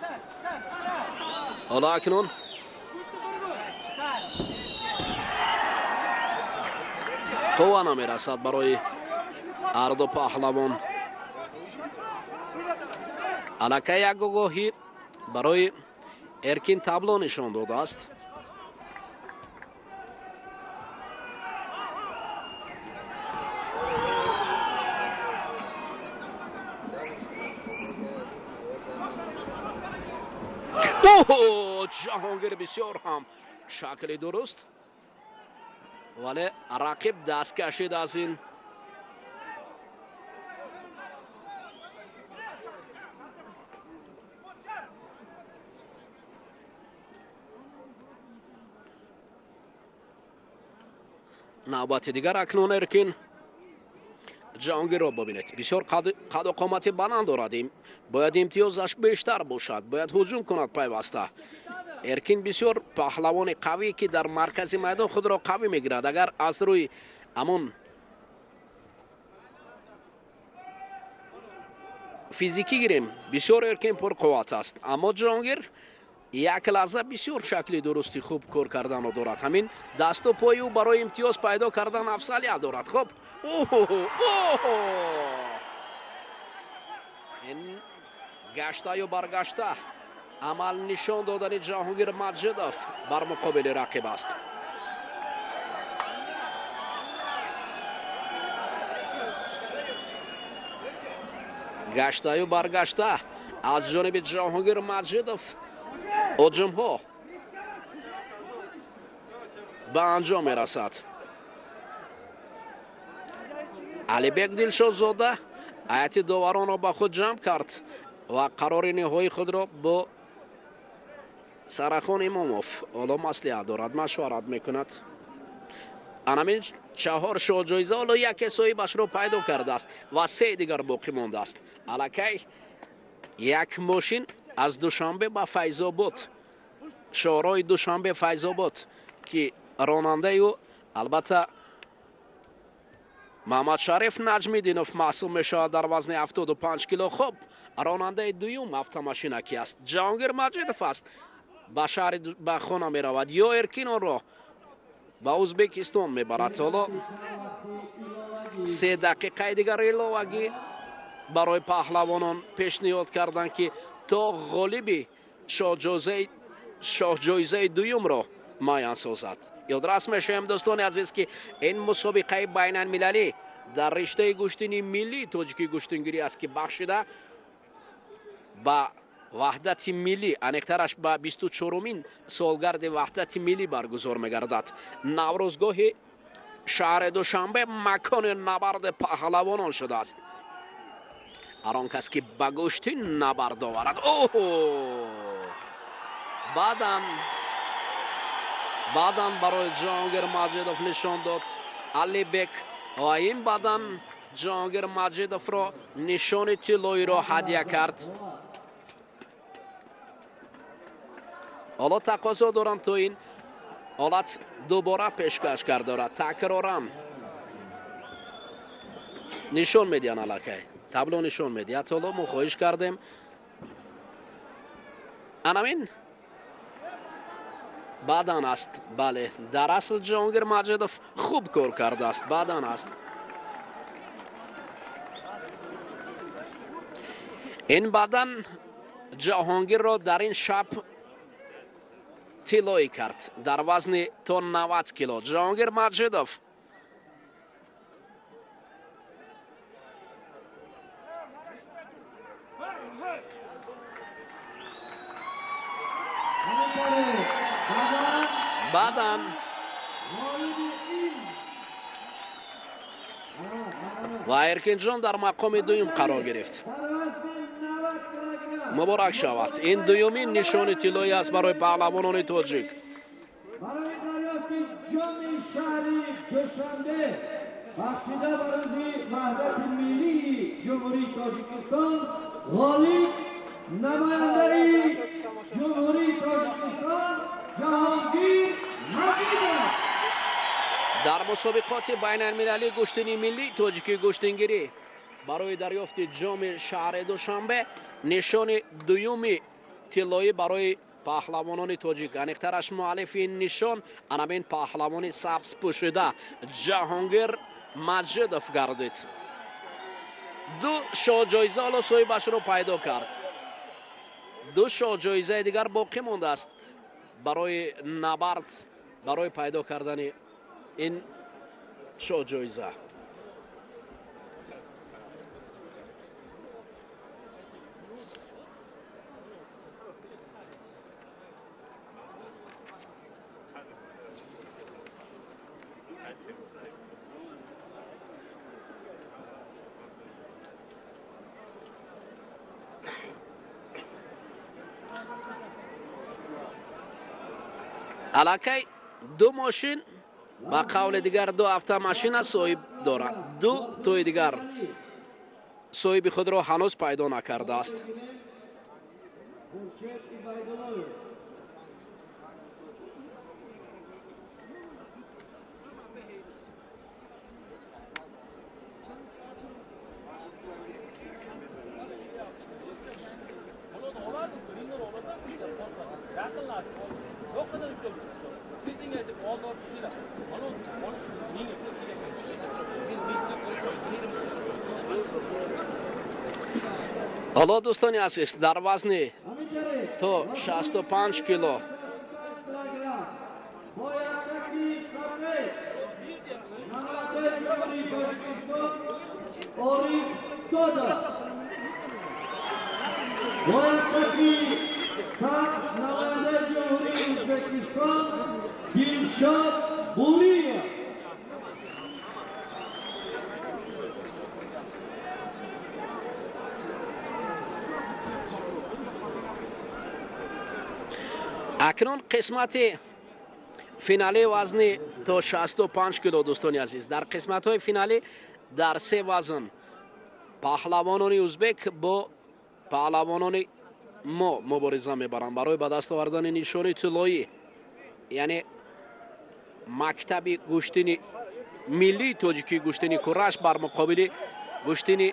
ҳоло акнун қувва намерасад барои ҳарду паҳлавон. Аллакай як огоҳӣ барои Эркин табло нишон додааст. Оҳо, Ҷаҳонгир бисёр ҳам шакли дуруст, вале рақиб даст кашид аз ин. Навбати дигар акнун Эркин Ҷаҳонгирро бибинед. Бисёр қаду қомати баланд дорад, бояд имтиёзаш бештар бошад, бояд ҳуҷум кунад пайваста. Эркин бисёр паҳлавони қавӣ ки дар маркази майдон худро қавӣ мегирад. Агар аз рӯи ҳамон физикӣ гирем, бисёр Эркин пурқувват аст, аммо Ҷаҳонгир як лаҳза бисёр шакли дурусти хуб кор карданро дорад. Ҳамин дасту пои ӯ барои имтиёз пайдо кардан афзалият дорад. Хуб, ин гаштаю баргашта амал нишон додани Ҷаҳонгир Маҷидов бар муқобили рақиб аст. Гаштаю баргашта аз ҷониби Ҷаҳонгир Маҷидов ҳуҷумҳо ба анҷом мерасад. Алибек Дилшодзода ҳайати доваронро ба худ ҷамъ кард ва қарори ниҳоии худро бо Сарахон Имомов ҳоло маслиҳат дорад, машварат мекунад. Анамин 4 шоҳҷоиза ҳоло яке соҳибашро пайдо кардааст ва 3 дигар боқӣ мондааст. Аллакай як мошин аз Душанбе ба Файзобод, шоҳроҳи Душанбе Файзобод, ки ронандаи ӯ албатта Маҳмадшариф Наҷмиддинов маҳсуб мешавад дар вазни 75 кило. Хуб, ронандаи дуюм автомашина ки аст? Ҷаҳонгир Маҷидов аст. Ба шаҳри ба хона меравад ё Эркин онро ба Ӯзбекистон мебарад. Ҳоло 3 дақиқаи дигар иловагӣ барои паҳлавонон пешниҳод карданд, ки то ғолиби шоҳҷоизаи дуюмро муайян созад. Ёдрас мешавем, дӯстони азиз, ки ин мусобиқаи байналмилалӣ дар риштаи гӯштини миллии тоҷикӣ гӯштингирӣ аст, ки бахшида ба ваҳдати миллӣ, аниқтараш ба 24-умин солгарди ваҳдати миллӣ баргузор мегардад. Наврӯзгоҳи шаҳри Душанбе макони набарди паҳлавонон шудааст. Ҳар он кас ки ба гӯштин набард оварад, оҳ, баъдан барои Ҷаҳонгир Маҷидов нишон дод Алибек ва ин баъдан Ҷаҳонгир Маҷидовро нишони тиллоиро ҳадя кард. Ҳоло тақозо доранд то ин ҳолат дубора пешкаш кардорад. Такроран нишон медиҳанд, аллакай табло нишон медиҳад. Ҳоло мо хоҳиш кардем, анамин баъдан аст. Бале, дар асл Ҷаҳонгир Маҷидов хуб кор кардааст, баъдан аст. Ин баъдан Ҷаҳонгирро дар ин шаб тиллоӣ кард дар вазни то 90 кило. Ҷаҳонгир Маҷидов баъдан ва Эркинҷон дар мақоми дуюм қарор гирифт. Муборак шавад. Ин дуюмин нишони тиллоӣ аст барои паҳлавонони тоҷик. Барои дарёфти ҷоми шаҳри Душанбе бахшида ба рӯзи ваҳдати миллии Ҷумҳурии Тоҷикистон ғолиб намояндаи Ҷумҳурии Тоҷикистон Ҷаҳонгир Маҷидов. Дар мусобиқоти байналмилалии гӯштини миллии тоҷикӣ гӯштингирӣ барои дарёфти ҷоми шаҳри Душанбе нишони дуюми тиллоӣ барои паҳлавонони тоҷик, аниқтараш муаллифи ин нишон анамин паҳлавони сабз пӯшида Ҷаҳонгир Маҷидов гардид. 2 шоҳҷоиза ҳоло соҳибашро пайдо кард. 2 шоҳҷоизаи дигар боқӣ мондааст барои набард, барои пайдо кардани ин шоҳҷоиза. Аллакай 2 мошин, ба қавли дигар 2 автомашина соҳиб дорад. 2 тои дигар соҳиби худро ҳанӯз пайдо накардааст. Ҳоло дӯстони азиз, дар вазни то 65 кило акнун қисмати Финали вазни то 65 кило, дӯстони азиз. Дар қисматҳои финалӣ дар се вазн паҳлавонони узбек бо паҳлавонони мо мубориза мебаранд барои ба даст овардани нишони тиллоӣ, яъне мактаби гӯштини миллии тоҷикии гӯштини кураш бар муқобили гӯштини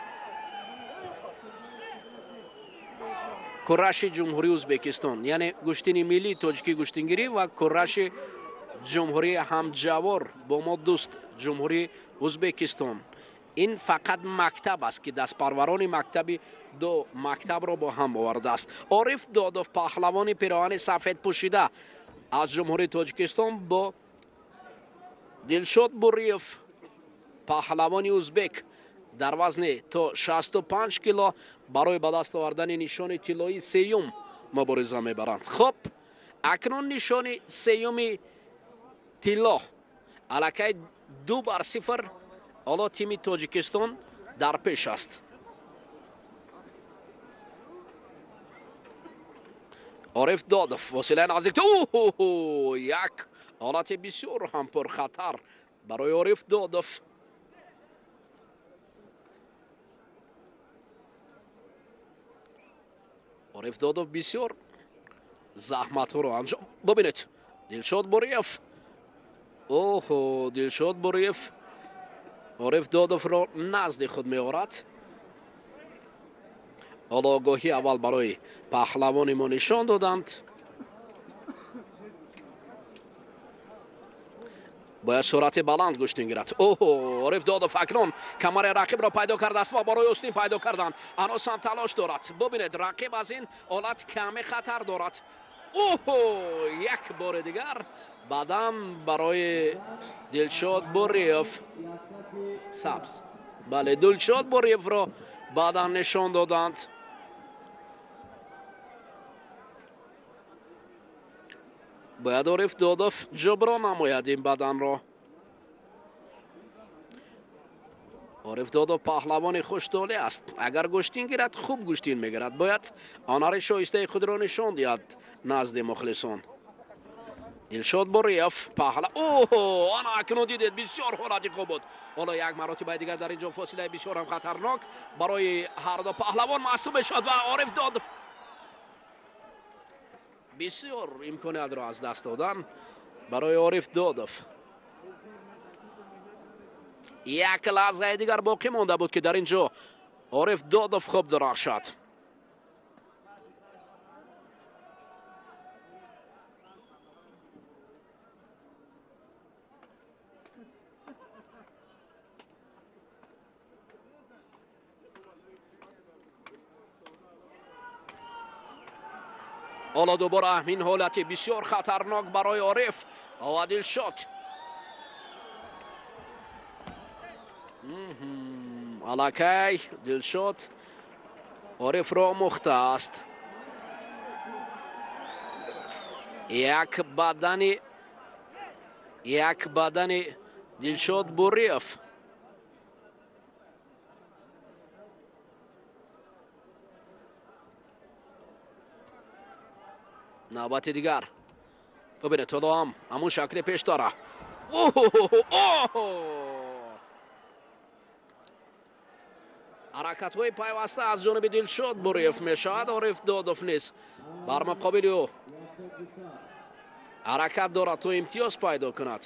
кураши ҷумҳурии Узбекистон, яъне гӯштини миллии тоҷикии гӯштингирӣ ва кураши ҷумҳурии ҳамҷавор бо мо дӯст ҷумҳурии Узбекистон. Ин фақат мактаб аст ки дастпарварони мактаби ду мактабро бо ҳам овардааст. Ориф Додов, паҳлавони пироҳани сафед пӯшида аз ҷумҳурии Тоҷикистон, бо Дилшод Буриев, паҳлавони узбек дар вазни то 65 кило барои ба даст овардани нишони тиллоии сеюм мубориза мебаранд. Хуб, акнун нишони сеюми тилло аллакай 2-0 ҳоло тими Тоҷикистон дар пеш аст. Ориф Додов фосилаи наздик, як ҳолати бисёр ҳам пурхатар барои Ориф Додов. Ориф Додов бисёр заҳматҳоро анҷом. Бибинед, Дилшод Буриев, оҳо, Дилшод Буриев Ориф Додовро назди худ меорад. Ҳоло огоҳӣ аввал барои паҳлавони мо нишон доданд. Бояд суръати баланд гӯштин гирад. Оҳо, Ориф Додов акнун камари рақибро пайдо кардааст ва барои устин пайдо кардан ҳанӯз ҳам талош дорад. Бибинед, рақиб аз ин ҳолат каме хатар дорад. Оҳо, як бори дигар бадан барои Дилшод Буриев сабз. Бале, Дилшод Буриевро бадан нишон доданд. Бояд Ориф Додов ҷуброн намояд ин баданро. Ориф Додов паҳлавони хуштоле аст. Агар гӯштин гирад, хуб гӯштин мегирад. Бояд ҳунари шоистаи худро нишон диҳад назди мухлисон. Дилшод Буриев паҳла, оҳо, ана акнун дидед, бисёр ҳолати хуб буд. Ҳоло як маротибаи дигар дар ин ҷо фосилаи бисёр ҳам хатарнок барои ҳар ду паҳлавон маҳсуб мешавад ва Ориф Додов бисёр имкониятро аз даст додан барои Ориф Додов. Як лаҳзаи дигар боқӣ монда буд ки дар ин ҷо Ориф Додов хуб дурахшад. Ҳоло дубора ҳамин ҳолати бисёр хатарнок барои Ориф ва Дилшод. Аллакай Дилшод Орифро омӯхтааст. Як бадани Дилшод Буриев. Навбати дигар. Бибинед, ҳоло ҳам ҳамун шакли пеш дора. Ҳаракатҳои пайваста аз ҷониби Дилшод Буриев мешавад. Ориф Додов низ бар муқобили ӯ ҳаракат дорад то имтиёз пайдо кунад.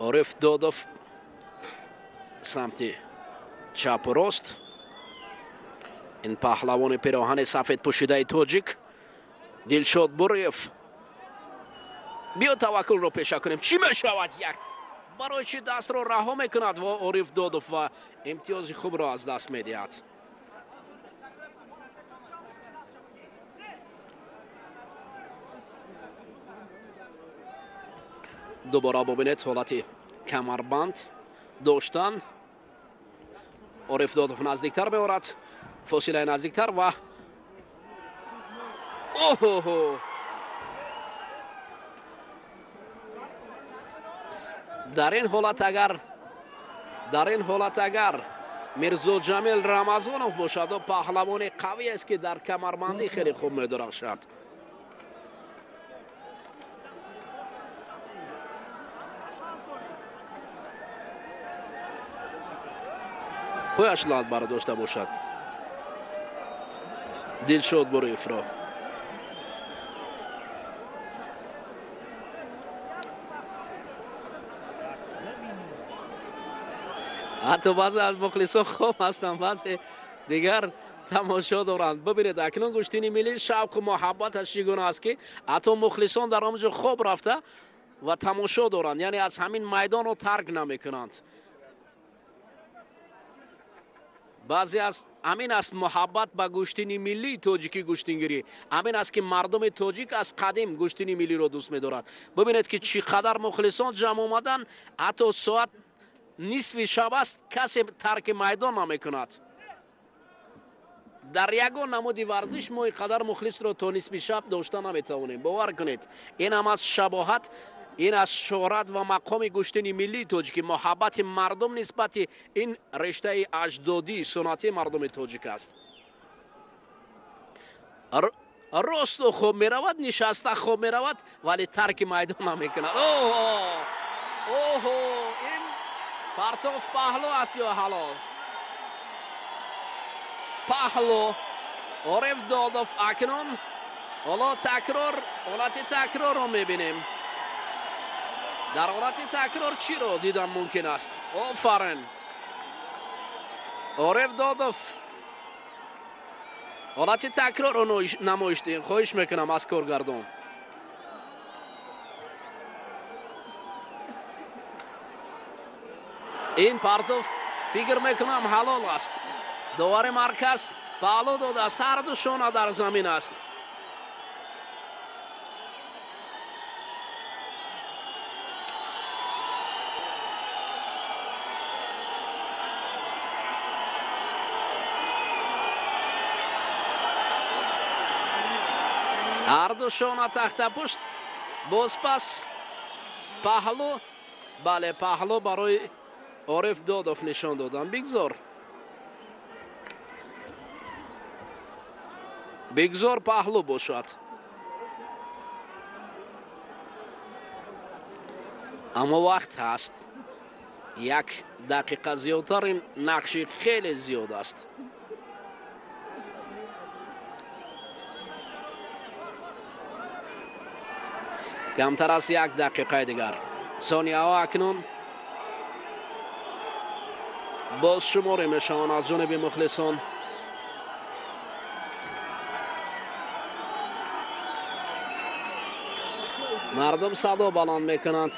Ориф Додов самти чапу рост. Ин паҳлавони пироҳани сафед пӯшидаи тоҷик Дилшод Буриев. Биё таваккулро пеша кунем. Чӣ мешавад? Як барои чӣ дастро раҳо мекунад ва Ориф Додов ва имтиёзи хубро аз даст медиҳад. Дубора бубинед ҳолати камарбанд доштан. Ориф Додов наздиктар меорад, фосилаи наздиктар ва оҳо, Дар ин ҳолат агар дар ин ҳолат агар Мирзо Ҷамил Рамазонов бошад, ӯ паҳлавони қавӣ аст, ки дар камарбандӣ хеле хуб медурахшад. Пояш лат бардошта бошад Дилшод Бориевро. Ҳатто баъзе аз мухлисон хоб ҳастанд, баъзе дигар тамошо доранд. Бибинед, акнун гӯштини миллӣ шавқу муҳаббаташ чӣ гуна аст, ки ҳатто мухлисон дар он ҷо хоб рафта ва тамошо доранд, яъне аз ҳамин майдонро тарк намекунанд. Баъзе аз ҳамин аст муҳаббат ба гӯштини миллии тоҷикӣ гӯштингирӣ. Ҳамин аст, ки мардуми тоҷик аз қадим гӯштини миллиро дӯст медорад. Бибинед, ки чӣ қадар мухлисон ҷамъ омаданд, ҳатто соат нисфи шаб аст, касе тарки майдон намекунад. Дар ягон намуди варзиш мо ин қадар мухлисро то нисфи шаб дошта наметавонем. Бовар кунед, ин ҳам аз шабоҳат, ин аз шӯҳрат ва мақоми гӯштини миллии тоҷикӣ, муҳаббати мардум нисбати ин риштаи аҷдодии суннатии мардуми тоҷик аст. Росту хоб меравад, нишаста хоб меравад, вале тарки майдон намекунад. Оҳо, оҳо, ин партов паҳлӯ аст ё ҳалол? Паҳлӯ. Ориф Додов акнун ҳоло такрор, ҳолати такрорро мебинем. Дар ҳолати такрор чиро дидан мумкин аст? Офарин, Ориф Додов ҳолати такрорро намоиш диҳем. Хоҳиш мекунам аз коргардон. Ин партов фикр мекунам ҳалол аст. Довари марказ паҳлӯ додааст, ҳарду шона дар замин аст. Ҳарду шона тахтапушт, боз пас паҳлӯ. Бале, паҳлӯ барои Ориф Додов нишон додам. Бигзор, бигзор паҳлӯ бошад. Аммо вақт ҳаст, як дақиқа зиёдтар, ин нақши хеле зиёд аст. Камтар аз як дақиқаи дигар. Сонияҳо акнун боз шуморӣ мешаванд аз ҷониби мухлисон. Мардум садо баланд мекунанд.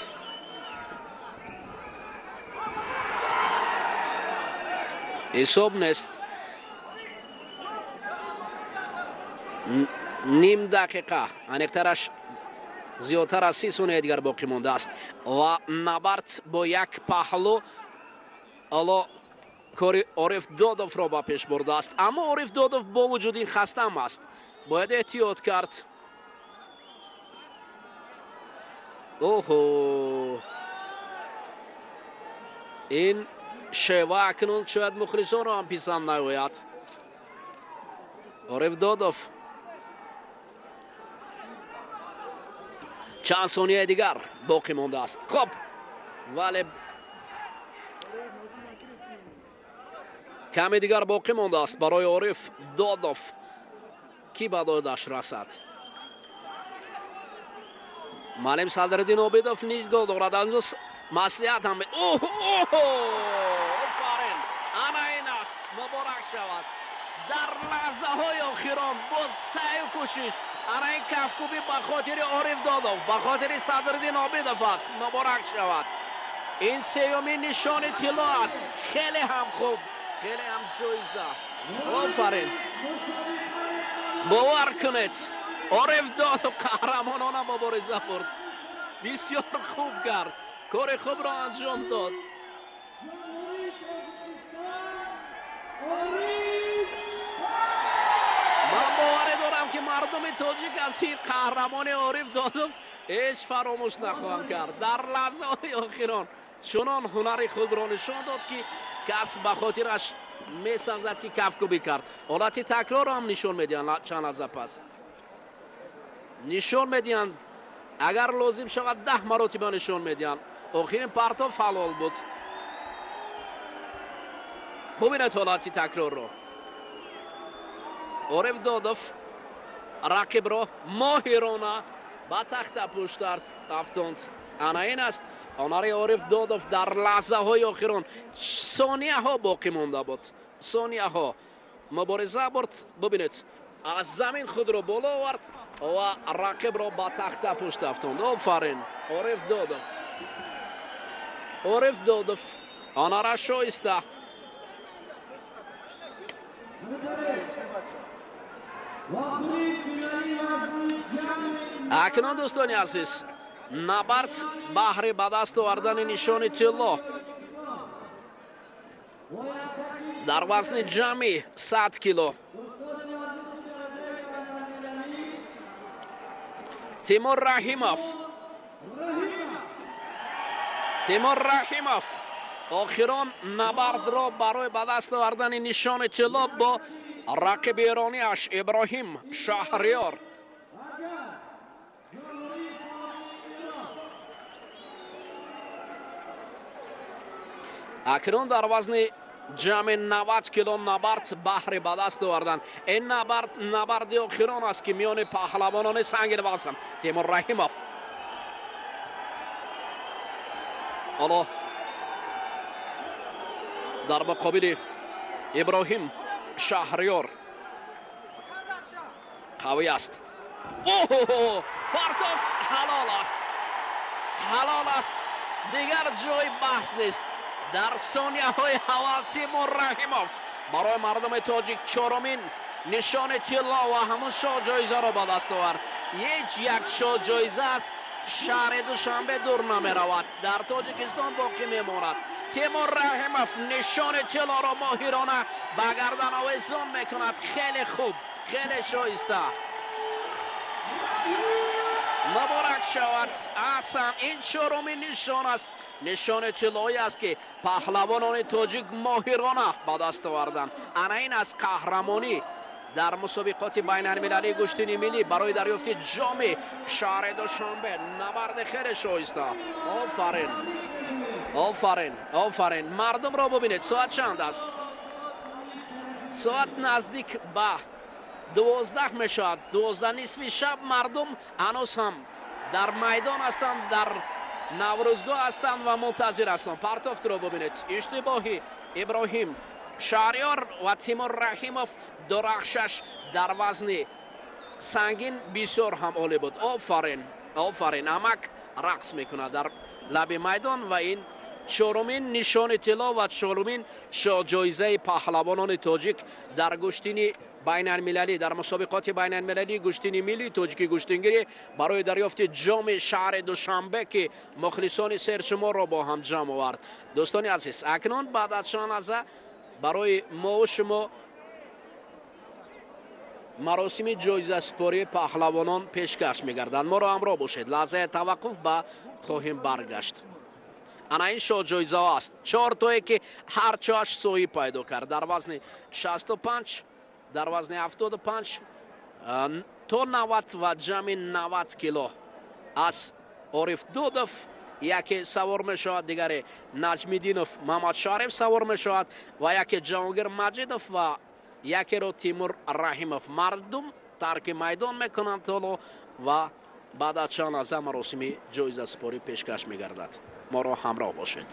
Ҳисоб нест. Ним дақиқа, аниқтараш зиёдтар аз 30 сонияи дигар боқӣ мондааст ва набард бо як паҳлӯ ҳоло кори Ориф Додовро ба пеш бурдааст. Аммо Ориф Додов бо вуҷуди ин хастам аст, бояд эҳтиёт кард. Оҳо, ин шева акнун шояд мухлисонро ҳам писанд наояд. Ориф Додов чанд сонияи дигар боқӣ мондааст. Хоб, вале каме дигар боқӣ мондааст барои Ориф Додов, ки ба додаш расад. Маълим Садриддин Обидов нигоҳ дорад, анҷо маслиҳат ҳам. Оҳ, офарин, ана ин аст, муборак шавад. Дар лаҳзаҳои охирон бо саъю кӯшиш ана ин кафкӯбӣ ба хотири Ориф Додов, ба хотири Садриддин Обидов аст. Муборак шавад. Ин сеюмин нишони тилло аст. Хеле ҳам хуб, хеле ҳам ҷоиза. Офарин, бовар кунед, Ориф Додов қаҳрамонона мубориза бурд. Бисёр хуб кард, кори хубро анҷом дод. Ман боварӣ дорам, ки мардуми тоҷик аз ин қаҳрамони Ориф Додов Ҳеҷ фаромӯш нахоҳам кард. Дар лаҳзаҳои охирон чунон ҳунари худро нишон дод, ки кас ба хотираш месазад, ки кафкӯбӣ кард. Ҳолати такрорро ҳам нишон медиҳанд, чанд лаҳза пас нишон медиҳанд. Агар лозим шавад, 10 маротиба нишон медиҳанд. Охирин партов ҳалол буд. Бубинед ҳолати такрорро. Ориф Додов рақибро моҳирона ба тахтапушт афтонд. Ана ин аст ҳунари Ориф Додов. Дар лаҳзаҳои охирон, сонияҳо боқӣ монда буд, сонияҳо мубориза бурд. Бубинед, аз замин худро боло овард ва рақибро ба тахтапушт афтонд. Офарин, Ориф Додов, Ориф Додов ҳунара шоиста. Акнун, дӯстони азиз, набард баҳри ба даст овардани нишони тилло дар вазни ҷамъи 100 кило. Тимур Раҳимов, Тимур Раҳимов охирон набардро барои ба даст овардани нишони тилло бо рақиби эрониаш Иброҳим Шаҳриёр. Акнун дар вазни ҷамъи 90 кило набард баҳри ба даст овардан. Ин набард набарди охирон аст, ки миёни паҳлавонони сангинвазн Тимур Раҳимов ҳоло дар муқобили Иброҳим Шаҳриёр қавӣ аст. Партофт ҳалол аст, ҳалол аст, дигар ҷои баҳс нест. Дар сонияҳои аввал Тимур Раҳимов барои мардуми тоҷик чорумин нишони тилло ва ҳамун шоҳҷоизаро ба даст овард. Ҳеҷ як шоҳҷоиза аз шаҳри Душанбе дур намеравад, дар Тоҷикистон боқӣ мемонад. Тимур Раҳимов нишони тиллоро моҳирона ба гардан овезон мекунад. Хеле хуб, хеле шоиста. Муборак шавад. Аҳсан, ин чорумин нишон аст, нишони тиллоӣ аст, ки паҳлавонони тоҷик моҳирона ба даст оварданд. Ана ин аст қаҳрамонӣ дар мусобиқоти байналмилалии гӯштини миллӣ барои дарёфти ҷоми шаҳри Душанбе. Набарди хеле шоиста. Офарин, офарин, офарин. Мардумро бубинед, соат чанд аст? Соат наздик ба 12 мешавад, 12 нисфи шаб. Мардум ҳанӯз ҳам дар майдон ҳастанд, дар Наврӯзгоҳ ҳастанд ва мунтазир ҳастанд. Партофтро бубинед, иштибоҳи Иброҳим Шаҳриёр ва Тимур Раҳимов дурахшаш дар вазни сангин бисёр ҳам олӣ буд. Офарин, офарин. Амак рақс мекунад дар лаби майдон ва ин чорумин нишони тилло ва чорумин шоҳҷоизаи паҳлавонони тоҷик дар гӯштини байналмилалӣ, дар мусобиқоти байналмилалии гӯштини миллии тоҷики гӯштингирӣ барои дарёфти ҷоми шаҳри Душанбе, ки мухлисони сершуморро бо ҳам ҷамъ овард. Дӯстони азиз, акнун баъд аз чанд лаҳза барои мову шумо маросими ҷоизасупории паҳлавонон пешкаш мегарданд. Моро ҳамроҳ бошед. Лаҳзаи таваққуф ба хоҳем баргашт. Ана ин шоҳҷоизаҳо аст, чортое ки ҳар чоаш соҳиб пайдо кард дар вазни 65, дар вазни 75 то 90 ва ҷамъи 90 кило. Аз Ориф Додов яке савор мешавад, дигаре Наҷмиддинов Мамадшариф савор мешавад ва яке Ҷаҳонгир Маҷидов ва якеро Тимур Раҳимов. Мардум тарки майдон мекунанд ҳоло ва баъд аз чанд лаҳза маросими ҷоизасупорӣ пешкаш мегардад. Моро ҳамроҳ бошед.